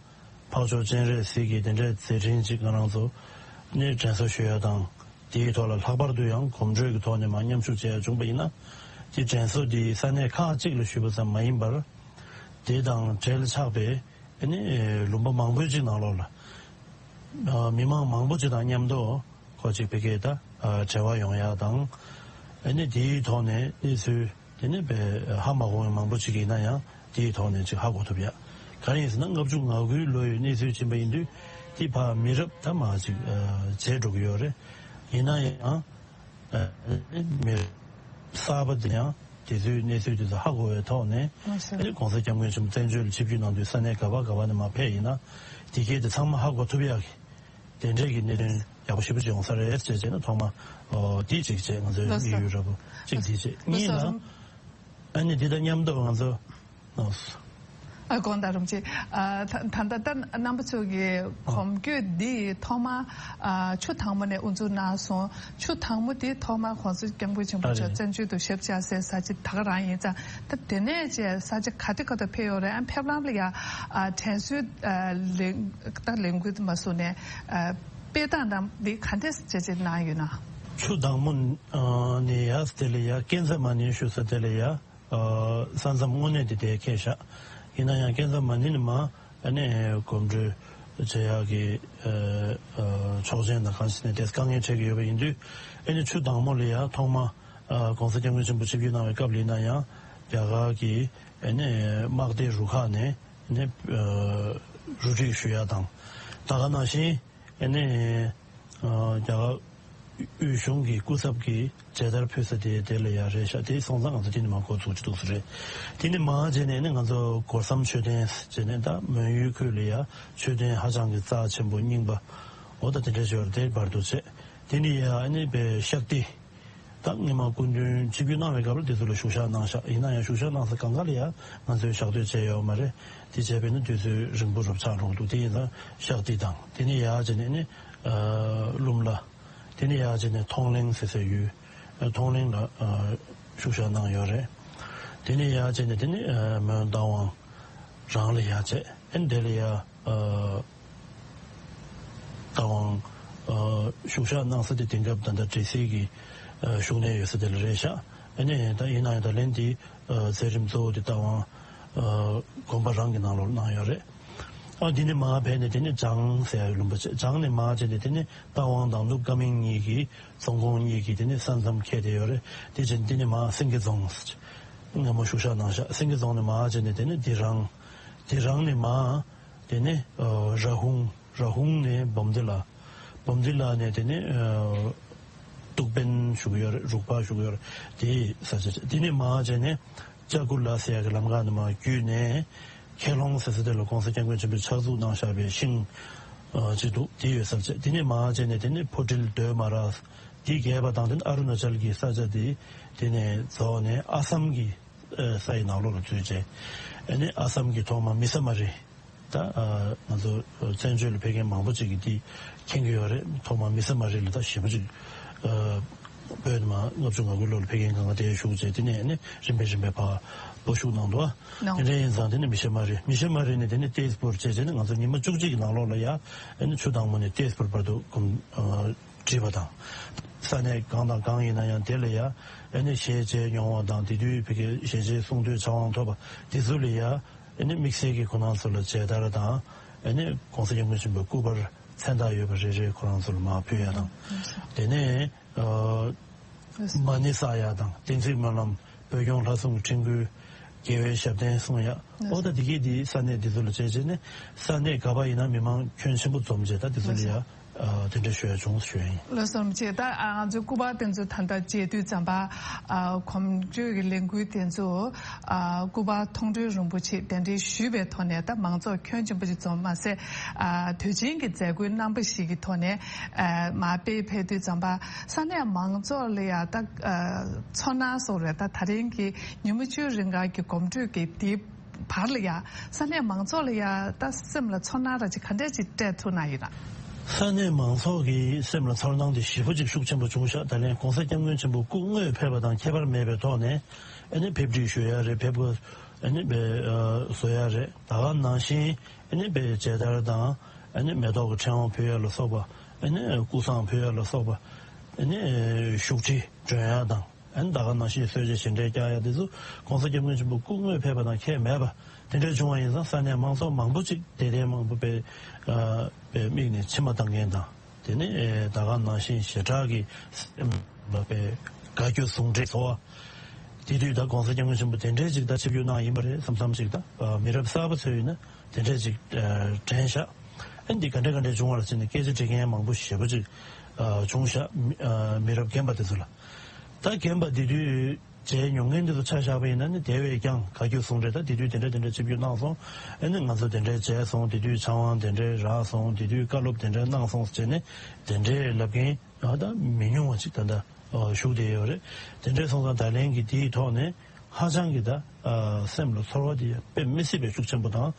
འཕགས་མཆོག་སྤྱན་རས་གཟིགས་ཀྱི་དེ་འདྲས་མཛད་འཕྲིན་ཅིག་ང་རང་ཚོ་ནི་དྲན་གསོ་ཞུ་ཡ་དང་། དེའི་ཐོག་ལ་ལྷག་པར་དུ་ཡང་གོམ་བགྲོད་ཀྱི་ཐོག་ནས་མར་མཉམ་ཞུགས་བྱས་ཡ་བྱུང་པ་ཡིན་ན། དེ་དྲན་གསོ་དེ་ས་གནས་ཁག་ཅིག་ལ་ཞུས་པ་ཙམ་མ་ཡིན་པར། དེ་དང་འབྲེལ་ཆགས་པའི་ཨ་ནི་ལུང་པ་མང་པོའི་ཅིག་ནང་ལོགས་ལ་ཨ་མི་མང་མང་པོ་ཅིག་དང་མཉམ་དུ་ཁོ་ཅིག་བི་ཀེ་ད་ཨ་འབྲེལ་བ་ཡོང་ཡ་དང་། ཨ་ནི་དེའི་ཐོག་ནས་གནས་ཚུལ་དེ་ནི་དཔེ་ཧ་མ་གོ་བའི་མང་པོ་ཅིག་ཡིན་ན་ཡང་དེའི་ཐོག་ནས་ཅིག་ཧ་གོ་ཐུབ་ཡ། གང་ཡིན་ཟེར་ན་ལྔ་བཅུ་ང་དགུའི་ལོ་ཡི་གནས་ཚུལ་ཕྱིན་པ་ཡིན་དུས་དེ་ཕར་མི་རབས་ད་མར་ཅིག་ཨ་བརྗེད་འགྲོ་གི་ཡོད་རེད། ཡིན་ན་ཡང་། མི་གསར་པ་དེ་ཡང་དེ་ཚོའི་གནས་ཚུལ་དེ་ཚོ་ཧ་གོ་བའི་ཐོག་ནས་ཨ་ནི་༧གོང་ས་༧སྐྱབས་མགོན་ཆེན་པོ་བཙན་བྱོལ་ལ་ཆིབས་བསྒྱུར་གནང་དུས་ས་གནས་ག་པ་ག་པ་ནས་མར་ཕེབས་ཡིན་ན་དེ་གའི་དེ་ཚང་མ་ཧ་གོ་ཐུབ་ཡག་གི་དེ་འདྲས་ཀྱི་གནད་དོན་ཡག་པོ་ཞེ་པོ་ཅིག་ཡོང་ས་རེད་ཅེས་བྱས་ན། ཐོག་མ་འདི་གཅིག་བྱས་ང་ཚོའི་དམིགས་ཡུལ་ར་བོ་གཅིག་འདི་བྱས། གཉིས་ལ་ཨ་ནི་འདི་དང་མཉམ་དུ་ང་ཚོ། ཨ་དགོངས་དག་རིན་པོ་ཆེ། ཨ་ད་ད་ལྟ་རྣམ་པ་ཚོ་གི་གོམ་བགྲོད་འདི་ཐོག་མ་ཨ་ཆུ་དྭངས་མོ་ནས་དབུ་འཛུགས་གནང་སོང་། ཆུ་དྭངས་མོ་འདི་ཐོག་མ་༧གོང་ས་༧སྐྱབས་མགོན་ཆེན་པོ་མཆོག་ཨ་རེད། བཙན་བྱོལ་དུ་ཞབས་བཅགས་སའི་ས་ཆ་ད་ག་རང་ཡིན་ཙང་། ད་དེ་ནས་བཅས་ས་ཆ་ག་དེ་ག་དུ་ཕེབས་ཡོད་རེད། ཨ་ཕེབས་ལམ་ལ་ཡ་ཨ་དྲན་གསོའི་ཨ་ལས་ད་ལས་འགུལ་མ་བཟོ་ནས་ཨ་སྤེལ་སྟངས་རྣམས་འདི་ག་འདྲས་བྱས་བྱས་གནང་ཡོད་ན། ཆུ་དྭངས་མོ་ཨ་ནས་ཡ་དེ་ལ་ཡ་ཀན་ཛ་མ་ཎི་ཞུ་ས་དེ་ལ་ཡ། ཨ་ས་མཚམས་དངོས་གནས་དེ་དེ་ཁེལ་ཤག་ཡིན་ན་ཡང་ཀན་ཛ་མ་ཎི་ནས་མར་ཨ་ནི་གོམ་བགྲོད་ བྱེད་ཡག་གི་ཨ་ཨ་ཆོག་མཆན་དང་གང་ཞིག་ནས་དེ་དཀའ་ངལ་འཕྲད་ཀྱི་ཡོད་པ་ཡིན་དུས། ཨ་ནི་ཆུ་དྭངས་མོ་ལ་ཡང་ཐོག་མ་ཨ་༸གོང་ས་༸སྐྱབས་མགོན་ཆེན་པོ་ཆིབས་བསྒྱུར་གནང་བའི་སྐབས་ལ་ཡིན་ན་ཡང་རྒྱ་གར་གྱི་ཨ་ནི་དམག་སྡེ་རུ་ཁག་ནས་ཨ་ནི་ཨ་རུ་སྒྲིག་ཞུ་ཡག་དང་། ད་ག་ནང་བཞིན་ཨ་ནི་ཨ་རྒྱ་གར་དབུས་གཞུང་གི་སྐུ་ཚབ་ཀྱིས་མཇལ་དར་ཕུལ་ས་དེ་དེ་ལ་ཡང་རེད་ཤག་དེ་སོང་ཙང་ང་ཚོ་དེ་ནས་མར་འགོ་ཚུགས་ཀྱི་འདུག་ས་རེད། དེ་ནས་མར་བྱས་ནས་ནི་ང་ཚོ་སྒོ་ཟམ་མཆོད་རྟེན་བྱས་ནས་ད་མོན་ཡུལ་ཁུལ་ལ་ཡང་མཆོད་རྟེན་ཧ་ཅང་གི་རྩ་ཆེན་པོ་རྙིང་པ་འོ་ད་དེ་འདྲ་ཞོར་དེ་བར་དུ་བྱས། དེ་ནས་ཡང་ནི་པའི་ཤག་ཏི་ད་སྔོན་མ་སྐུ་མདུན་ཆིབས་བསྒྱུར་གནང་བའི་སྐབས་ལ་དེ་ཚོ་ལ་བཞུགས་ཤག་གནང་ཤག་ཡིན་ན་ཡང་བཞུགས་ཤག་གནང་ས་གང་ག་ལ་ཡང་ང་ཚོས་ཞག་སྡོད་བྱས་ཡོད་མ་རེད། དེ་བྱས་པས་ན་དུས་ཚོད་རིང་པོ་རུ་ཆགས་འགྲོ་གི་འདུག་དེ་ཡིན་ཙང་ཤག་ཏི་དང་དེ་ནས་ཡར་བྱས་ནས་ནི་ཨ་ལུམ་ལ། དེ་ནས་ཡར་བྱས་ནས་མཐོང་གླིང་ཟེར་སའི་ཡུལ། ཨ་མཐོང་གླིང་ལ་ཨ་བཞུགས་ཞག་གནང་ཡོད་རེད། དེ་ནས་ཡར་བྱས་ནས་དེ་ནས་ཨ་མོན་རྟ་དབང་རང་ལ་ཡར་བྱས། ཨ་ནི་དེ་ལ་ཡར་ཨ་རྟ་དབང་ཨ་བཞུགས་ཞག་གནང་ས་དེ་དེང་སྐབས་ད་ལྟ་འབྲས་སིལ་གྱི་ཨ་བཞུགས་གནས་ཡོད་ས་དེ་ལ་རེད་ཤག་ཨ་ནི་ད་ཡིན་ན་ཡང་ད་ལན་དེ་ཨ་མཛད་རིམ་གཙོ་བོ་དེ་རྟ་དབང་ཨ་དགོན་པ་རང་གི་ནང་ལོགས་གནང་ཡོད་རེད། ཨ་འདི་ནས་མར་ཕེབས་ནས་དེ་ནས་བྱང་ཟེར་ཡག་ལུང་པ་བྱས། བྱང་ནས་མར་བྱས་ནས་དེ་ནས་རྟ་དབང་དང་ནུབ་ཀ་མིང་གཉིས་ཀྱི་རྫོང་ཁོངས་གཉིས་ཀྱི་དེ་ནས་ས་མཚམས་ཁེལ་བསྡད་ཡོད་རེད། དེ་བྱས་ནས་དེ་ནས་མར་སེང་གེ་རྫོང་ཟེར་བྱས་སྔ་མོ་བཞུགས་ཞག་གནང་ཤག་སེང་གེ་རྫོང་ནས་མར་བྱས་ནས་དེ་ནས་དི་རང་། དི་རང་ནས་མར་དེ་ནས་ཨ་ར་ཧུང་། ར་ཧུང་ནས་བོམ་དི་ལ། བོམ་དི་ལ་ནས་དེ་ནས་ཨ་ཏུག་པན་བཞུགས་ཡོད་རེད། རུག་པ་བཞུགས་ཡོད་རེད། དེའི་ས་ཆ་བྱས། དེ་ནས་མར་བྱས་ནས་ལྕགས་ཀུ་ལ་ཟེར་ཡག་གི་ལམ་ཁ་ནས་མར་བརྒྱུད་ནས་ཁེ་ལོང་ཟེར་ས་དེ་ལ་༸གོང་ས་༸སྐྱབས་མགོན་ཆེན་པོས་ཕྱག་འཛུགས་གནང་བཞག་པའི་ཤིང་ཨ་ཅིག་འདུག་དེ་ཡོད་ས་བྱས། དེ་ནས་མར་བྱས་ནས་དེ་ནས་ཕོ་ཊིལ་རྡོའི་མ་ར་དེ་བརྒལ་བ་དང་། དེ་ནས་ཨ་རུ་ན་ཅལ་གྱི་ས་ཆ་དེ་དེ་ནས་རྫོགས་ནས་ཨ་སམ་གྱི་ཨ་ས་ཡི་ནང་ལོགས་ལ་འཛུལ་བྱས། ཨ་ནི་ཨ་སམ་གྱི་ཐོག་མ་མི་ས་མ་རི། ད་ཨ་ང་ཚོ་བཙན་བྱོལ་ལ་ཕེབས་མཁན་མང་པོ་ཅིག་གིས་འདི་མཁྱེན་གྱི་ཡོད་རེད། ཐོག་མ་མི་ས་མ་རི་ལ་ད་ཞེ་པོ་ཅིག་ཨ་བོད་ནས་མར་ལྔ་བཅུ་ང་དགུ་ལོ་ལ་ཕེབས་མཁན་གང་ག་དེ་བཞུགས་བྱས། དེ་ནས་ཨ་ནི་རིམ་པས་རིམ་པས་ཕར་སྤོ་བཤུག་གནང་འདུག་ཨ། དེ་འདྲ་ཡིན་ཙང་དེ་ནས་མི་ཤེ་མ་རི། མི་ཤེ་མ་རི་ནས་དེ་ནས་ཏེས་པུར་བྱས་བྱས་ནས་ང་ཚོ་ཉི་མ་བཅུ་གཅིག་གི་ནང་ལོགས་ལ་ཡ་ཨ་ནི་ཆུ་དྭངས་མོ་ནས་ཏེས་པུར་བར་དུ་གོམ་ཨ་བྲིས་པ་དང་། ས་གནས་གང་དང་གང་ཡིན་ན་ཡང་དེ་ལ་ཡ་ཨ་ནི་ཞལ་མཇལ་མྱོང་བ་དང་། དེ་དུས་ཕ་གི་ཞལ་མཇལ་གསུང་ཐོས་བྱ་དབང་ཐོབ་པ་དེ་ཚོ་ལ་ཡ་ཨ་ནི་དམིགས་བསལ་གྱི་ཁོ་རང་ཚོ་ལ་མཇལ་དར་དང་། ཨ་ནི་༸གོང་ས་༸སྐྱབས་མགོན་ཆེན་པོའི་སྐུ་པར་མཚན་རྟགས་ཡོད་པ་རེ་རེ་ཁོ་རང་ཚོ་ལ་མར་ཕུལ་ཡ་དང་། དེ་ནས་ཨ་མ་ཎི་བསགས་ཡ་དང་། བསྟན་འཛིན་སྨོན་ལམ། བོད་སྐྱོང་ལྷ་སྲུང་གི་ཕྲེང་སྐུ། རྒྱལ་བའི་ཞབས་བརྟན་གསུང་ཡ། ཨོ་ད་དེ་གས་དེ་ས་གནས་དེ་ཚོ་ལ་བྱས་བྱས་ནས་ས་གནས་ག་པ་ཡིན་ན་མི་མང་ཁྱོན་ཆེན་པོ་འཛོམས་བྱས་ད་དེ་ཚོ་ལ་ཡ་ཨ་དེ་འདྲ་ཞུ་ཡ་བྱུང་ཞུ་ཡ་ཡིན། ལགས་སོ་རིན་པོ་ཆེ། ད་ཨ་ང་ཚོའི་སྐུ་པར་དེ་ཚོ་ད་ལྟ་མཇལ་དུས་ཙམ་པ་ཨ་གོམ་བགྲོད་ཀྱི་ལས་འགུལ་དེ་ཚོ་ཨ་སྐུ་པར་མཐོང་གྲོལ་རིན་པོ་ཆེ་གདན་འདྲེན་ཞུས་པའི་ཐོག་ནས་ད་མང་ཚོགས་ཁྱོན་ཆེན་པོ་ཞིག་འཛོམས་མ་ཟད། ཨ་དུས་ཆེན་གྱི་མཛད་སྒོའི་རྣམ་པ་ཞིག་གི་ཐོག་ནས་ཨ་མར་ཕེབས་ཕེབས་དུས་ཙམ་པ་ས་གནས་མང་ཚོགས་ལ་ཡ་ད་ཨ་ཚོར་སྣང་སོགས་རེད། ད་ད་རིང་གི་ཉི་མ་བཅུ་རིང་ག་གི་གོམ་བགྲོད་ཀྱི་དེའི་བར་ལ་ཡ་ས་གནས་མང་ཚོགས་ལ་ཡ་ད་སེམས་ལ་ཚོར་སྣང་ར་ཅིག་ག་འདྲས་ཅིག་སྤྲད་ཐུབ་ན་ཡིན་ན། ས་གནས་མང་ཚོགས་ཀྱི་སེམས་ལ་ཚོར་སྣང་དེ་ཞེ་པོ་ཅིག་ཤུགས་ཆེན་པོ་བྱུང་ཤག་ད་ལན་༸གོང་ས་༸སྐྱབས་མགོན་ཆེན་པོ་སྐུ་དངོས་ཕེབས་པ་དང་ཁྱད་པར་མེད་པའི་ཐོག་ནས་ཨ་ནི་ཕེབས་སྒྲིག་ཞུ་ཡ་རེད། ཕེབས་སྒོ་ཨ་ནི་བཟོ་ཡ་རེད། ད་ག་ནང་བཞིན་ཨ་ནི་མཇལ་དར་དང་ཨ་ནི་མེ་ཏོག་གི་ཕྲེང་བ་ཕུལ་ཡ་ལ་སོགས་པ། ཨ་ནི་སྐུ་བསང་ཕུལ་ཡ་ལ་སོགས་པ། ཨ་ནི་བཞུགས་ཁྲི་སྒྲོན་ཡ་དང་། ཨ་ནི་ད་ག་ནང་བཞིན་གསོལ་ཇ་བྱིན་འབྲས་བཀྱག་ཡ་དེ་ཚོ་༸གོང་ས་༸སྐྱབས་མགོན་ཆེན་པོ་སྐུ་དངོས་ཕེབས་པ་དང་ཁྱད་མེད་པ་དེ་འདྲ་བྱུང་བ་ཡིན་ཙང་ས་གནས་མང་ཚོགས་མང་པོ་ཅིག་དད་ལྡན་མང་པོ་དཔེ་ཨ་དཔེ་མིག་ནས་མཆི་མ་བཏང་མཁན་དང་། དེ་ནས་ཨེ་ད་ག་ནང་བཞིན་ཞེ་དྲག་གི་སེམས་ལ་དཔེ་དགའ་སྐྱོ་ཟུང་འབྲེལ་ཚོར་བ། དེ་དུས་ད་༸གོང་ས་༸སྐྱབས་མགོན་ཆེན་པོ་དེ་འདྲའི་ཅིག་ད་ཆིབས་བསྒྱུར་གནང་ཡིན་པ་རེད་བསམ་བསམ་ཅིག་ད་ཨ་མི་རབས་གསར་པ་ཚོས་ཡིན་ན་དེ་འདྲའི་ཅིག་ཨ་དྲན་ཤག་ཨ་འདི་ག་འདྲ་ག་འདྲ་བྱུང་བ་ལ་བྱས་ནས་སྐད་ཆ་འདྲི་མཁན་མང་པོ་ཞེ་པོ་ཅིག་ཨ་བྱུང་ཤག་མི་ཨ་མི་རབས་རྒན་པ་དེ་ཚོ་ལ། ད་རྒན་པ་དེ་དུས་མཇལ་མྱོང་མཁན་དེ་ཚོ་ཆ་བཞག་པ་ཡིན་ན་ནི་དེ་བས་ཀྱང་དགའ་སྐྱོ་ཟུང་འབྲེལ། ད་དེ་དུས་དེ་འདྲ་དེ་འདྲ་ཆིབས་བསྒྱུར་གནང་སོང་། ཨ་ནི་ང་ཚོ་དེ་འདྲ་མཇལ་སོང་། དེ་དུས་ཕྱག་དབང་དེ་འདྲ་རག་སོང་། དེ་དུས་བཀའ་སློབ་དེ་འདྲ་གནང་སོང་ཟེར་ནས་དེ་འདྲའི་ལབ་མཁན་ཨ་ད་མི་ཉུང་བ་ཅིག་ད་ལྟ་བཞུགས་བསྡད་ཡོད་རེད། དེ་འདྲ་སོང་ཙང་ད་ལན་གྱི་དེའི་ཐོག་ནས་ཧ་ཅང་གི་ད་སེམས་ལ་ཚོར་བ་དེ་དཔེ་མི་སྲིད་པའི་ཤུགས་ཆེན་པོ་དང་།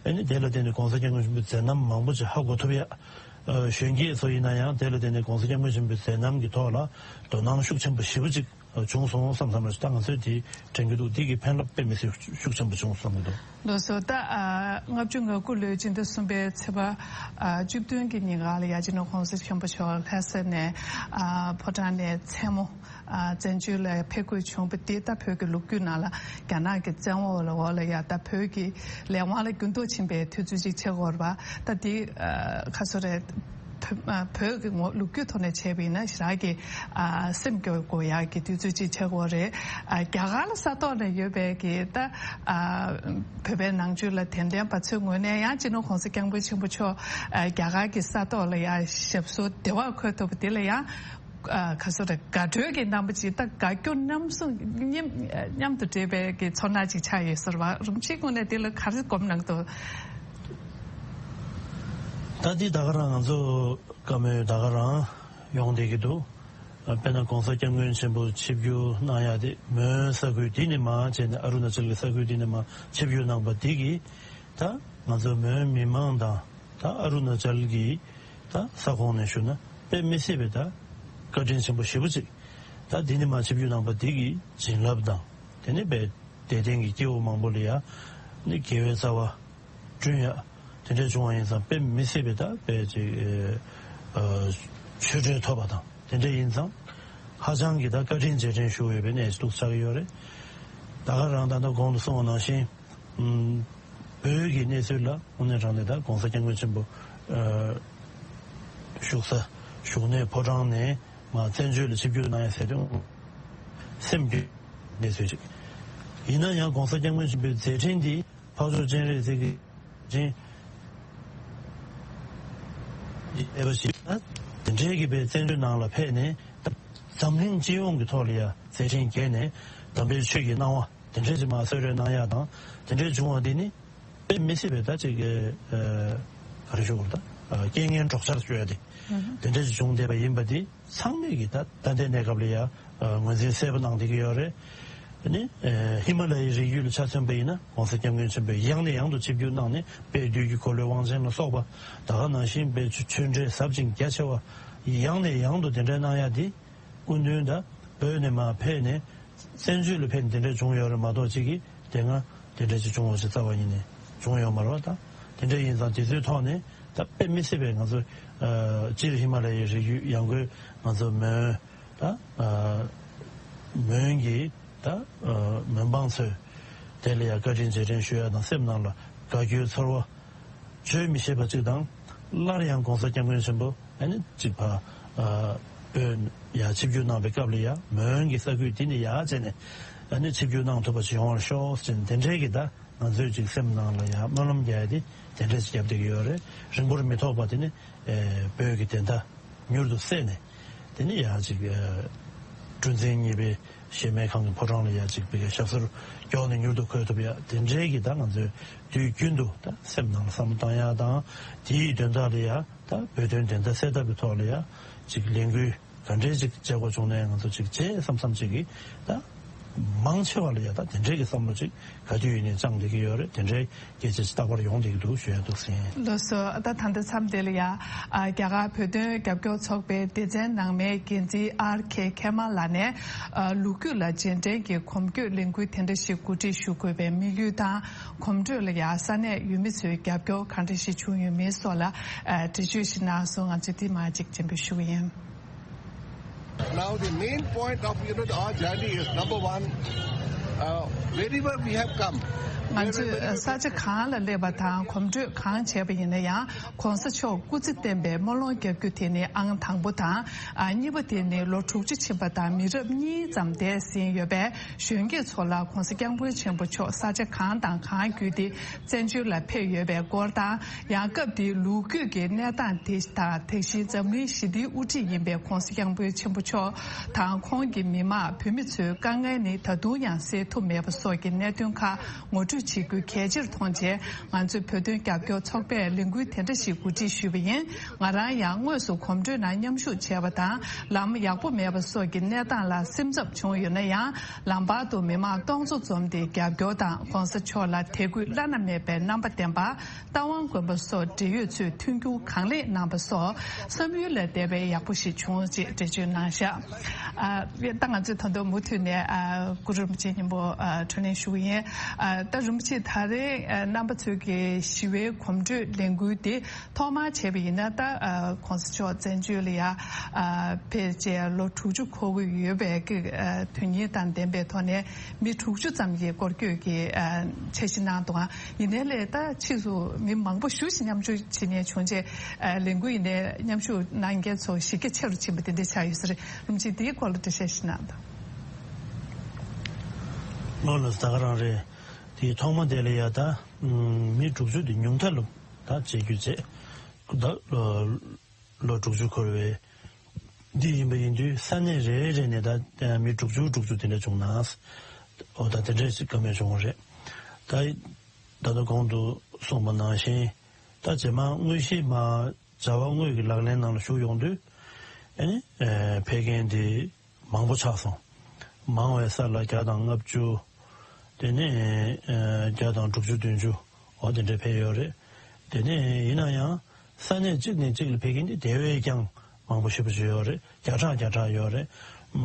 ཨ་ནི་དེ་ལ་བརྟེན་ནས་༸གོང་ས་༸སྐྱབས་མགོན་ཆེན་པོའི་མཛད་རྣམ་མང་པོ་ཅིག་ཧ་གོ་ཐུབ་ཡ། གཞོན་སྐྱེས་ཚོ་ཡིན་ན་ཡང་དེ་ལ་བརྟེན་ནས་༸གོང་ས་༸སྐྱབས་མགོན་ཆེན་པོའི་མཛད་རྣམ་གྱི་ཐོག་ལ་དོ་སྣང་ཤུགས་ཆེན་པོ་ཞེ་པོ་ཅིག་བྱུང་སོང་བསམ་བསམ་ལ་ད་ང་ཚོས་དེ་དྲན་གྱི་འདུག་འདི་གི་ཕན་རླབས་དཔེ་མི་སྲིད་ཤུགས་ཆེན་པོ་བྱུང་བསམ་གྱི་འདུག་ལགས་སོ། ད་ཨ་ལྔ་བཅུ་ང་དགུ་ལོའི་སྤྱི་ཟླ་གསུམ་པའི་ཚེས་པ་ཨ་བཅུ་བདུན་གྱི་ཉིན་ག་ལ་ཡ་སྤྱི་ནོར་༸གོང་ས་སྐྱབས་མགོན་ཆེན་པོ་མཆོག་ལྷ་ས་ནས་ཨ་ཕོ་བྲང་ནས་མཚན་མོ་ ཨ་བཙན་བྱོལ་ལ་ཕེབས་དགོས་བྱུང་བ་དེ། ད་བོད་ཀྱི་ལོ་རྒྱུས་ནང་ལ་རྒྱ་ནག་གི་བཙན་འོག་ལ་འོག་ལ་ཡ་ད་བོད་ཀྱི་ལས་དབང་ལ་འགྱུར་ལྡོག་ཕྱིན་པའི་དུས་ཚོད་ཅིག་ཆགས་ཀྱི་ཡོད་རེད་པ། ད་དེ་ཨ་ག་ཚོད་རེད། བོད་ཨ་བོད་ཀྱི་ངོ་ལོ་རྒྱུས་ཐོག་ནས་བྱས་པ་ཡིན་ན་ཞེ་དྲག་གི་ཨ་སེམས་སྐྱོ་དགོས་ཡག་གི་དུས་ཚོད་ཅིག་ཆགས་ཀྱི་ཡོད་རེད། ཨ་རྒྱ་གར་ལ་ས་ཐོག་ནས་ཡོད་པའི་གི་ད་ཨ་བོད་པའི་ནང་ཆོས་ལ་དད་ལྡན་པ་ཚོའི་ངོས་ནས་ཡང་སྤྱི་ནོར་༸གོང་ས་༸སྐྱབས་མགོན་ཆེན་པོ་མཆོག་ཨ་རྒྱ་གར་གྱི་ས་ཐོག་ལ་ཡང་ཞབས་སོར་བདེ་བར་འཁོད་ཐུབ་པ་དེ་ལ་ཡང་ཨ་ག་ཚོད་རེད། དགའ་སྤྲོའི་གི་རྣམ་པ་ཅིག་ད་དགའ་སྐྱོ་མཉམ་གསུམ་མཉམ་མཉམ་དུ་འདྲེས་པའི་གི་ཚོར་སྣང་ཅིག་ཆགས་ཡོད་ཟེར་བ། རིན་པོ་ཆེའི་ངོས་ནས་དེ་ལ་ག་རེ་སྒོམ་གནང་འདུག་ད་འདི་ད་ག་རང་ང་ཚོ་བཀའ་མོལ་ད་ག་རང་ཡོང་བསྡད་ཀྱི་འདུག་དཔེར་ན་༸གོང་ས་༸སྐྱབས་མགོན་ཆེན་པོ་ཆིབས་བསྒྱུར་གནང་ཡག་དེ་མོན་ས་ཁུལ་འདི་ནས་མར་བྱས་ནས། ཨ་རུ་ན་ཅལ་གྱི་ས་ཁུལ་འདི་ནས་མར་ཆིབས་བསྒྱུར་གནང་པ་འདི་གིས་ད་ང་ཚོ་མོན་མི་མང་དང་། ད་ཨ་རུ་ན་ཅལ་གྱི་ད་ས་ཁོངས་ནས་ཞུ་ན་དཔེ་མི་སྲིད་པའི་ད་བཀའ་དྲིན་ཆེན་པོ་ཞེ་པོ་ཅིག་ད་འདི་ནས་མར་ཆིབས་བསྒྱུར་གནང་པ་འདི་གི་བྱིན་རླབས་དང་། དེ་ནས་དཔེ་དད་ལྡན་གྱི་སྐྱེ་བོ་མང་པོ་ལ་ཡ་ནི་དགེ་བའི་རྩ་བ་བསྐྲུན་ཡ་དེ་འདྲ་བྱུང་བ་ཡིན་ཙང་། དཔེ་མི་སྲིད་པའི་ད་དཔེ་ཅིག་ཨ་ཆོས་འབྲེལ་ཐོབ་པ་དང་དེ་འདྲ་ཡིན་ཙང་། ཧ་ཅང་གི་ད་བཀའ་དྲིན་རྗེས་དྲན་ཞུ་འོས་པའི་གནས་ཤིག་ཏུ་ཆགས་ཀྱི་ཡོད་རེད། ད་ག་རང་ད་ལྟ་གོང་དུ་གསུངས་པ་ནང་བཞིན། ཨུམ། བོད་ཀྱི་གནས་ཚུལ་ལ་དངོས་གནས་དྲང་གནས་ད་༸གོང་ས་༸སྐྱབས་མགོན་ཆེན་པོ་ཨ་བཞུགས་ས་བཞུགས་གནས་ཕོ་བྲང་ནས་མར་བཙན་བྱོལ་ལ་ཆིབས་བསྒྱུར་གནང་ཡ་ཟེར་དུས་སེམས་སྐྱོ་གནས་ཚུལ་ཅིག་ཡིན་ན་ཡང་༸གོང་ས་༸སྐྱབས་མགོན་ཆེན་པོའི་མཛད་འཕྲིན་འདི་འཕགས་མཆོག་སྤྱན་རས་གཟིགས་ཀྱི་ཅིང་། ཨེ་བ་ཞིག་ན་དེ་འདྲའི་གི་པའི་བཙན་བྱོལ་ནང་ལ་ཕེབས་ནས། འཛམ་གླིང་སྤྱི་ཡོངས་ཀྱི་ཐོག་ལ་ཡ་མཛད་འཕྲིན་རྒྱས་ནས། དམ་པའི་ཆོས་ཀྱི་སྣང་བ་དེ་འདྲའི་ཅིག་མར་གསོལ་རས་གནང་ཡག་དང་། དེ་འདྲའི་བྱུང་བ་འདི་ནི་དཔེ་མི་སྲིད་པའི་ད་ཅིག་གི་ཨ་ག་རེ་ཞུ་དགོས་རེད། ད་རྐྱེན་ངན་གྲོགས་ཆར་ཞུ་ཡ་དེ་དེ་འདྲའི་ཅིག་བྱུང་བསྡད་པ་ཡིན་པ་འདི། ཚང་མས་ཀྱི་ད་ད་ལྟའི་གནས་སྐབས་ལ་ཡ་ངོས་འཛིན་གསལ་པོ་གནང་བསྡད་ཀྱི་ཡོད་རེད། ཨ་ནི་ཧི་མ་ལ་ཡའི་རི་རྒྱུད་ལ་ཆ་མཚོན་པ་ཡིན་ན། ༸གོང་ས་༸སྐྱབས་མགོན་ཆེན་པོས་ཡང་ནས་ཡང་དུ་ཆིབས་བསྒྱུར་གནང་ནས། དཔལ་དུས་ཀྱི་འཁོར་ལོའི་དབང་ཆེན་ལ་སོགས་པ། ད་ག་ནང་བཞིན་དཔལ་ཆོས་འབྲེལ་ཟབ་ཅིང་རྒྱ་ཆེ་བ་ཡང་ནས་ཡང་དུ་དེ་འདྲ་གནང་ཡ་དེ། སྐུ་མདུན་ད་བོད་ནས་མར་ཕེབས་ནས་བཙན་བྱོལ་ལ་ཕེབས་ནས་དེ་འདྲ་བྱུང་ཡོད་རེད་མ་གཏོགས། གཅིག་གིས་དེ་སྔ་དེ་འདྲ་ཅིག་བྱུང་བ་ཞིག་རྩ་བ་ཉིད་ནས་བྱུང་ཡོད་མ་རེད་པ། ད་དེ་འདྲ་ཡིན་ཙང་དེ་ཚོའི་ཐོག་ནས་ད་དཔེ་མི་སྲིད་པའི་ང་ཚོ་ཨ་སྤྱིར་ཧི་མ་ལ་ཡའི་རི་རྒྱུད། ཡང་སྒོས་ང་ཚོ་མོན། ད་ཨ་མོན་གྱི་ད་ཨ་མོན་འབངས་ཚོས་དེ་ལ་ཡང་བཀའ་དྲིན་རྗེས་དྲན་ཞུ་ཡ་དང་། སེམས་ནང་ལ་དགའ་སྐྱོའི་ཚོར་བ་བརྗོད་མི་ཤེས་པ་ཅིག་དང་། སླར་ཡང་༸གོང་ས་༸སྐྱབས་མགོན་ཆེན་པོ་ཨ་ནི་གཅིག་ཕར་ཨ་བོད་ཡར་ཆིབས་བསྒྱུར་གནང་བའི་སྐབས་ལ་ཡ་མོན་གྱི་ས་ཁུལ་འདི་ནས་ཡར་བྱས་ནས་ཨ་ནི་ཆིབས་བསྒྱུར་གནང་ཐུབ་པ་ཞིག་ཡོང་བར་ཤོག་ཟེར་ནས། དེ་འདྲའི་གི་ད་ང་ཚོས་ཅིག་སེམས་ནང་ལ་ཡ་སྨོན་ལམ་རྒྱག་ཡ་དེ་དེ་འདྲ་ཅིག་བརྒྱབ་བསྡད་ཀྱི་ཡོད་རེད། རིང་པོར་མི་ཐོགས་པ་དེ་ནི་ཨེ་བོད་ཀྱི་བདེན་མཐའ་མྱུར་དུ་གསལ་ནས། དེ་ནི་ཡང་ཅིག་ཨ་སྤྲུལ་མཚན་ཉིད་པའི་གཞལ་མེད་ཁང་གི་ཕོ་བྲང་ལ་ཡང་ཅིག་བི་གའི་ཞབས་སོར་མགྱོགས་ནས་མྱུར་དུ་འཁོད་ཐུབ་ཡ། དེ་འདྲའི་གི་ད་ང་ཚོས་དུས་རྒྱུན་དུ་ད་སེམས་ནང་ལ་བསམ་བློ་བཏང་ཡ་དང་། དེའི་དོན་དག་ལ་ཡ་ད་བོད་དོན་བདེན་མཐའ་གསལ་ཐབས་ཀྱི་ཐོག་ལ་ཡ་ཅིག་ལས་འགུལ་ག་འདྲའི་ཅིག་བྱེད་དགོས་བྱུང་ནའི་ང་ཚོ་ཅིག་བྱེད་བསམ་བསམ་ཅིག་གི་ད་མང་ཆེ་བ་ལ་ཡ་ད་དེ་འདྲའི་གི་བསམ་བློ་ཅིག་ག་དུས་ཡིན་ནའི་བཅངས་བསྡད་ཀྱི་ཡོད་རེད། དེ་འདྲའི་སྐད་ཆ་ཅིག་རྟག་པར་ཡོང་བསྡད་ཀྱི་འདུག་ཞུ་ཡ་འདུག་ཟིན། ལགས་སོ། ད་ད་ལྟ་མཚམས་དེ་ལ་ཡ་ཨ་རྒྱ་གར་བོད་དོན་རྒྱབ་སྐྱོར་ཚོགས་པའི་སྡེ་ཚན་ནང་མའི་འགན་འཛིན་ཨར་ཁེ་ཁེ་མ་ལགས་ནས་ཨ་ལོ་རྒྱུས་ལ་རྗེས་དྲན་གྱི་གོམ་བགྲོད་ལས་འགུལ་དེ་འདྲ་ཞིག་གོ་སྒྲིག་ཞུ་དགོས་པའི་དམིགས་ཡུལ་དང་། གོམ་བགྲོད་ལ་ཡ་ས་གནས་ཡུལ་མི་ཚོའི་རྒྱབ་སྐྱོར་གང་འདྲ་ཞིག་བྱུང་ཡོད་མེད་སོགས་ལ་ཨ་འགྲེལ་བརྗོད་ཞིག་གནང་སོང་། ང་ཚོས་འདི་མར་ཅིག་སྤྱན་འབུལ་ཞུ་གི་ཡིན། Now the main point of, you know, our journey is, number one, uh, wherever we have come, ང་ཚོས་ས་ཆ་གང་ལ་སླེབས་པ་དང་གོམ་བགྲོད་གང་བྱས་པ་ཡིན་ན་ཡང་། ༸གོང་ས་མཆོག་སྐུ་ཚེ་བརྟན་པའི་སྨོན་ལམ་རྒྱག་རྒྱུ་དེ་ནི་ཨང་དང་པོ་དང་། ཨ་གཉིས་པ་དེ་ནི་ལོ་དྲུག་ཅུ་ཕྱིན་པ་དང་མི་རབས་གཉིས་ཙམ་འདས་ཟིན་ཡོད་པའི་གཞོན་སྐྱེས་ཚོ་ལ་༸གོང་ས་༸སྐྱབས་མགོན་ཆེན་པོ་མཆོག་ས་ཆ་གང་དང་གང་བརྒྱུད་དེ་བཙན་བྱོལ་ལ་ཕེབས་ཡོད་པའི་སྐོར་དང་། ཡང་སྐབས་དེའི་ལོ་རྒྱུས་ཀྱི་གནས་སྟངས་དེ་དང་། དེ་བཞིན་འཛམ་གླིང་ཞི་བདེའི་དབུ་ཁྲིད་ཡིན་པའི་༸གོང་ས་༸སྐྱབས་མགོན་ཆེན་པོ་མཆོག་དང་ཁོང་གི་མི་མང་བོད་མི་ཚོའི་དཀའ་ངལ་ནི་ད་དུང་ཡང་སེལ་ཐུབ་མེད་པ་སོགས་ཀྱི་གནད་དོན་ཁག་ངོ་སྤྲོད་བྱེད་རྒྱུ་གལ་ཆེར་མཐོང་རྗེས། ང་ཚོས་བོད་དོན་རྒྱབ་སྐྱོར་ཚོགས་པས་ལས་འགུལ་དེ་འདྲ་ཞིག་གོ་སྒྲིག་ཞུས་པ་ཡིན། ང་རང་ཡང་དངོས་སུ་གོམ་བགྲོད་ནང་མཉམ་ཞུགས་བྱས་པ་དང་། ལམ་ཡག་པོ་མེད་པ་སོགས་ཀྱི་གནས་སྟངས་ལ་སེམས་འཚབ་བྱུང་ཡོད་ན་ཡང་། ལམ་བར་དུ་མི་མང་སྟོང་ཚོ་འཛོམས་ཏེ་རྒྱབ་སྐྱོར་དང་། ༸གོང་ས་མཆོག་ལ་དད་གུས་བླ་ན་མེད་པའི་རྣམ་པ་ལྡན་པ། རྟ་དབང་དགོན་པ་སོགས་འབྲེལ་ཡོད་ཚོས་མཐུན་འགྱུར་གང་ལེགས་གནང་པ་སོགས་བསམ་ཡུལ་ལས་འདས་པའི་ཡག་པོ་ཞིག་བྱུང་ཞེས་འགྲེལ་བརྗོད་གནང་བཞག་ཨ་ད་ང་ཚོས་ད་དུང་མུ་མཐུད་ནས་ཨ་གུ་རུ་རིན་པོ་ཆེ་མཉམ་པོ་ཨ་འཕྲིན་ལན་ཞུ་གི་ཡིན། ཨ་ད་ རིན་པོ་ཆེ། ད་རེས་ཨ་རྣམ་པ་ཚོའི་གི་ཞི་བའི་གོམ་བགྲོད་ལས་འགུལ་དེ་ཐོག་མར་བྱས་པ་ཡིན་ན། ད་ཨ་གོང་ས་མཆོག་བཙན་བྱོལ་ལ་ཡ་ཨ་ཕེབས་རྗེས་ལོ་དྲུག་ཅུ་འཁོར་གྱི་ཡོད་པའི་གི་ཨ་དོན་སྙིང་དང་ལྡན་པའི་ཐོག་ནས་མི་དྲུག་ཅུ་ཙམ་གྱི་སྐོར་སྐྱོད་ཀྱི་ཨ་འཆར་གཞི་གནང་འདུག། ཨ་ཡིན་ནའི་ལས་ད་ཕྱིས་སུ་མི་མང་པོ་ཞེ་ཅིག་མཉམ་ཞུགས་བྱེད་མཁན་བྱུང་རྗེས་ཨ་ལས་འགུལ་ཡིན་ནའི་མཉམ་ཞུགས་གནང་མཁན་ཚོ་གཞི་རྒྱ་ཆེ་རུ་ཕྱིན་པ་དེ་འདྲ་ཆགས་ཡོད་ས་རེད། རིན་པོ་ཆེ། དེའི་སྐོར་ལ་འགྲེལ་བཤད་ཞིག་གནང་དང་། ལགས་ལགས། ད་ག་རང་རེད། དེའི་ཐོག་མ་དེ་ལ་ཡ་ད་མི་དྲུག་ཅུ་དེ་ཉུང་མཐའ་ལ་ད་བྱེད་རྒྱུ་བྱས། ད་ལོ་དྲུག་ཅུ་འཁོར་བའི་འདི་ཡིན་པ་ཡིན་དུས་ས་གནས་རེ་རེ་ནས་ད་མི་དྲུག་ཅུ་དྲུག་ཅུ་དེ་འདྲ་བྱུང་ན། འོ་ད་དེ་འདྲ་ཞིག་བཀའ་མོལ་བྱུང་བ་རེད། ད་ད་ལྟ་གོང་དུ་གསུངས་པ་ནང་བཞིན་ད་རྗེས་མ་དངོས་གཞི་མ་བྱ་བ་དངོས་ཀྱི་ལག་ལེན་ནང་ལ་ཞུགས་ཡོང་དུས་ཨ་ནི་ཕེབས་མཁན་དེ་མང་པོ་ཆགས་སོང་། མང་བའི་ས་ལ་བརྒྱ་དང་ལྔ་བཅུ། དེ་ནས་ཨ་བརྒྱ་དང་དྲུག་ཅུ་བདུན་ཅུ། འོ་དེ་འདྲ་ཕེབས་ཡོད་རེད། དེ་ནས་ཡིན་ན་ཡང་ས་གནས་གཅིག་ནས་གཅིག་ལ་ཕེབས་མཁན་དེ་དེ་བས་ཀྱང་མང་པོ་ཞེ་པོ་ཅིག་ཡོད་རེད། བརྒྱ་ཕྲག་བརྒྱ་ཕྲག་ཡོད་རེད། མ་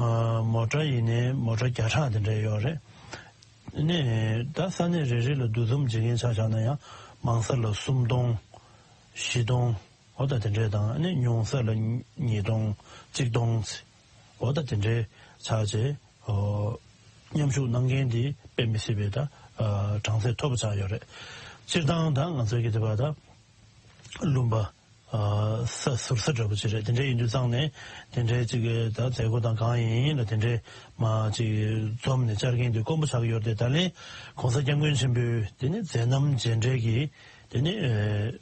མོ་ཊ་ཡིན་ནའི་མོ་ཊ་བརྒྱ་ཕྲག་དེ་འདྲ་ཡོད་རེད། དེ་ནས་ད་ས་གནས་རེ་རེ་ལ་འདུ་འཛོམས་བྱེད་མཁན་ཆ་བཞག་ན་ཡང་མང་ས་ལ་སུམ་སྟོང་། བཞི་སྟོང་། འོ་ད་དེ་འདྲས་དང་ཨ་ནི་ཉུང་ས་ལ་ཉིས་སྟོང་། གཅིག་སྟོང་། འོ་ད་དེ་འདྲས་ཆགས་རྗེས་ཨོ་མཉམ་ཞུགས་གནང་མཁན་དེ་དཔེ་མི་སྲིད་པའི་ད་ཨ་གྲངས་ཚད་མཐོ་པོ་ཆགས་ཡོད་རེད། སྤྱིར་བཏང་ད་ང་ཚོའི་གི་དེ་བ་ད་ལུང་པ་ཨ་ས་ཟུར་ས་འདྲ་པོ་ཅིག་རེད། དེ་འདྲས་ཡིན་དུས་ཙང་ནས་དེ་འདྲས་ཅིག་གི་ད་མཛད་སྒོ་དང་གང་ཡིན་ལ་དེ་འདྲས་མ་ཅིག་འཛོམས་ནས་བཅར་མཁན་དེ་དཀོན་པོ་ཆགས་ཀྱི་ཡོད་རེད། ད་ལན་གོང་ས་སྐྱབས་མགོན་ཆེན་པོས་དེ་ནི་མཛད་རྣམ་མཇལ་འཕྲད་ཀྱི་དེ་ནི་ཨ།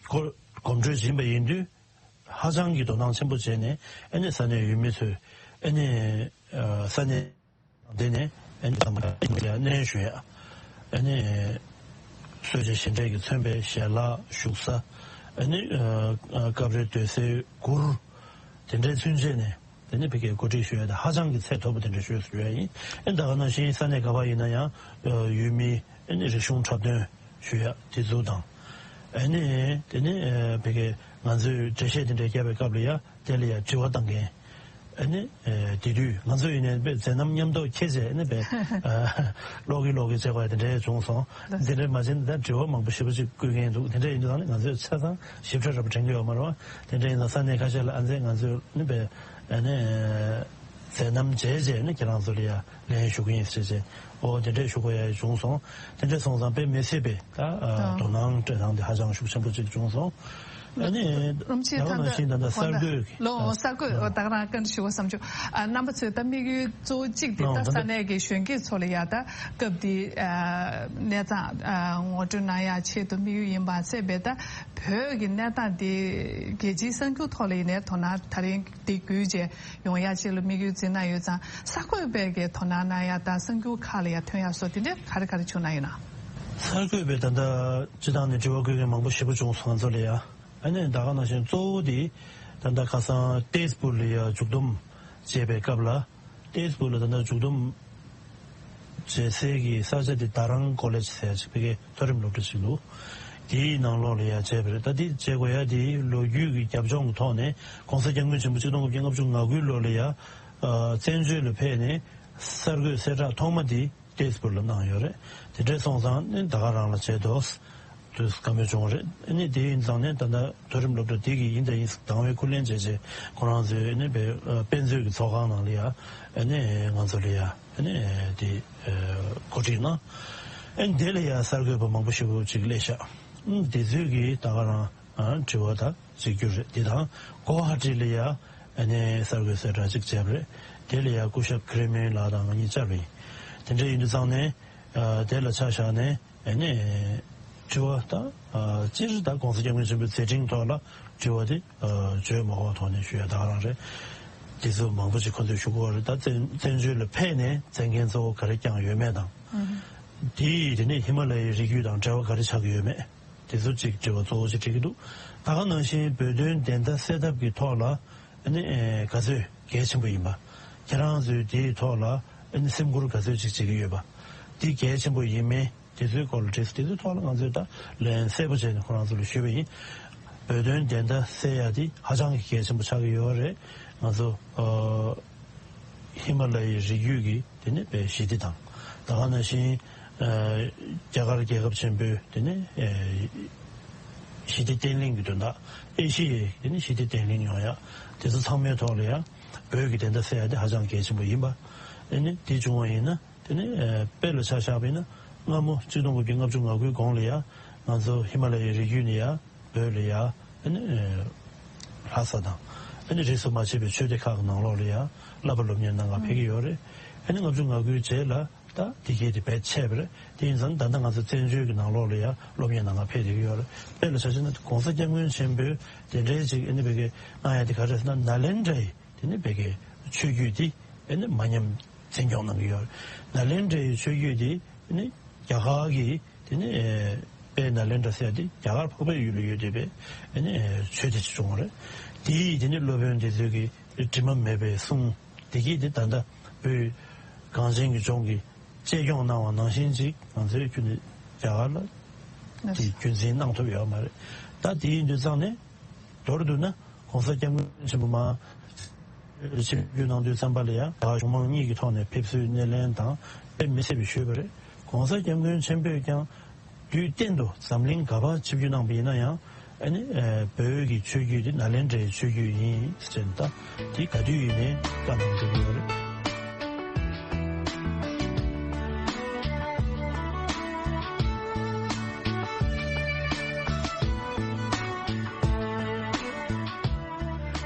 གོ་གོམ་བགྲོད་ཕྱིན་པ་ཡིན་དུས་ཧ་ཅང་གི་དོ་སྣང་ཆེན་པོ་བྱས་ནས་ཨ་ནི་ས་གནས་ཡུལ་མི་ཚོས་ཨ་ནི་ཨ་ས་གནས་དེ་ནས་ཨ་ནི་ཚང་མ་ལ་གནས་ཞུ་ཡ། ཨ་ནི་གསོལ་ཇ་བཞེས་འབྲས་ཀྱིས་མཚོན་པའི་ཞལ་ལག་བཞུགས་ས། ཨ་ནི་ཨ་ཨ་སྐབས་རེ་སྡོད་སའི་གུར་དེ་འདྲའི་ཚུན་ཆད་ནས། དེ་ནས་ཕ་གིར་གོ་སྒྲིག་ཞུ་ཡ་དེ་ཧ་ཅང་གི་ཚད་མཐོ་པོ་དེ་འདྲ་ཞུས་ཞུ་ཡ་ཡིན། ཨེ་ད་ག་ནང་བཞིན་ས་གནས་ག་པར་ཡིན་ན་ཡང་ཡུལ་མི་ཨེ་ནི་རིག་གཞུང་འཁྲབ་སྟོན་ཞུ་ཡ་དེ་ཚོ་དང་། ཨེ་ནི་དེ་ནས་ཕ་གིར་ང་ཚོས་འགྲེལ་བཤད་དེ་འདྲ་བརྒྱབ་པའི་སྐབས་ལ་ཡ་དེ་ལ་ཡ་དྲི་བ་བཏང་མཁན། ཨེ་ནི་དེ་དུས་ང་ཚོ་ཡིན་ནའི་དཔེ་མཛད་རྣམ་མཉམ་དུ་འཁྱེར་བྱས་ཨེ་ནི་དཔེ་ཀློག་གི་ཀློག་གི་བྱེད་དགོས་ཡ་དེ་འདྲ་བྱུང་སོང་། དེ་འདྲ་མ་བྱས་ན་ད་དྲི་བ་མང་པོ་ཞེ་པོ་ཅིག་བསྐུལ་མཁན་འདུག། དེ་འདྲ་ཡིན་དུས་ཙང་ནི་ང་ཚོས་ཆ་ཚང་ཞིབ་ཕྲ་ར་པ་དྲན་གྱི་ཡོད་མ་རེད་བ། དེ་འདྲ་ཡིན་ཙང་ས་གནས་ཁ་ཤས་ལ་ཨ་མཛད་ང་ཚོས་ནི་དཔེ་ཨ་ནི་མཛད་རྣམ་མཇལ་རྗེས་ནི་ཁྱེད་རང་ཚོ་ལ་ཡ་ལན་ཞུ་གི་ཡིན་ཟེར་བྱས། ཨོ་དེ་འདྲས་ཞུ་དགོས་ཡ་བྱུང་སོང་། དེ་འདྲས་སོང་ཙང་དཔེ་མི་སྲིད་པའི་ད་ཨ་དོ་སྣང་སྤྲད་སྟངས་དེ་ཧ་ཅང་ཤུགས་ཆེན་པོ་ཅིག་བྱུང་སོང་། ཨ་ནི་རིན་པོ་ཆེ། ད་ད་ནང་བཞིན་ད་ལྟ་གསར་འགོད་ཀྱི་ལོ་ཨ་གསར་འགོད་ཨ་ད་ག་རང་བཀའ་འདྲི་ཞུ་བ་བསམ་བྱུང་། ཨ་རྣམ་པ་ཚོས་ད་དམིགས་ཡུལ་གཙོ་བོ་གཅིག་དེ་ད་ལོ་ད་ལྟ་ས་གནས་ཀྱི་གཞོན་སྐྱེས་ཚོ་ལ་ཡ་ད་སྐབས་དེ་ཨ་གནས་སྟངས་ཨ་ངོ་སྤྲོད་གནང་ཡ་ཆེད་དུ་དམིགས་ཡུལ་ཡིན་པ་ཚད་པའི་ད་བོད་ཀྱི་གནས་སྟངས་དེ་རྒྱལ་སྤྱིའི་གསར་འགྱུར་ཐོག་ལ་ཡིན་ནའི་དོ་སྣང་ད་རིང་དེ་བརྒྱུད་རྗེས་ཡོང་ཡ་ཅིག་ལ་དམིགས་ཡུལ་འཛིན་གནང་ཡོད་ཙང་། གསར་འགོད་པས་ཀྱི་དོ་སྣང་གནང་ཡ་དང་གསར་འགྱུར་ཁག་ལ་ཡ་ཐོན་ཡ་སོགས་དེ་འདྲ་ག་རེ་ག་རེ་བྱུང་གནང་ཡོད་ན། གསར་འགོད་པས་ད་ལྟ་སྤྱི་བཏང་ནས་དྲི་བ་བཀོད་མཁན་མང་པོ་ཞེ་པོ་བྱུང་སོང་ང་ཚོ་ལ་ཡ། ཨ་ནི་ད་ག་ནང་བཞིན་གཙོ་བོ་དེ་ད་ལྟ་ཁ་སང་ཏེས་པུར་ལ་ཡ་མཇུག་བསྡོམས་བྱས་པའི་སྐབས་ལ། ཏེས་པུར་ལ་ད་ལྟ་མཇུག་བསྡོམས་བྱེད་སའི་གི་ས་ཆ་དེ་ད་རང་ཀོ་ལེཇ་ཟེར་ཡ་ཅིག་ཕ་གིའི་མཐོ་རིམ་སློབ་གྲྭ་ཅིག་འདུག། དེའི་ནང་ལོགས་ལ་ཡ་བྱས་པ་རེད། ད་དེ་བྱེད་དགོས་ཡ་དེ་ལོ་རྒྱུས་ཀྱི་རྒྱབ་ལྗོངས་ཀྱི་ཐོག་ནས་གོང་ས་སྐྱབས་མགོན་ཆེན་པོ་ཆིག་སྟོང་དགུ་བརྒྱ་ལྔ་བཅུ་ང་དགུའི་ལོ་ལ་ཡ་ཨ་བཙན་བྱོལ་ལ་ཕེབས་ནས་གསར་འགོད་གསལ་བསྒྲགས་ཐོག་མ་དེ་ཏེས་པུར་ལ་གནང་ཡོད་རེད། དེ་འདྲས་སོང་ཙང་ནི་ད་ག་རང་ལ་བྱས་འདུག། དུས་བཀའ་མོལ་བྱུང་བ་རེད། ཨ་ནི་དེ་ཡིན་ཙང་ནས་ད་ལྟ་མཐོ་རིམ་སློབ་གྲྭ་དེ་གི་ཡིན་དང་ཡིན་སྲིད་དང་བའི་ཁུར་ལེན་བྱས་རྗེས་ཁོ་རང་ཚོའི་ཨ་ནི་དཔེ་དཔེ་མཛོད་ཀྱི་ཚོགས་ཁང་ནང་ལ་ཡ་ཨ་ནི་ང་ཚོ་ལ་ཡ་ཨ་ནི་དེ་གོ་སྒྲིག་གནང་། ཨ་ནི་དེ་ལ་ཡ་གསར་འགོད་པ་མང་པོ་ཞེ་པོ་ཅིག་སླེབས་ཤག། ཨ་ནི་དེ་ཚོས་ཀྱིས་ད་ག་རང་དྲི་བ་དང་གཅིག་གྱུར་རེད། དེ་དང་གོ་ཧ་ཊི་ལ་ཡ་ཨ་ནི་གསར་འགོད་གསལ་བསྒྲགས་ཅིག་བྱས་པ་རེད། དེ་ལ་ཡ་སྐུ་ཞབས་ཁི་རི་མིན་ལགས་དང་ང་གཉིས་བཅར་བ་ཡིན། དེ་འདྲ་ཡིན་དུས་ཙང་ནས་དེ་ལ་ཆ་བཞག་ནས། ཨ་ནི་དྲི་བ་དང་སྤྱིར་ད་གོང་ས་སྐྱབས་མགོན་ཆེན་པོའི་མཛད་འཕྲིན་ཐོག་ལ་དྲི་བ་དེ་བརྗོད་མ་དགོས་ཐོག་ནས་ཞུ་ཡ་ད་ག་རང་རེད། དེ་ཚོ་མང་པོ་ཞིག་ཁོ་ཚོས་ཞུ་གི་ཡོད་རེད། ད་བཙན་བཙན་བྱོལ་ལ་ཕེབས་ནས་མཛད་འགན་གཙོ་བོ་ག་རེ་བསྐྱངས་ཡོད་མེད་དང་། དེ་ཡིས་དེ་ནས་ཧི་མ་ལ་ཡའི་རི་རྒྱུད་དང་འབྲེལ་བ་ག་རེ་ཆགས་ཀྱི་ཡོད་མེད། དེ་ཚོ་གཅིག་དྲི་བ་གཙོ་བོ་ཞིག་དྲི་གི་འདུག། ད་ག་ནང་བཞིན་བོད་དོན་བདེན་མཐའ་གསལ་ཐབས་ཀྱི་ཐོག་ལ་ཨ་ནི་ག་ཚོད་གལ་ཆེན་པོ་ཡིན་པ། ཁྱེད་རང་ཚོས་དེའི་ཐོག་ལ་ཨ་ནི་སེམས་ཁུར་ག་ཚོད་ཅིག་བྱེད་ཀྱི་ཡོད་པ། འདི་གལ་ཆེན་པོ་ཡིན་མིན་དེ་ཚོའི་སྐོར་ལ་དྲིས། དེ་ཚོའི་ཐོག་ལ་ང་ཚོས་ད་ལན་གསལ་པོ་བྱས་ནས་ཁོ་རང་ཚོ་ལ་ཞུས་པ་ཡིན། བོད་དོན་བདེན་མཐའ་གསལ་ཡ་དེ་ཧ་ཅང་གི་གལ་ཆེན་པོ་ཆགས་ཀྱི་ཡོད་རེད། ང་ཚོ་ཨ་ཧི་མ་ལ་ཡའི་རི་རྒྱུད་ཀྱི་དེ་ནས་པའི་ཞི་བདེ་དང་། ད་ག་ནང་བཞིན་ ཨ་རྒྱ་གར་རྒྱལ་ཁབ་ཆེན་པོའི་དེ་ནི་ཨེ་ཞི་བདེ་བརྟན་ལྷིང་གི་དོན་དག་ཨེ་ཤི་ཡའི་དེ་ནི་ཞི་བདེ་བརྟན་ལྷིང་ཡོང་ཡ་དེ་ཚོ་ཚང་མའི་ཐོག་ལ་ཡ་བོད་ཀྱི་བདེན་མཐའ་གསལ་ཡ་དེ་ཧ་ཅང་གལ་ཆེན་པོ་ཡིན་པ། ཨེ་ནི་དེ་བྱུང་བ་ཡིན་ན་དེ་ནི་ཨེ་དཔེ་ལ་ཆ་བཞག་པ་ཡིན་ན་སྔ་མོ་གཅིག་སྟོང་དགུ་བརྒྱ་ལྔ་བཅུ་ང་དགུའི་གོང་ལ་ཡ་ང་ཚོ་ཧི་མ་ལ་ཡའི་རི་རྒྱུད་ནས་ཡ་བོད་ལ་ཡ་ཨེ་ནི་ཨེ་ལྷ་ས་དང་ཨེ་ནི་རིས་སུ་མ་ཆད་པའི་ཆོས་སྡེ་ཁག་གི་ནང་ལོགས་ལ་ཡ་བསླབ་པ་སློབ་གཉེར་གནང་ག་ཕེབས་ཀྱི་ཡོད་རེད། ཨེ་ནི་ལྔ་བཅུ་ང་དགུའི་རྗེས་ལ། ད་དེ་གའི་དེ་བས་ཆེ་བ་རེད། དེ་ཡིན་ཙང་ད་ལྟ་ང་ཚོ་བཙན་བྱོལ་གྱི་ནང་ལོགས་ལ་ཡང་སློབ་གཉེར་གནང་ག་ཕེབས་བསྡད་ཀྱི་ཡོད་རེད། དཔེ་ལ་ཆ་བཞག་ན་༸གོང་ས་༸སྐྱབས་མགོན་ཆེན་པོས་དེ་འདྲའི་ཅིག་ཨ་ནི་བོད་སྐད་གནང་ཡ་དེ་ག་རེ་ཟེར་ན་ནཱ་ལེནྡྲའི་དེ་ནི་བོད་སྐད་ཆོས་བརྒྱུད་དེ་ཨ་ནི་མ་ཉམས་འཛིན་སྐྱོང་གནང་གི་ཡོད་རེད། ནཱ་ལེནྡྲའི་ཆོས་བརྒྱུད་དེ་ཨ་ནི་རྒྱ་གར་གྱི་དེ་ནི་ཨེ་དཔལ་ནཱ་ལེནྡྲ་ཟེར་ཡ་དེ་རྒྱ་གར་འཕགས་པའི་ཡུལ་ལ་ཡོད་བསྡད་པའི་ཨ་ནི་ཨེ་ཆོས་སྡེ་ཅིག་བྱུང་བ་རེད། དེའི་དེ་ནི་སློབ་དཔོན་དེ་ཚོས་ཀྱི་དྲི་མ་མེད་པའི་གསུང་། བདེ་སྐྱིད་དེ་ད་ལྟ་བོད་གངས་ཅན་གྱི་ལྗོངས་ཀྱི་གཅེས་སྐྱོང་གནང་བ་ནང་བཞིན་ཅིག་ང་ཚོའི་ཁྱོན་ནས་རྒྱ་གར་ལ་དེ་རྒྱུན་འཛིན་གནང་ཐུབ་ཡོད་མ་རེད། ད་དེ་ཡིན་དུས་ཙང་ནས་མདོར་བསྡུ་ན་༸གོང་ས་༸སྐྱབས་མགོན་ཆེན་པོ་མར་ཆིབས་བསྒྱུར་གནང་དུས་ཙམ་པ་ལ་ཡང་རྒྱ་གར་གཞུང་མང་གཉིས་ཀྱི་ཐོག་ནས་ཕེབས་བསུའི་སྣེ་ལེན་དང་དཔེ་མི་སྲིད་པའི་ཞུས་པ་རེད། ༸གོང་ས་༸སྐྱབས་མགོན་ཆེན་པོས་ཀྱང་དུས་གཏན་དུ་འཛམ་གླིང་ག་པར་ཆིབས་བསྒྱུར་གནང་པ་ཡིན་ན་ཡང་ཨ་ནི་ཨ་བོད་ཀྱི་ཆོས་བརྒྱུད་འདི་ནཱ་ལེནྡྲའི་ཆོས་བརྒྱུད་ཡིན་ཟེར་ནས་ད་འདི་ག་དུས་ཡིན་ནའི་བཀའ་གནང་བསྡད་ཀྱི་ཡོད་རེད།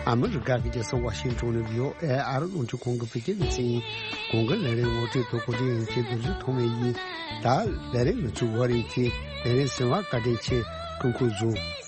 ཨ་མི་རི་ཀ་གི་རྒྱལ་ས་ཝ་ཤིང་ཊོན་ནས་བྷི་ཨོ་ཨེ་ཨ་རི་རླུང་འཕྲིན་ཁང་གི་བོད་སྐད་སྡེ་ཚན་ཡིན། གོང་གི་ལས་རིམ་ངོ་སྤྲོད་དང་གོ་སྒྲིག་ཡོད་མཁན་རྡོ་རྗེ་ཐོགས་མེད་ཡིན། ད་ལས་རིམ་མི་ཚུགས་བར་ཡིན་གྱི་ལས་རིམ་གསན་པར་བཀའ་དྲིན་ཆེ། སྐུ་ཁམས་བཟང་།